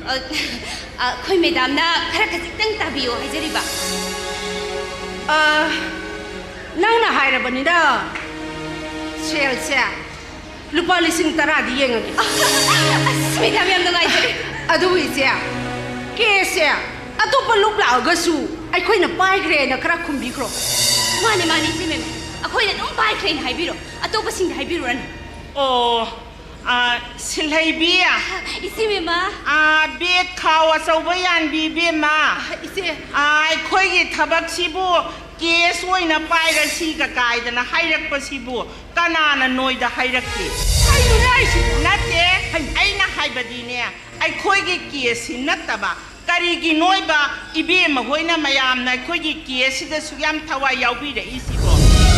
ꯑ, ꯑ, ꯑꯩꯈꯣꯏ ꯃꯦꯗꯥꯝꯅ ꯈꯔ ꯈꯖꯤꯛꯇꯪ ꯇꯥꯕꯤꯌꯣ ꯍꯥꯏꯖꯔꯤꯕ꯫ ꯑ, ꯅꯪꯅ ꯍꯥꯏꯔꯕꯅꯤꯅ ꯁꯦꯜꯁꯦ ꯂꯨꯄꯥ ꯂꯤꯁꯤꯡ ꯇꯔꯥꯗꯤ ꯌꯦꯡꯉꯒꯦ꯫ ꯑꯁ, ꯃꯦꯗꯥꯝ, ꯌꯥꯝ ꯅꯨꯡꯉꯥꯏꯖꯔꯦ꯫ ꯑꯗꯨꯕꯨ ꯏꯆꯦ, ꯀꯦꯁꯁꯦ ꯑꯇꯣꯞꯄ ꯂꯨꯞ ꯂꯥꯛꯑꯒꯁꯨ ꯑꯩꯈꯣꯏꯅ ꯄꯥꯏꯈ꯭ꯔꯦꯅ ꯈꯔ ꯈꯨꯝꯕꯤꯈ꯭ꯔꯣ꯫ ꯃꯥꯅꯦ, ꯃꯥꯅꯦ, ꯏꯆꯦ ꯃꯦꯝ, ꯑꯩꯈꯣꯏꯅ ꯑꯗꯨꯝ ꯄꯥꯏꯈ꯭ꯔꯦꯅ ꯍꯥꯏꯕꯤꯔꯣ, ꯑꯇꯣꯞꯄꯁꯤꯡꯗ ꯍꯥꯏꯕꯤꯔꯨꯔꯅꯨ꯫ ꯑꯣ, ꯑ, ꯁꯤꯜꯍꯩꯕꯤ꯫ ꯏꯆꯦ ꯃꯦꯝꯃ꯫ ꯑ, ꯕꯦꯒ ꯈꯥꯎ ꯑꯆꯧꯕ ꯌꯥꯟꯕꯤ ꯏꯕꯦꯝꯃ꯫ ꯏꯆꯦ꯫ ꯑ, ꯑꯩꯈꯣꯏꯒꯤ ꯊꯕꯛꯁꯤꯕꯨ ꯀꯦꯁ ꯑꯣꯏꯅ ꯄꯥꯏꯔꯁꯤꯒ ꯀꯥꯏꯗꯅ ꯍꯥꯏꯔꯛꯄꯁꯤꯕꯨ ꯀꯅꯥꯅ ꯅꯣꯏꯗ ꯍꯥꯏꯔꯛꯀꯦ? ꯀꯩꯅꯣꯅꯦ ꯍꯥꯏꯁꯤꯕꯣ? ꯅꯠꯇꯦ, ꯍꯩ꯫ ꯑꯩꯅ ꯍꯥꯏꯕꯗꯤꯅꯦ, ꯑꯩꯈꯣꯏꯒꯤ ꯀꯦꯁꯁꯤ ꯅꯠꯇꯕ ꯀꯔꯤꯒꯤꯅꯣꯏꯕ ꯏꯕꯦꯝꯃ ꯍꯣꯏꯅ ꯃꯌꯥꯝꯅ ꯑꯩꯈꯣꯏꯒꯤ ꯀꯦꯁꯁꯤꯗ ꯁꯨꯛ ꯌꯥꯝ ꯊꯋꯥꯏ ꯌꯥꯎꯕꯤꯔꯛꯏꯁꯤꯕꯣ?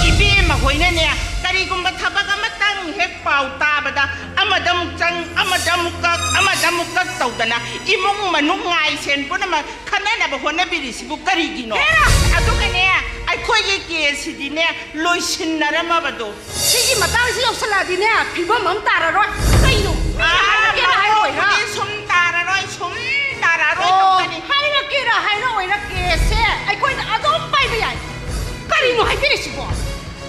ꯏꯕꯦꯝꯃ ꯍꯣꯏꯅꯅꯦ, ꯀꯔꯤꯒꯨꯝꯕ ꯊꯕꯛ ꯑꯃꯇꯪ ꯍꯦꯛ ꯄꯥꯎ ꯇꯥꯕꯗ ꯑꯃꯗ ꯑꯃꯨꯛ ꯆꯪ, ꯑꯃꯗ ꯑꯃꯨꯛ ꯀꯛ, ꯑꯃꯗ ꯑꯃꯨꯛ ꯀꯛ ꯇꯧꯗꯅ ꯏꯃꯨꯡ ꯃꯅꯨꯡ ꯉꯥꯏ ꯁꯦꯟ ꯄꯨꯝꯅꯃꯛ ꯈꯟꯅꯅꯕ ꯍꯣꯠꯅꯕꯤꯔꯤꯁꯤꯕꯨ ꯀꯔꯤꯒꯤꯅꯣ? ꯍꯦꯔꯥ! ꯑꯗꯨꯒꯅꯦ, ꯑꯩꯈꯣꯏꯒꯤ ꯀꯦꯁꯁꯤꯗꯤꯅꯦ, ꯂꯣꯏꯁꯤꯟꯅꯔꯝꯃꯕꯗꯣ꯫ ꯁꯤꯒꯤ ꯃꯇꯥꯡꯁꯤ ꯌꯧꯁꯜꯂꯛꯑꯗꯤꯅꯦ, ꯐꯤꯕꯝ ꯑꯃ ꯇꯥꯔꯔꯣꯏ꯫ ꯀꯩꯅꯣ? ꯃꯤꯅ ꯑꯥ, ꯍꯥꯏꯔꯛꯀꯦꯔꯥ ꯍꯥꯏꯔꯛꯑꯣꯏꯔꯥ? ꯃꯀꯣꯛꯇꯨꯗꯤ ꯁꯨꯝ ꯇꯥꯔꯔꯣꯏ, ꯁꯨꯝ ꯇꯥꯔꯔꯣꯏ ꯑꯣ, ꯇꯧꯒꯅꯤ꯫ ꯍꯥꯏꯔꯛꯀꯦꯔꯥ ꯍꯥꯏꯔꯛꯑꯣꯏꯔꯥ, ꯀꯦꯁꯁꯦ ꯑꯩꯈꯣꯏꯅ ꯑꯗꯨꯝ ꯄꯥꯏꯕ ꯌꯥꯏ꯫ ꯀꯔꯤꯅꯣ ꯍꯥꯏꯕꯤꯔꯤꯁꯤꯕꯣ?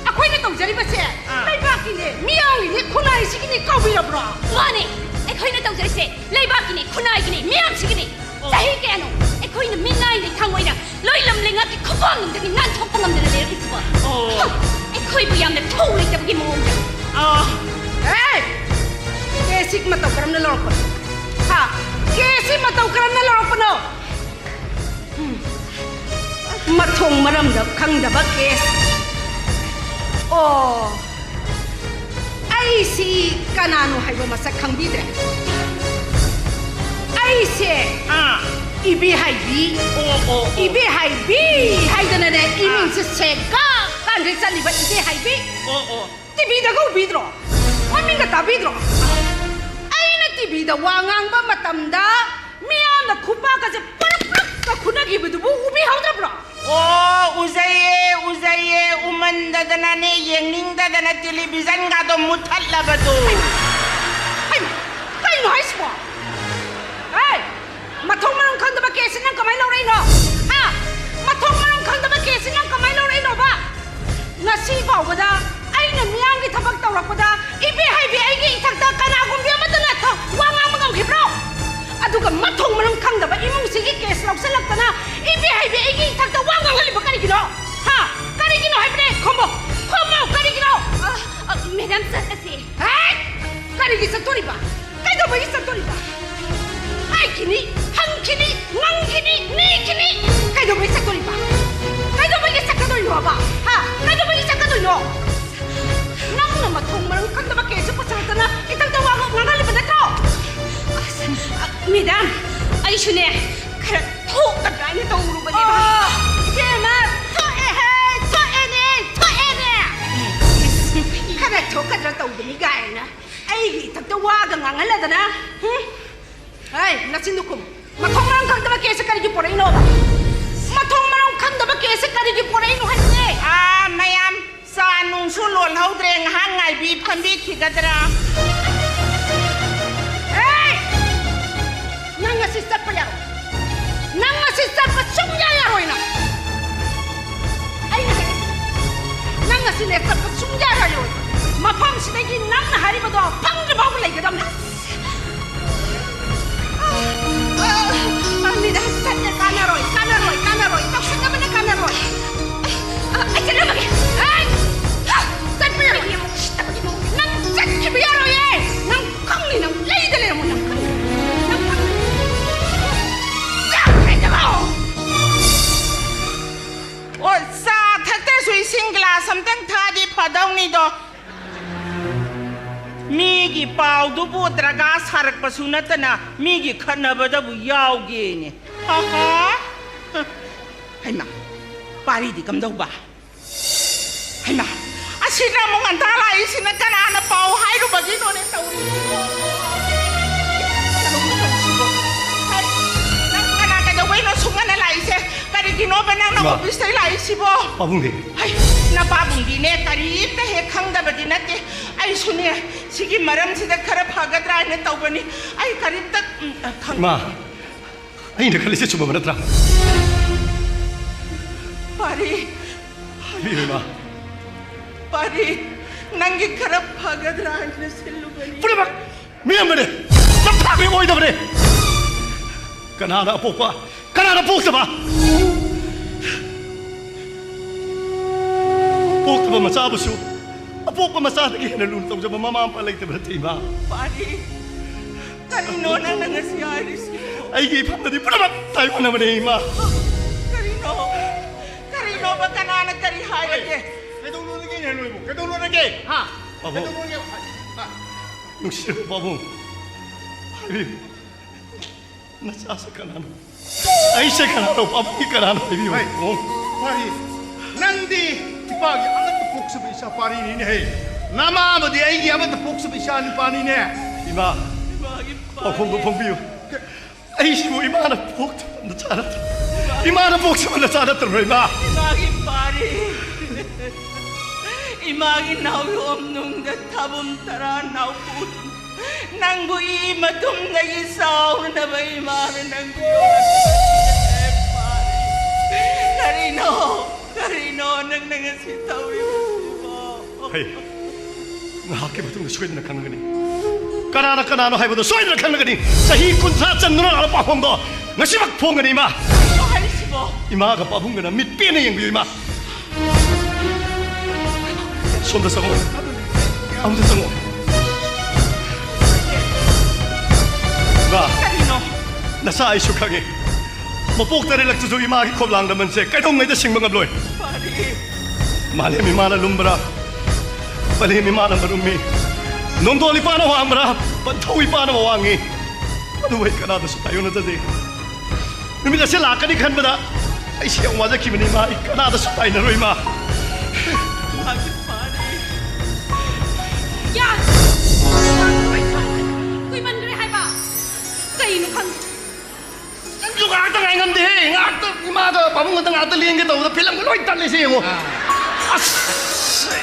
ꯑꯩꯈꯣꯏꯅ ꯇꯧꯖꯔꯤꯕꯁꯦ ꯑꯥ꯫ ꯂꯩꯕꯥꯛꯀꯤꯅꯦ, ꯃꯤꯌꯥꯝꯒꯤꯅꯦ, ꯈꯨꯟꯅꯥꯏꯁꯤꯒꯤꯅꯦ ꯀꯥꯎꯕꯤꯔꯕ꯭ꯔꯣ? ꯃꯥꯅꯦ, ꯑꯩꯈꯣꯏꯅ ꯇꯧꯖꯔꯤꯁꯦ ꯂꯩꯕꯥꯛꯀꯤꯅꯦ, ꯈꯨꯟꯅꯥꯏꯒꯤꯅꯦ, ꯃꯤꯌꯥꯝꯁꯤꯒꯤꯅꯦ꯫ ꯑꯣ꯫ ꯆꯍꯤ ꯀꯌꯥꯅꯣ ꯑꯩꯈꯣꯏꯅ ꯃꯤꯅꯥꯏ ꯂꯩꯊꯥꯡ ꯑꯣꯏꯅ ꯂꯣꯏꯂꯝ ꯂꯩꯉꯥꯛꯀꯤ ꯈꯨꯐꯝ ꯅꯨꯡꯗꯒꯤ ꯅꯥꯟꯊꯣꯛꯄ ꯉꯝꯗꯅ ꯂꯩꯔꯛꯂꯤꯁꯤꯕꯣ? ꯑꯣ꯫ ꯍ! ꯑꯩꯈꯣꯏꯕꯨ ꯌꯥꯝꯅ ꯊꯧ ꯂꯩꯇꯕꯒꯤ ꯃꯑꯣꯡꯗ꯫ ꯑꯣ꯫ ꯑꯦ! ꯀꯦꯁꯁꯤ ꯃꯇꯧ ꯀꯔꯝꯅ ꯂꯧꯔꯛꯄꯅꯣ? ꯍꯥ? ꯀꯦꯁꯁꯤ ꯃꯇꯧ ꯀꯔꯝꯅ ꯂꯧꯔꯛꯄꯅꯣ? ꯎꯝ꯫ ꯃꯊꯣꯡ ꯃꯔꯝꯗ ꯈꯪꯗꯕ ꯀꯦꯁ꯫ ꯑꯣ꯫ ꯑꯩꯁꯤ ꯀꯅꯥꯅꯣ ꯍꯥꯏꯕ ꯃꯁꯛ ꯈꯪꯕꯤꯗ꯭ꯔꯦ꯫ ꯑꯩꯁꯦ ꯑꯥ꯫ ꯏꯕꯦꯍꯥꯏꯕꯤ꯫ ꯑꯣ, ꯑꯣ, ꯑꯣ꯫ ꯏꯕꯦꯍꯥꯏꯕꯤ ꯍꯥꯏꯗꯅꯅꯦ, ꯑꯥ꯫ ꯏꯃꯤꯡꯁꯦ ꯁꯦꯒꯥ ꯀꯥꯟꯈꯩ ꯆꯠꯂꯤꯕ ꯏꯕꯦꯍꯥꯏꯕꯤ꯫ ꯑꯣ, ꯑꯣ꯫ ꯇꯤꯚꯤꯗꯒ ꯎꯕꯤꯗ꯭ꯔꯣ? ꯃꯃꯤꯡꯒ ꯇꯥꯕꯤꯗ꯭ꯔꯣ? ꯑꯩꯅ ꯇꯤꯚꯤꯗ ꯋꯥ ꯉꯥꯡꯕ ꯃꯇꯝꯗ ꯃꯤꯌꯥꯝꯅ ꯈꯨꯄꯥꯛꯀꯁꯦ ꯄꯔꯛ ꯄꯔꯛꯀ ꯈꯨꯅꯈꯤꯕꯗꯨꯕꯨ ꯎꯕꯤꯍꯧꯗꯕ꯭ꯔꯣ? ꯎꯖꯩꯌꯦ, ꯎꯃꯟꯗꯗꯅꯅꯦ, ꯌꯦꯡꯅꯤꯡꯗꯗꯅ ꯇꯦꯂꯤꯚꯤꯖꯟꯒꯗꯣ ꯃꯨꯠꯊꯠꯂꯕꯗꯨ꯫ ꯍꯩꯃꯥ, ꯀꯩꯅꯣ ꯍꯥꯏꯁꯤꯕꯣ? ꯍꯦ! ꯃꯊꯣꯡ ꯃꯔꯝ ꯈꯪꯗꯕ ꯀꯦꯁꯁꯤ ꯅꯪ ꯀꯃꯥꯏꯅ ꯂꯧꯔꯛꯏꯅꯣ? ꯍꯥ? ꯃꯊꯣꯡ ꯃꯔꯝ ꯈꯪꯗꯕ ꯀꯦꯁꯁꯤ ꯅꯪ ꯀꯃꯥꯏꯅ ꯂꯧꯔꯛꯏꯅꯣꯕ? ꯉꯁꯤ ꯐꯥꯎꯕꯗ ꯑꯩꯅ ꯃꯤꯌꯥꯝꯒꯤ ꯊꯕꯛ ꯇꯧꯔꯛꯄꯗ ꯏꯕꯦ ꯍꯩꯕꯤ ꯑꯩꯒꯤ ꯏꯊꯛꯇ ꯀꯅꯥꯒꯨꯝꯕꯤ ꯑꯃꯠꯇꯅ ꯊ-, ꯋꯥ ꯉꯥꯡꯕ ꯉꯝꯈꯤꯕ꯭ꯔꯣ? ꯑꯗꯨꯒ ꯃꯊꯣꯡ ꯃꯔꯝ ꯈꯪꯗꯕ ꯏꯃꯨꯡꯁꯤꯒꯤ ꯀꯦꯁ ꯂꯧꯁꯤꯜꯂꯛꯇꯅ ꯏꯕꯦ ꯍꯩꯕꯤ ꯑꯩꯒꯤ ꯏꯊꯛꯇ ꯋꯥ ꯉꯥꯡꯍꯜꯂꯤꯕ ꯀꯔꯤꯒꯤꯅꯣ? ꯍꯥ? ꯀꯔꯤꯒꯤꯅꯣ ꯍꯥꯏꯕꯅꯦ? ꯈꯨꯝꯃꯣ! ꯈꯨꯝꯃꯣ! ꯀꯔꯤꯒꯤꯅꯣ? ꯑ, ꯑ, ꯃꯦꯗꯥꯝ, ꯆꯠꯂꯁꯤ꯫ ꯍꯦ! ꯀꯔꯤꯒꯤ ꯆꯠꯇꯣꯔꯤꯕ? ꯀꯩꯗꯧꯕꯒꯤ ꯆꯠꯇꯣꯔꯤꯕ? ꯍꯥꯏꯈꯤꯅꯤ, ꯍꯪꯈꯤꯅꯤ, ꯉꯪꯈꯤꯅꯤ, ꯅꯤꯈꯤꯅꯤ꯫ ꯀꯩꯗꯧꯕꯒꯤ ꯆꯠꯇꯣꯔꯤꯕ? ꯀꯩꯗꯧꯕꯒꯤ ꯆꯠꯀꯗꯣꯏꯅꯣꯕ? ꯍꯥ? ꯀꯩꯗꯧꯕꯒꯤ ꯆꯠꯀꯗꯣꯏꯅꯣ? ꯅꯪꯅ ꯃꯊꯣꯡ ꯃꯔꯝ ꯈꯪꯗꯕ ꯀꯦꯁꯁꯨ ꯄꯨꯁꯜꯂꯛꯇꯅ ꯏꯊꯛꯇ ꯋꯥ ꯉꯥꯡꯍꯜꯂꯤꯕ ꯅꯠꯇ꯭ꯔꯣ? ꯑꯁ, ꯑ, ꯃꯦꯗꯥꯝ, ꯑꯩꯁꯨꯅꯦ, ꯈꯔ ꯊꯣꯛꯀꯗ꯭ꯔꯥ ꯍꯥꯏꯅ ꯇꯧꯔꯨꯕꯅꯦꯕ꯫ ꯑꯣ, ꯏꯕꯦꯝꯃ, ꯊꯣꯛꯑꯦꯍꯦ, ꯊꯣꯛꯑꯦꯅꯦ, ꯊꯣꯛꯑꯦꯅꯦ꯫ ꯈꯔ ꯊꯣꯛꯀꯗ꯭ꯔꯥ ꯇꯧꯕꯅꯤ ꯀꯥꯏꯅ ꯑꯩꯒꯤ ꯏꯊꯛꯇ ꯋꯥꯒ ꯉꯥꯡꯍꯜꯂꯗꯅ꯫ ꯍꯨꯝ? ꯍꯩ, ꯅꯆꯤꯟꯗꯨ ꯈꯨꯝ꯫ ꯃꯊꯣꯡ ꯃꯔꯝ ꯈꯪꯗꯕ ꯀꯦꯁꯁꯦ ꯀꯔꯤꯒꯤ ꯄꯣꯔꯛꯏꯅꯣꯕ? ꯃꯊꯣꯡ ꯃꯔꯝ ꯈꯪꯗꯕ ꯀꯦꯁꯁꯦ ꯀꯔꯤꯒꯤ ꯄꯣꯔꯛꯏꯅꯣ ꯍꯥꯏꯕꯅꯦ? ꯑꯥ, ꯃꯌꯥꯝ, ꯆꯥ ꯅꯨꯡꯁꯨ ꯂꯣꯜꯍꯧꯗ꯭ꯔꯦ, ꯉꯥꯏꯍꯥꯛ ꯉꯥꯏꯕꯤ ꯐꯝꯕꯤꯈꯤꯒꯗ꯭ꯔꯥ? ꯍꯦ! ꯅꯪ ꯉꯁꯤ ꯆꯠꯄ ꯌꯥꯔꯣꯏ꯫ ꯅꯪ ꯉꯁꯤ ꯆꯠꯄ ꯁꯨꯡꯌꯥ ꯌꯥꯔꯣꯏ ꯅꯪ꯫ ꯑꯩꯅ ꯍꯥꯏꯔꯤꯁꯦ, ꯅꯪ ꯉꯁꯤꯅꯦ ꯆꯠꯄ ꯁꯨꯡꯌꯥ ꯌꯥꯔꯣꯏ꯫ ꯃꯐꯝꯁꯤꯗꯒꯤ ꯅꯪꯅ ꯍꯥꯏꯔꯤꯕꯗꯣ ꯐꯪꯗ꯭ꯔꯤ ꯐꯥꯎꯕ ꯂꯩꯒꯗꯕꯅꯦ꯫ ꯑ, ꯑ, ꯃꯤꯗ ꯆꯠꯂꯦ, ꯀꯥꯟꯅꯔꯣꯏ, ꯀꯥꯟꯅꯔꯣꯏ, ꯀꯥꯟꯅꯔꯣꯏ, ꯇꯧꯁꯟꯅꯕꯅ ꯀꯥꯟꯅꯔꯣꯏ꯫ ꯑ, ꯑꯩ ꯆꯠꯂꯝꯃꯒꯦ꯫ ꯑꯩ, ꯑ, ꯆꯠꯄ ꯌꯥꯔꯣꯏ꯫ ꯅꯪ ꯆꯠꯈꯤꯕ ꯌꯥꯔꯣꯏꯌꯦ꯫ ꯅꯪ ꯈꯪꯅꯤ, ꯅꯪ ꯂꯩꯗ ꯂꯩꯔꯝꯃꯣ, ꯅꯪ ꯈꯪꯅꯤ꯫ ꯅꯪ ꯈꯪꯅꯤ꯫ ꯆꯠꯈ꯭ꯔꯦꯗꯀꯣ꯫ ꯑꯣ, ꯆꯥ ꯊꯛꯇ꯭ꯔꯁꯨ ꯏꯁꯤꯡ ꯒ꯭ꯂꯥꯁ ꯑꯝꯇꯪ ꯊꯛꯑꯗꯤ ꯐꯗꯧꯅꯤꯗꯣ꯫ ꯃꯤꯒꯤ ꯄꯥꯎꯗꯨꯕꯨ ꯗ꯭ꯔꯒꯥ ꯁꯥꯔꯛꯄꯁꯨ ꯅꯠꯇꯅ ꯃꯤꯒꯤ ꯈꯠꯅꯕꯗꯕꯨ ꯌꯥꯎꯒꯦꯅꯦ꯫ ꯍꯥꯍꯥ꯫ ꯍꯩꯃꯥ, ꯄꯥꯔꯤꯗꯤ ꯀꯝꯗꯧꯕ? ꯍꯩꯃꯥ, ꯑꯁꯤꯅ ꯑꯃꯨꯛ ꯉꯟꯇꯥ ꯂꯥꯛꯏꯁꯤꯅ ꯀꯅꯥꯅ ꯄꯥꯎ ꯍꯥꯏꯔꯨꯕꯒꯤꯅꯣꯅꯦ ꯇꯧꯔꯤꯁꯤꯕꯣ? ꯀꯩꯅꯣꯝ ꯇꯧꯔꯤꯁꯤꯕꯣ? ꯍꯩ, ꯅꯪ ꯀꯅꯥ ꯀꯩꯗꯧꯕꯩꯅꯣ ꯁꯨꯛ ꯉꯟꯅ ꯂꯥꯛꯏꯁꯦ? ꯀꯔꯤꯒꯤꯅꯣꯕ ꯅꯪꯅ ꯑꯣꯐꯤꯁꯇꯩ ꯂꯥꯛꯏꯁꯤꯕꯣ? ꯄꯥꯕꯨꯡꯗꯤ? ꯍꯩ, ꯅꯄꯥꯕꯨꯡꯗꯤꯅꯦ, ꯀꯔꯤꯝꯇ ꯍꯦꯛ ꯈꯪꯗꯕꯗꯤ ꯅꯠꯇꯦ꯫ ꯑꯩꯁꯨꯅꯦ, ꯁꯤꯒꯤ ꯃꯔꯝꯁꯤꯗ ꯈꯔ ꯐꯒꯗ꯭ꯔꯥ ꯍꯥꯏꯅ ꯇꯧꯕꯅꯤ꯫ ꯑꯩ ꯀꯔꯤꯝꯇ, ꯎꯝ, ꯈꯪ- ꯏꯃꯥ, ꯑꯩꯅ ꯈꯜꯂꯤꯁꯦ ꯆꯨꯝꯃꯕ ꯅꯠꯇ꯭ꯔꯥ? ꯄꯥꯔꯤ꯫ ꯍꯥꯏꯕꯤꯌꯨ, ꯏꯃꯥ꯫ ꯄꯥꯔꯤ, ꯅꯪꯒꯤ ꯈꯔ ꯐꯒꯗ꯭ꯔꯥ ꯍꯥꯏꯅ ꯁꯤꯜꯂꯨꯕꯅꯤ꯫ ꯄꯨꯝꯅꯃꯛ ꯃꯤꯔꯝꯕꯅꯦ, ꯅꯝꯊꯥꯛꯅꯦ, ꯑꯣꯏꯗꯕꯅꯦ꯫ ꯀꯅꯥꯅ ꯑꯄꯣꯛꯄ, ꯀꯅꯥꯅ ꯄꯣꯛꯇꯕ? ꯄꯣꯛꯇꯕ ꯃꯆꯥꯕꯨꯁꯨ ꯑꯄꯣꯛꯄ ꯃꯆꯥꯗꯒꯤ ꯍꯦꯟꯅ ꯂꯨꯅ ꯇꯧꯖꯕ ꯃꯃꯥ ꯃꯄꯥ ꯂꯩꯇꯕ ꯅꯠꯇꯦ, ꯏꯃꯥ꯫ ꯄꯥꯔꯤ, ꯀꯔꯤꯅꯣ ꯅꯪꯅ ꯉꯁꯤ ꯍꯥꯏꯔꯤꯁꯤꯕꯣ? ꯑꯩꯒꯤ ꯏꯐꯝꯗꯗꯤ ꯄꯨꯝꯅꯃꯛ ꯇꯥꯏꯑꯣꯟꯅꯕꯅꯦ, ꯏꯃꯥ꯫ ꯀꯔꯤꯅꯣ? ꯀꯔꯤꯅꯣꯕ? ꯀꯅꯥꯅ ꯀꯔꯤ ꯍꯥꯏꯔꯒꯦ? ꯀꯩꯗꯧꯅꯔꯒꯦ, ꯏꯅꯦ ꯂꯣꯏꯕꯨ? ꯀꯩꯗꯧꯅꯔꯒꯦ? ꯍꯥ? ꯄꯥꯕꯨꯡ꯫ ꯀꯩꯗꯧꯅꯔꯒꯦ? ꯍꯥ? ꯅꯨꯡꯁꯤꯔꯕ ꯄꯥꯕꯨꯡ, ꯍꯥꯏꯕꯤꯌꯨ, ꯅꯆꯥꯁꯦ ꯀꯅꯥꯅꯣ? ꯑꯩꯁꯦ ꯀꯅꯥꯅꯣ? ꯄꯥꯕꯨꯡꯒꯤ ꯀꯅꯥꯅꯣ? ꯍꯥꯏꯕꯤꯌꯨ, ꯍꯩ, ꯄꯥꯕꯨꯡ꯫ ꯄꯥꯔꯤ, ꯅꯪꯗꯤ ꯏꯄꯥꯒꯤ ꯑꯃꯠꯇ ꯄꯣꯛꯆꯕ ꯏꯆꯥ ꯄꯥꯔꯤꯅꯤꯅꯦ, ꯍꯩ꯫ ꯅꯃꯥꯕꯨꯗꯤ ꯑꯩꯒꯤ ꯑꯃꯠꯇ ꯄꯣꯛꯆꯕ ꯏꯆꯥ ꯅꯨꯄꯥꯅꯤꯅꯦ꯫ ꯏꯃꯥ, ꯏꯃꯥꯒꯤ ꯄꯥꯔꯤ꯫ ꯄꯥꯎꯈꯣꯡꯗꯣ ꯐꯣꯡꯕꯤꯌꯨ꯫ ꯑꯩꯁꯤꯕꯨ ꯏꯃꯥꯅ ꯄꯣꯛꯆꯕ ꯅꯆꯥ ꯅꯠꯇ꯭ꯔꯣ? ꯏꯃꯥꯅ ꯄꯣꯛꯆꯕ ꯅꯆꯥ ꯅꯠꯇ꯭ꯔꯣ, ꯏꯃꯥ? ꯏꯃꯥꯒꯤ ꯄꯥꯔꯤ꯫ ꯏꯃꯥꯒꯤ ꯅꯥꯎꯌꯣꯝꯅꯨꯡꯗ ꯊꯥꯕꯨꯝ ꯇꯔꯥ ꯅꯥꯎꯄꯨꯗꯨꯅ ꯅꯪꯕꯨ ꯏ ꯃꯇꯨꯝꯗꯒꯤ ꯆꯥꯎꯅꯕ ꯏꯃꯥꯅ ꯅꯪꯕꯨ ꯌꯣꯛꯂꯛꯄꯅꯦ, ꯄꯥꯔꯤ꯫ ꯀꯔꯤꯅꯣ? ꯀꯔꯤꯅꯣ ꯅꯪꯅ ꯉꯁꯤ ꯇꯧꯔꯤꯕꯁꯤꯕꯣ? ꯍꯩ, ꯉꯥꯏꯍꯥꯛꯀꯤ ꯃꯇꯨꯡꯗ ꯁꯣꯏꯗꯅ ꯈꯪꯂꯒꯅꯤ꯫ ꯀꯅꯥꯅ ꯀꯅꯥꯅꯣ ꯍꯥꯏꯕꯗꯣ ꯁꯣꯏꯗꯅ ꯈꯪꯂꯒꯅꯤ꯫ ꯆꯍꯤ ꯀꯨꯟꯊ꯭ꯔꯥ ꯆꯟꯗꯨꯅ ꯂꯥꯛꯂꯕ ꯄꯥꯎꯈꯣꯡꯗꯣ ꯉꯁꯤꯃꯛ ꯐꯣꯡꯒꯅꯤ, ꯏꯃꯥ꯫ ꯀꯔꯤꯅꯣ ꯍꯥꯏꯔꯤꯁꯤꯕꯣ? ꯏꯃꯥꯒ ꯄꯥꯕꯨꯡꯒꯅ ꯃꯤꯠ ꯄꯦꯟꯅ ꯌꯦꯡꯕꯤꯌꯨ, ꯏꯃꯥ꯫ ꯁꯣꯝꯗ ꯆꯪꯉꯣ꯫ ꯑꯃꯨꯛꯇ ꯆꯪꯉꯣ꯫ ꯏꯃꯥ, ꯀꯔꯤꯅꯣ? ꯅꯆꯥ ꯑꯩꯁꯨ ꯈꯪꯉꯤ꯫ ꯃꯄꯣꯛ ꯇꯔꯦꯠꯂꯛꯇꯁꯨ ꯏꯃꯥꯒꯤ ꯈꯣꯝꯂꯥꯡ ꯂꯃꯟꯁꯦ ꯀꯩꯗꯧꯉꯩꯗ ꯁꯤꯡꯕ ꯉꯝꯂꯣꯏ꯫ ꯄꯥꯔꯤ꯫ ꯃꯥꯂꯦꯝ ꯏꯃꯥꯅ ꯂꯨꯝꯕ꯭ꯔꯥ, ꯄꯂꯦꯝ ꯏꯃꯥꯅ ꯃꯔꯨꯝꯃꯤ, ꯅꯣꯡꯗꯣꯜ ꯏꯄꯥꯅ ꯋꯥꯡꯕ꯭ꯔꯥ, ꯄꯟꯊꯧ ꯏꯄꯥꯅ ꯋꯥꯡꯉꯤ꯫ ꯑꯗꯨꯕꯨ ꯑꯩ ꯀꯅꯥꯗꯁꯨ ꯇꯥꯏꯑꯣꯟꯅꯖꯗꯦ꯫ ꯅꯨꯃꯤꯠ ꯑꯁꯤ ꯂꯥꯛꯀꯅꯤ ꯈꯟꯕꯗ ꯑꯩꯁꯤ ꯌꯥꯝ ꯋꯥꯖꯈꯤꯕꯅꯤ, ꯏꯃꯥ꯫ ꯑꯩ ꯀꯅꯥꯗꯁꯨ ꯇꯥꯏꯅꯔꯣꯏ, ꯏꯃꯥ꯫ ꯏꯃꯥꯒꯤ ꯄꯥꯔꯤ꯫ ꯌꯥꯔꯦ! ꯏꯃꯥꯒꯤ ꯄꯩꯁꯥ ꯀꯨꯏꯃꯟꯈ꯭ꯔꯦ ꯍꯥꯏꯕ꯫ ꯀꯩꯅꯣ ꯈꯪꯗꯦ꯫ ꯅꯪꯁꯨ ꯉꯥꯏꯍꯥꯛꯇ ꯉꯥꯏ ꯉꯝꯗꯦꯍꯦ꯫ ꯉꯥꯏꯍꯥꯛꯇ ꯏꯃꯥꯒ ꯄꯥꯕꯨꯡꯒꯇ ꯉꯥꯏꯍꯥꯛꯇ ꯂꯦꯡꯒꯦ ꯇꯧꯕꯗ ꯐꯤꯂꯝꯒ ꯂꯣꯏ ꯇꯠꯂꯦ ꯁꯦ ꯌꯦꯡꯉꯣ꯫ ꯑꯁ!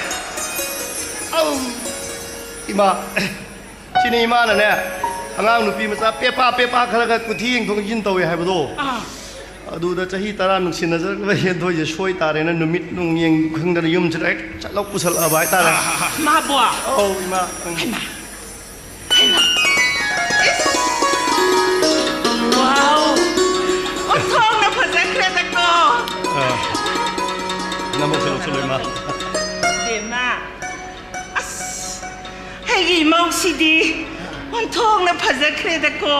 ꯑꯧ! ꯏꯃꯥ, ꯁꯤꯅꯤ ꯏꯃꯥꯅꯅꯦ, ꯑꯉꯥꯡ ꯅꯨꯄꯤ ꯃꯆꯥ ꯄꯦꯄꯥ ꯄꯦꯄꯥ ꯈꯔꯒ ꯀꯨꯊꯤ ꯌꯦꯡꯊꯣꯛ ꯌꯦꯡꯁꯤꯟ ꯇꯧꯋꯦ ꯍꯥꯏꯕꯗꯣ꯫ ꯑꯥ꯫ ꯑꯗꯨꯗ ꯆꯍꯤ ꯇꯔꯥ ꯅꯨꯡꯁꯤꯅꯖꯔꯛꯄ ꯍꯦꯟꯊꯣꯏꯁꯦ ꯁꯣꯏ ꯇꯥꯔꯦꯅ, ꯅꯨꯃꯤꯠ ꯅꯨꯡꯌꯦꯡ ꯈꯪꯗꯅ ꯌꯨꯝꯁꯤꯗ ꯍꯦꯛ ꯆꯠꯂꯧ ꯄꯨꯁꯜꯂꯛꯑꯕ ꯍꯥꯏꯇꯥꯔꯦ꯫ ꯃꯥꯕꯣ! ꯑꯧ, ꯏꯃꯥ꯫ ꯎꯝ꯫ ꯍꯩꯃꯥ! ꯍꯩꯃꯥ! ꯏꯁ! ꯋꯥꯎ! ꯑꯣꯟꯊꯣꯛꯅ ꯐꯖꯈ꯭ꯔꯦꯗꯀꯣ! ꯑꯥ꯫ ꯅꯃꯣ ꯁꯦ ꯂꯧꯁꯜꯂꯣ, ꯏꯃꯥ꯫ ꯕꯦꯝꯃ! ꯑꯁ! ꯑꯩꯒꯤ ꯏꯃꯧꯁꯤꯗꯤ ꯑꯣꯟꯊꯣꯛꯅ ꯐꯖꯈ꯭ꯔꯦꯗꯀꯣ!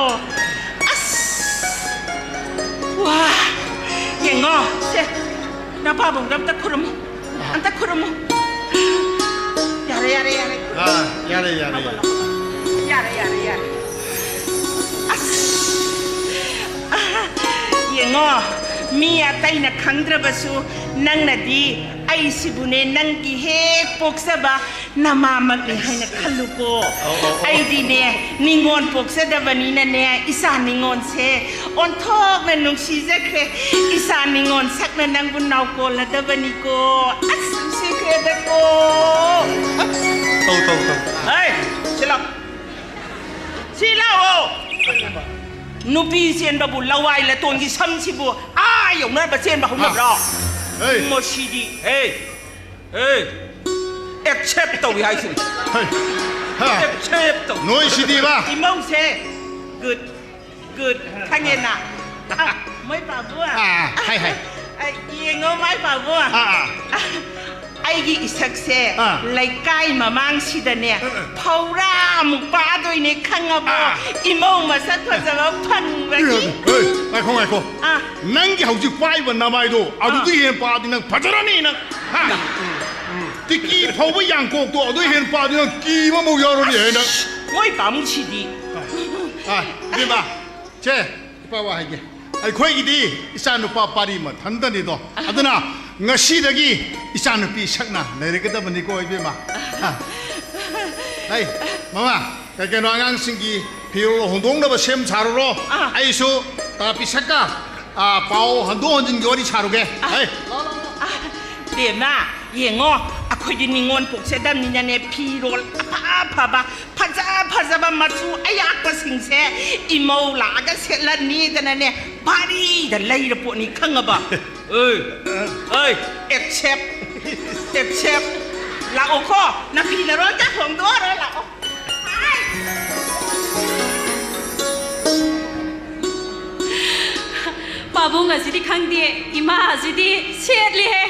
ꯑꯁ! ꯋꯥ! ꯌꯦꯡꯉꯣ, ꯁꯦ, ꯅꯄꯥꯕꯨꯡꯗ ꯑꯝꯇ ꯈꯨꯔꯨꯝꯃꯨ꯫ ꯑꯝꯇ ꯈꯨꯔꯨꯝꯃꯨ꯫ ꯌꯥꯔꯦ, ꯌꯥꯔꯦ, ꯌꯥꯔꯦ꯫ ꯑꯥ, ꯌꯥꯔꯦ, ꯌꯥꯔꯦ, ꯌꯥꯔꯦ꯫ ꯌꯥꯔꯦ, ꯌꯥꯔꯦ, ꯌꯥꯔꯦ꯫ ꯑꯁ! ꯑꯥ, ꯌꯦꯡꯉꯣ, ꯃꯤ ꯑꯇꯩꯅ ꯈꯪꯗ꯭ꯔꯕꯁꯨ ꯅꯪꯅꯗꯤ ꯑꯩꯁꯤꯕꯨꯅꯦ, ꯅꯪꯒꯤ ꯍꯦꯛ ꯄꯣꯛꯆꯕ ꯅꯃꯥꯃꯛꯅꯤ ꯍꯥꯏꯅ ꯈꯜꯂꯨꯀꯣ꯫ ꯑꯧ, ꯑꯧ, ꯑꯧ꯫ ꯑꯩꯗꯤꯅꯦ, ꯅꯤꯉꯣꯜ ꯄꯣꯛꯆꯗꯕꯅꯤꯅꯅꯦ, ꯏꯆꯥ ꯅꯤꯉꯣꯜꯁꯦ ꯑꯣꯟꯊꯣꯛꯅ ꯅꯨꯡꯁꯤꯖꯈ꯭ꯔꯦ꯫ ꯏꯆꯥ ꯅꯤꯉꯣꯜ ꯁꯛꯅ ꯅꯪꯕꯨ ꯅꯥꯎꯀꯣꯜꯂꯗꯕꯅꯤꯀꯣ꯫ ꯑꯁ, ꯅꯨꯡꯁꯤꯈ꯭ꯔꯦꯗꯀꯣ꯫ ꯇꯧ, ꯇꯧ, ꯇꯧ꯫ ꯍꯩ, ꯁꯤ ꯂꯥꯎ꯫ ꯁꯤ ꯂꯥꯎꯑꯣ꯫ ꯅꯨꯄꯤ ꯆꯦꯟꯕꯕꯨ ꯂꯋꯥꯏ ꯂꯇꯣꯟꯒꯤ ꯁꯝꯁꯤꯕꯨ ꯑꯥ ꯌꯧꯅꯔꯕ ꯆꯦꯟꯕ ꯍꯧꯅꯕ꯭ꯔꯣ? ꯍꯥ꯫ ꯍꯩ꯫ ꯃꯁꯤꯗꯤ꯫ ꯍꯦ꯫ ꯑꯦ, ꯑꯦꯛꯁꯦꯞ ꯇꯧꯏ ꯍꯥꯏꯁꯤꯅꯤ꯫ ꯍꯩ, ꯍꯥ꯫ ꯑꯦꯛꯁꯦꯞ ꯇꯧ꯫ ꯅꯣꯏ ꯁꯤꯗꯤꯕ꯫ ꯏꯃꯧꯁꯦ꯫ Good, good. ꯈꯪꯉꯦꯅ? ꯑ, ꯃꯣꯏ ꯄꯥꯕꯨ꯫ ꯑ, ꯍꯥꯏ, ꯍꯥꯏ꯫ ꯑ, ꯌꯦꯡꯉꯣ ꯃꯥꯏ ꯄꯥꯕꯨ꯫ ꯑ, ꯑ꯫ ꯑꯩꯒꯤ ꯏꯁꯛꯁꯦ ꯑ꯫ ꯂꯩꯀꯥꯏ ꯃꯃꯥꯡꯁꯤꯗꯅꯦ ꯑ, ꯑ꯫ ꯐꯧꯔꯥꯃꯨꯛ ꯄꯥꯗꯣꯏꯅꯦ ꯈꯪꯉꯕꯣ? ꯑ꯫ ꯏꯃꯧ ꯃꯁꯛ ꯐꯖꯕ ꯐꯪꯕꯒꯤ꯫ ꯍꯦ, ꯉꯥꯏꯈꯣ, ꯉꯥꯏꯈꯣ꯫ ꯑ꯫ ꯅꯪꯒꯤ ꯍꯧꯖꯤꯛ ꯄꯥꯏꯕ ꯅꯃꯥꯏꯗꯣ ꯑꯗꯨꯗꯒꯤ ꯑ꯫ ꯍꯦꯟꯅ ꯄꯥꯗꯤ ꯅꯪ ꯐꯖꯔꯅꯤ ꯅꯪ꯫ ꯍꯥ? ꯇꯤꯀꯤ ꯐꯧꯕ ꯌꯥꯡꯀꯣꯛꯇꯣ ꯑꯗꯨ ꯍꯦꯟ ꯄꯥꯗꯨꯅ ꯀꯤꯕ ꯑꯃꯨꯛ ꯌꯥꯎꯔꯅꯤ ꯍꯦꯟꯅ꯫ ꯃꯣꯏ ꯄꯥꯃꯨꯡꯁꯤꯗꯤ꯫ ꯑꯥ, ꯏꯕꯦꯝꯃ, ꯁꯦ, ꯏꯄꯥ ꯋꯥ ꯍꯥꯏꯒꯦ꯫ ꯑꯩꯈꯣꯏꯒꯤꯗꯤ ꯏꯆꯥ ꯅꯨꯄꯥ ꯄꯥꯔꯤ ꯃꯊꯟꯇꯅꯤꯗꯣ꯫ ꯑꯗꯨꯅ ꯉꯁꯤꯗꯒꯤ ꯏꯆꯥ ꯅꯨꯄꯤ ꯁꯛꯅ ꯂꯩꯔꯒꯗꯕꯅꯤꯀꯣ, ꯏꯕꯦꯝꯃ꯫ ꯑꯥ꯫ ꯍꯩ, ꯃꯃꯥ, ꯀꯩ ꯀꯩꯅꯣ ꯑꯉꯥꯡꯁꯤꯡꯒꯤ ꯐꯤꯔꯣꯜ ꯍꯣꯡꯗꯣꯛꯅꯕ ꯁꯦꯝ ꯁꯥꯔꯨꯔꯣ꯫ ꯑꯥ꯫ ꯑꯩꯁꯨ ꯑ, ꯄꯤꯁꯛꯀ, ꯑ, ꯄꯥꯎ ꯍꯟꯗꯣꯛ ꯍꯟꯖꯤꯟꯒꯤ ꯋꯥꯔꯤ ꯁꯥꯔꯨꯒꯦ꯫ ꯑ, ꯍꯩ꯫ ꯂꯥꯛꯑꯣ, ꯂꯥꯛꯑꯣ, ꯂꯥꯛꯑꯣ꯫ ꯑ, ꯕꯦꯝꯃ, ꯌꯦꯡꯉꯣ, ꯑꯩꯈꯣꯏꯗꯤ ꯅꯤꯉꯣꯜ ꯄꯣꯛꯆꯗꯕꯅꯤꯅꯅꯦ, ꯐꯤꯔꯣꯜ ꯑꯐ ꯑꯐꯕ, ꯐꯖ ꯐꯖꯕ ꯃꯆꯨ ꯑꯌꯥꯛꯄꯁꯤꯡꯁꯦ ꯏꯃꯧ ꯂꯥꯛꯑꯒ ꯁꯦꯠꯂꯅꯤꯗꯅꯅꯦ, ꯚꯥꯔꯤꯗ ꯂꯩꯔ ꯄꯣꯠꯅꯤ, ꯈꯪꯉꯕ? ꯑꯦ, ꯑꯦ, except, except, ꯂꯥꯛꯑꯣꯀꯣ, ꯅꯥꯄꯤ ꯅꯔꯣꯟꯒ ꯍꯣꯡꯗꯣꯛꯑꯔꯣꯏ, ꯂꯥꯛꯑꯣ꯫ ꯄꯥꯕꯨꯡ ꯑꯁꯤꯗꯤ ꯈꯪꯗꯦ, ꯏꯃꯥ ꯑꯁꯤꯗꯤ ꯁꯦꯠꯂꯤꯍꯦ꯫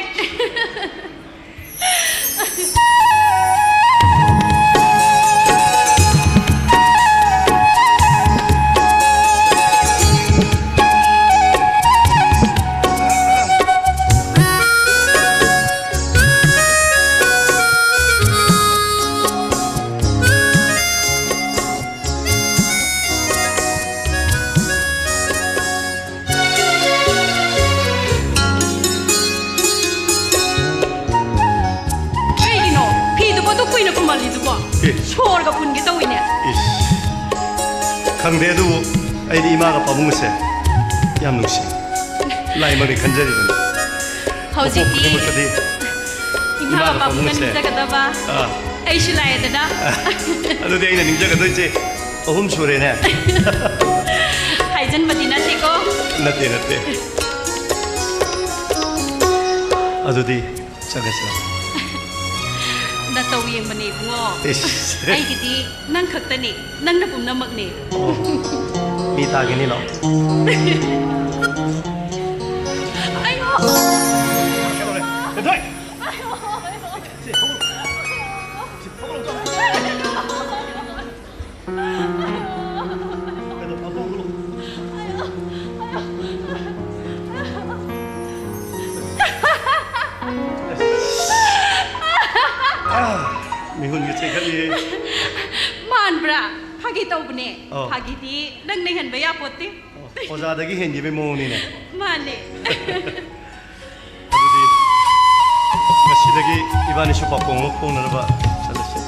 ꯀꯩꯒꯤꯅꯣ ꯐꯤꯗꯨꯕꯨ ꯑꯗꯨꯛ ꯀꯨꯏꯅ ꯈꯨꯝꯍꯜꯂꯤꯗꯨꯕꯣ? ꯑꯦ꯫ ꯁꯣꯔꯒ ꯐꯨꯟꯒꯦ ꯇꯧꯋꯤꯅꯦ꯫ ꯏꯁ꯫ ꯈꯪꯗꯦ, ꯑꯗꯨꯕꯨ ꯑꯩꯗꯤ ꯏꯃꯥꯒ ꯄꯥꯕꯨꯡꯒꯁꯦ ꯌꯥꯝ ꯅꯨꯡꯁꯤ꯫ ꯂꯥꯏꯃꯛꯅꯤ ꯈꯟꯖꯔꯤꯕꯅꯤ꯫ ꯍꯧꯖꯤꯛꯇꯤ ꯃꯄꯣꯛ ꯈꯨꯗꯤꯡꯃꯛꯇꯗꯤ ꯏꯃꯥꯒ ꯏꯃꯥꯒ ꯄꯥꯕꯨꯡꯒ ꯄꯥꯕꯨꯡꯒꯁꯦ꯫ ꯅꯤꯡꯖꯒꯗꯕ ꯑꯥ꯫ ꯑꯩꯁꯨ ꯂꯥꯛꯑꯦꯗꯅ꯫ ꯑꯗꯨꯗꯤ ꯑꯩꯅ ꯅꯤꯡꯖꯒꯗꯣꯏꯁꯦ ꯑꯍꯨꯝ ꯁꯨꯔꯦꯅꯦ꯫ ꯍꯥꯏꯖꯟꯕꯗꯤ ꯅꯠꯇꯦꯀꯣ꯫ ꯅꯠꯇꯦ, ꯅꯠꯇꯦ꯫ ꯑꯗꯨꯗꯤ ꯆꯠꯂꯁꯤꯔꯣ? ꯅꯇꯧ ꯌꯦꯡꯕꯅꯦ ꯏꯕꯨꯡꯉꯣ꯫ ꯏꯁ꯫ ꯑꯩꯒꯤꯗꯤ ꯅꯪ ꯈꯛꯇꯅꯦ, ꯅꯪꯅ ꯄꯨꯝꯅꯃꯛꯅꯦ꯫ ꯑꯣ꯫ ꯃꯤ ꯇꯥꯒꯤꯅꯤ ꯂꯥꯛꯑꯣ꯫ ꯑꯌꯣ! ꯍꯦꯟꯊꯣꯏ! ꯃꯤꯍꯨꯟꯒ ꯆꯦꯟꯈꯠꯂꯤꯍꯦ꯫ ꯃꯥꯟꯕ꯭ꯔꯥ? ꯐꯥꯒꯤ ꯇꯧꯕꯅꯦ꯫ ꯑꯧ꯫ ꯐꯥꯒꯤꯗꯤ ꯅꯪ ꯅꯩꯍꯟꯕ ꯌꯥꯄꯣꯠꯇꯦ꯫ ꯑꯣ, ꯑꯣꯖꯥꯗꯒꯤ ꯍꯦꯟꯈꯤꯕꯩ ꯃꯑꯣꯡꯅꯤꯅꯦ꯫ ꯃꯥꯅꯦ꯫ ꯑꯗꯨꯗꯤ ꯉꯁꯤꯗꯒꯤ ꯏꯕꯥꯅꯤꯁꯨ ꯄꯥꯄꯣꯡ ꯑꯃ ꯐꯣꯡꯅꯅꯕ ꯆꯠꯂꯁꯤ꯫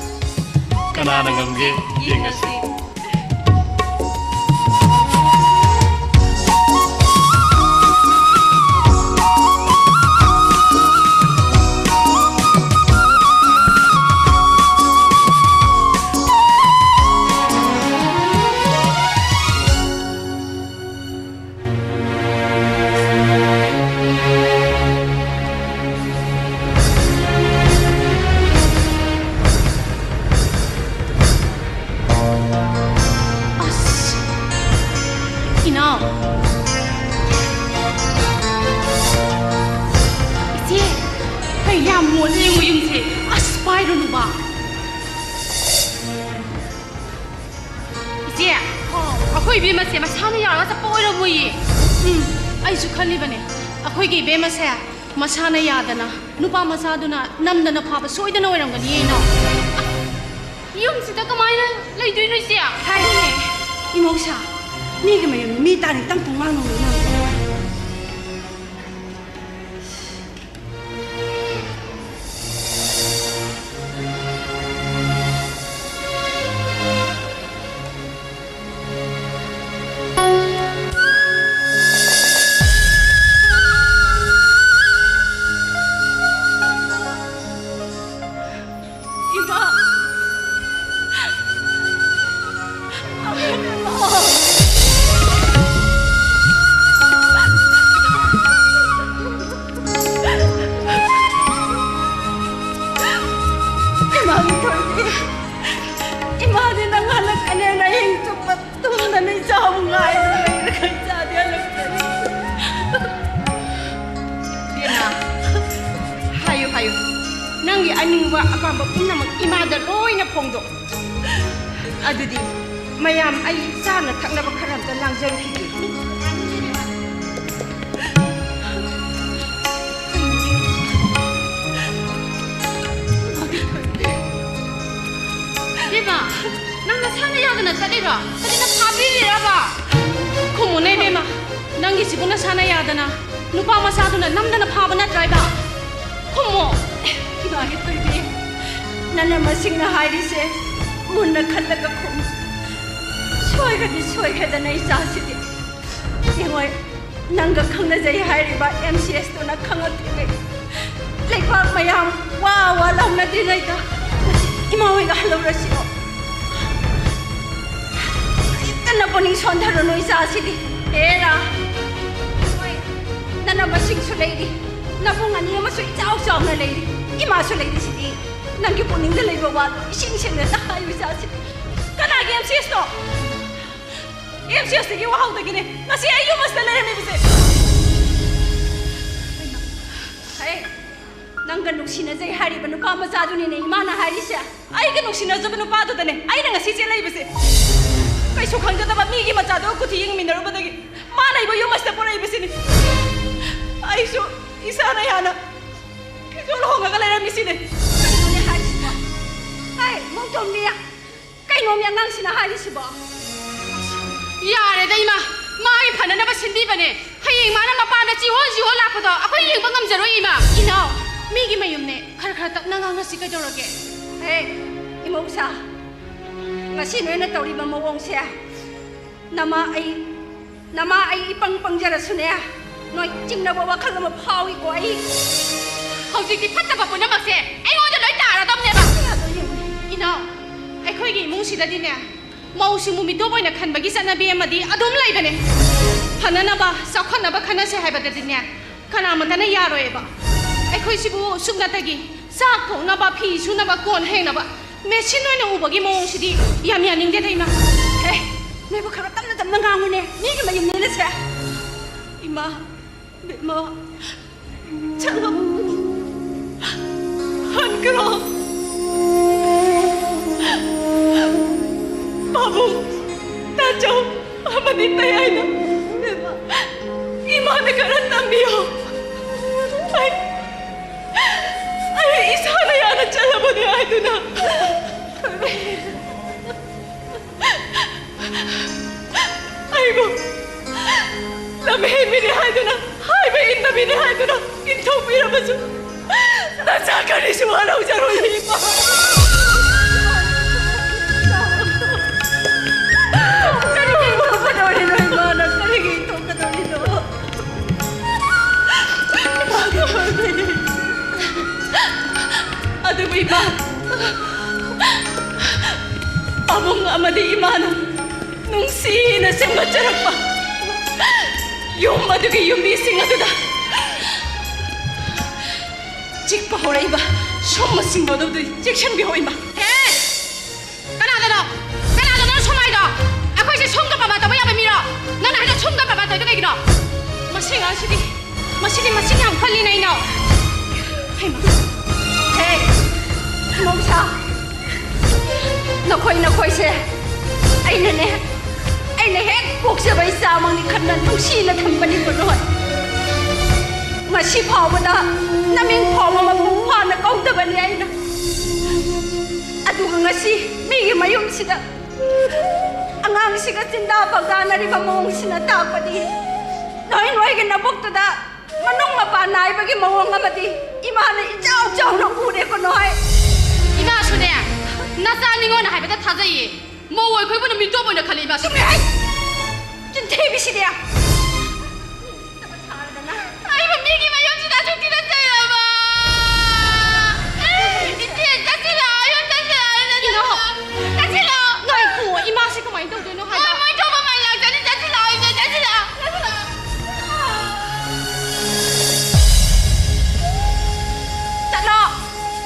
ꯀꯅꯥꯅ ꯉꯝꯒꯦ ꯌꯦꯡꯉꯁꯤ꯫ ꯏꯅꯥꯎ꯫ ꯏꯆꯦ, ꯀꯩ ꯌꯥꯝ ꯃꯣꯠꯂꯦ ꯌꯦꯡꯉꯨ ꯌꯨꯝꯁꯦ꯫ ꯑꯁ, ꯄꯥꯏꯔꯨꯅꯨꯕ꯫ ꯏꯆꯦ, ꯑꯩꯈꯣꯏ ꯏꯕꯦꯝꯃꯁꯦ ꯃꯁꯥꯅ ꯌꯥꯔꯒ ꯆꯠꯄ ꯑꯣꯏꯔꯝꯃꯣꯏꯌꯦ꯫ ꯎꯝ, ꯑꯩꯁꯨ ꯈꯜꯂꯤꯕꯅꯦ꯫ ꯑꯩꯈꯣꯏꯒꯤ ꯏꯕꯦꯝꯃꯁꯦ ꯃꯁꯥꯅ ꯌꯥꯗꯅ ꯅꯨꯄꯥ ꯃꯆꯥꯗꯨꯅ ꯅꯝꯗꯅ ꯐꯥꯕ ꯁꯣꯏꯗꯅ ꯑꯣꯏꯔꯝꯒꯅꯤꯌꯦ, ꯏꯅꯥꯎ꯫ ꯌꯨꯝꯁꯤꯗ ꯀꯃꯥꯏꯅ ꯂꯩꯗꯣꯏꯅꯣ, ꯏꯆꯦ? ꯍꯥꯏꯔꯤꯅꯦ, ꯏꯃꯧꯁꯥ, ꯃꯤꯒꯤ ꯃꯌꯨꯝꯗ ꯃꯤ ꯇꯥꯅꯤꯡ ꯇꯝ ꯇꯝ ꯉꯥꯡꯅꯧꯅꯦ ꯅꯪ꯫ ꯏꯃꯥ! ꯏꯃꯥꯒꯤ ꯊꯣꯏꯕꯤ, ꯏꯃꯥꯗꯤ ꯅꯪ ꯍꯜꯂꯛꯀꯅꯦꯅ ꯑꯍꯤꯡ ꯆꯨꯞꯄ ꯇꯨꯝꯗꯅ ꯏꯆꯥꯕꯨ ꯉꯥꯏꯗꯨꯅ ꯂꯩꯔꯒ ꯏꯆꯥꯗꯤ ꯍꯜꯂꯛꯇ꯭ꯔꯦ꯫ ꯏꯕꯦꯝꯃ, ꯍꯥꯏꯌꯨ, ꯍꯥꯏꯌꯨ꯫ ꯅꯪꯒꯤ ꯑꯅꯤꯡꯕ ꯑꯄꯥꯝꯕ ꯄꯨꯝꯅꯃꯛ ꯏꯃꯥꯗ ꯂꯣꯏꯅ ꯐꯣꯡꯗꯣꯛ꯫ ꯑꯗꯨꯗꯤ ꯃꯌꯥꯝ, ꯑꯩ ꯆꯥꯅ ꯊꯛꯅꯕ ꯈꯔ ꯑꯝꯇ ꯂꯥꯡꯖꯔꯨꯈꯤꯒꯦ꯫ ꯏꯕꯦꯝꯃ, ꯅꯪ ꯅꯁꯥꯅ ꯌꯥꯗꯅ ꯆꯠꯂꯤꯔꯣ? ꯅꯠꯇ꯭ꯔꯒ ꯐꯥꯕꯤꯔꯤꯔꯕ? ꯈꯨꯝꯃꯨꯅꯦ ꯏꯕꯦꯝꯃ, ꯅꯪꯒꯤꯁꯤꯕꯨ ꯅꯁꯥꯅ ꯌꯥꯗꯅ ꯅꯨꯄꯥ ꯃꯆꯥꯗꯨꯅ ꯅꯝꯗꯅ ꯐꯥꯕ ꯅꯠꯇ꯭ꯔꯥ ꯏꯕ? ꯈꯨꯝꯃꯣ꯫ ꯏꯃꯥꯒꯤ ꯊꯣꯏꯕꯤ, ꯅꯅꯝꯃꯁꯤꯡꯅ ꯍꯥꯏꯔꯤꯁꯦ ꯃꯨꯟꯅ ꯈꯜꯂꯒ ꯈꯨꯝꯃꯨ꯫ ꯁꯣꯏꯈ꯭ꯔꯗꯤ ꯁꯣꯏꯈ꯭ꯔꯦꯗꯅ ꯏꯆꯥꯁꯤꯗꯤ꯫ ꯌꯦꯡꯉꯣ, ꯅꯪꯒ ꯈꯪꯅꯖꯩ ꯍꯥꯏꯔꯤꯕ ꯑꯦꯝ ꯁꯤ ꯑꯦꯁꯇꯨꯅ ꯈꯪꯉꯛꯇ꯭ꯔꯤꯉꯩ, ꯂꯩꯕꯥꯛ ꯃꯌꯥꯝ ꯋꯥ ꯋꯥ ꯂꯥꯎꯅꯗ꯭ꯔꯤꯉꯩꯗ ꯏꯃꯥ ꯍꯣꯏꯒ ꯍꯜꯍꯧꯔꯁꯤꯔꯣ? ꯀꯔꯤꯝꯇ ꯅꯄꯨꯛꯅꯤꯡ ꯁꯣꯟꯊꯔꯨꯅꯨ ꯏꯆꯥꯁꯤꯗꯤ꯫ ꯍꯦꯔꯥ, ꯍꯣꯏ, ꯅꯅꯝꯃꯁꯤꯡꯁꯨ ꯂꯩꯔꯤ, ꯅꯕꯨꯡ ꯑꯅꯤ ꯑꯃꯁꯨ ꯏꯆꯥꯎ ꯆꯥꯎꯅ ꯂꯩꯔꯤ, ꯏꯃꯥꯁꯨ ꯂꯩꯔꯤꯁꯤꯗꯤ꯫ ꯅꯪꯒꯤ ꯄꯨꯛꯅꯤꯡꯗ ꯂꯩꯕ ꯋꯥꯗꯣ ꯏꯁꯦꯡ ꯁꯦꯡꯅ ꯇ ꯍꯥꯏꯌꯨ ꯏꯆꯥꯁꯤꯗꯤ꯫ ꯀꯅꯥꯒꯤ M C ꯑꯦꯁꯅꯣ? M C S ꯇꯒꯤ ꯋꯥꯍꯧꯗꯒꯤꯅꯦ ꯉꯁꯤ ꯑꯩ ꯌꯨꯝ ꯑꯁꯤꯗ ꯂꯩꯔꯝꯃꯤꯕꯁꯦ꯫ ꯍꯦ, ꯅꯪꯒ ꯅꯨꯡꯁꯤꯅꯖꯩ ꯍꯥꯏꯔꯤꯕ ꯅꯨꯄꯥ ꯃꯆꯥꯗꯨꯅꯤꯅꯦ ꯏꯃꯥꯅ ꯍꯥꯏꯔꯤꯁꯦ꯫ ꯑꯩꯒ ꯅꯨꯡꯁꯤꯅꯖꯕ ꯅꯨꯄꯥꯗꯨꯗꯅꯦ ꯑꯩꯅ ꯉꯁꯤ ꯆꯦꯜꯂꯛꯏꯕꯁꯦ꯫ ꯀꯩꯁꯨ ꯈꯪꯖꯗꯕ ꯃꯤꯒꯤ ꯃꯆꯥꯗꯨꯒ ꯀꯨꯊꯤ ꯌꯦꯡꯃꯤꯟꯅꯔꯨꯕꯗꯒꯤ ꯃꯥꯅ ꯑꯩꯕꯨ ꯌꯨꯝ ꯑꯁꯤꯗ ꯄꯨꯔꯛꯏꯕꯁꯤꯅꯤ꯫ ꯑꯩꯁꯨ ꯏꯁꯥꯅ ꯌꯥꯅ ꯐꯤꯖꯣꯜ ꯍꯣꯡꯉꯒ ꯂꯩꯔꯝꯃꯤꯁꯤꯅꯦ꯫ ꯀꯩꯅꯣꯅꯦ ꯍꯥꯏꯁꯤꯕꯣ? ꯍꯦ, ꯃꯧꯇꯣꯝꯕꯤ, ꯀꯩꯅꯣ ꯃꯤ ꯑꯉꯥꯡꯁꯤꯅ ꯍꯥꯏꯔꯤꯁꯤꯕꯣ? ꯌꯥꯔꯦꯗ ꯏꯃꯥ, ꯃꯥꯒꯤ ꯐꯅꯅꯕ ꯁꯤꯟꯕꯤꯕꯅꯦ꯫ ꯍꯌꯦꯡ ꯃꯥꯅ ꯃꯄꯥꯝꯗ ꯆꯤꯍꯣꯜ ꯆꯤꯍꯣꯜ ꯂꯥꯛꯄꯗꯣ ꯑꯩꯈꯣꯏ ꯌꯦꯡꯕ ꯉꯝꯖꯔꯣꯏ ꯏꯃꯥ꯫ ꯏꯅꯥꯎ, ꯃꯤꯒꯤ ꯃꯌꯨꯝꯅꯦ, ꯈꯔ ꯈꯔ ꯇꯞꯅ ꯉꯥꯡꯅꯁꯤ ꯀꯩꯗꯧꯔꯒꯦ? ꯍꯦ, ꯏꯃꯧꯁꯥ, ꯉꯁꯤ ꯅꯣꯏꯅ ꯇꯧꯔꯤꯕ ꯃꯑꯣꯡꯁꯦ ꯅꯃꯥ ꯑꯩ ꯅꯃꯥ ꯑꯩ ꯏꯄꯪ ꯄꯪꯖꯔꯁꯨꯅꯦ, ꯅꯣꯏ ꯆꯤꯡꯅꯕ ꯋꯥꯈꯜ ꯑꯃ ꯐꯥꯎꯏꯀꯣ ꯑꯩ꯫ ꯍꯧꯖꯤꯛꯇꯤ ꯐꯠꯇꯕ ꯄꯨꯝꯅꯃꯛꯁꯦ ꯑꯩꯉꯣꯟꯗ ꯂꯣꯏ ꯇꯥꯔꯗꯕꯅꯦꯕ꯫ ꯏꯅꯥꯎ, ꯑꯩꯈꯣꯏꯒꯤ ꯏꯃꯨꯡꯁꯤꯗꯗꯤꯅꯦ, ꯃꯧꯁꯤꯡꯕꯨ ꯃꯤꯇꯣꯞ ꯑꯣꯏꯅ ꯈꯟꯕꯒꯤ ꯆꯠꯅꯕꯤ ꯑꯃꯗꯤ ꯑꯗꯨꯝ ꯂꯩꯕꯅꯦ꯫ ꯐꯅꯅꯕ, ꯆꯥꯎꯈꯠꯅꯕ ꯈꯟꯅꯁꯦ ꯍꯥꯏꯕꯗꯗꯤꯅꯦ, ꯀꯅꯥꯃꯠꯇꯅ ꯌꯥꯔꯣꯏꯕ꯫ ꯑꯩꯈꯣꯏꯁꯤꯕꯨ ꯁꯨꯞꯅꯇꯒꯤ ꯆꯥꯛ ꯊꯣꯡꯅꯕ, ꯐꯤ ꯁꯨꯅꯕ, ꯀꯣꯟ ꯐꯦꯡꯅꯕ ꯃꯦꯆꯤꯟ ꯑꯣꯏꯅ ꯎꯕꯒꯤ ꯃꯑꯣꯡꯁꯤꯗꯤ ꯌꯥꯝ ꯌꯥꯅꯤꯡꯗꯦꯗ, ꯏꯃꯥ꯫ ꯍꯦ, ꯅꯣꯏꯕꯨ ꯈꯔ ꯇꯞꯅ ꯇꯞꯅ ꯉꯥꯡꯉꯨꯅꯦ, ꯃꯤꯒꯤ ꯃꯌꯨꯝꯅꯦꯅꯁꯦ꯫ ꯏꯃꯥ, ꯕꯦꯝꯃ, ꯆꯠꯂꯣ꯫ ꯍꯟꯈ꯭ꯔꯣ꯫ ꯄꯥꯕꯨꯡ, ꯇꯥꯆꯧ, ꯑꯃꯗꯤ ꯇꯌꯥꯏꯅ꯫ ꯏꯃꯥꯅ ꯈꯔ ꯇꯝꯕꯤꯌꯣ꯫ ꯑꯩ, ꯑꯩ ꯏꯁꯥꯅ ꯌꯥꯅ ꯆꯠꯂꯕꯅꯤ ꯍꯥꯏꯗꯨꯅ꯫ ꯑꯩꯕꯨ ꯂꯝꯍꯦꯟꯕꯤꯅꯤ ꯍꯥꯏꯗꯨꯅ, ꯍꯥꯏꯕ ꯏꯟꯗꯕꯤꯅꯤ ꯍꯥꯏꯗꯨꯅ ꯏꯟꯊꯣꯛꯄꯤꯔꯕꯁꯨ, ꯅꯆꯥ ꯀꯔꯤꯁꯨ ꯋꯥꯔꯧꯖꯔꯣꯏ, ꯏꯃꯥ꯫ ꯀꯔꯤꯒꯤ ꯏꯟꯊꯣꯛꯀꯗꯧꯔꯤꯅꯣ, ꯏꯃꯥꯅ? ꯀꯔꯤꯒꯤ ꯏꯟꯊꯣꯛꯀꯗꯧꯔꯤꯅꯣ? ꯑꯗꯨꯕꯨ ꯏꯃꯥ, ꯄꯥꯕꯨꯡ ꯑꯃꯗꯤ ꯏꯃꯥꯅ ꯅꯨꯡꯁꯤꯅ ꯁꯦꯝꯒꯠꯆꯔꯛꯄ ꯌꯨꯝ ꯑꯗꯨꯒꯤ ꯌꯨꯝꯕꯤꯁꯤꯡ ꯑꯗꯨꯗ ꯆꯤꯛꯄ ꯍꯧꯔꯛꯏꯕ ꯁꯨꯝꯕꯁꯤꯡꯗꯣ ꯑꯗꯨꯗꯤ ꯆꯦꯛꯁꯤꯟꯕꯤꯍꯧ, ꯏꯃꯥ꯫ ꯍꯦ! ꯀꯅꯥꯗꯅꯣ? ꯀꯅꯥꯗꯅꯣ ꯁꯨꯝ ꯍꯥꯏꯗꯣ? ꯑꯩꯈꯣꯏꯁꯦ ꯁꯨꯝꯒ ꯄꯥꯃ ꯇꯧꯕ ꯃꯁꯤꯗꯤ, ꯃꯁꯤꯗꯤ, ꯃꯁꯤꯗꯤ ꯌꯥꯝ ꯀꯜꯂꯤꯅ, ꯏꯅꯥꯎ꯫ ꯍꯩꯃꯥ꯫ ꯍꯦ, ꯏꯃꯧꯁꯥ, ꯅꯈꯣꯏ, ꯅꯈꯣꯏꯁꯦ ꯑꯩꯅꯅꯦ, ꯑꯩꯅ ꯍꯦꯛ ꯄꯣꯛꯆꯕ ꯏꯆꯥꯃꯛꯅꯤ ꯈꯟꯅ ꯅꯨꯡꯁꯤꯅ ꯊꯝꯕꯅꯤꯀꯣ ꯅꯈꯣꯏ꯫ ꯉꯁꯤ ꯐꯥꯎꯕꯗ ꯅꯃꯤꯡ ꯐꯥꯎꯕ ꯃꯄꯨꯡ ꯐꯥꯅ ꯀꯧꯗꯕꯅꯤ ꯑꯩꯅ꯫ ꯑꯗꯨꯒ ꯉꯁꯤ ꯃꯤꯒꯤ ꯃꯌꯨꯝꯁꯤꯗ ꯑꯉꯥꯡꯁꯤꯒ ꯆꯤꯟꯗꯥ ꯄꯥꯎꯗꯥꯅꯔꯤꯕ ꯃꯑꯣꯡꯁꯤꯅ ꯇꯥꯛꯄꯗꯤ ꯅꯣꯏ ꯅꯣꯏꯒꯤ ꯅꯕꯨꯛꯇꯨꯗ ꯃꯅꯨꯡ ꯃꯄꯥꯟ ꯅꯥꯏꯕꯒꯤ ꯃꯑꯣꯡ ꯑꯃꯗꯤ ꯏꯃꯥꯅ ꯏꯆꯥꯎ ꯆꯥꯎꯅ ꯎꯔꯦꯀꯣ ꯅꯣꯏ꯫ ꯏꯃꯥꯁꯨꯅꯦ, ꯅꯆꯥ ꯅꯤꯉꯣꯟ ꯍꯥꯏꯕꯗ ꯊꯥꯖꯩꯌꯦ꯫ ꯃꯧ ꯑꯩꯈꯣꯏꯕꯨꯅ ꯃꯤꯇꯣꯞ ꯑꯣꯏꯅ ꯈꯜꯂꯤ, ꯏꯃꯥꯁꯨ꯫ ꯆꯨꯝꯃꯦ ꯍꯥꯏ꯫ ꯆꯤꯟꯊꯤꯕꯤꯁꯤꯗꯤ꯫ ꯑꯩꯕꯨ ꯃꯤꯒꯤ ꯃꯌꯨꯝꯁꯤꯗ ꯑꯁꯨꯛ ꯊꯤꯅ ꯆꯩꯔꯕ? ꯏꯆꯦ, ꯆꯠꯁꯤꯜꯂꯛꯑꯣ, ꯌꯨꯝ ꯆꯠꯁꯤꯜꯂꯛꯑꯣ, ꯆꯠꯁꯤꯜꯂꯛꯑꯣ꯫ ꯆꯠꯁꯤꯜꯂꯛꯑꯣ꯫ ꯉꯥꯏꯈꯣ, ꯏꯃꯥꯁꯤ ꯀꯃꯥꯏꯅ ꯇꯧꯗꯣꯏꯅꯣ ꯍꯥꯏꯕ? ꯃꯣꯏ, ꯃꯣꯏ ꯊꯣꯛꯄ ꯃꯥꯏ ꯂꯥꯛꯆꯅꯤ, ꯆꯠꯁꯤꯜꯂꯛꯑꯣ, ꯏꯆꯦ, ꯆꯠꯁꯤꯜꯂꯛꯑꯣ, ꯆꯠꯁꯤꯜꯂꯛꯑꯣ꯫ ꯆꯠꯂꯣ,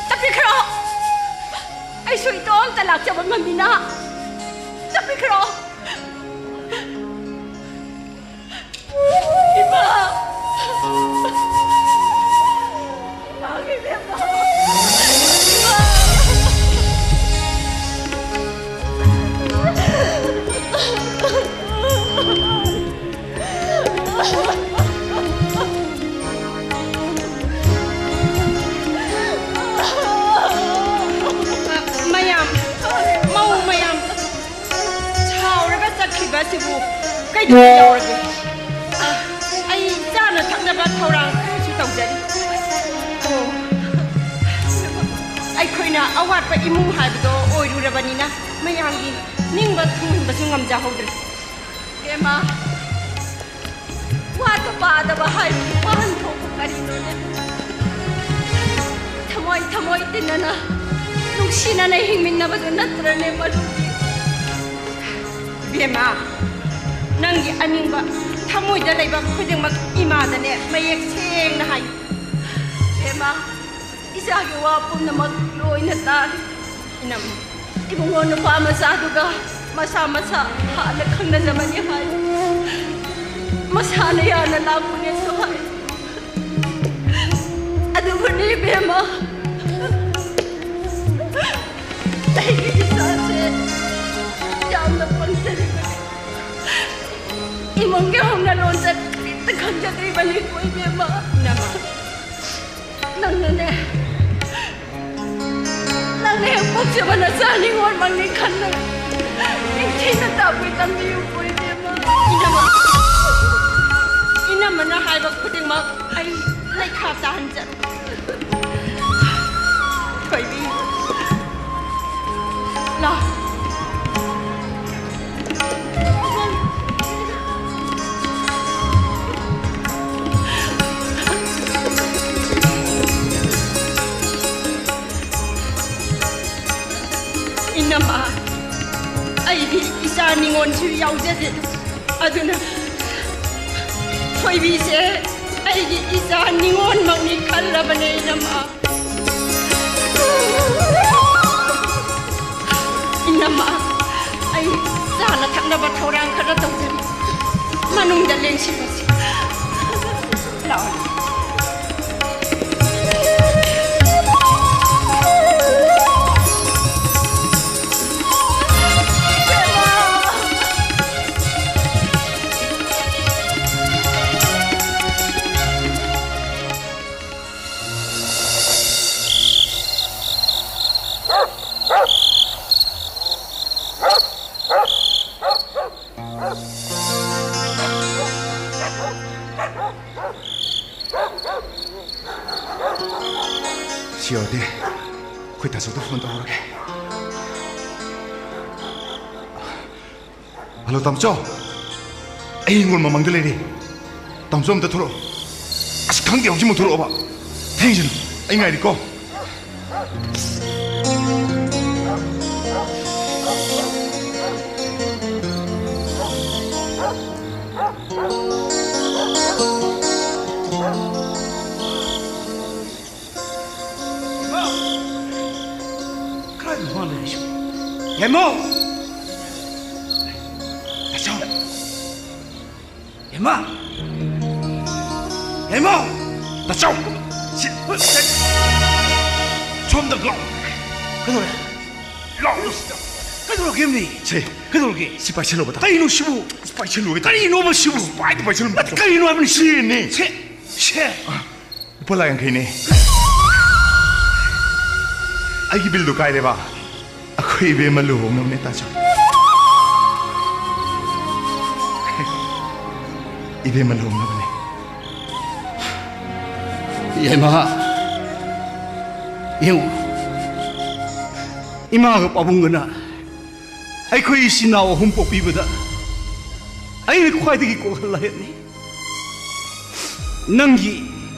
ꯆꯠꯄꯤꯈ꯭ꯔꯣ꯫ ꯑꯩꯁꯨ ꯏꯇꯣꯝꯇ ꯂꯥꯛꯆꯕ ꯉꯝꯃꯤꯅ꯫ ꯆꯠꯄꯤꯈ꯭ꯔꯣ꯫ ꯏꯃꯥ! ꯏꯃꯥꯒꯤ ꯏꯕꯦꯝꯃ! ꯏꯃꯥ! ꯃꯌꯥꯝ, ꯃꯧ ꯃꯌꯥꯝ, ꯁꯥꯎꯔꯒ ꯆꯠꯈꯤꯕ ꯑꯁꯤꯕꯨ ꯀꯩꯗꯧꯕ ꯌꯥꯎꯔꯒꯦ? ꯑꯩ ꯆꯥꯅ ꯊꯛꯅꯕ ꯊꯧꯔꯥꯡ ꯈꯔꯁꯨ ꯇꯧꯖꯔꯤ꯫ ꯑꯣ, ꯑꯩꯈꯣꯏꯅ ꯑꯋꯥꯠꯄ ꯏꯃꯨꯡ ꯍꯥꯏꯕꯗꯣ ꯑꯣꯏꯔꯨꯔꯕꯅꯤꯅ ꯃꯌꯥꯝꯒꯤ ꯅꯤꯡꯕ ꯊꯨꯡꯍꯟꯕꯁꯨ ꯉꯝꯖꯍꯧꯗ꯭ꯔꯦ꯫ ꯏꯕꯦꯝꯃ, ꯋꯥꯠꯇ ꯄꯥꯗꯕ ꯍꯥꯏꯕꯒꯤ ꯋꯥꯍꯟꯊꯣꯛꯄꯨ ꯀꯔꯤꯅꯣꯅꯦ? ꯊꯃꯣꯏ ꯊꯃꯣꯏ ꯇꯤꯟꯅꯅ ꯅꯨꯡꯁꯤꯅꯅ ꯍꯤꯡꯃꯤꯟꯅꯕꯗꯨ ꯅꯠꯇ꯭ꯔꯅꯦ ꯃꯔꯨꯗꯤ? ꯏꯕꯦꯝꯃ, ꯅꯪꯒꯤ ꯑꯅꯤꯡꯕ ꯊꯃꯣꯏꯗ ꯂꯩꯕ ꯈꯨꯗꯤꯡꯃꯛ ꯏꯃꯥꯗꯅꯦ ꯃꯌꯦꯛ ꯁꯦꯡꯅ ꯍꯥꯏ꯫ ꯏꯕꯦꯝꯃ, ꯏꯆꯥꯒꯤ ꯋꯥ ꯄꯨꯝꯅꯃꯛ ꯂꯣꯏꯅ ꯇꯥꯔꯤ꯫ ꯏꯅꯝꯃ꯫ ꯏꯕꯨꯡꯉꯣ ꯅꯨꯄꯥ ꯃꯆꯥꯗꯨꯒ ꯃꯁꯥ ꯃꯁꯥ ꯍꯥꯟꯅ ꯈꯪꯅꯖꯕꯅꯤ ꯍꯥꯏ꯫ ꯃꯁꯥꯅ ꯌꯥꯅ ꯂꯥꯛꯄꯅꯦꯁꯨ ꯍꯥꯏ꯫ ꯑꯗꯨꯕꯨꯅꯦ ꯏꯕꯦꯝꯃ, ꯑꯩꯒꯤ ꯏꯆꯥꯁꯦ ꯌꯥꯝꯅ ꯄꯪꯖꯔꯤꯕꯅꯤ꯫ ꯏꯃꯨꯡꯒꯤ ꯍꯧꯅ ꯂꯣꯟꯆꯠ ꯀꯔꯤꯝꯇ ꯈꯪꯖꯗ꯭ꯔꯤꯕꯅꯤꯀꯣ ꯏꯕꯦꯝꯃ꯫ ꯏꯅꯝꯃ꯫ ꯅꯪꯅꯅꯦ, ꯅꯪꯅ ꯍꯦꯛ ꯄꯣꯛꯆꯕ ꯅꯆꯥ ꯅꯤꯉꯣꯜꯃꯛꯅꯤ ꯈꯟꯗꯅ ꯅꯤꯡꯊꯤꯅ ꯇꯥꯛꯄꯤ ꯇꯝꯕꯤꯌꯨꯀꯣ ꯏꯕꯦꯝꯃ꯫ ꯏꯅꯝꯃ, ꯏꯅꯝꯃꯅ ꯍꯥꯏꯕ ꯈꯨꯗꯤꯡꯃꯛ ꯑꯩ ꯂꯩꯈꯥ ꯇꯥꯍꯟꯖꯔꯦ꯫ ꯊꯣꯏꯕꯤ, ꯂꯥꯎ꯫ ꯏꯅꯝꯃ, ꯑꯩꯗꯤ ꯏꯆꯥ ꯅꯤꯉꯣꯜꯁꯨ ꯌꯥꯎꯖꯗꯦ꯫ ꯑꯗꯨꯅ ꯊꯣꯏꯕꯤꯁꯦ ꯑꯩꯒꯤ ꯏꯆꯥ ꯅꯤꯉꯣꯜꯃꯛꯅꯤ ꯈꯜꯂꯕꯅꯦ, ꯏꯅꯝꯃ꯫ ꯏꯅꯝꯃ, ꯑꯩ ꯆꯥꯅ ꯊꯛꯅꯕ ꯊꯧꯔꯥꯡ ꯈꯔ ꯇꯧꯖꯔꯤ꯫ ꯃꯅꯨꯡꯗ ꯂꯦꯡꯁꯤꯜꯂꯁꯤ꯫ ꯂꯥꯛꯑꯣ꯫ ꯁꯤ ꯑꯣꯏꯔꯗꯤ ꯑꯩꯈꯣꯏ ꯇꯥꯆꯧꯗ ꯐꯣꯟ ꯇꯧꯔꯒꯦ꯫ ꯍꯜꯂꯣ, ꯇꯥꯃꯣꯆꯧ꯫ ꯑꯩ ꯍꯤꯡꯒꯣꯜ ꯃꯃꯥꯡꯗ ꯂꯩꯔꯦ꯫ ꯇꯥꯃꯣꯆꯧ, ꯑꯝꯇ ꯊꯣꯛꯂꯛꯑꯣ꯫ ꯑꯁ, ꯈꯪꯗꯦ, ꯍꯧꯖꯤꯛꯃꯛ ꯊꯣꯛꯂꯛꯑꯣꯕ꯫ ꯊꯦꯡꯖꯅꯨ, ꯑꯩ ꯉꯥꯏꯔꯤꯀꯣ꯫ ꯀꯗꯥꯏꯗꯅꯣ ꯃꯥ ꯂꯩꯔꯤꯁꯤꯕꯣ? ꯌꯥꯏꯃꯧ! ꯇꯥꯆꯧ! ꯌꯥꯏꯃ! ꯌꯥꯏꯃ! ꯇꯥꯆꯧ! ꯁꯤ, ꯁꯤ, ꯁꯣꯝꯗ ꯂꯥꯎ꯫ ꯀꯩꯗꯧꯔꯦ? ꯂꯥꯎ ꯁꯤꯗ꯫ ꯀꯩꯗꯧꯔꯒꯦ ꯃꯤ? ꯁꯦ꯫ ꯀꯩꯗꯧꯔꯒꯦ? ꯁꯤ ꯄꯥꯏꯁꯜꯂꯨꯕ ꯇꯥ-, ꯀꯔꯤꯅꯣ ꯁꯤꯕꯨ? ꯁꯤ ꯄꯥꯏꯁꯜꯂꯨꯕ ꯇꯥ-, ꯀꯔꯤꯅꯣꯕ ꯁꯤꯕꯨ? ꯁꯤ ꯄꯥꯏꯗ ꯄꯥꯏꯁꯜꯂꯨꯕ ꯅꯠꯇꯦ, ꯇꯥ-, ꯀꯔꯤꯅꯣ ꯍꯥꯏꯕꯅꯤ? ꯁꯤꯅꯤ꯫ ꯁꯦ, ꯁꯦ꯫ ꯂꯨꯄꯥ ꯂꯥꯛ ꯌꯥꯡꯈꯩꯅꯦ꯫ ꯑꯩꯒꯤ ꯕꯤꯜꯗꯣ ꯀꯥꯏꯔꯦꯕ꯫ ꯑꯩꯈꯣꯏ ꯏꯕꯦꯝꯃ ꯂꯨꯍꯣꯡꯅꯕꯅꯦ, ꯇꯥꯆꯧ꯫ ꯏꯕꯦꯝꯃ ꯂꯨꯍꯣꯡꯅꯕꯅꯦ꯫ ꯌꯥꯏꯃ, ꯌꯦꯡꯉꯨ, ꯏꯃꯥꯒ ꯄꯥꯕꯨꯡꯒꯅ ꯑꯩꯈꯣꯏ ꯏꯆꯤꯟ ꯏꯅꯥꯎ ꯑꯍꯨꯝ ꯄꯣꯛꯄꯤꯕꯗ ꯑꯩꯅ ꯈ꯭ꯋꯥꯏꯗꯒꯤ ꯀꯣꯛꯍꯜ ꯂꯥꯏꯍꯜꯂꯤ꯫ ꯅꯪꯒꯤ,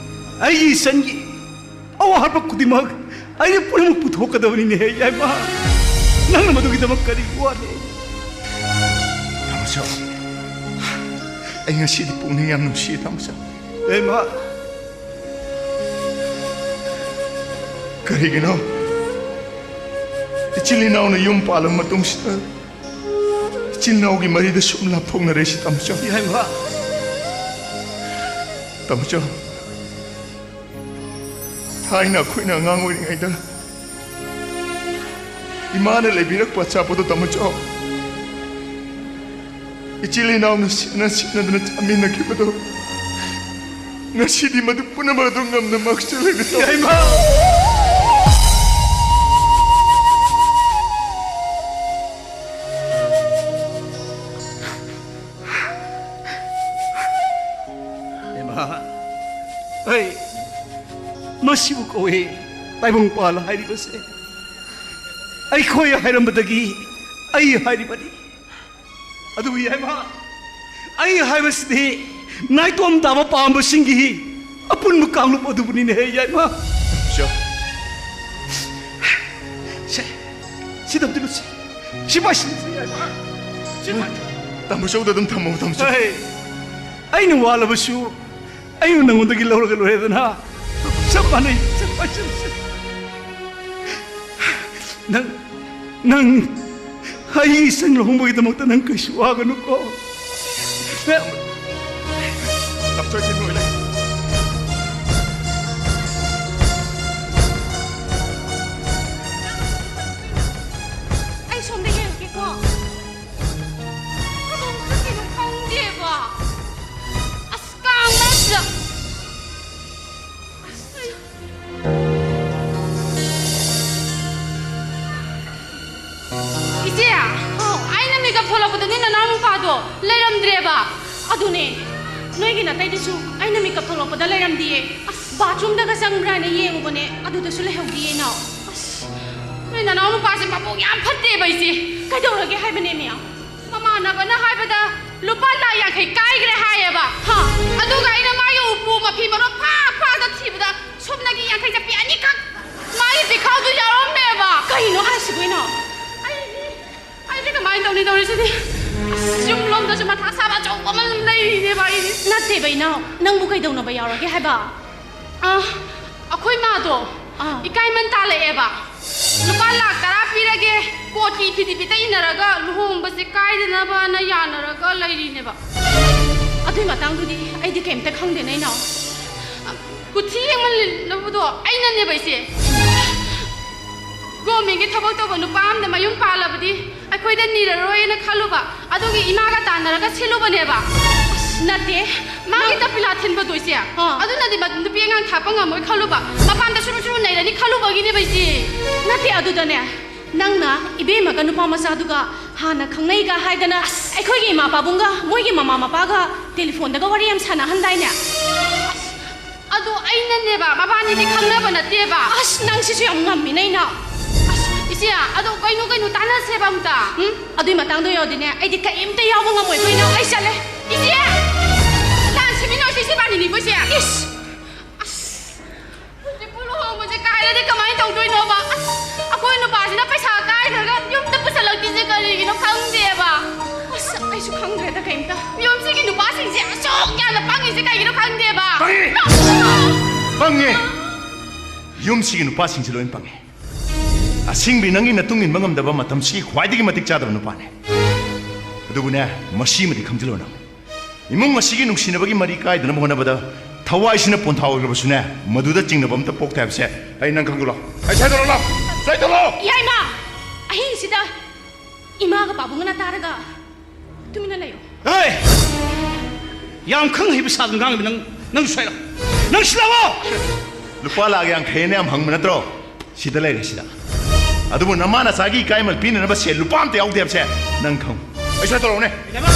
ꯑꯩꯒꯤ ꯏꯆꯟꯒꯤ ꯑꯋꯥꯕ ꯈꯨꯗꯤꯡꯃꯛ ꯑꯩꯅ ꯄꯨꯝꯅꯃꯛ ꯄꯨꯊꯣꯛꯀꯗꯕꯅꯤꯅꯦ, ꯌꯥꯏꯃ꯫ ꯅꯪꯅ ꯃꯗꯨꯒꯤꯗꯃꯛ ꯀꯔꯤ ꯋꯥꯠꯂꯤ? ꯇꯥꯃꯣꯆꯧ, ꯑꯩ ꯉꯁꯤꯗꯤ ꯄꯨꯛꯅꯤꯡ ꯌꯥꯝ ꯅꯨꯡꯁꯤꯌꯦ, ꯇꯥꯃꯣꯆꯧ꯫ ꯌꯥꯏꯃ꯫ ꯀꯔꯤꯒꯤꯅꯣ? ꯏꯆꯤꯜ ꯏꯅꯥꯎꯅ ꯌꯨꯝ ꯄꯥꯜꯂꯕ ꯃꯇꯨꯡꯁꯤꯗ ꯏꯆꯤꯜ ꯏꯅꯥꯎꯒꯤ ꯃꯔꯤꯗ ꯁꯨꯝ ꯂꯥꯞꯊꯣꯛꯅꯔꯦ ꯁꯤ, ꯇꯥꯃꯣꯆꯧ꯫ ꯌꯥꯏꯃ꯫ ꯇꯥꯃꯣꯆꯧ, ꯊꯥꯏꯅ ꯑꯩꯈꯣꯏꯅ ꯑꯉꯥꯡ ꯑꯣꯏꯔꯤꯉꯩꯗ ꯏꯃꯥꯅ ꯂꯩꯕꯤꯔꯛꯄ ꯑꯆꯥꯄꯣꯠꯇꯣ, ꯇꯥꯃꯣꯆꯧ, ꯏꯆꯤꯜ ꯏꯅꯥꯎꯅ ꯁꯤꯠꯅ ꯁꯤꯠꯅꯗꯅ ꯆꯥꯃꯤꯟꯅꯈꯤꯕꯗꯣ, ꯉꯁꯤꯗꯤ ꯃꯗꯨ ꯄꯨꯝꯅꯃꯛ ꯑꯗꯨ ꯉꯝꯅ ꯃꯥꯡꯁꯤꯜꯂꯛꯂꯦ, ꯇꯥꯃꯣꯆꯧ꯫ ꯌꯥꯏꯃ! ꯏꯃꯥ, ꯑꯩ ꯃꯁꯤꯕꯨ ꯀꯧꯏ ꯇꯥꯏꯕꯪꯄꯥꯜ ꯍꯥꯏꯔꯤꯕꯁꯦ꯫ ꯑꯩꯈꯣꯏ ꯍꯥꯏꯔꯝꯕꯗꯒꯤ ꯑꯩ ꯍꯥꯏꯔꯤꯕꯅꯤ꯫ ꯑꯗꯨꯕꯨ ꯌꯥꯏꯃ, ꯑꯩ ꯍꯥꯏꯕꯁꯤꯗꯤ ꯅꯥꯏꯇꯣꯝ ꯇꯥꯕ ꯄꯥꯝꯕꯁꯤꯡꯒꯤ ꯑꯄꯨꯟꯕ ꯀꯥꯡꯂꯨꯞ ꯑꯗꯨꯕꯨꯅꯤꯅꯦ, ꯌꯥꯏꯃ꯫ ꯁꯦ, ꯁꯤꯗ ꯑꯝꯇ ꯂꯨꯁꯤ꯫ ꯁꯤ ꯄꯥꯏꯁꯤꯟꯁꯤ, ꯌꯥꯏꯃ꯫ ꯁꯤ ꯄꯥꯏ-, ꯇꯥꯃꯣꯆꯧꯗ ꯑꯗꯨꯝ ꯊꯝꯃꯣ, ꯇꯥꯃꯣꯆꯧ꯫ ꯍꯦ, ꯑꯩꯅ ꯋꯥꯠꯂꯕꯁꯨ ꯑꯩꯅ ꯅꯉꯣꯟꯗꯒꯤ ꯂꯧꯔꯒ ꯂꯣꯏꯔꯦꯗꯅ꯫ ꯆꯞ ꯃꯥꯟꯅꯩ, ꯆꯞ ꯃꯥꯟꯅꯩ꯫ ꯅꯪ, ꯅꯪ ꯑꯩ ꯏꯆꯟ ꯂꯨꯍꯣꯡꯕꯒꯤꯗꯃꯛꯇ ꯅꯪ ꯀꯩꯁꯨ ꯋꯥꯒꯅꯨꯀꯣ꯫ ꯅꯪ ꯆꯠꯈꯤꯅꯨ ꯏꯂꯥꯏ꯫ ꯑꯩ ꯁꯣꯝꯗ ꯌꯦꯡꯉꯛꯀꯦꯀꯣ꯫ ꯀꯗꯣꯝ ꯆꯠꯈꯤꯅꯣ ꯈꯪꯗꯦꯕ꯫ ꯑꯁ, ꯀꯥꯡ ꯃꯔꯛꯁꯤꯗ꯫ ꯑꯁ, ꯑꯩ ꯏꯆꯦ, ꯍꯥꯎ꯫ ꯑꯩꯅ ꯃꯤꯀꯞ ꯊꯣꯛꯂꯛꯄꯗꯅꯦ ꯅꯅꯥꯎ ꯅꯨꯄꯥꯗꯣ ꯂꯩꯔꯝꯗ꯭ꯔꯦꯕ꯫ ꯑꯗꯨꯅꯦ, ꯅꯣꯏꯒꯤ ꯅꯥꯇꯩꯗꯨꯁꯨ ꯑꯩꯅ ꯃꯤꯀꯞ ꯊꯣꯛꯂꯛꯄꯗ ꯂꯩꯔꯝꯗꯤꯌꯦ꯫ ꯑꯁ, ꯕꯥꯊꯔꯨꯝꯗꯒ ꯆꯪꯕ꯭ꯔꯥꯅ ꯌꯦꯡꯉꯨꯕꯅꯦ, ꯑꯗꯨꯗꯁꯨ ꯂꯩꯍꯧꯗꯤꯌꯦ ꯏꯅꯥꯎ꯫ ꯑꯁ, ꯅꯣꯏ ꯅꯅꯥꯎ ꯅꯨꯄꯥꯁꯦ ꯃꯕꯨꯛ ꯌꯥꯝ ꯐꯠꯇꯦꯕ ꯏꯆꯦ꯫ ꯀꯩꯗꯧꯔꯒꯦ ꯍꯥꯏꯕꯅꯦꯃꯤ? ꯃꯃꯥꯟꯅꯕꯅ ꯍꯥꯏꯕꯗ ꯂꯨꯄꯥ ꯂꯥꯈ ꯌꯥꯡꯈꯩ ꯀꯥꯏꯈ꯭ꯔꯦ ꯍꯥꯏꯌꯦꯕ꯫ ꯍꯥ? ꯑꯗꯨꯒ ꯑꯩꯅ ꯃꯥꯒꯤ ꯎꯄꯨ ꯃꯐꯤ ꯃꯔꯣꯟ ꯐꯥꯛ ꯐꯥꯛꯇ ꯊꯤꯕꯗ ꯁꯨꯞꯅꯒꯤ ꯌꯥꯡꯈꯩ ꯆꯠꯄꯤ ꯑꯅꯤꯈꯛ ꯃꯥꯒꯤ ꯄꯤꯈꯥꯎꯗꯨ ꯌꯥꯎꯔꯝꯃꯦꯕ꯫ ꯀꯩꯅꯣ ꯍꯥꯏꯁꯤꯕꯣ ꯏꯅꯥꯎ? ꯑꯩꯗꯤ, ꯑꯩꯗꯤ ꯀꯃꯥꯏꯅ ꯇꯧꯅꯤ ꯇꯧꯔꯤꯁꯤꯗꯤ? ꯑꯁ, ꯌꯨꯝ ꯂꯣꯝꯗꯁꯨ ꯃꯊꯥ ꯁꯥꯕ ꯑꯆꯧꯕ ꯑꯃ ꯂꯩꯔꯤꯅꯦꯕ ꯑꯩꯗꯤ꯫ ꯅꯠꯇꯦꯕ ꯏꯅꯥꯎ, ꯅꯪꯕꯨ ꯀꯩꯗꯧꯅꯕ ꯌꯥꯎꯔꯒꯦ ꯍꯥꯏꯕ? ꯑ, ꯑꯩꯈꯣꯏ ꯃꯥꯗꯣ ꯑꯥ꯫ ꯏꯀꯥꯏꯃꯟ ꯇꯥꯜꯂꯛꯑꯦꯕ꯫ ꯂꯨꯄꯥ ꯂꯥꯈ ꯇꯔꯥ ꯄꯤꯔꯒꯦ, ꯀꯣꯔꯠꯀꯤ ꯐꯤꯗꯤꯐꯤꯗ ꯏꯟꯅꯔꯒ ꯂꯨꯍꯣꯡꯕꯁꯦ ꯀꯥꯏꯗꯅꯕꯅ ꯌꯥꯅꯔꯒ ꯂꯩꯔꯤꯅꯦꯕ꯫ ꯑꯗꯨꯏ ꯃꯇꯥꯡꯗꯨꯗꯤ ꯑꯩꯗꯤ ꯀꯩꯝꯇ ꯈꯪꯗꯦꯅꯦ ꯏꯅꯥꯎ꯫ ꯀꯨꯊꯤ ꯌꯦꯡꯃꯜꯂꯕꯗꯣ ꯑꯩꯅꯅꯦꯕ ꯏꯆꯦ꯫ ꯒꯣꯔꯃꯦꯟꯒꯤ ꯊꯕꯛ ꯇꯧꯕ ꯅꯨꯄꯥ ꯑꯃꯗ ꯃꯌꯨꯝ ꯄꯥꯜꯂꯕꯗꯤ ꯑꯩꯈꯣꯏꯗ ꯅꯤꯔꯔꯣꯏꯅ ꯈꯜꯂꯨꯕ, ꯑꯗꯨꯒꯤ ꯏꯃꯥꯒ ꯇꯥꯟꯅꯔꯒ ꯁꯤꯜꯂꯨꯕꯅꯦꯕ꯫ ꯑꯁ, ꯅꯠꯇꯦ꯫ ꯃꯥꯒꯤ ꯇꯄꯤꯂꯥ ꯊꯤꯟꯕꯗꯣ ꯏꯆꯦ, ꯑꯥ꯫ ꯑꯗꯨꯅꯗꯤ ꯃ-, ꯅꯨꯄꯤ ꯑꯉꯥꯡ ꯊꯥꯛꯄ ꯉꯝꯃꯣꯏ ꯈꯜꯂꯨꯕ, ꯃꯄꯥꯟꯗ ꯁꯨꯔꯨ ꯁꯨꯔꯨ ꯅꯩꯔꯅꯤ ꯈꯜꯂꯨꯕꯒꯤꯅꯦꯕ ꯏꯆꯦ꯫ ꯅꯠꯇꯦ, ꯑꯗꯨꯗꯅꯦ, ꯅꯪꯅ ꯏꯕꯦꯝꯃꯒ ꯅꯨꯄꯥ ꯃꯆꯥꯗꯨꯒ ꯍꯥꯟꯅ ꯈꯪꯅꯩꯒ ꯍꯥꯏꯗꯅ ꯑꯩꯈꯣꯏꯒꯤ ꯏꯃꯥ ꯄꯥꯕꯨꯡꯒ ꯃꯣꯏꯒꯤ ꯃꯃꯥ ꯃꯄꯥꯒ ꯇꯦꯂꯤꯐꯣꯟꯗꯒ ꯋꯥꯔꯤ ꯌꯥꯝ ꯁꯥꯟꯅꯍꯟꯗꯥꯏꯅꯦ? ꯑꯗꯣ ꯑꯩꯅꯅꯦꯕ, ꯃꯕꯥꯅꯤꯗꯤ ꯈꯪꯅꯕ ꯅꯠꯇꯦꯕ꯫ ꯑꯁ, ꯅꯪ ꯁꯤꯁꯨ ꯌꯥꯝ ꯉꯝꯃꯤꯅꯦ ꯏꯅꯥꯎ꯫ ꯑꯁ, ꯏꯆꯦ, ꯑꯗꯣ ꯀꯩꯅꯣ, ꯀꯩꯅꯣ, ꯇꯥꯟꯅꯁꯦꯕ ꯑꯝꯇ꯫ ꯎꯝ? ꯑꯗꯨꯏ ꯃꯇꯥꯡꯗꯣ ꯌꯧꯔꯗꯤꯅꯦ, ꯑꯩꯗꯤ ꯀꯔꯤꯝꯇ ꯌꯥꯎꯕ ꯉꯝꯃꯣꯏꯀꯣ ꯏꯅꯥꯎ, ꯑꯩ ꯆꯠꯂꯦ꯫ ꯏꯆꯦ! ꯂꯥꯟ ꯁꯤꯃꯤꯟꯅꯔꯁꯤ ꯏꯆꯦꯕꯥꯅꯤꯅꯤꯀꯣ ꯏꯆꯦ꯫ ꯏꯁ! ꯑꯁ, ꯍꯧꯖꯤꯛꯄꯨ ꯂꯨꯍꯣꯡꯕꯁꯦ ꯀꯥꯏꯔꯗꯤ ꯀꯃꯥꯏꯅ ꯇꯧꯗꯣꯏꯅꯣꯕ? ꯑꯁ, ꯑꯩꯈꯣꯏ ꯅꯨꯄꯥꯁꯤꯅ ꯄꯩꯁꯥ ꯀꯥꯏꯈ꯭ꯔꯒ ꯌꯨꯝꯗ ꯄꯨꯁꯜꯂꯛꯇ꯭ꯔꯤꯁꯦ ꯀꯔꯤꯒꯤꯅꯣ ꯈꯪꯗꯦꯕ꯫ ꯑꯁ, ꯑꯩꯁꯨ ꯈꯪꯗ꯭ꯔꯦꯗ ꯀꯩꯝꯇ꯫ ꯌꯨꯝꯁꯤꯒꯤ ꯅꯨꯄꯥꯁꯤꯡꯁꯦ ꯑꯁꯨꯛ ꯌꯥꯝꯅ ꯄꯪꯉꯤꯁꯦ ꯀꯩꯒꯤꯅꯣ ꯈꯪꯗꯦꯕ꯫ ꯄꯪꯉꯤ! ꯄꯪꯉꯦ! ꯌꯨꯝꯁꯤꯒꯤ ꯅꯨꯄꯥꯁꯤꯡꯁꯦ ꯂꯣꯏ ꯄꯪꯉꯦ꯫ ꯑꯁꯤꯡꯕꯤ, ꯅꯪꯒꯤ ꯅꯇꯨꯡ ꯏꯟꯕ ꯉꯝꯗꯕ ꯃꯇꯝꯁꯤ ꯈ꯭ꯋꯥꯏꯗꯒꯤ ꯃꯇꯤꯛ ꯆꯥꯗꯕ ꯅꯨꯄꯥꯅꯦ꯫ ꯑꯗꯨꯕꯨꯅꯦ, ꯃꯁꯤꯃꯗꯤ ꯈꯪꯖꯤꯜꯂꯣ ꯅꯪ꯫ ꯏꯃꯨꯡ ꯑꯁꯤꯒꯤ ꯅꯨꯡꯁꯤꯅꯕꯒꯤ ꯃꯔꯤ ꯀꯥꯏꯗꯅꯕ ꯍꯣꯠꯅꯕꯗ ꯊꯋꯥꯏꯁꯤꯅ ꯄꯣꯟꯊꯥ ꯑꯣꯏꯈ꯭ꯔꯕꯁꯨꯅꯦ, ꯃꯗꯨꯗ ꯆꯤꯡꯅꯕ ꯑꯝꯇ ꯄꯣꯛꯇꯦ ꯍꯥꯏꯕꯁꯦ ꯑꯩ ꯅꯪ ꯈꯪꯍꯜꯂꯣ꯫ ꯑꯩ ꯁ꯭ꯋꯥꯏꯗ ꯂꯥꯛꯑꯣ, ꯁ꯭ꯋꯥꯏꯗ ꯂꯥꯛꯑꯣ꯫ ꯌꯥꯏꯃ, ꯑꯍꯤꯡꯁꯤꯗ ꯏꯃꯥꯒ ꯄꯥꯕꯨꯡꯒꯅ ꯇꯥꯔꯒ ꯇꯨꯃꯤꯟꯅ ꯂꯩꯌꯣ꯫ ꯑꯦ! ꯌꯥꯝ ꯈꯪ ꯍꯩꯕ ꯁꯥꯗꯅ ꯉꯥꯡꯂꯤꯕ ꯅꯪ, ꯅꯪ ꯁ꯭ꯋꯥꯏꯗ ꯂꯥꯛꯑꯣ꯫ ꯅꯪ ꯁꯤ ꯂꯥꯛꯑꯣ! ꯂꯨꯄꯥ ꯂꯥꯈ ꯌꯥꯡꯈꯩꯅ ꯌꯥꯝ ꯍꯪꯕ ꯅꯠꯇ꯭ꯔꯣ? ꯁꯤꯗ ꯂꯩꯔꯦ, ꯁꯤꯗ꯫ ꯑꯗꯨꯕꯨ ꯅꯃꯥ ꯅꯆꯥꯒꯤ ꯏꯀꯥꯏꯃꯜ ꯄꯤꯅꯅꯕ ꯁꯦꯜ ꯂꯨꯄꯥ ꯑꯝꯇ ꯌꯥꯎꯗꯦ ꯍꯥꯏꯕꯁꯦ ꯅꯪ ꯈꯪꯉꯨ꯫ ꯑꯩ ꯁ꯭ꯋꯥꯏꯗ ꯇꯧꯔꯛꯎꯅꯦ꯫ ꯌꯥꯏꯃ!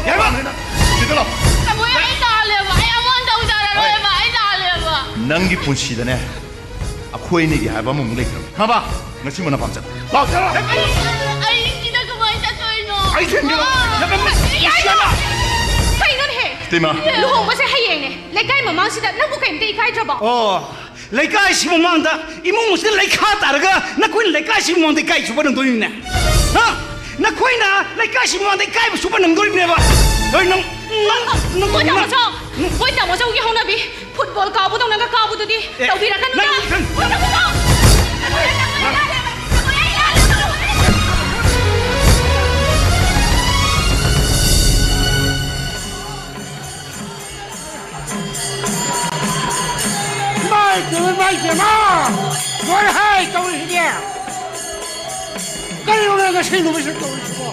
ꯌꯥꯏꯃ! ꯁꯤꯗ ꯂꯥꯛꯑꯣ꯫ ꯇꯥꯃꯣ, ꯑꯩ ꯇꯥꯜꯂꯦꯕ꯫ ꯑꯩ ꯑꯃꯨꯛ ꯍꯟꯅ ꯇꯧꯖꯔꯔꯣꯏꯕ꯫ ꯑꯩ ꯇꯥꯜꯂꯦꯕ꯫ ꯅꯪꯒꯤ ꯄꯨꯟꯁꯤꯗꯅꯦ, ꯑꯩꯈꯣꯏ ꯑꯅꯤꯒꯤ ꯍꯥꯏꯕ ꯑꯃꯃꯨꯛ ꯂꯩꯇ꯭ꯔꯕꯅꯤ꯫ ꯈꯪꯉꯕ? ꯉꯁꯤ ꯃꯅꯥ ꯄꯥꯝ ꯆꯠꯂꯣ꯫ ꯂꯥꯛꯑꯣ, ꯆꯠꯂꯣ꯫ ꯑꯩ, ꯑꯩ ꯁꯤꯗ ꯀꯃꯥꯏꯅ ꯆꯠꯇꯣꯏꯅꯣ? ꯑꯩ ꯊꯤꯟꯒꯦ ꯂꯥꯛꯑꯣ꯫ ꯑꯥ! ꯌꯥꯏꯃ! ꯌꯥꯏꯃ! ꯀꯩꯅꯣꯅꯦꯍꯦ? ꯏꯇꯩꯃ꯫ ꯂꯨꯍꯣꯡꯕꯁꯦ ꯍꯌꯦꯡꯅꯦ꯫ ꯂꯩꯀꯥꯏ ꯃꯃꯥꯡꯁꯤꯗ ꯅꯪꯕꯨ ꯀꯩꯝꯇ ꯏꯀꯥꯏꯗ꯭ꯔꯕꯣ? ꯑꯣ, ꯂꯩꯀꯥꯏꯁꯤ ꯃꯃꯥꯡꯗ ꯏꯃꯨꯡ ꯑꯁꯤꯗ ꯂꯩꯈꯥ ꯇꯥꯔꯒ ꯅꯈꯣꯏꯅ ꯂꯩꯀꯥꯏꯁꯤ ꯃꯃꯥꯡꯗ ꯏꯀꯥꯏ ꯁꯨꯕ ꯅꯪꯗꯣꯔꯤꯕꯅꯦ꯫ ꯍꯥ? ꯅꯈꯣꯏꯅ ꯂꯩꯀꯥꯏꯁꯤ ꯃꯃꯥꯡꯗ ꯏꯀꯥꯏꯕ ꯁꯨꯕ ꯅꯪꯗꯣꯔꯤꯕꯅꯦꯕ꯫ ꯍꯣꯏ, ꯅꯪ, ꯅꯪ, ꯅꯪ, ꯃꯣꯏ ꯅꯪ, ꯇꯥꯃꯣꯆꯧ, ꯃꯣꯏ ꯇꯥꯃꯣꯆꯧꯒꯤ ꯍꯧꯅꯕꯤ ꯐꯨꯠꯕꯣꯜ ꯀꯥꯎꯕꯗꯧꯅꯒ ꯀꯥꯎꯕꯗꯨꯗꯤ ꯑꯦ, ꯇꯧꯕꯤꯔꯛꯀꯅꯨꯗ꯫ ꯅꯪ, ꯅꯪ, ꯃꯣꯏ ꯇꯥꯃꯣꯆꯧ! ꯏꯃꯥꯏ ꯄꯦꯝꯃ, ꯏꯃꯥꯏ ꯄꯦꯝꯃ! ꯂꯣꯏꯔꯦꯍꯦ ꯇꯧꯔꯤꯁꯤꯗꯤ! ꯀꯔꯤꯅꯣꯅꯦ ꯉꯁꯤ ꯅꯨꯃꯤꯠꯁꯤꯗ ꯇꯧꯔꯤꯁꯤꯕꯣ?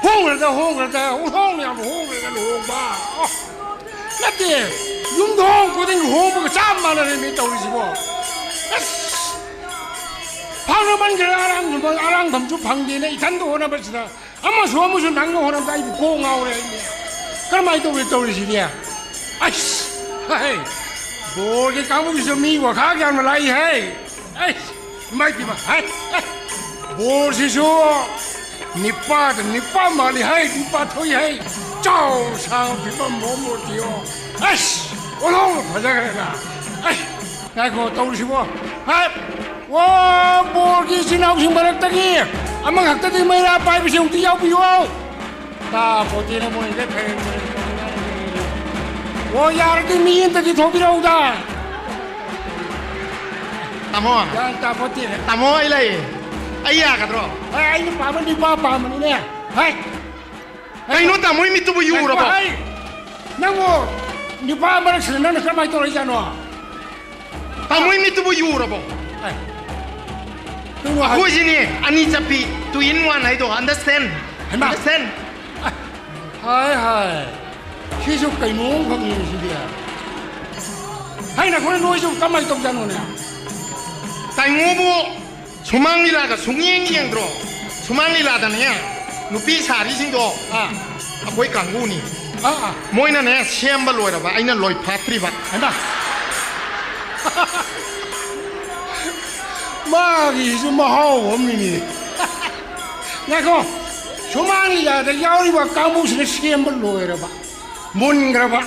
ꯍꯣꯡꯈ꯭ꯔꯗ, ꯍꯣꯡꯈ꯭ꯔꯗ, ꯍꯣꯡ ꯌꯥꯝ ꯍꯣꯡꯈ꯭ꯔꯒ ꯂꯨꯍꯣꯡꯕ꯫ ꯑꯣ, ꯅꯠꯇꯦ, ꯌꯨꯝꯗ ꯍꯣꯡ ꯈꯨꯗꯤꯡꯒꯤ ꯍꯣꯡꯕꯒ ꯆꯞ ꯃꯥꯟꯅꯔꯦꯃꯤ ꯇꯧꯔꯤꯁꯤꯕꯣ꯫ ꯑꯁ! ꯐꯪꯅꯃꯟꯈ꯭ꯔꯦ, ꯑꯔꯥꯡ-, ꯑꯔꯥꯡꯐꯝꯁꯨ ꯐꯪꯗꯦꯅ ꯏꯊꯟꯗ ꯍꯣꯠꯅꯕꯁꯤꯗ ꯑꯃꯁꯨ ꯑꯃꯁꯨ ꯅꯪꯅ ꯍꯣꯠꯅꯕꯗ ꯑꯩꯕꯨ ꯀꯣꯛ ꯉꯥꯎꯔꯦ ꯑꯩꯅꯦ꯫ ꯀꯔꯝꯍꯥꯏꯅ ꯇꯧꯒꯦ ꯇꯧꯔꯤꯁꯤꯗꯤ? ꯑꯁ! ꯍꯩ! ꯕꯣꯔꯒꯤ ꯀꯥꯡꯕꯨꯒꯤꯁꯨ ꯃꯤ ꯋꯥꯈꯥꯛ ꯌꯥꯝꯅ ꯂꯥꯛꯏ ꯍꯩ! ꯑꯩ! ꯏꯃꯥꯏ ꯄꯦꯝꯃ! ꯍꯩ! ꯑꯦ! ꯕꯣꯔꯁꯤꯁꯨ ꯅꯤꯄꯥꯗ ꯅꯤꯄꯥ ꯃꯥꯜꯂꯤ ꯍꯩ! ꯅꯤꯄꯥ ꯊꯣꯛꯏ ꯍꯩ! ꯆꯥꯎ ꯁꯥꯡ ꯐꯤꯕꯝ ꯃꯑꯣꯡ ꯃꯇꯧ ꯌꯦꯡꯉꯣ! ꯑꯁ! ꯑꯣꯟꯊꯣꯛꯅ ꯐꯖꯈ꯭ꯔꯦꯗ! ꯑꯩ! ꯉꯥꯏꯈꯣ ꯇꯧꯔꯤꯁꯤꯕꯣ! ꯍꯥꯏ! ꯑꯣ, ꯕꯣꯔꯒꯤ ꯏꯆꯤꯟ ꯏꯅꯥꯎꯁꯤꯡ ꯃꯔꯛꯇꯒꯤ ꯑꯃꯈꯛꯇꯗꯤ ꯃꯩꯔꯥ ꯄꯥꯏꯕꯁꯤ ꯑꯃꯨꯛꯇ ꯌꯥꯎꯕꯤꯌꯨ꯫ ꯇꯥꯄꯣꯠꯇꯦꯅ ꯃꯣꯏꯗ ꯐꯩ, ꯐꯩ, ꯐꯩ, ꯐꯩ꯫ ꯑꯣ, ꯌꯥꯔꯗꯤ ꯃꯤ ꯑꯃꯇꯗꯤ ꯊꯣꯛꯄꯤꯔꯛꯎꯗ꯫ ꯇꯥꯃꯣ꯫ ꯒ꯭ꯌꯥꯟ ꯇꯥꯄꯣꯠꯇꯦꯅꯦ꯫ ꯇꯥꯃꯣ, ꯑꯩ ꯂꯩ꯫ ꯑꯩ ꯌꯥꯒꯗ꯭ꯔꯣ? ꯑꯦ, ꯑꯩꯅ ꯄꯥꯝꯕ ꯅꯤꯄꯥ ꯄꯥꯝꯕꯅꯤꯅꯦ꯫ ꯍꯥꯏ꯫ ꯀꯩꯅꯣ ꯇꯥꯃꯣ, ꯃꯤꯠꯇꯨꯕꯨ ꯌꯨꯔꯕꯣ? ꯍꯥꯏ꯫ ꯅꯪꯕꯨ ꯅꯨꯄꯥ ꯃꯔꯛꯁꯤꯗ ꯅꯪꯅ ꯀꯔꯝꯍꯥꯏꯅ ꯇꯧꯔꯛꯏꯖꯥꯠꯅꯣ? ꯇꯥꯃꯣ ꯃꯤꯠꯇꯨꯕꯨ ꯌꯨꯔꯕꯣ? ꯑꯦ, ꯀꯩꯅꯣ ꯍꯥꯏ- ꯑꯩꯈꯣꯏꯁꯤꯅꯦ ꯑꯅꯤ ꯆꯠꯄꯤ, two in one ꯍꯥꯏꯗꯣ, understand? ꯍꯩꯃꯥ! Understand? ꯍꯥꯏ, ꯍꯥꯏ, ꯁꯤꯁꯨ ꯀꯩꯅꯣꯝ ꯈꯪꯉꯤ ꯁꯤꯗꯤ꯫ ꯍꯩꯅ ꯑꯩꯈꯣꯏ ꯅꯣꯏꯁꯨ ꯀꯃꯥꯏꯅ ꯇꯧꯖꯥꯠꯅꯣꯅꯦ? ꯇꯥꯏꯉꯣꯕꯨ ꯁꯨꯃꯥꯡ ꯂꯤꯂꯥꯒ ꯁꯨꯡꯌꯦꯡ ꯌꯦꯡꯗ꯭ꯔꯣ? ꯁꯨꯃꯥꯡ ꯂꯤꯂꯥꯗꯅꯦ ꯅꯨꯄꯤ ꯁꯥꯔꯤꯁꯤꯡꯗꯣ ꯑꯥ꯫ ꯑꯩꯈꯣꯏ ꯀꯥꯡꯕꯨꯅꯤ꯫ ꯑꯥ, ꯑꯥ꯫ ꯃꯣꯏꯅꯅꯦ ꯁꯦꯝꯕ ꯂꯣꯏꯔꯕ, ꯑꯩꯅ ꯂꯣꯏ ꯐꯥꯠꯇ꯭ꯔꯤꯕ꯫ ꯍꯩꯃꯥ! ꯃꯥꯒꯤꯁꯨ ꯃꯍꯥꯎ ꯑꯃꯅꯤꯅꯦ꯫ ꯉꯥꯏꯈꯣ, ꯁꯨꯃꯥꯡ ꯂꯤꯂꯥꯗ ꯌꯥꯎꯔꯤꯕ ꯀꯥꯡꯕꯨꯁꯤꯅ ꯁꯦꯝꯕ ꯂꯣꯏꯔꯕ, ꯃꯨꯟꯈ꯭ꯔꯕ,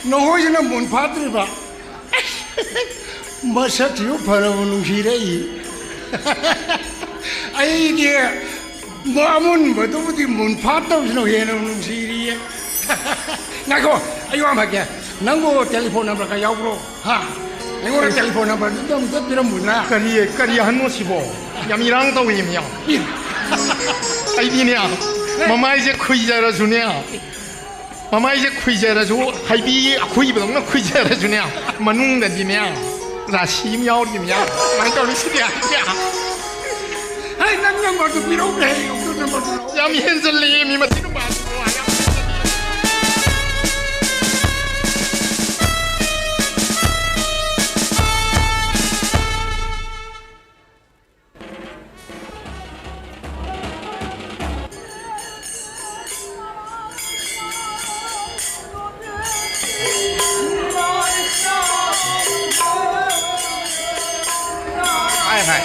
ꯅꯈꯣꯏꯁꯤꯅ ꯃꯨꯟ ꯐꯥꯠꯇ꯭ꯔꯤꯕ꯫ ꯃꯁꯛꯁꯤꯁꯨ ꯐꯅꯕ ꯅꯨꯡꯁꯤꯔꯛꯏ꯫ ꯑꯩꯗꯤ ꯃ-, ꯑꯃꯨꯟꯕꯗꯨꯕꯨꯗꯤ ꯃꯨꯟ ꯐꯥꯠꯇꯕꯁꯤꯅ ꯍꯦꯟꯅ ꯅꯨꯡꯁꯤꯔꯤꯌꯦ꯫ ꯉꯥꯏꯈꯣ, ꯑꯩ ꯋꯥ ꯑꯃ ꯍꯥꯏꯒꯦ꯫ ꯅꯪꯕꯨ telephone number ꯀ ꯌꯥꯎꯕ꯭ꯔꯣ? ꯍꯥ? ꯑꯩꯉꯣꯟꯗ telephone number ꯗꯨ ꯑꯝꯇ ꯄꯤꯔꯝꯃꯨꯗꯅ꯫ ꯀꯔꯤ, ꯀꯔꯤ ꯑꯍꯟꯅꯣ ꯁꯤꯕꯣ? ꯌꯥꯝ ꯏꯔꯥꯡ ꯇꯧꯏ ꯃꯤ ꯌꯥꯝ꯫ ꯏ! ꯑꯩꯗꯤꯅꯦ, ꯃꯃꯥꯏꯁꯦ ꯈꯨꯏꯖꯔꯁꯨꯅꯦ, ꯃꯃꯥꯏꯁꯦ ꯈꯨꯏꯖꯔꯁꯨ, ꯍꯩꯕꯤ ꯑꯈꯨꯏꯕꯗꯧꯅ ꯈꯨꯏꯖꯔꯁꯨꯅꯦ, ꯃꯅꯨꯡꯗꯗꯤꯅꯦ, ꯔꯥꯁꯤ ꯑꯃ ꯌꯥꯎꯔꯤꯕꯅꯦ꯫ ꯀꯃꯥꯏꯅ ꯇꯧꯅꯤ ꯁꯤꯗꯤ? ꯍꯩ, ꯅꯪ number ꯗꯨ ꯄꯤꯔꯛꯎꯅꯦ, ꯍꯩ, ꯑꯣꯛꯇꯣ number ꯗꯨ꯫ ꯌꯥꯝ ꯍꯦꯟꯖꯜꯂꯦ ꯃꯤ ꯃꯆꯤꯟ ꯃꯅꯥꯎ꯫ ꯍꯥꯏ ꯍꯥꯏ,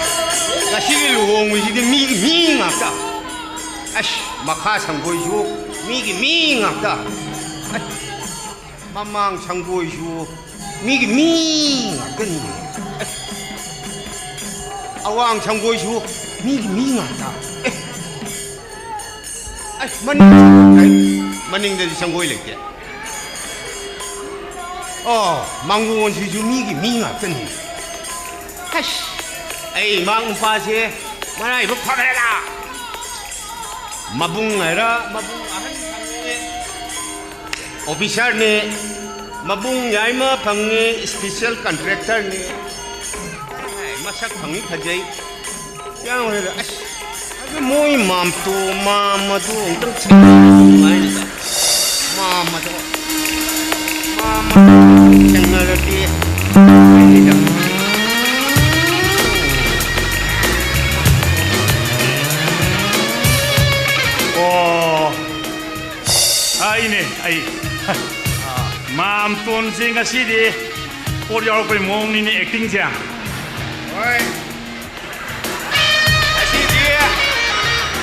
ꯉꯁꯤꯒꯤ ꯂꯨꯍꯣꯡꯕꯁꯤꯗꯤ ꯃꯤꯒꯤ ꯃꯤ ꯉꯥꯛꯇ꯫ ꯑꯁ, ꯃꯈꯥ ꯁꯪꯒꯣꯏꯁꯨ ꯃꯤꯒꯤ ꯃꯤ ꯉꯥꯛꯇ꯫ ꯑꯁ, ꯃꯃꯥꯡ ꯁꯪꯒꯣꯏꯁꯨ ꯃꯤꯒꯤ ꯃꯤ ꯉꯥꯛꯇꯅꯤ꯫ ꯑꯦ, ꯑꯋꯥꯡ ꯁꯪꯒꯣꯏꯁꯨ ꯃꯤꯒꯤ ꯃꯤ ꯉꯥꯛꯇ꯫ ꯑꯦ, ꯑꯩ ꯃꯅꯤꯡ-, ꯑꯩ ꯃꯅꯤꯡꯗꯗꯤ ꯁꯪꯒꯣꯏ ꯂꯩꯇꯦ꯫ ꯑꯣ, ꯃꯥꯡꯒꯣꯟꯁꯤꯁꯨ ꯃꯤꯒꯤ ꯃꯤ ꯉꯥꯛꯇꯅꯤ꯫ ꯑꯁ, ꯑꯩ ꯏꯃꯥ ꯅꯨꯄꯥꯁꯦ ꯃꯔꯥꯏꯕꯛ ꯐꯈ꯭ꯔꯦꯗ꯫ ꯃꯕꯨꯡ ꯍꯥꯏꯔ ꯃꯕꯨꯡ ꯑꯍꯟ ꯈꯪꯉꯦ꯫ ꯑꯣꯐꯤꯁꯥꯔꯅꯤ, ꯃꯕꯨꯡ ꯌꯥꯏꯃ ꯐꯪꯉꯤ, ꯏꯁꯄꯤꯁꯦꯜ ꯀꯟꯇ꯭ꯔꯦꯛꯇꯔꯅꯤ꯫ ꯃꯁꯛ ꯐꯪꯉꯤ, ꯐꯖꯩ꯫ ꯌꯥꯝ ꯍꯣꯏꯗ, ꯑꯁ, ꯑꯗꯨ ꯃꯣꯏ ꯃꯥꯝꯇꯣ, ꯃꯥꯝ ꯑꯗꯨ ꯑꯃꯨꯛꯇꯪ ꯊꯦꯡꯅꯔꯗꯤ ꯅꯨꯡꯉꯥꯏꯅꯤꯗ꯫ ꯃꯥꯝ ꯑꯗꯣ, ꯃꯥꯝ ꯑꯗꯣ ꯊꯦꯡꯅꯔꯗꯤ ꯅꯨꯡꯉꯥꯏꯅꯤꯗ꯫ ꯑꯣ, ꯑꯩꯅꯦ, ꯑꯩ꯫ ꯃꯥꯝꯇꯣꯟꯁꯦ ꯉꯁꯤꯗꯤ ꯄꯣꯠ ꯌꯥꯎꯔꯛꯄꯩ ꯃꯑꯣꯡꯅꯤꯅꯦ ꯑꯦꯛꯇꯤꯡꯁꯦ꯫ ꯍꯣꯏ꯫ ꯉꯁꯤꯗꯤ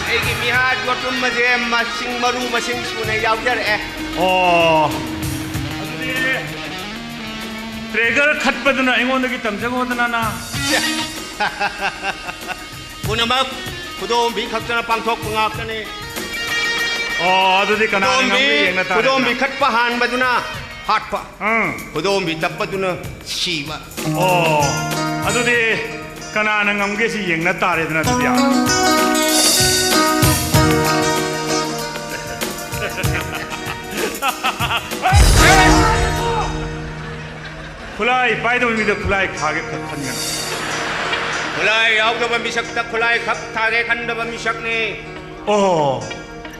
ꯑꯩꯒꯤ ꯃꯤꯍꯥꯠ ꯌꯣꯠꯇꯨꯝ ꯑꯁꯦ ꯃꯁꯤꯡ, ꯃꯔꯨ ꯃꯁꯤꯡ ꯁꯨꯅ ꯌꯥꯎꯖꯔꯛꯑꯦ꯫ ꯑꯣ꯫ ꯑꯗꯨꯗꯤ ꯇ꯭ꯔꯦꯒꯔ ꯈꯠꯄꯗꯨꯅ ꯑꯩꯉꯣꯟꯗꯒꯤ ꯇꯝꯖꯈꯣꯗꯅ ꯅ꯫ ꯄꯨꯝꯅꯃꯛ ꯈꯨꯗꯣꯝꯕꯤ ꯈꯛꯇꯅ ꯄꯥꯡꯊꯣꯛꯄ ꯉꯥꯛꯇꯅꯤ꯫ ꯑꯣ, ꯑꯗꯨꯗꯤ ꯀꯅꯥꯅ ꯈꯨꯗꯣꯝꯕꯤ, ꯉꯝꯒꯦ ꯌꯦꯡꯅ ꯇꯥꯔꯦꯗꯅ꯫ ꯈꯨꯗꯣꯝꯕꯤ ꯈꯠꯄ ꯍꯥꯟꯕꯗꯨꯅ ꯍꯥꯠꯄ꯫ ꯎꯝ꯫ ꯈꯨꯗꯣꯝꯕꯤ ꯇꯞꯄꯗꯨꯅ ꯁꯤꯕ꯫ ꯑꯣ, ꯑꯗꯨꯗꯤ ꯀꯅꯥꯅ ꯉꯝꯒꯦ ꯁꯤ ꯌꯦꯡꯅ ꯇꯥꯔꯦꯗꯅ ꯑꯗꯨꯗꯤ꯫ ꯈꯨꯠꯂꯥꯏ ꯄꯥꯏꯗꯕ ꯃꯤꯗ ꯈꯨꯠꯂꯥꯏ ꯊꯥꯒꯦ ꯈꯟꯒꯅꯨ꯫ ꯈꯨꯠꯂꯥꯏ ꯌꯥꯎꯗꯕ ꯃꯤꯁꯛꯇ ꯈꯨꯠꯂꯥꯏ ꯈꯛ ꯊꯥꯒꯦ ꯈꯟꯗꯕ ꯃꯤꯁꯛꯅꯤ꯫ ꯑꯣ,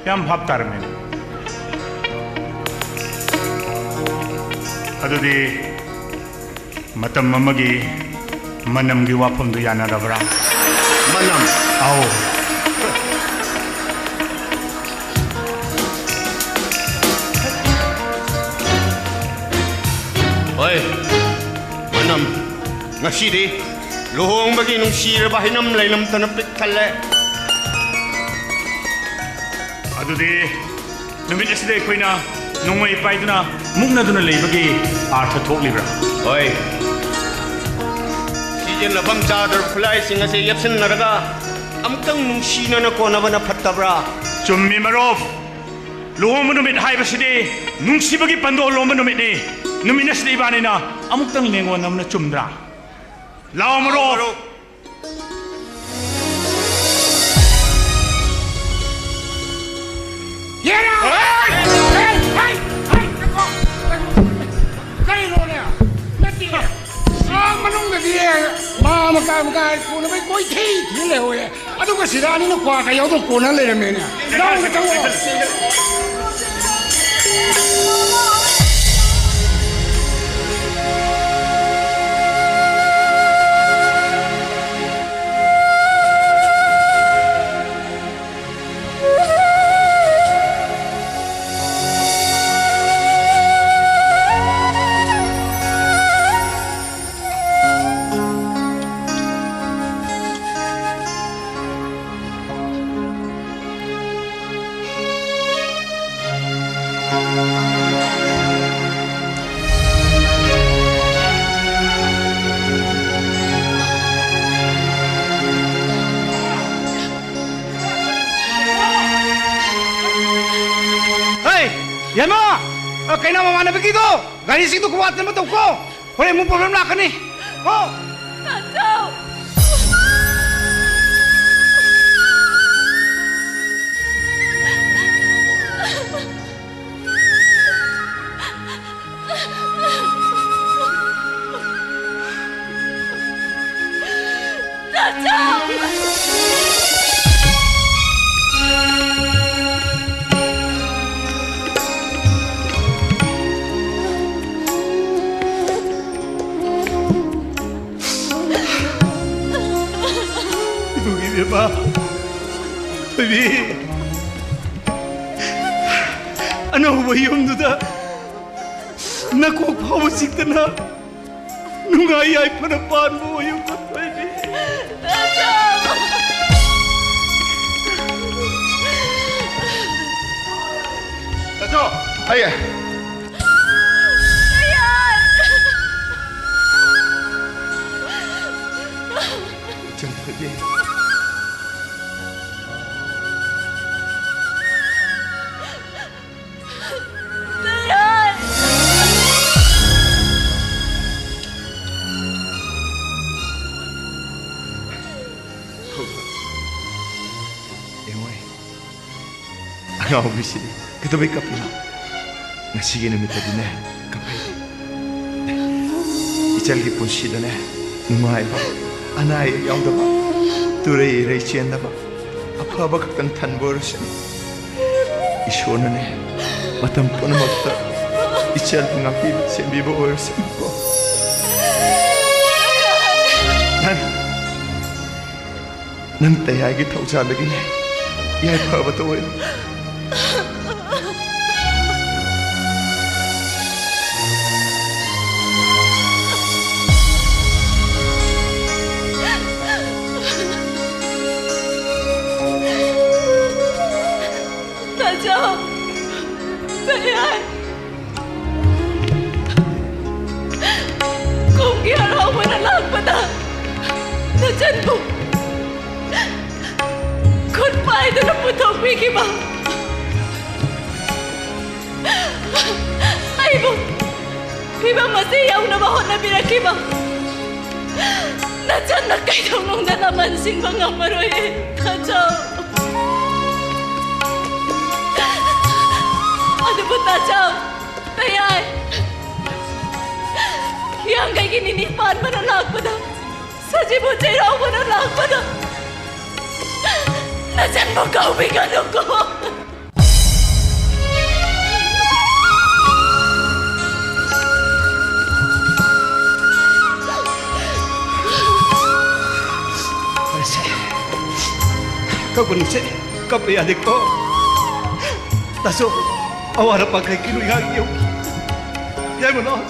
ꯌꯥꯝ ꯚꯥꯞ ꯇꯥꯔꯝꯃꯦ꯫ ꯑꯗꯨꯗꯤ ꯃꯇꯝ ꯑꯃꯒꯤ ꯃꯅꯝꯒꯤ ꯋꯥꯐꯝꯗꯨ ꯌꯥꯅꯔꯕ꯭ꯔꯥ? ꯃꯅꯝ? ꯑꯧ꯫ ꯍꯣꯏ, ꯃꯅꯝ꯫ ꯉꯁꯤꯗꯤ ꯂꯨꯍꯣꯡꯕꯒꯤ ꯅꯨꯡꯁꯤꯔꯕ ꯍꯩꯅꯝ ꯂꯩꯅꯝꯇꯅ ꯄꯤꯛ ꯊꯜꯂꯦ꯫ ꯑꯗꯨꯗꯤ ꯅꯨꯃꯤꯠ ꯑꯁꯤꯗ ꯑꯩꯈꯣꯏꯅ ꯅꯣꯡꯃꯩ ꯄꯥꯏꯗꯨꯅ ꯃꯨꯛꯅꯗꯨꯅ ꯂꯩꯕꯒꯤ ꯑꯥꯔꯊ ꯊꯣꯛꯂꯤꯕ꯭ꯔꯥ? ꯍꯣꯏ꯫ ꯁꯤꯖꯤꯟꯅꯐꯝ ꯆꯥꯗ꯭ꯔꯕ ꯈꯨꯠꯂꯥꯏꯁꯤꯡ ꯑꯁꯤ ꯌꯦꯞꯁꯤꯟꯅꯔꯒ ꯑꯃꯨꯛꯇꯪ ꯅꯨꯡꯁꯤꯅꯅ ꯀꯣꯟꯅꯕꯅ ꯐꯠꯇꯕ꯭ꯔꯥ? ꯆꯨꯝꯃꯤ ꯃꯔꯨꯞ꯫ ꯂꯨꯍꯣꯡꯕ ꯅꯨꯃꯤꯠ ꯍꯥꯏꯕꯁꯤꯗꯤ ꯅꯨꯡꯁꯤꯕꯒꯤ ꯄꯟꯗꯣ ꯂꯣꯝꯕ ꯅꯨꯃꯤꯠꯅꯤ꯫ ꯅꯨꯃꯤꯠ ꯑꯁꯤꯗ ꯏꯕꯥꯅꯤꯅ ꯑꯃꯨꯛꯇꯪ ꯂꯦꯡꯉꯣꯟꯅꯕꯅ ꯆꯨꯝꯗ꯭ꯔꯥ? ꯂꯥꯛꯑꯣ ꯃꯔꯨꯞ꯫ ꯃꯔꯨꯞ꯫ ꯌꯦꯔꯥ! ꯍꯩ! ꯍꯩ! ꯍꯩ! ꯃꯀꯥꯏ ꯃꯀꯥꯏ ꯀꯣꯟꯅꯕꯩ ꯀꯣꯏꯊꯤ ꯊꯤ ꯂꯩꯍꯧꯋꯦ꯫ ꯑꯗꯨꯒ ꯁꯤꯗ ꯑꯅꯤꯅ ꯀ꯭ꯋꯥꯒ ꯌꯥꯎꯗꯅ ꯀꯣꯟꯅ ꯂꯩꯔꯝꯃꯦꯅꯦ꯫ ꯂꯧꯔꯒ ꯆꯪꯉꯣ꯫ ꯍꯩ! ꯌꯥꯏꯃ! ꯑ, ꯀꯩꯅꯣ, ꯃꯃꯥꯟꯅꯕꯒꯤꯗꯣ ꯒꯥꯔꯤꯁꯤꯡꯗꯣ ꯈꯨꯋꯥ ꯇꯟꯕ ꯇꯧꯀꯣ꯫ ꯍꯣꯔꯦꯟ ꯑꯃꯨꯛ problem ꯂꯥꯛꯀꯅꯤ꯫ ꯀꯣ? ꯇꯥꯆꯧ! ꯇꯥꯆꯧ! ꯏꯕꯨꯡ ꯏꯕꯦꯝꯃ, ꯊꯣꯏꯕꯤ, ꯑꯅꯧꯕ ꯌꯨꯝꯗꯨꯗ ꯅꯀꯣꯛ ꯐꯥꯎꯕ ꯆꯤꯛꯇꯅ ꯅꯨꯡꯉꯥꯏ ꯌꯥꯏꯐꯅ ꯄꯥꯟꯕ ꯑꯣꯏꯌꯨ, ꯊꯣꯏꯕꯤ꯫ ꯇꯥꯆꯧ! ꯑꯩ ꯏꯆꯟ ꯊꯣꯏꯕꯤ꯫ ꯌꯦꯡꯉꯣ, ꯑꯉꯥꯎꯕꯤꯁꯤꯗꯤ ꯀꯩꯗꯧꯕꯩ ꯀꯞꯄꯤꯅꯣ? ꯉꯁꯤꯒꯤ ꯅꯨꯃꯤꯠꯇꯗꯤꯅꯦ, ꯀꯞꯄꯩ꯫ ꯏꯆꯜꯒꯤ ꯄꯨꯟꯁꯤꯗꯅꯦ, ꯅꯨꯡꯉꯥꯏꯕ, ꯑꯅꯥ ꯑꯌꯦꯛ ꯌꯥꯎꯗꯕ, ꯇꯨꯔꯩ ꯏꯔꯩ ꯆꯦꯟꯗꯕ, ꯑꯐꯕ ꯈꯛꯇꯪ ꯊꯟꯕ ꯑꯣꯏꯔꯁꯅꯨ꯫ ꯏꯁꯣꯔꯅꯅꯦ, ꯃꯇꯝ ꯄꯨꯝꯅꯃꯛꯇ ꯏꯆꯜꯕꯨ ꯉꯥꯛꯄꯤꯕ, ꯁꯦꯝꯕꯤꯕ ꯑꯣꯏꯔꯁꯅꯨꯀꯣ꯫ ꯅꯪ, ꯅꯪ ꯇꯌꯥꯏꯒꯤ ꯊꯧꯖꯥꯜꯗꯒꯤꯅꯦ ꯌꯥꯏꯐꯕꯗꯣ ꯑꯣꯏꯌꯨ꯫ ꯇꯥꯆꯧ! ꯇꯌꯥꯏ! ꯀꯨꯝꯒꯤ ꯍꯔꯥꯎꯕꯅ ꯂꯥꯛꯄꯗ ꯅꯆꯟꯕꯨ ꯈꯨꯠ ꯄꯥꯏꯗꯨꯅ ꯄꯨꯊꯣꯛꯄꯤꯈꯤꯕ, ꯑꯩꯕꯨ ꯐꯤꯚꯝ ꯑꯁꯤ ꯌꯧꯅꯕ ꯍꯣꯠꯅꯕꯤꯔꯛꯈꯤꯕ ꯅꯆꯟꯅ ꯀꯩꯗꯧꯅꯨꯡꯗ ꯂꯃꯟ ꯁꯤꯡꯕ ꯉꯝꯃꯔꯣꯏ, ꯇꯥꯆꯧ꯫ ꯑꯗꯨꯕꯨ ꯇꯥꯆꯧ, ꯇꯌꯥꯏ, ꯍꯤꯌꯥꯡꯒꯩꯒꯤ ꯅꯤꯅꯤ ꯄꯥꯟꯕꯅ ꯂꯥꯛꯄꯗ, ꯁꯖꯤꯕꯨ ꯆꯩꯔꯥꯎꯕꯅ ꯂꯥꯛꯄꯗ ꯅꯆꯟꯕꯨ ꯀꯥꯎꯕꯤꯒꯅꯨꯀꯣ꯫ ꯐꯔꯦꯁꯦ꯫ ꯀꯞꯀꯅꯨꯁꯦ꯫ ꯀꯞꯄ ꯌꯥꯗꯦꯀꯣ꯫ ꯇꯥꯆꯧ, ꯑꯋꯥꯠ ꯑꯄꯥ ꯀꯩ ꯀꯩꯅꯣ ꯉꯥꯏꯍꯥꯛ ꯌꯦꯡꯉꯨ꯫ ꯌꯥꯏꯃ, ꯂꯥꯎ꯫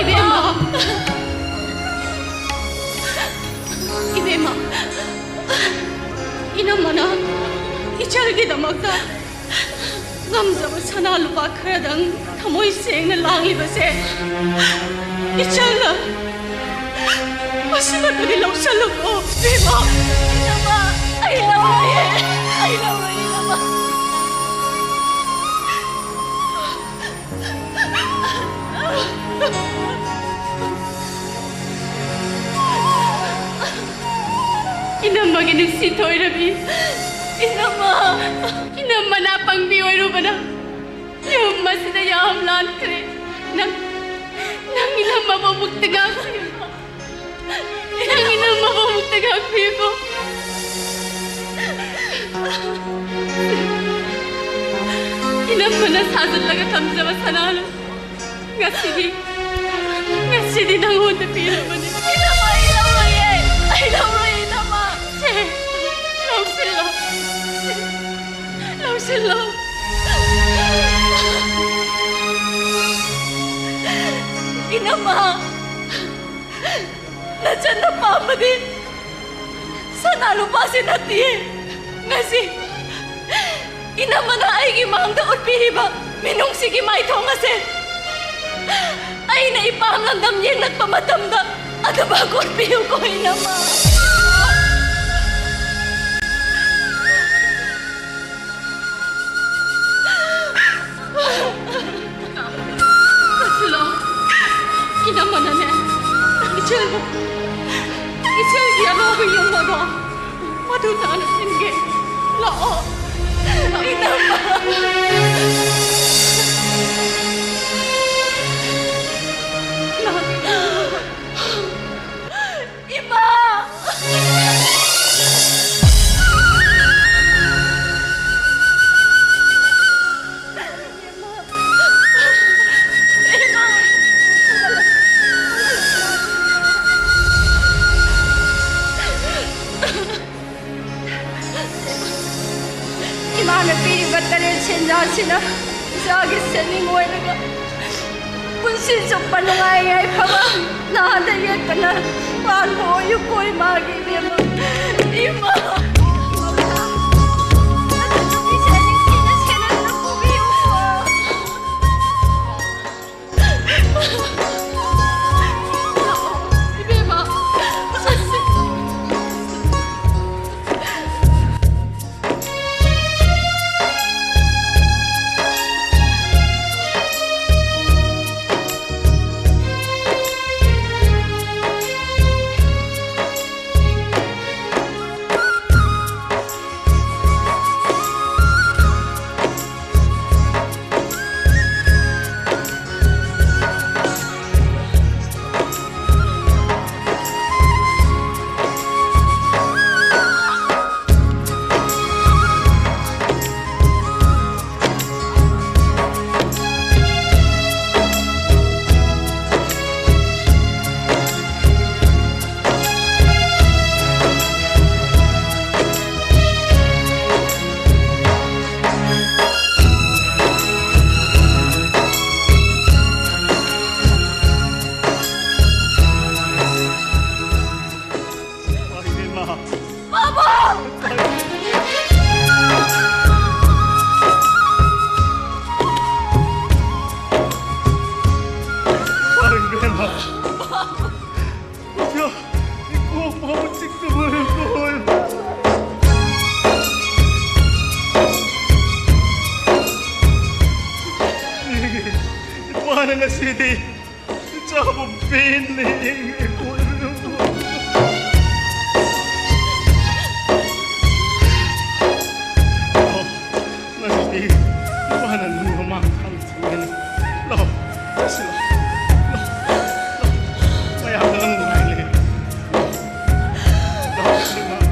ꯏꯕꯦꯝꯃ! ꯏꯕꯦꯝꯃ! ꯏꯅꯝꯃꯅ ꯏꯆꯜꯒꯤꯗꯃꯛꯇ ꯉꯝꯖꯕ ꯁꯅꯥ ꯂꯨꯄꯥ ꯈꯔꯗꯪ ꯊꯃꯣꯏ ꯁꯦꯡꯅ ꯂꯥꯡꯂꯤꯕꯁꯦ, ꯏꯆꯜꯅ ꯃꯁꯤꯃꯛꯇꯗꯤ ꯂꯧꯁꯜꯂꯨꯀꯣ, ꯏꯕꯦꯝꯃ꯫ ꯏꯅꯝꯃ, ꯑꯩ ꯂꯧꯔꯣꯏꯌꯦ, ꯑꯩ ꯂꯧꯔꯣꯏ, ꯏꯅꯝꯃ꯫ ꯊꯣꯏꯔꯕꯤ, ꯏꯅꯝꯃ, ꯏꯅꯝꯃꯅ ꯄꯪꯕꯤ ꯑꯣꯏꯔꯨꯕꯅ ꯌꯨꯝ ꯑꯁꯤꯗ ꯌꯥꯝ ꯂꯥꯟꯈ꯭ꯔꯦ꯫ ꯅꯪ, ꯅꯪ ꯏꯅꯝꯃꯕꯨ ꯑꯃꯨꯛꯇ ꯉꯥꯛꯄꯤꯌꯨꯀꯣ꯫ ꯅꯪ ꯏꯅꯝꯃꯕꯨ ꯑꯃꯨꯛꯇ ꯉꯥꯛꯄꯤꯌꯨꯀꯣ꯫ ꯏꯅꯝꯃꯅ ꯁꯥꯖꯤꯜꯂꯒ ꯊꯝꯖꯕ ꯁꯅꯥ ꯂꯨꯄꯥ ꯉꯁꯤꯗꯤ, ꯉꯁꯤꯗꯤ ꯅꯪꯉꯣꯟꯗ ꯄꯤꯔꯕꯅꯤ꯫ ꯏꯅꯝꯃ, ꯑꯩ ꯂꯧꯔꯣꯏꯌꯦ꯫ ꯑꯩ ꯂꯧꯔꯣꯏ, ꯏꯅꯝꯃ꯫ ꯁꯦ, ꯂꯧꯁꯤꯜꯂꯣ꯫ ꯂꯧꯁꯤꯜꯂꯣ꯫ ꯏꯅꯝꯃ, ꯅꯆꯟꯅ ꯄꯥꯝꯕꯗꯤ ꯁꯅꯥ ꯂꯨꯄꯥꯁꯤ ꯅꯠꯇꯤꯌꯦ꯫ ꯉꯁꯤ ꯏꯅꯝꯃꯅ ꯑꯩꯒꯤ ꯃꯥꯡꯗ ꯎꯠꯄꯤꯔꯤꯕ ꯃꯤꯅꯨꯡꯁꯤꯒꯤ ꯃꯥꯏꯊꯣꯡ ꯑꯁꯦ ꯑꯩꯅ ꯏꯄꯥꯝ ꯂꯝꯗꯝ ꯌꯦꯡꯂꯛꯄ ꯃꯇꯝꯗ ꯑꯗꯨꯃꯛ ꯎꯠꯄꯤꯌꯨꯀꯣ, ꯏꯅꯝꯃ꯫ ꯆꯠꯁꯤꯜꯂꯣ꯫ ꯏꯅꯝꯃꯅꯅꯦ, ꯏꯆꯦꯜꯕꯨ, ꯏꯆꯦꯜꯒꯤ ꯑꯅꯧꯕ ꯌꯨꯝ ꯑꯗꯣ ꯃꯗꯨ ꯇꯥꯅ ꯁꯤꯟꯒꯦ꯫ ꯂꯥꯛꯑꯣ꯫ ꯏꯅꯝꯃ꯫ ꯂꯥꯛꯑꯣ꯫ ꯏꯃꯥ! ꯏꯃꯥꯅ ꯄꯤꯔꯤꯕ ꯇꯔꯦꯠ ꯁꯦꯟꯖꯥꯁꯤꯅ ꯏꯆꯥꯒꯤ ꯁꯦꯟꯅꯤꯡ ꯑꯣꯏꯔꯒ ꯄꯨꯟꯁꯤ ꯆꯨꯞꯄ ꯅꯨꯡꯉꯥꯏ ꯌꯥꯏꯐꯕ ꯅꯥꯗ ꯌꯦꯛꯇꯅ ꯄꯥꯟꯕ ꯑꯣꯏꯌꯨꯀꯣ ꯏꯃꯥꯒꯤ ꯏꯕꯦꯝꯃ꯫ ꯏꯃꯥ! ꯅꯆꯟꯅꯨꯄꯤꯁꯦ ꯅꯤꯡꯊꯤꯅ ꯁꯦꯟꯅꯗꯨꯅ ꯄꯨꯕꯤꯌꯨꯀꯣ꯫ ꯏꯕꯦꯝꯃ, ꯆꯠꯁꯤ꯫ ꯉꯁꯤꯗꯤ ꯆꯥꯕ ꯄꯦꯟꯂꯦ꯫ ꯉꯁꯤꯗꯤ ꯅꯨꯄꯥꯅ ꯅꯨꯃꯤꯠ ꯃꯃꯥꯡ ꯊꯥꯡ ꯊꯤꯡꯒꯅꯤ꯫ ꯂꯥꯛꯑꯣ, ꯆꯠꯁꯤ ꯂꯥꯛꯑꯣ꯫ ꯂꯥꯛꯑꯣ, ꯂꯥꯛꯑꯣ꯫ ꯃꯌꯥꯝꯗ ꯅꯪ ꯅꯨꯡꯉꯥꯏ ꯂꯩ꯫ ꯂꯥꯛꯑꯣ, ꯂꯥꯛꯑꯣ꯫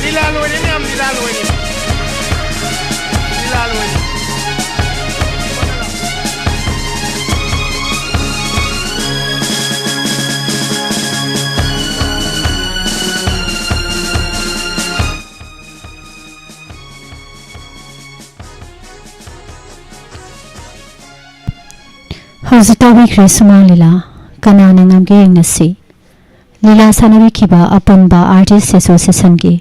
ꯂꯤꯂꯥ ꯂꯣꯏꯔꯦ ꯃꯌꯥꯝ, ꯂꯤꯂꯥ ꯂꯣꯏꯔꯦ꯫ ꯂꯤꯂꯥ ꯂꯣꯏꯔꯦ꯫ ꯍꯧꯖꯤꯛ ꯇꯧꯕꯤꯈ꯭ꯔꯦ ꯁꯨꯃꯥꯡ ꯂꯤꯂꯥ꯫ ꯀꯅꯥꯅ ꯉꯝꯒꯦ ꯌꯦꯡꯅꯁꯤ꯫ ꯂꯤꯂꯥ ꯁꯥꯟꯅꯕꯤꯈꯤꯕ ꯑꯄꯨꯟꯕ Artist Associationꯒꯤ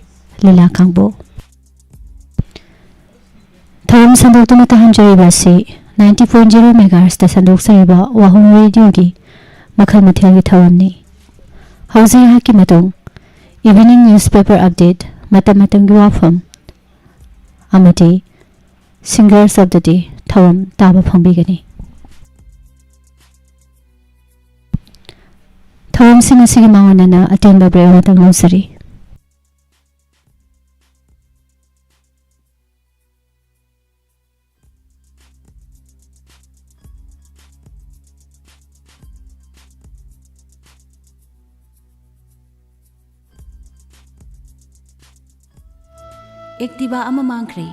ꯂꯤꯂꯥ ꯀꯥꯡꯕꯨ꯫ ꯊꯧꯔꯝ ꯁꯟꯗꯣꯛꯇꯨꯅ ꯇꯥꯍꯟꯖꯔꯤꯕ ꯑꯁꯤ ninety point zero megahertzꯇ ꯁꯟꯗꯣꯛꯆꯔꯤꯕ ꯋꯥꯍꯣꯡ ꯔꯦꯗꯤꯑꯣꯒꯤ ꯃꯈꯜ ꯃꯊꯦꯜꯒꯤ ꯊꯧꯔꯝꯅꯤ꯫ ꯍꯧꯖꯤꯛ ꯑꯩꯍꯥꯛꯀꯤ ꯃꯇꯨꯡ Evening Newspaper Update, ꯃꯇꯝ ꯃꯇꯝꯒꯤ ꯋꯥꯐꯝ, ꯑꯃꯗꯤ Singers of the Day ꯊꯧꯔꯝ ꯇꯥꯕ ꯐꯪꯕꯤꯒꯅꯤ꯫ ꯊꯧꯔꯝꯁꯤꯡ ꯑꯁꯤꯒꯤ ꯃꯥꯡꯑꯣꯏꯅꯅ ꯑꯇꯦꯟꯕ break ꯑꯃꯇꯪ ꯂꯧꯖꯔꯤ꯫ Activa ꯑꯃ ꯃꯥꯡꯈ꯭ꯔꯦ꯫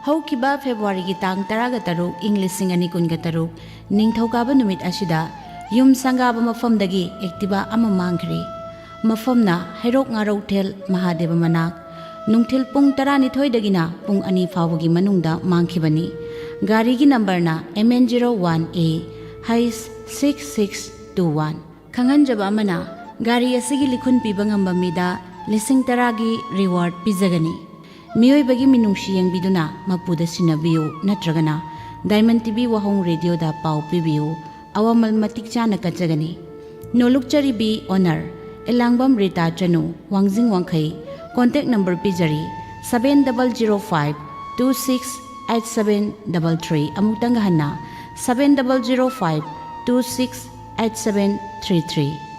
ꯍꯧꯈꯤꯕ Februaryꯒꯤ ꯇꯥꯡ ꯇꯔꯥꯒ ꯇꯔꯨꯛ, ꯏꯪ ꯂꯤꯁꯤꯡ ꯑꯅꯤ ꯀꯨꯟꯒ ꯇꯔꯨꯛ, ꯅꯤꯡꯊꯧꯀꯥꯕ ꯅꯨꯃꯤꯠ ꯑꯁꯤꯗ ꯌꯨꯝ ꯁꯪꯒꯥꯕ ꯃꯐꯝꯗꯒꯤ Activa ꯑꯃ ꯃꯥꯡꯈ꯭ꯔꯦ꯫ ꯃꯐꯝꯅ ꯍꯩꯔꯣꯛ ꯉꯥꯔꯧꯊꯦꯜ ꯃꯍꯥꯗꯦꯕ ꯃꯅꯥꯛ꯫ ꯅꯨꯡꯊꯤꯜ ꯄꯨꯡ ꯇꯔꯥꯅꯤꯊꯣꯏꯗꯒꯤꯅ ꯄꯨꯡ ꯑꯅꯤ ꯐꯥꯎꯕꯒꯤ ꯃꯅꯨꯡꯗ ꯃꯥꯡꯈꯤꯕꯅꯤ꯫ ꯒꯥꯔꯤꯒꯤ ꯅꯝꯕꯔꯅ M N zero one A H six six two one꯫ ꯈꯪꯍꯟꯖꯕ ꯑꯃꯅ, ꯒꯥꯔꯤ ꯑꯁꯤꯒꯤ ꯂꯤꯈꯨꯟ ꯄꯤꯕ ꯉꯝꯕ ꯃꯤꯗ ꯂꯤꯁꯤꯡ ꯇꯔꯥꯒꯤ ꯔꯤꯋꯥꯔꯗ ꯄꯤꯖꯒꯅꯤ꯫ ꯃꯤꯑꯣꯏꯕꯒꯤ ꯃꯤꯅꯨꯡꯁꯤ ꯌꯦꯡꯕꯤꯗꯨꯅ ꯃꯄꯨꯗ ꯁꯤꯟꯅꯕꯤꯌꯨ, ꯅꯠꯇ꯭ꯔꯒꯅ Diamond T V ꯋꯥꯍꯣꯡ ꯔꯦꯗꯤꯑꯣꯗ ꯄꯥꯎ ꯄꯤꯕꯤꯌꯨ꯫ ꯑꯋꯥꯃꯜ ꯃꯇꯤꯛ ꯆꯥꯅ ꯀꯠꯆꯒꯅꯤ꯫ ꯅꯣꯂꯨꯛꯆꯔꯤꯕꯤ honour, ꯏꯂꯥꯡꯕꯝ Rita Chanu, Wangjing Wangkhei. Contact number ꯄꯤꯖꯔꯤ, seven double zero five two six eight seven double three꯫ ꯑꯃꯨꯛꯇꯪꯒ ꯍꯟꯅ, seven double zero five two six eight seven three three꯫